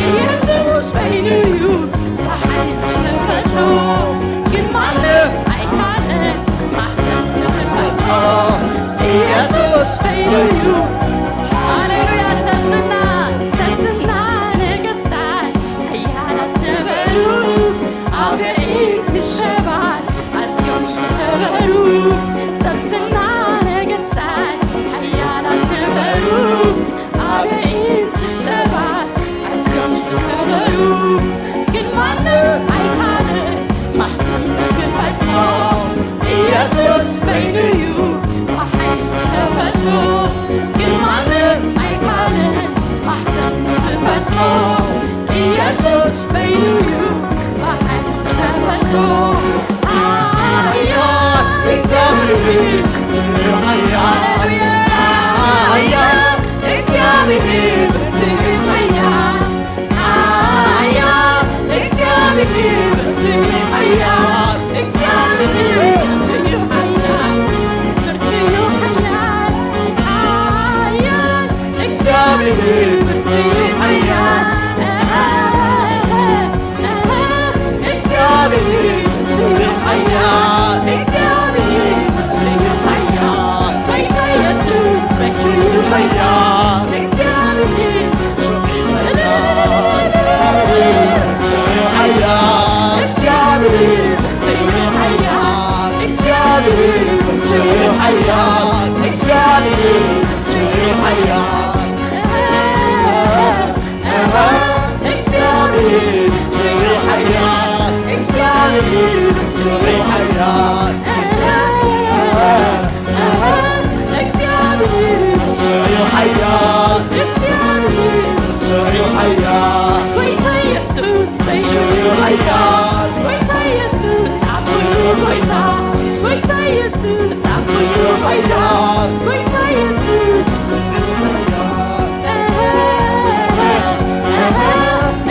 ኢየሱስ በይኑ እዩ ብሓይሊ ዝፈትሖ፣ ግን ማንም ኣይካልን ማሕተም ክፈትሖ። ኢየሱስ በይኑ እዩ። ሃሌሉያ። ሰብ ዝና፣ ሰብ ዝና፣ ነገስታት ሓያላት ነበሩ፣ ኣብ የዒንቲ ሰባት ኣዝዮም ዝኸበሩ። ሰብ ዝና፣ ነገስታት ሓያላት ነበሩ፣ ኣብ የዒንቲ ሰባት ኣዝዮም ዝኸበሩ። ግን ማንም ኣይካልን ማሕተም ክፈትሖ፣ ኢየሱስ በይኑ እዩ ብሓይሊ ዝፈትሖ። ግን ማንም ኣይካልን ማሕተም ክፈትሖ፣ ኢየሱስ በይኑ እዩ ብሓይሊ ዝፈትሖ። ኣያ እግዚኣብሔር እዩ ሓያል፣ ኣያ እግዚኣብሔር እዩ ሓያል። ኣያ እግዚኣብሔር ብርቱዕ እዩ ሓያል፣ እግዚኣብሔር ብርቱዕ እዩ ሓያል፣ ብርቱዕ እዩ ሓያል፣ ሓያል እግዚኣብሔር ብርቱዕ እዩ ሓያል። እግዚኣብሔር ብርቱዕ እዩ ሓያል፣ እግዚኣብሔር ብርቱዕ እዩ ሓያል፣ ጎይታ ኢየሱስ በኪ ሓያል፣ እግዚኣብሔር ብርቱዕ እዩ ሓያል፣ እግዚኣብሔር ብርቱዕ እዩ ሓያል። ጎይታ ኢየሱስ በይኑ እዩ ሓያል። ጎይታ ኢየሱስ ኣብ ኩሉ ጎይታ። ጎይታ ኢየሱስ ኣብ ኩሉ ሓያል። ጎይታ ኢየሱስ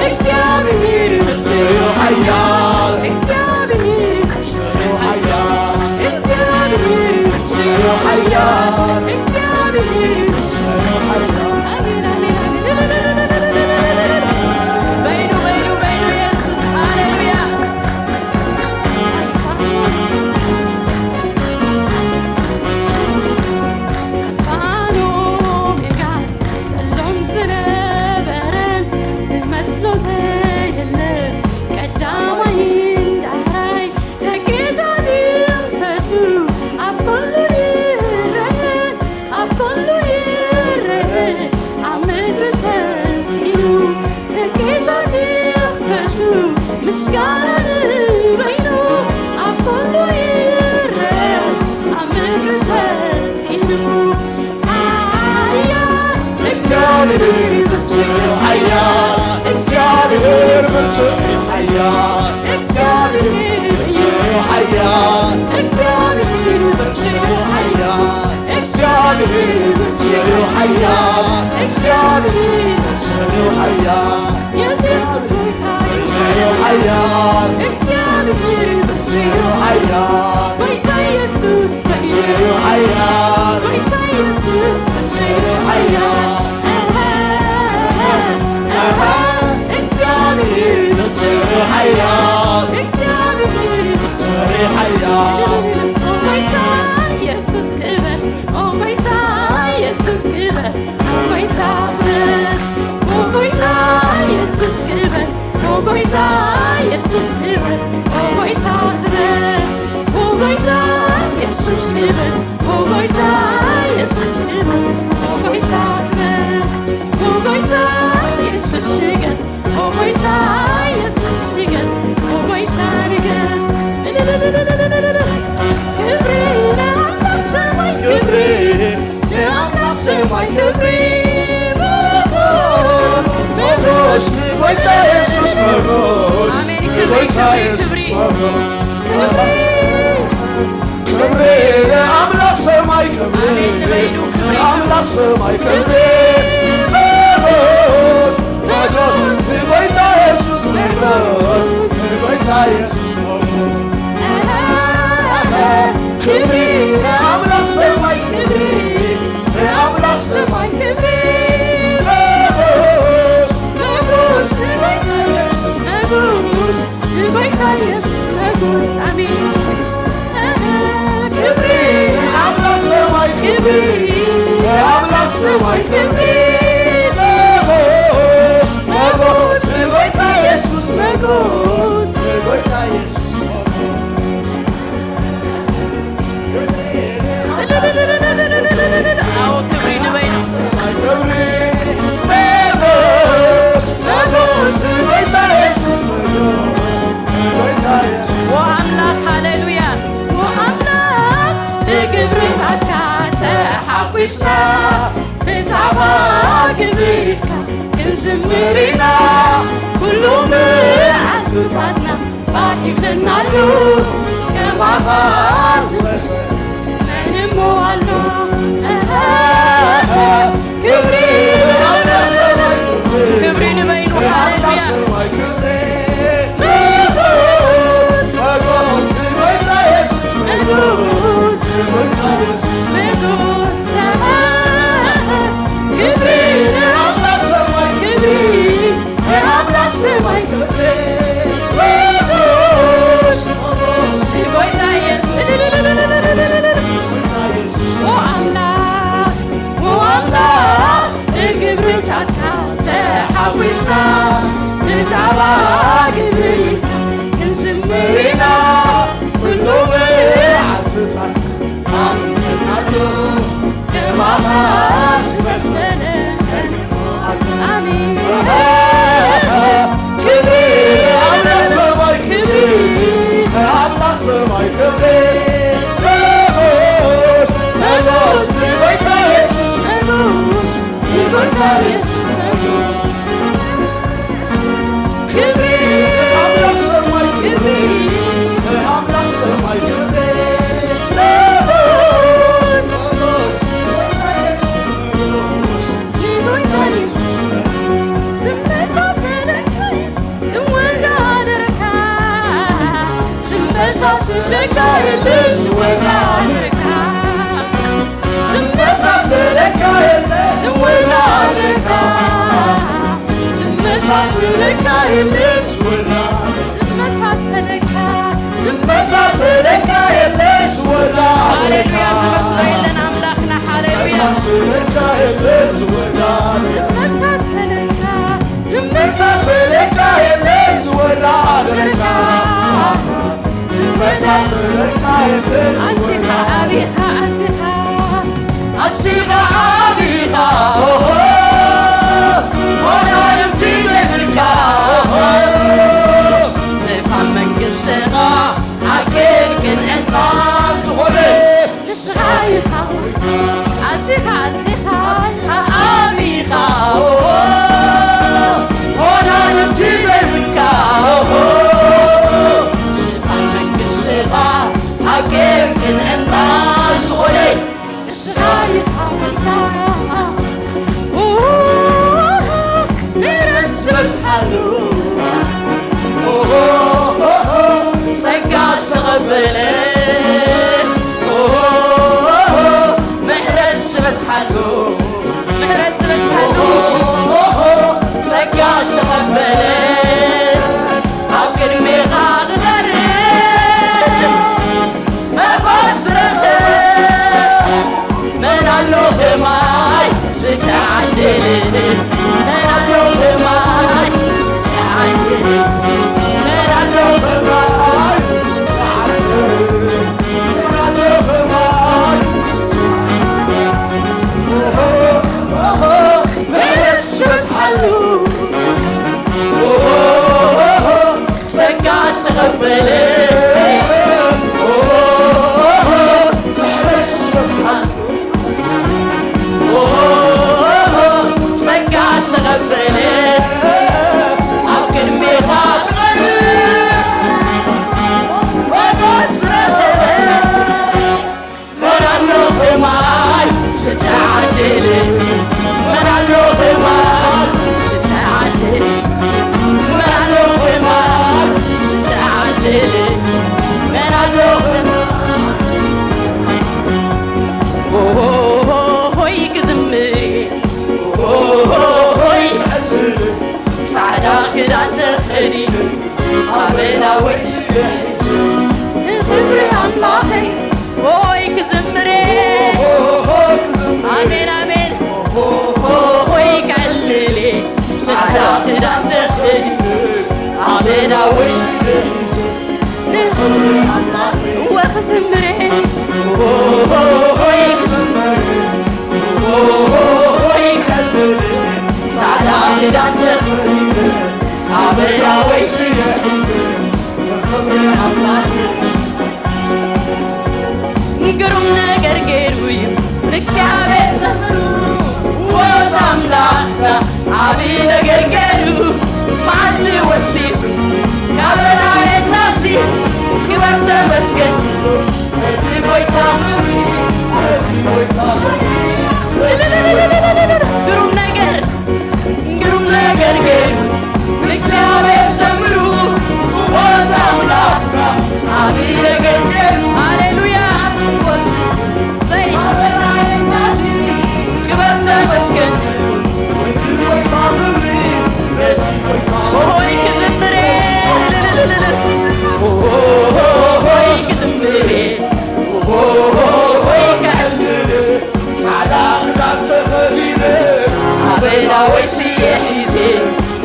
እግዚኣብሔር ብርቱዕ እዩ ሓያል። እግዚኣብሔር ብርቱዕ እዩ ሓያል። እግዚኣብሔር ብርቱዕ እዩ ሓያል። እግዚኣብሔር ብርቱዕ እዩ ሓያል። ኣሜን፣ ኣሜን፣ ኣሜን። በይኑ፣ በይኑ፣ በይኑ ኢየሱስ። ሃሌሉያ። ኣልፋን ኦሜጋን ዘሎን ዝነበረን ዝመስሎ ዘየለ ቀዳማይን ዳሕራይ ደቂ ዳግም ፈቱ ኣብ ኩሉ ይረአ ኣብ ኩሉ ይረአ ኣብ ምድሪ ሰልጢኑ ደቂ ዳግም ፈቱ ምስጋና ንበይኑ ኣብ ኩሉ ይረአ ኣብ ምድሪ ሰልጢኑ። ኣያ እግዚኣብሔር ብርቱዕ ሓያል፣ እግዚኣብሔር ብርቱዕ ሓያል፣ እግዚኣብሔር ብርቱዕ ሓያል፣ እግዚኣብሔር ብርቱዕ ሓያል፣ እግዚኣብሔር ብርቱዕ ሓያል፣ እግዚኣብሔር ብርቱዕ ሓያል። ኢየሱስ ጎይታ እዩ። ብርቱዕ ሓያል። እግዚኣብሔር ብርቱዕ ሓያል። ጎይታ ኢየሱስ በይኑ። ብርቱዕ ሓያል። ጎይታ ኢየሱስ ብርቱዕ ሓያል። ኣሃ፣ ኣሃ፣ ኣሃ። እግዚኣብሔር ብርቱዕ ሓያል። እግዚኣብሔር ብርቱዕ ሓያል። ኦ ጎይታ ኢየሱስ ክበር፣ ኦ ጎይታ ኢየሱስ ክበር። ኦ ጎይታ ክበር፣ ኦ ጎይታ ኢየሱስ ክበር፣ ኦ ጎይታ ኢየሱስ ክበር፣ ኦ ጎይታ ክበር፣ ኦ ጎይታ ኢየሱስ ክበር፣ ኦ ጎይታ ኢየሱስ ክበር፣ ኦ ጎይታ ክበር፣ ኦ ጎይታ ኢየሱስ ንገስ፣ ኦ ጎይታ ኢየሱስ ንገስ፣ ኦ ጎይታ ንገስ። ክብሪ ንኣምላኽ ሰማይ ክብሪ ንኣምላኽ ሰማይ ክብሪ ሞጎስ፣ ሞጎስ ንጎይታ የሱስ ሞጎስ፣ ኣሜን። ክብሪ፣ ንጎይታ ክብሪ፣ የሱስ ክብሪ። ሞጎስ። ክብሪ ንኣምላኽ ሰማይ ክብሪ፣ ኣሜን። ንበይኑ ክብሪ። ንኣምላኽ ሰማይ ክብሪ ሞጎስ፣ ሞጎስ ንጎይታ የሱስ ሞጎስ፣ ንጎይታ የሱስ ሞጎስ። ክብሪ ንኣምላኽ ሰማይ ክብሪ፣ ንኣምላኽ ሰማይ ክብሪ። ሞጎስ፣ ሰማይ ክብሪ ሞጎስ፣ ሞጎስ ንጎይታ የሱስ፣ ሞጎስ ንጎይታ የሱስ። ኣዎ፣ ክብሪ ንበይኑ። ሰማይ ክብሪ ሞጎስ፣ ሞጎስ ንጎይታ የሱስ፣ ሞጎስ ንጎይታ የሱስ። ኦ ኣምላኽ፣ ሃሌሉያ። ኦ ኣምላኽ፣ ብግብርታትካ ተሓጒስና፣ ብዛዕባ ግብርካ ክንዝምር ኢና። ኩሉ መዓልትታትና ባህ ይብለናሉ፣ ከማኻ ዝመስል መን እሞ ኣሎ? ክብሪ ንኣምላኽ ሰማይ፣ ክብሪ ንበይኑ። ሃሌሉያ። ንጉስ፣ ንጉስ፣ ንጎይታ የሱስ፣ ንጉስ፣ ንጎይታ የሱስ። ንጉስ፣ ክብሪ ንኣምላኽ ሰማይ፣ ክብሪ ንኣምላኽ ሰማይ፣ ክብሪ ንጉስ፣ ንጉስ፣ ንጎይታ የሱስ። ኦ ኣምላኽ፣ ኦ ኣምላኽ፣ ብግብርታትካ ተሓጒስና፣ ብዛዕባ ግብርካ ክንዝምር ኢና። ኩሉ መዓልትታት ኣምልኾ ከማኻ ዝመሰለ። ኣሜን። ክብሪ ንኣምላኽ ሰማይ፣ ክብሪ ንኣምላኽ ሰማይ፣ ክብሪ ንጉስ፣ ንጉስ ንጎይታ የሱስ፣ ንጉስ ንጎይታ የሱስ፣ ንጉስ። ክብሪ ንኣምላኽ ሰማይ፣ ክብሪ ንኣምላኽ ሰማይ፣ ክብሪ ንጉስ፣ ንጉስ ንጎይታ የሱስ፣ ንጉስ ንጎይታ የሱስ። ዝመሳሰለካ ዝወዳደረካ፣ ዝመሳሰለካ የለ ዝወዳደረካ፣ ዝመሳሰለካ የለ ዝወዳደረካ፣ ዝመሳሰለካ የለ ዝወዳደረካ፣ ዝመሳሰለካ፣ ዝመሳሰለካ የለ ዝወዳደረካ። ሃሌሉያ፣ ዝመስሎ የለን ኣምላኽና። ሃሌሉያ። ዝመሳሰለካ የለ ዝወዳደረካ። ዝመሳሰለካ፣ ዝመሳሰለካ የለ ዝወዳደረካ። ዝመሳሰለካ የለ ኣዚኻ ዝወዳደረካ። ዓቢኻ፣ ኣዚኻ። ኣዚኻ ዓቢኻ፣ ኦሆ፣ ወናንንቲ ዘይብልካ፣ ኦሆ፣ ዝፋን መንግስትኻ፣ ሓኪም ክንዕና ዝኾነ ንስኻ ኢኻ። ኣዚኻ፣ ኣዚኻ፣ ኣዚኻ ዓቢኻ፣ ኦሆ፣ ወናንንቲ ዘይብልካ፣ ኦሆ፣ ዝፋን መንግስትኻ፣ ሓኪም ክንዕና ዝኾነ ንስኻ ኢኻ ጎይታ። ምሕረት ዝበዝሓሉ፣ ጸጋ ዝተቐበለ፣ ምሕረት ዝበዝሓሉ፣ ምሕረት ዝበዝሓሉ፣ ጸጋ ዝተቐበለ፣ ኣብ ቅድሜኻ ክበርር መጎስ ዝረኸበ፣ መን ኣሎ ከማይ ዝተዓደለ? መን ኣሎ ከማይ ዝተዓደለ? መን ኣሎ ከማይ ዝተዓደለ? መን ኣሎ ከማይ ዝተዓደለ? ኦሆ፣ ኦሆ፣ ምሕረት ዝበዝሓሉ። ኦሆ፣ ጸጋ ዝተቐበለ፣ ምሕረት ዝበዝሓሉ፣ ጸጋ ዝተቐበለ፣ ኣብ ቅድሜኻ ዝቐርብ፣ ሞገስ ዝረኸበ፣ መን ኣሎ ከማይ ዝተዓደለ? መን ኣሎ ከማይ ዝተዓደለ? መን ኣሎ ከማይ ዝተዓደለ? መን ኣሎ ከማይ? ሆይ ክዝምር፣ ሆይ ክዕልል፣ ጻዕዳ ክዳን ተኸዲነ፣ ኣበላ ወይ ስለ ሒዘ፣ ንኽብሪ ኣምላኸይ ሆይ ክዝምር። ሆይ ክዝምር። ኣሜን፣ ኣሜን። ገይሩ እዩ ንእግዚኣብሔር ዘምሩ። ወዝ ኣምላኽና ዓብዪ ነገር ገይሩ፣ መዓልቲ ወሲኹ ካበላየናሲ፣ ክበር ተመስገን። እዚ ጎይታ ክብሪ፣ እዚ ጎይታ ክብሪ፣ እዚ ጎይታ ክብሪ። ግሩም ነገር፣ ግሩም ነገር ገይሩ ንእግዚኣብሔር ዘምሩ። ወዝ ኣምላኽና ዓብዪ ነገር ገይሩ። ሃሌሉያ። እሰይ። ክበር ተመስገን። ኦሆይ ክዝምር። ኦሆይ ክዝምር። ኦሆይ ከዕልል። ጻዕዳ ክዳን ተኸዲነ፣ ኣብ ዳዊት ስየ ሒዘ፣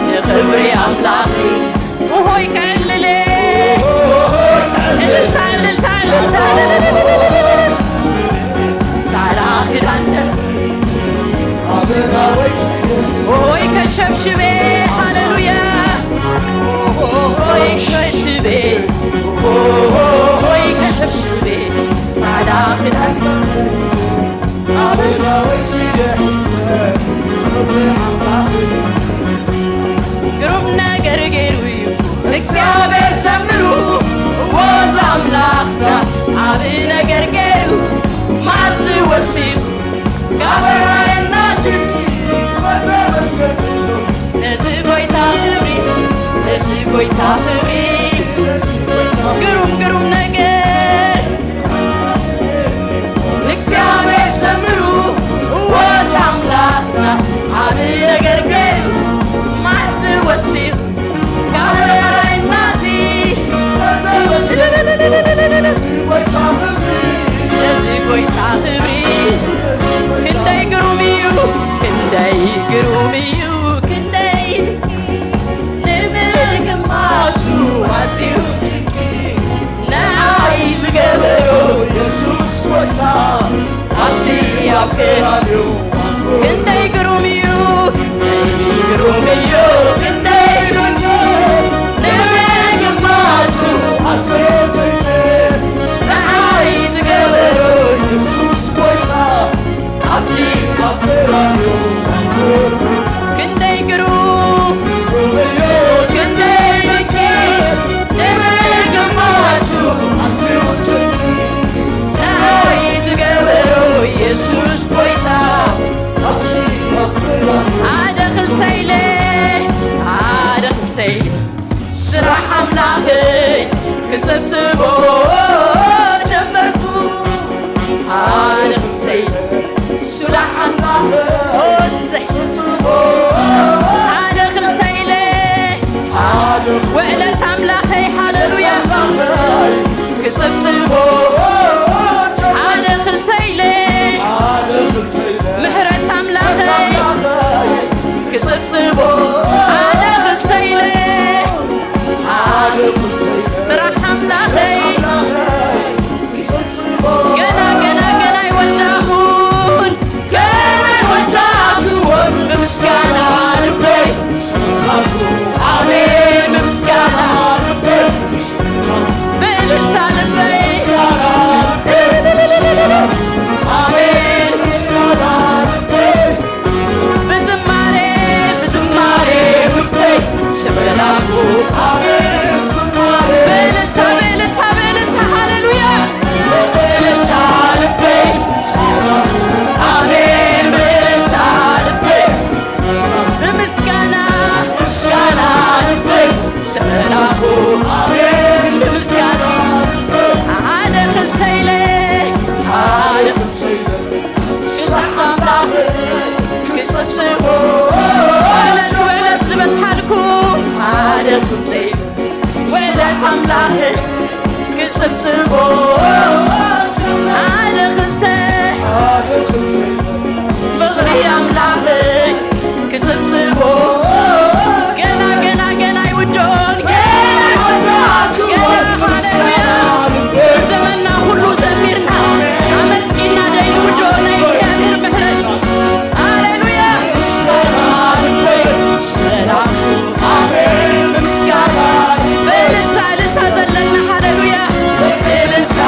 ንኽብሪ ኣምላኽ። ኦሆይ ከዕልል። ኦሆይ ከዕልል። እልልታ፣ እልልታ፣ እልልታ። ጻዕዳ ክዳን ተኸዲነ፣ ኣብ ዳዊት ስየ። ኦሆይ ከሸብሽበ። ሃሌሉያ። ኦሆይ ከሸብሽበ። ኦሆይ ከሸብሽበ። ጻዕዳ ክዳን ተኸዲነ፣ ግሩም ነገር ገይሩ እዩ እግዚኣብሔር ዘምሩ። ወዝ ኣምላኽና ዓቢ ነገር ገይሩ መዓልቲ ወሲኹ ጋበራየናሲ ተመስገን። ነዚ ጎይታ ክብሪ፣ ነዚ ጎይታ ክብሪ። ግሩም ግሩም ነገር ንእግዚኣብሔር ዘምሩ። ወዝ ኣምላኽና ዓቢ ነገር ገይሩ መዓልቲ ወሲኹ ካብ ራእይናዚ ነዚ ጎይታ ክብሪ። ክንደይ ግሩም እዩ፣ ክንደይ ግሩም እዩ፣ ክንደይ ንምግማቱ ኣዝዩ ትኪ ንዓይ ዝገበሮ የሱስ ጎይታ ኣብዚ ኣብ ቀራንዮ ክንደይ ግሩም እዩ፣ ክንደይ ግሩም እዩ፣ ክንደይ ድንቅ ንምግማቱ ኣዝዩ ትኪ ንዓይ ዝገበሮ የሱስ ጎይታ ኣብዚ ኣብ ቀራንዮ ክንደይ ግሩም፣ ክንደይ ድንቅ ንምግማቱ ኣዝዩ ትኪ ንዓይ ዝገበሮ የሱስ ጎይታ። ሓደ ክልተ ኢለ፣ ሓደ ክልተ ኢለ ስራሕ ኣምላኸይ ክጽብጽቦ ጀመርኩ። ሓደ ክልተ ኢለ ስራሕ ኣምላኸይ ክጽብጽቦ። ሓደ ክልተ ኢለ ውዕለት ኣምላኸይ፣ ሃሌሉያ፣ ክጽብጽቦ። ሓደ ክልተ ኢለ ምሕረት ኣምላኸይ ክጽብጽቦ። ሓደ ክልተ ኢለ ስራሕ ኣምላኸይ ገና ገና ገና ኣይወዳእኩን፣ ገና ኣይወዳእኩን። ብምስጋና ልበይ ኣሜን፣ ብምስጋና ልበይ ብእልልታ ልበይ ኣሜን። ብዝማሬ ብዝማሬ ውስጠይ ሽበላኩ። ብእልልታ ብእልልታ ብእልልታ፣ ሃሌሉያ። ብእልልታ ልበይ ኣሜን፣ ብእልልታ ልበይ ብምስጋና ምስጋና ልበይ ሽበላኩ። ኣሜን፣ ብምስጋና ሓደ ክልተ ኢለ ሓደ ክልተ ኢለ ስራሕ ኣምላኽ ክጽብጽቦ። ውዕለት ውዕለት ዝበዝሓልኩ ሓደ ክልተ ውዕለት ኣምላኽ ክጽብጽቦ። ሓደ ክልተ ፍቕሪ ኣምላኽ ክጽብጽቦ። ገና ገና ገና ኣይውድኦን፣ ገና ኣይወዳእኩን። ገና ሃሌሉያ። ዘመንና ኩሉ ዘሚርና ኣመስጊና ደይንውድኦ ናይ እግዚኣብሔር ምሕረት። ሃሌሉያ። ኣሜን። ምስጋና ብእልልታ፣ እልልታ ዘለና፣ ሃሌሉያ። ብእልልታ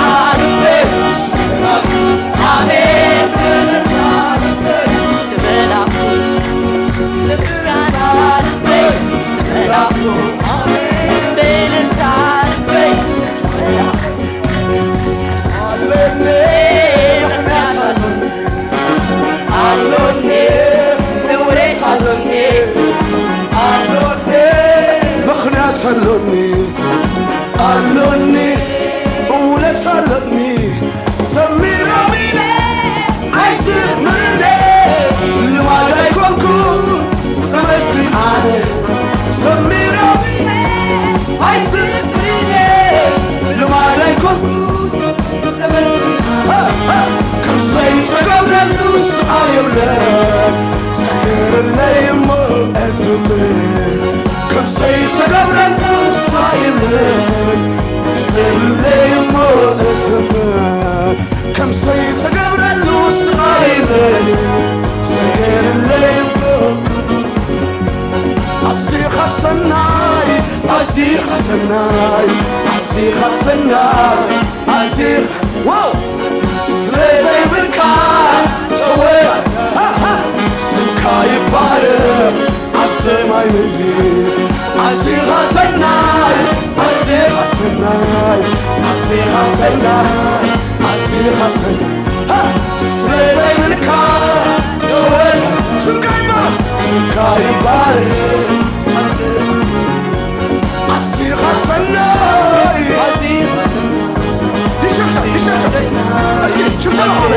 ንስኻ የብለን፣ ሰገረለይ እሞ እዝምን። ከም ዘይተገብረሉ ንስኻ የብለን፣ ሰገረለይ እሞ እዝምን። ከም ዘይተገብረሉ ንስኻ የብለን፣ ሰገረለይ እሞ ኣዚኻ ሰናይ፣ ኣዚኻ ሰናይ፣ ኣዚኻ ሰናይ፣ ኣዚኻ ዋው! ስለ ዘይብልካ ተወዳ ሃ፣ ሃ! ስምካ ይባረኽ ኣብ ሰማይ ምድሪ። ኣዚኻ ሰናይ፣ ኣዚኻ ሰናይ፣ ኣዚኻ ሰናይ፣ ኣዚኻ ሰናይ። ስለ ዘይብልካ ተወዳ ስምካ ይባረኽ፣ ስምካ ይባረኽ። ኣዚኻ ሰናይ። ይሸብሸብ፣ ይሸብሸብ። እስኪ ሽብሸብ ሆነ።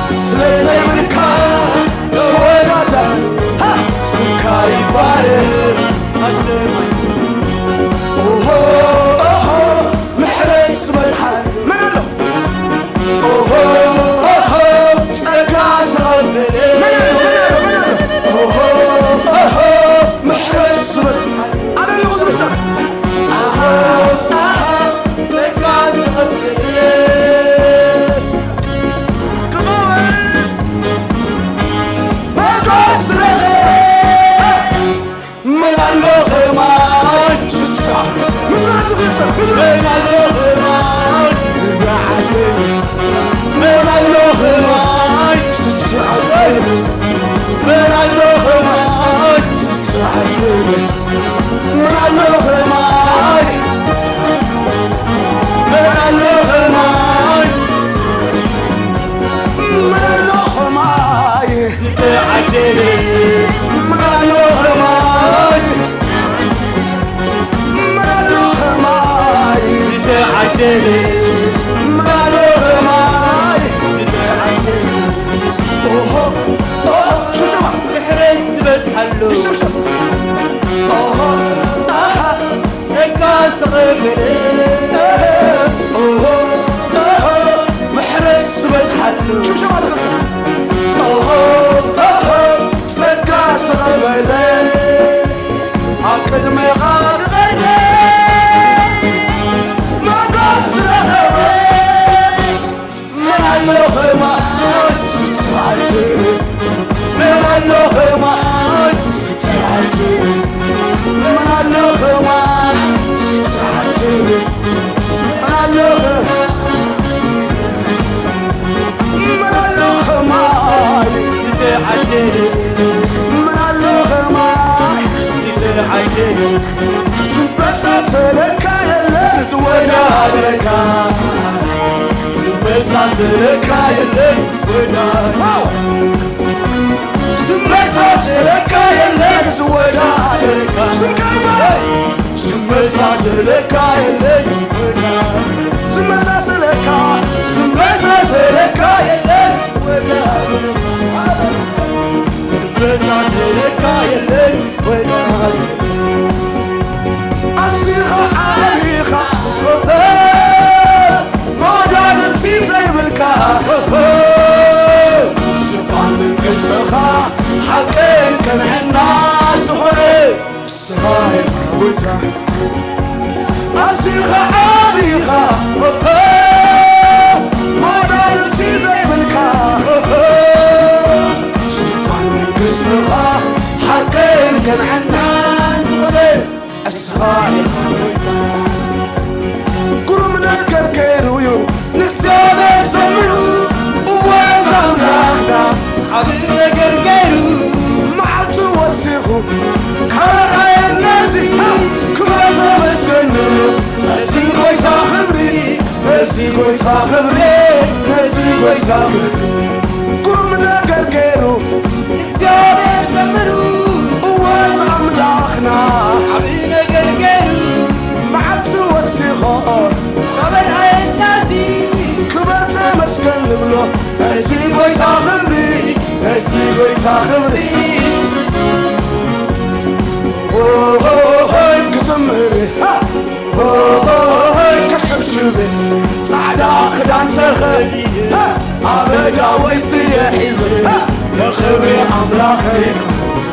ስለ ዘይብልካ ተወዳዳ፣ ሃ፣ ስምካ ይባረኽ። ኦሆ፣ ኦሆ፣ ምሕረት ዝበዝሓ መን ኣሎ? ኦሆ፣ ኦሆ፣ ጸጋ ዝተቐበለ። መን ኣሎ? መን ኣሎ? መን ኣሎ? ኦሆ፣ ኦሆ፣ ምሕረት ዝበዝ-፣ ኣነ ኣለኹ ዝምስል። ኣሃ፣ ኣሃ፣ ጸጋ ዝተቐበለ። ክቐበል ሞገስ ረኸበ። ምን ኣሎ ኸማይ ዝጸዓር? ምስላ ዝኽእል ሰብ፣ ምስላ ምን ኣሎ ኸማይ ዝዓጀበ? ምን ኣሎ ኸማይ ዝጸዓር? ምን ኣሎ ኸማይ ዝዓጀበ? ምን ኣሎ ኸማይ? ምን ኣሎ ኸማይ? ምን ኣሎ ኸማይ? ዝተዓደለ ምን ኣሎ ኸማይ? ምን ኣሎ ኸማይ? ዝተዓደለ ምን ኣሎ ኸማይ? ዝተዓደለ ኦሆ፣ ኦሆ፣ ሽብሸባ። ምሕረት ዝበዝሓሉ ይሽብሸብ። ኦሆ፣ ኣሃ። ጸጋ ዝተቐበለ፣ ኦሆ፣ ኦሆ፣ ምሕረት ዝበዝሓሉ። ሽብሸባ ትኽእል። ኦሆ፣ ኦሆ፣ ጸጋ ዝተቐበለ፣ ኣብ ቅድሜኻ ዝቐርበ፣ ሞገስ ዝረኸበ። ምን ኣሎ ኸማይ ዝተዓደለ? ምን ኣሎ ኸማይ ዝተዓደለ? ምን ኣሎ ኸማይ ዝተዓደለ? ምን ኣሎ ኸ-፣ ምን ኣሎ ኸማይ ዝተዓደለ? ምን ኣሎ ኸማይ ዝተዓደለ? ዝመሳሰለካ የለን ዝወዳደረካ። ዝመሳሰለካ የለን ወዳጅ። ዋው! ዝመሳሰለካ የለን ዝወዳደረካ። ስምካ ይባረክ። ዝመሳሰለካ የለን ወዳጅ። ዝመሳሰለካ፣ ዝመሳሰለካ የለን ወዳጅ። ዝመሳሰለካ የለን ወዳጅ። ኣዚኻ ዓቢኻ መዳርግቲ ዘይብልካ፣ ዝፋን መንግስትኻ ሓቅን ቅንዕና ዝኾነ ንስኻ ኢኻ ጎይታ። ኣዚኻ ዓቢኻ መዳርግቲ ዘይብልካ፣ ዝፋን መንግስትኻ ሓቅን ቅንዕናን ዝኾነ ንስኻ ኢኻ ጎይታ። ግሩም ነገር ገይሩ እዩ ንእግዚኣብሔር ዘምሩ። እወ፣ እዚ ኣምላኽና ዓቢ ነገር ገይሩ። መዓልቱ ወሲኹ ካብ ኣርኣየና እዚ ክብረት ተመስገን ንብሎ። ነዚ ጎይታ ክብሪ፣ ነዚ ጎይታ ክብሪ፣ ነዚ ጎይታ ክብሪ። ግሩም ነገር ገይሩ እግዚኣብሔር ዘምሩ። እወ፣ እዚ ኣምላኽና ዓብዪ ነገር ገይሩ። መዓልቲ ወሲኾ ካብ ኣርኣየና እዚ ክብረት ተመስገን ንብሎ። ነዚ ጎይታ ክብሪ፣ ነዚ ጎይታ ክብሪ። ሆ፣ ሆ፣ ሆይ ክዝምር፣ ሃ! ሆ፣ ሆ፣ ሆይ ከሸብሽብ፣ ጻዕዳ ክዳን ተኸዲነ፣ ሃ! ኣብ ኣደባባይ ሒዘ ንኽብሪ ኣምላኸይ ክኸውን።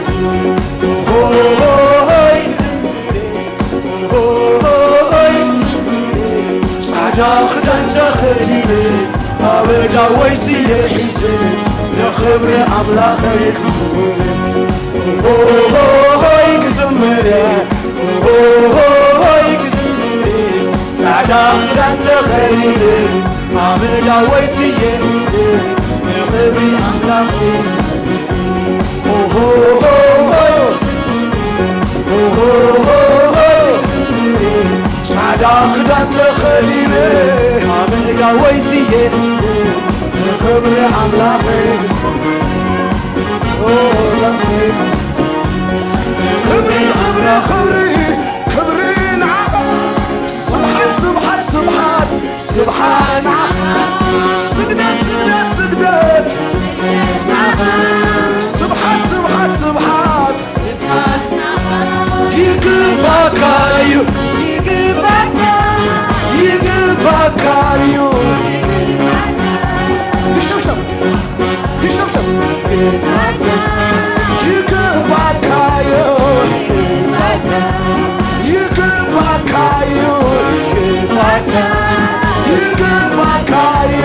ሆይ፣ ሆይ፣ ጻዕዳ ክዳን ተኸዲነ፣ ኣበዳ ወይስየ ሒዘ ንኽብሪ ኣምላኸይ ክኸውን። ሆይ ክዝምር፣ ሆይ ክዝምር፣ ጻዕዳ ክዳን ተኸዲነ፣ ኣበዳ ወይስየ ንኽብሪ ኣምላኽ። ጻዕዳ ክዳን ተኸዲነ፣ ኣበዳ ወይስየ ንኽብሪ ኣምላኽ። ክብሪ፣ ክብሪ፣ ክብሪ፣ ክብሪ ንዓኻ። ስብሓት፣ ስብሓት፣ ስብሓት፣ ስብሓት ንዓኻ። ስግደት፣ ስግደት፣ ስግደት ንዓኻ። ስብሓት፣ ስብሓት፣ ስብሓት ይግባካ እዩ። ይግባካ፣ ይግባካ እዩ። ይግባካ። ይሸብሸብ። ይሸብሸብ። ይግባካዮ፣ ይግባካዮ፣ ይግባካዮ፣ ይግባካዮ።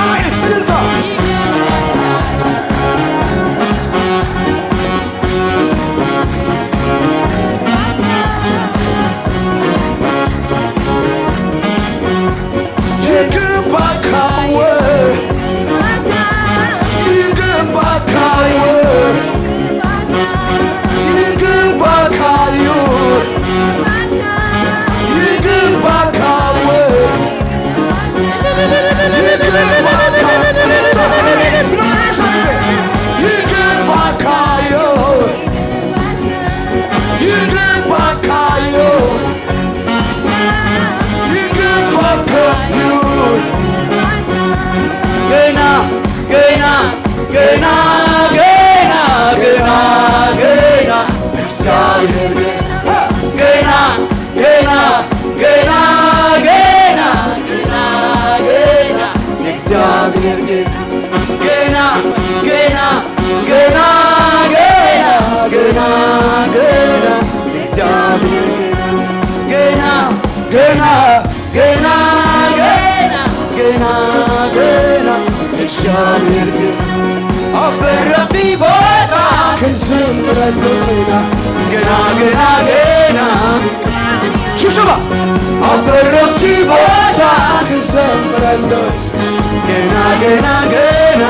ኣቤት እልልታ። ይግባካዎ፣ ይግባካዎ፣ ይግባካዩ፣ ይግባካዎ፣ ይግባካ። ይግባካዩ፣ ይግባካዩ። ይግባካ እዩ። ገና፣ ገና፣ ገና፣ ገና፣ ገና፣ ገና፣ እግዚአብሔር ገና፣ ገና፣ ገና፣ ገና፣ ገና፣ ገና፣ ገና፣ እግዚአብሔር ገና፣ ገና፣ ገና፣ ገና፣ ገና፣ ገና፣ ገና፣ እግዚአብሔር ገና፣ ገና፣ ገና፣ ገና፣ ገና፣ ገና፣ ገና፣ እግዚአብሔር ገና። ኣብ በረኽቲ ቦታ ክንዝምረሉ ኢና። ገና፣ ገና፣ ገና። ሽብሸባ። ኣብ በረኽቲ ቦታ ክንዘምረሉ። ገና፣ ገና፣ ገና።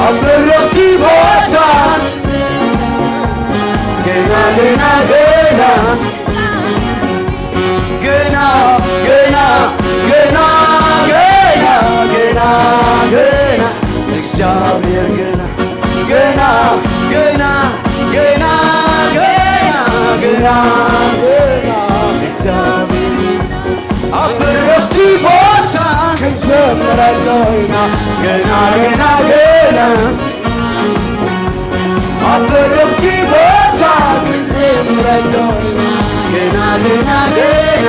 ኣብ በረኽቲ ቦታ ገና፣ ገና፣ ገና፣ ገና፣ ገና፣ ገና፣ ገና፣ ገና፣ ገና፣ እግዚአብሔር ገና፣ ገና፣ ገና፣ ገና፣ ገና፣ ገና፣ ገና፣ እግዚአብሔር ኣብ በረኽቲ ቦታ ክንዘምረሉ ኢና። ገና፣ ገና፣ ገና ኣብ በረኽቲ ቦታ ክንዘምረሉ ኢና። ገና፣ ገና፣ ገና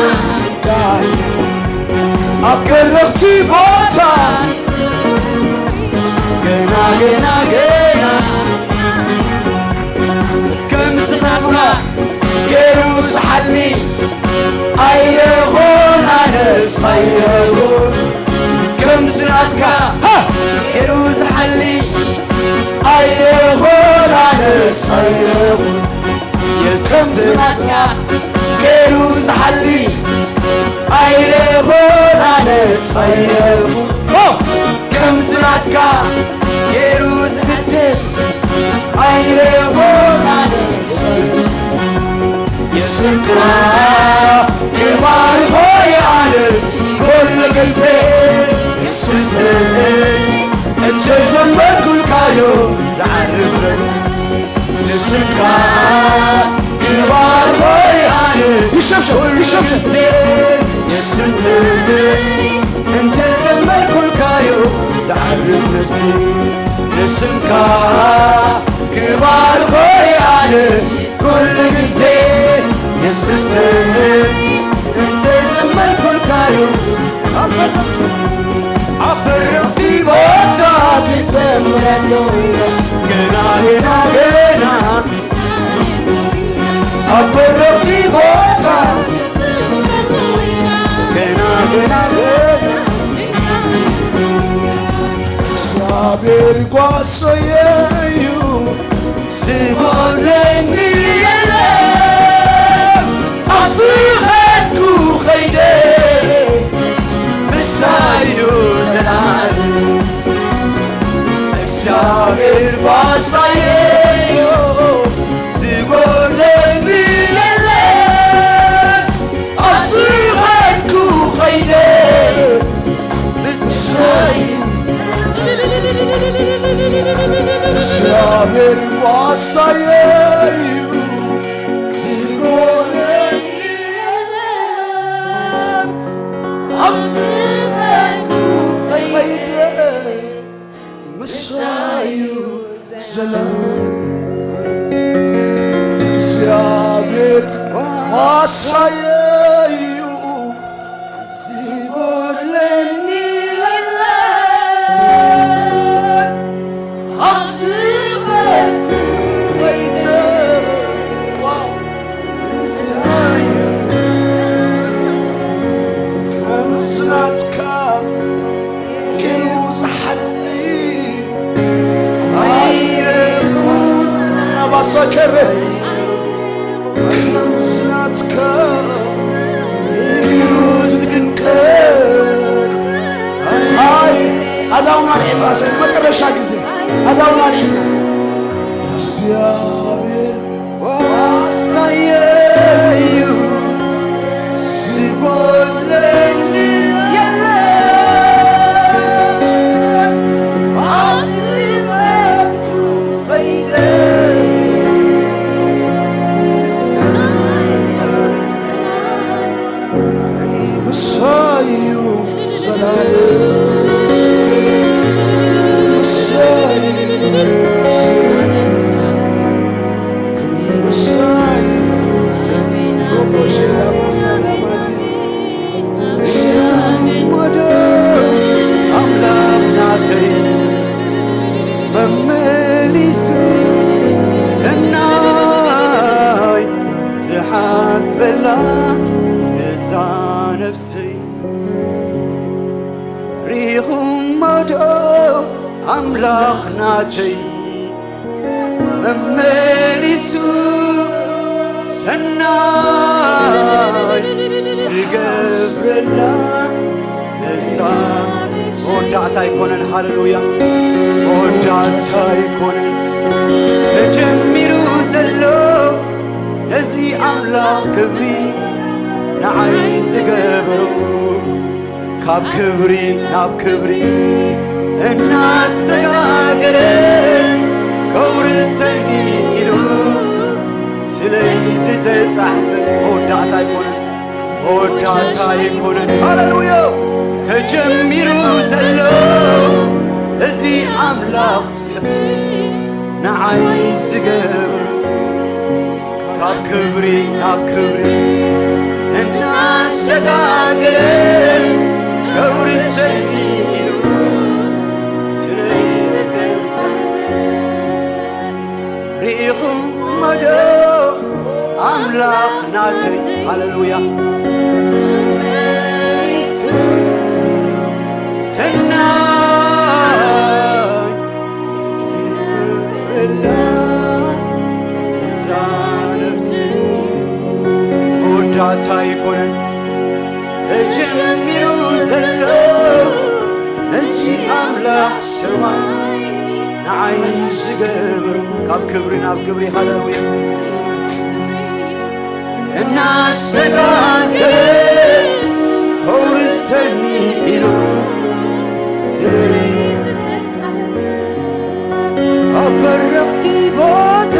ኣብ በረኽቲ ቦታ ገና፣ ገና፣ ገና ከም ዝናብና ገይሩ ዝሓሊ ኣይረኹን ኣነስ ኣይረኹን። ከምዚ ናትካ ሃ! ገይሩ ዝሓሊ ኣይረኹን ኣነስ ኣይረኹን። የሱስ ከምዚ ናትካ ገይሩ ዝሓሊ ኣይረኹን ኣነስ ኣይረኹን። ሆ! ከምዚ ናትካ ገይሩ ዝሕድስ ኣይረኹን ኣነስ። የሱስካ ክባርኾ እየ ኣነ ኩሉ ግዜ። የሱስ እጀ ዘመርኩልካዮ ዝዓርፍ ነፍሲ። ንስካ ክባርኾ እየ ኣነ ይሸብሸብ፣ ኩሉ ይሸብሸብ። ግዜ። የሱስ እንተ ዘመርኩልካዮ ዝዓርፍ ነፍሲ። ንስምካ ክባርኾ እየ ኣነ ኩሉ ግዜ። የሱስ እንተ ጓሶየዩ ዝጎድለኒ የለን። ኣብ ዝኸድኩ ኸይደ ምሳዩ ዘላለም። እግዚኣብሔር ጓሳየዩ ዝጎድለኒ የለን። ኣብ ዝኸድኩ ኸይደ ምሳዩ እግዚኣብሔር ጓሳየዩ ዝጎድለኒ የለን። ኣብ ዝኸድኩ ኸይደ ምሳዩ ዘላለም። እግዚኣብሔር ጓሳየዩ ዝጎድለኒ የለን። ኣብ ዝኸድኩ ኸይደ፣ ዋው፣ ምሳዩ ከም ዝናትካ ገይሩ ዝሓሊ ኣይረብን። ኣባሳከረ ከም ዝናትካ ገይሩ ዝጥንቀቕ። ኣይ፣ ኣዳውና ኣልዒልና፣ ሰ-፣ መጠረሻ ግዜ ኣዳውና ኣልዒልና። እግዚኣብሔር ዋሳየዩ ዝጎድለኒ የለን። ኣብ ዝኸድኩ ኸይደ ምሳዩ ዘላለም ምሳዩ ምሳዩ ሮቦሼላ ማሳላ ማዲ ምሳዩ ሞዶ ኣምላኽ ናተይ መመሊሱ ሰናይ ዝሓስበላ እዛ ነብሰይ። ሪኹሞ ዶ ኣምላኽ ናተይ መመሊሱ ሰናይ ዝገብረላ ነዛ መወዳእታ ኣይኮነን። ሃሌሉያ፣ መወዳእታ ኣይኮነን። ተጀሚሩ ዘሎ ነዚ ኣምላኽ ክብሪ ንዓይ ዝገበሮ፣ ካብ ክብሪ ናብ ክብሪ እናሰጋገረ ከውርሰኒ ኢሉ ስለይ ዝተጻሕፈ መወዳእታ ኣይኮነን፣ መወዳእታ ኣይኮነን። ሃሌሉያ! ተጀሚሩ ዘሎ እዚ ኣምላኽ ንዓይ ዝገብሮ ካብ ክብሪ ናብ ክብሪ እናሰጋገረ ከውርሰኒ ኢሉ ስለይ ዝተጸ ርኢኹሞ ዶ ኣምላኽ ናተይ። ሃሌሉያ። ሰናይ ዝብላ እዛ ነብሲ መወዳእታ ኣይኮነን ተጀሚሩ ዘሎ ነዚ ኣምላኽ ሰማይ ንዓይ ዝገብሮ ካብ ክብሪ ናብ ክብሪ። ሃሌሉያ። እናስተጋገረ ከውርሰኒ ኢሉ ስለ ኣብ በረኽቲ ቦታ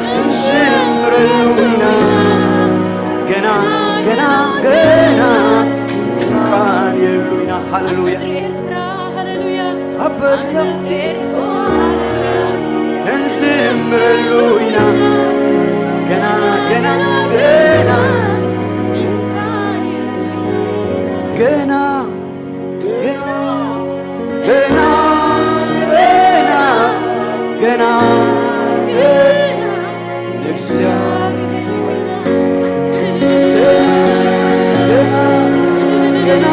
ክንዝምረሉ ኢና። ገና፣ ገና፣ ገና ክንቃንየሉ ኢና። ሃሌሉያ። ኣብ በረኽቲ ክንዝምረሉ ኢና። ገና፣ ገና፣ ገና፣ ገና፣ ገና፣ ገና፣ ገና፣ ገና፣ ንእግዚኣብሔር ገና፣ ገና፣ ገና፣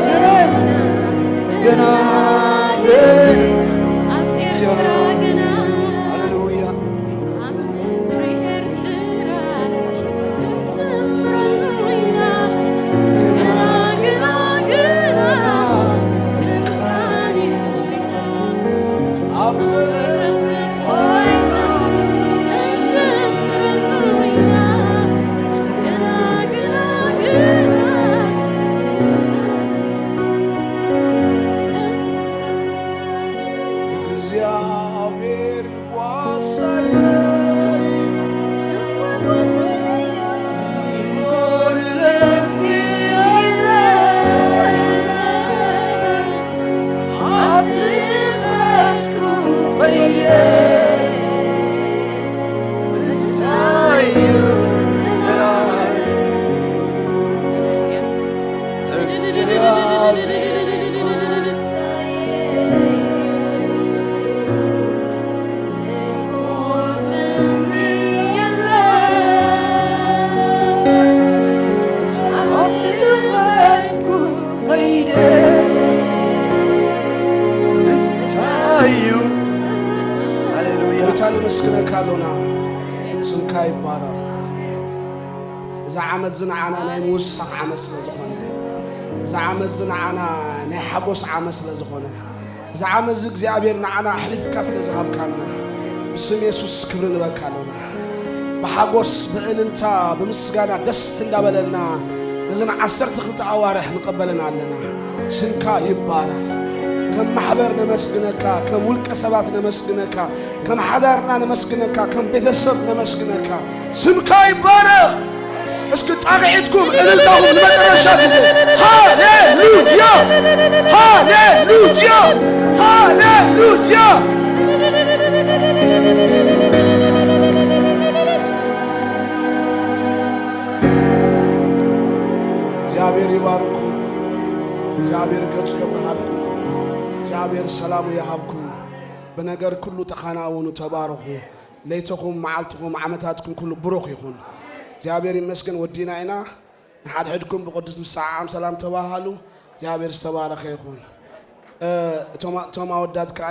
ገና፣ ገና፣ ገና፣ ኣሎና። ስምካ ይባረኽ። እዚ ዓመት እዚ ንዓና ናይ ምውሳኽ ዓመት ስለ ዝኾነ፣ እዚ ዓመት እዚ ንዓና ናይ ሓጎስ ዓመት ስለ ዝኾነ፣ እዚ ዓመት እዚ እግዚኣብሔር ንዓና ኣሕሊፍካ ስለ ዝሃብካና፣ ብስም የሱስ ክብሪ ንበካ ኣሎና። ብሓጎስ፣ ብእልልታ፣ ብምስጋና ደስ እንዳበለና ነዘን ዓሰርተ ክልተ ኣዋርሕ ንቐበለን ኣለና። ስምካ ይባረኽ። ከም ማሕበር ነመስግነካ፣ ከም ውልቀ ሰባት ነመስግነካ፣ ከም ሓዳርና ነመስግነካ፣ ከም ቤተሰብ ነመስግነካ። ስምካ ይባረኽ። እስኪ ጣቕዒትኩም እልልታኹም ንመጨረሻ ግዜ። ሃሌሉያ! ሃሌሉያ! ሃሌሉያ! እግዚኣብሔር ይባርኩም። እግዚኣብሔር ገጹ የብርሃልኩም። እግዚኣብሔር ሰላሙ ይሃብኩም። ብነገር ኩሉ ተኸናወኑ፣ ተባረኹ። ለይተኹም፣ መዓልትኹም፣ ዓመታትኩም ኩሉ ብሩኽ ይኹን። እግዚኣብሔር ይመስገን፣ ወዲና ኢና። ንሓድሕድኩም ብቅዱስ ምሰዓዓም ሰላም ተባሃሉ። እግዚኣብሔር ዝተባረኸ ይኹን። እ፣ እቶም፣ እቶም ኣወዳት ከኣ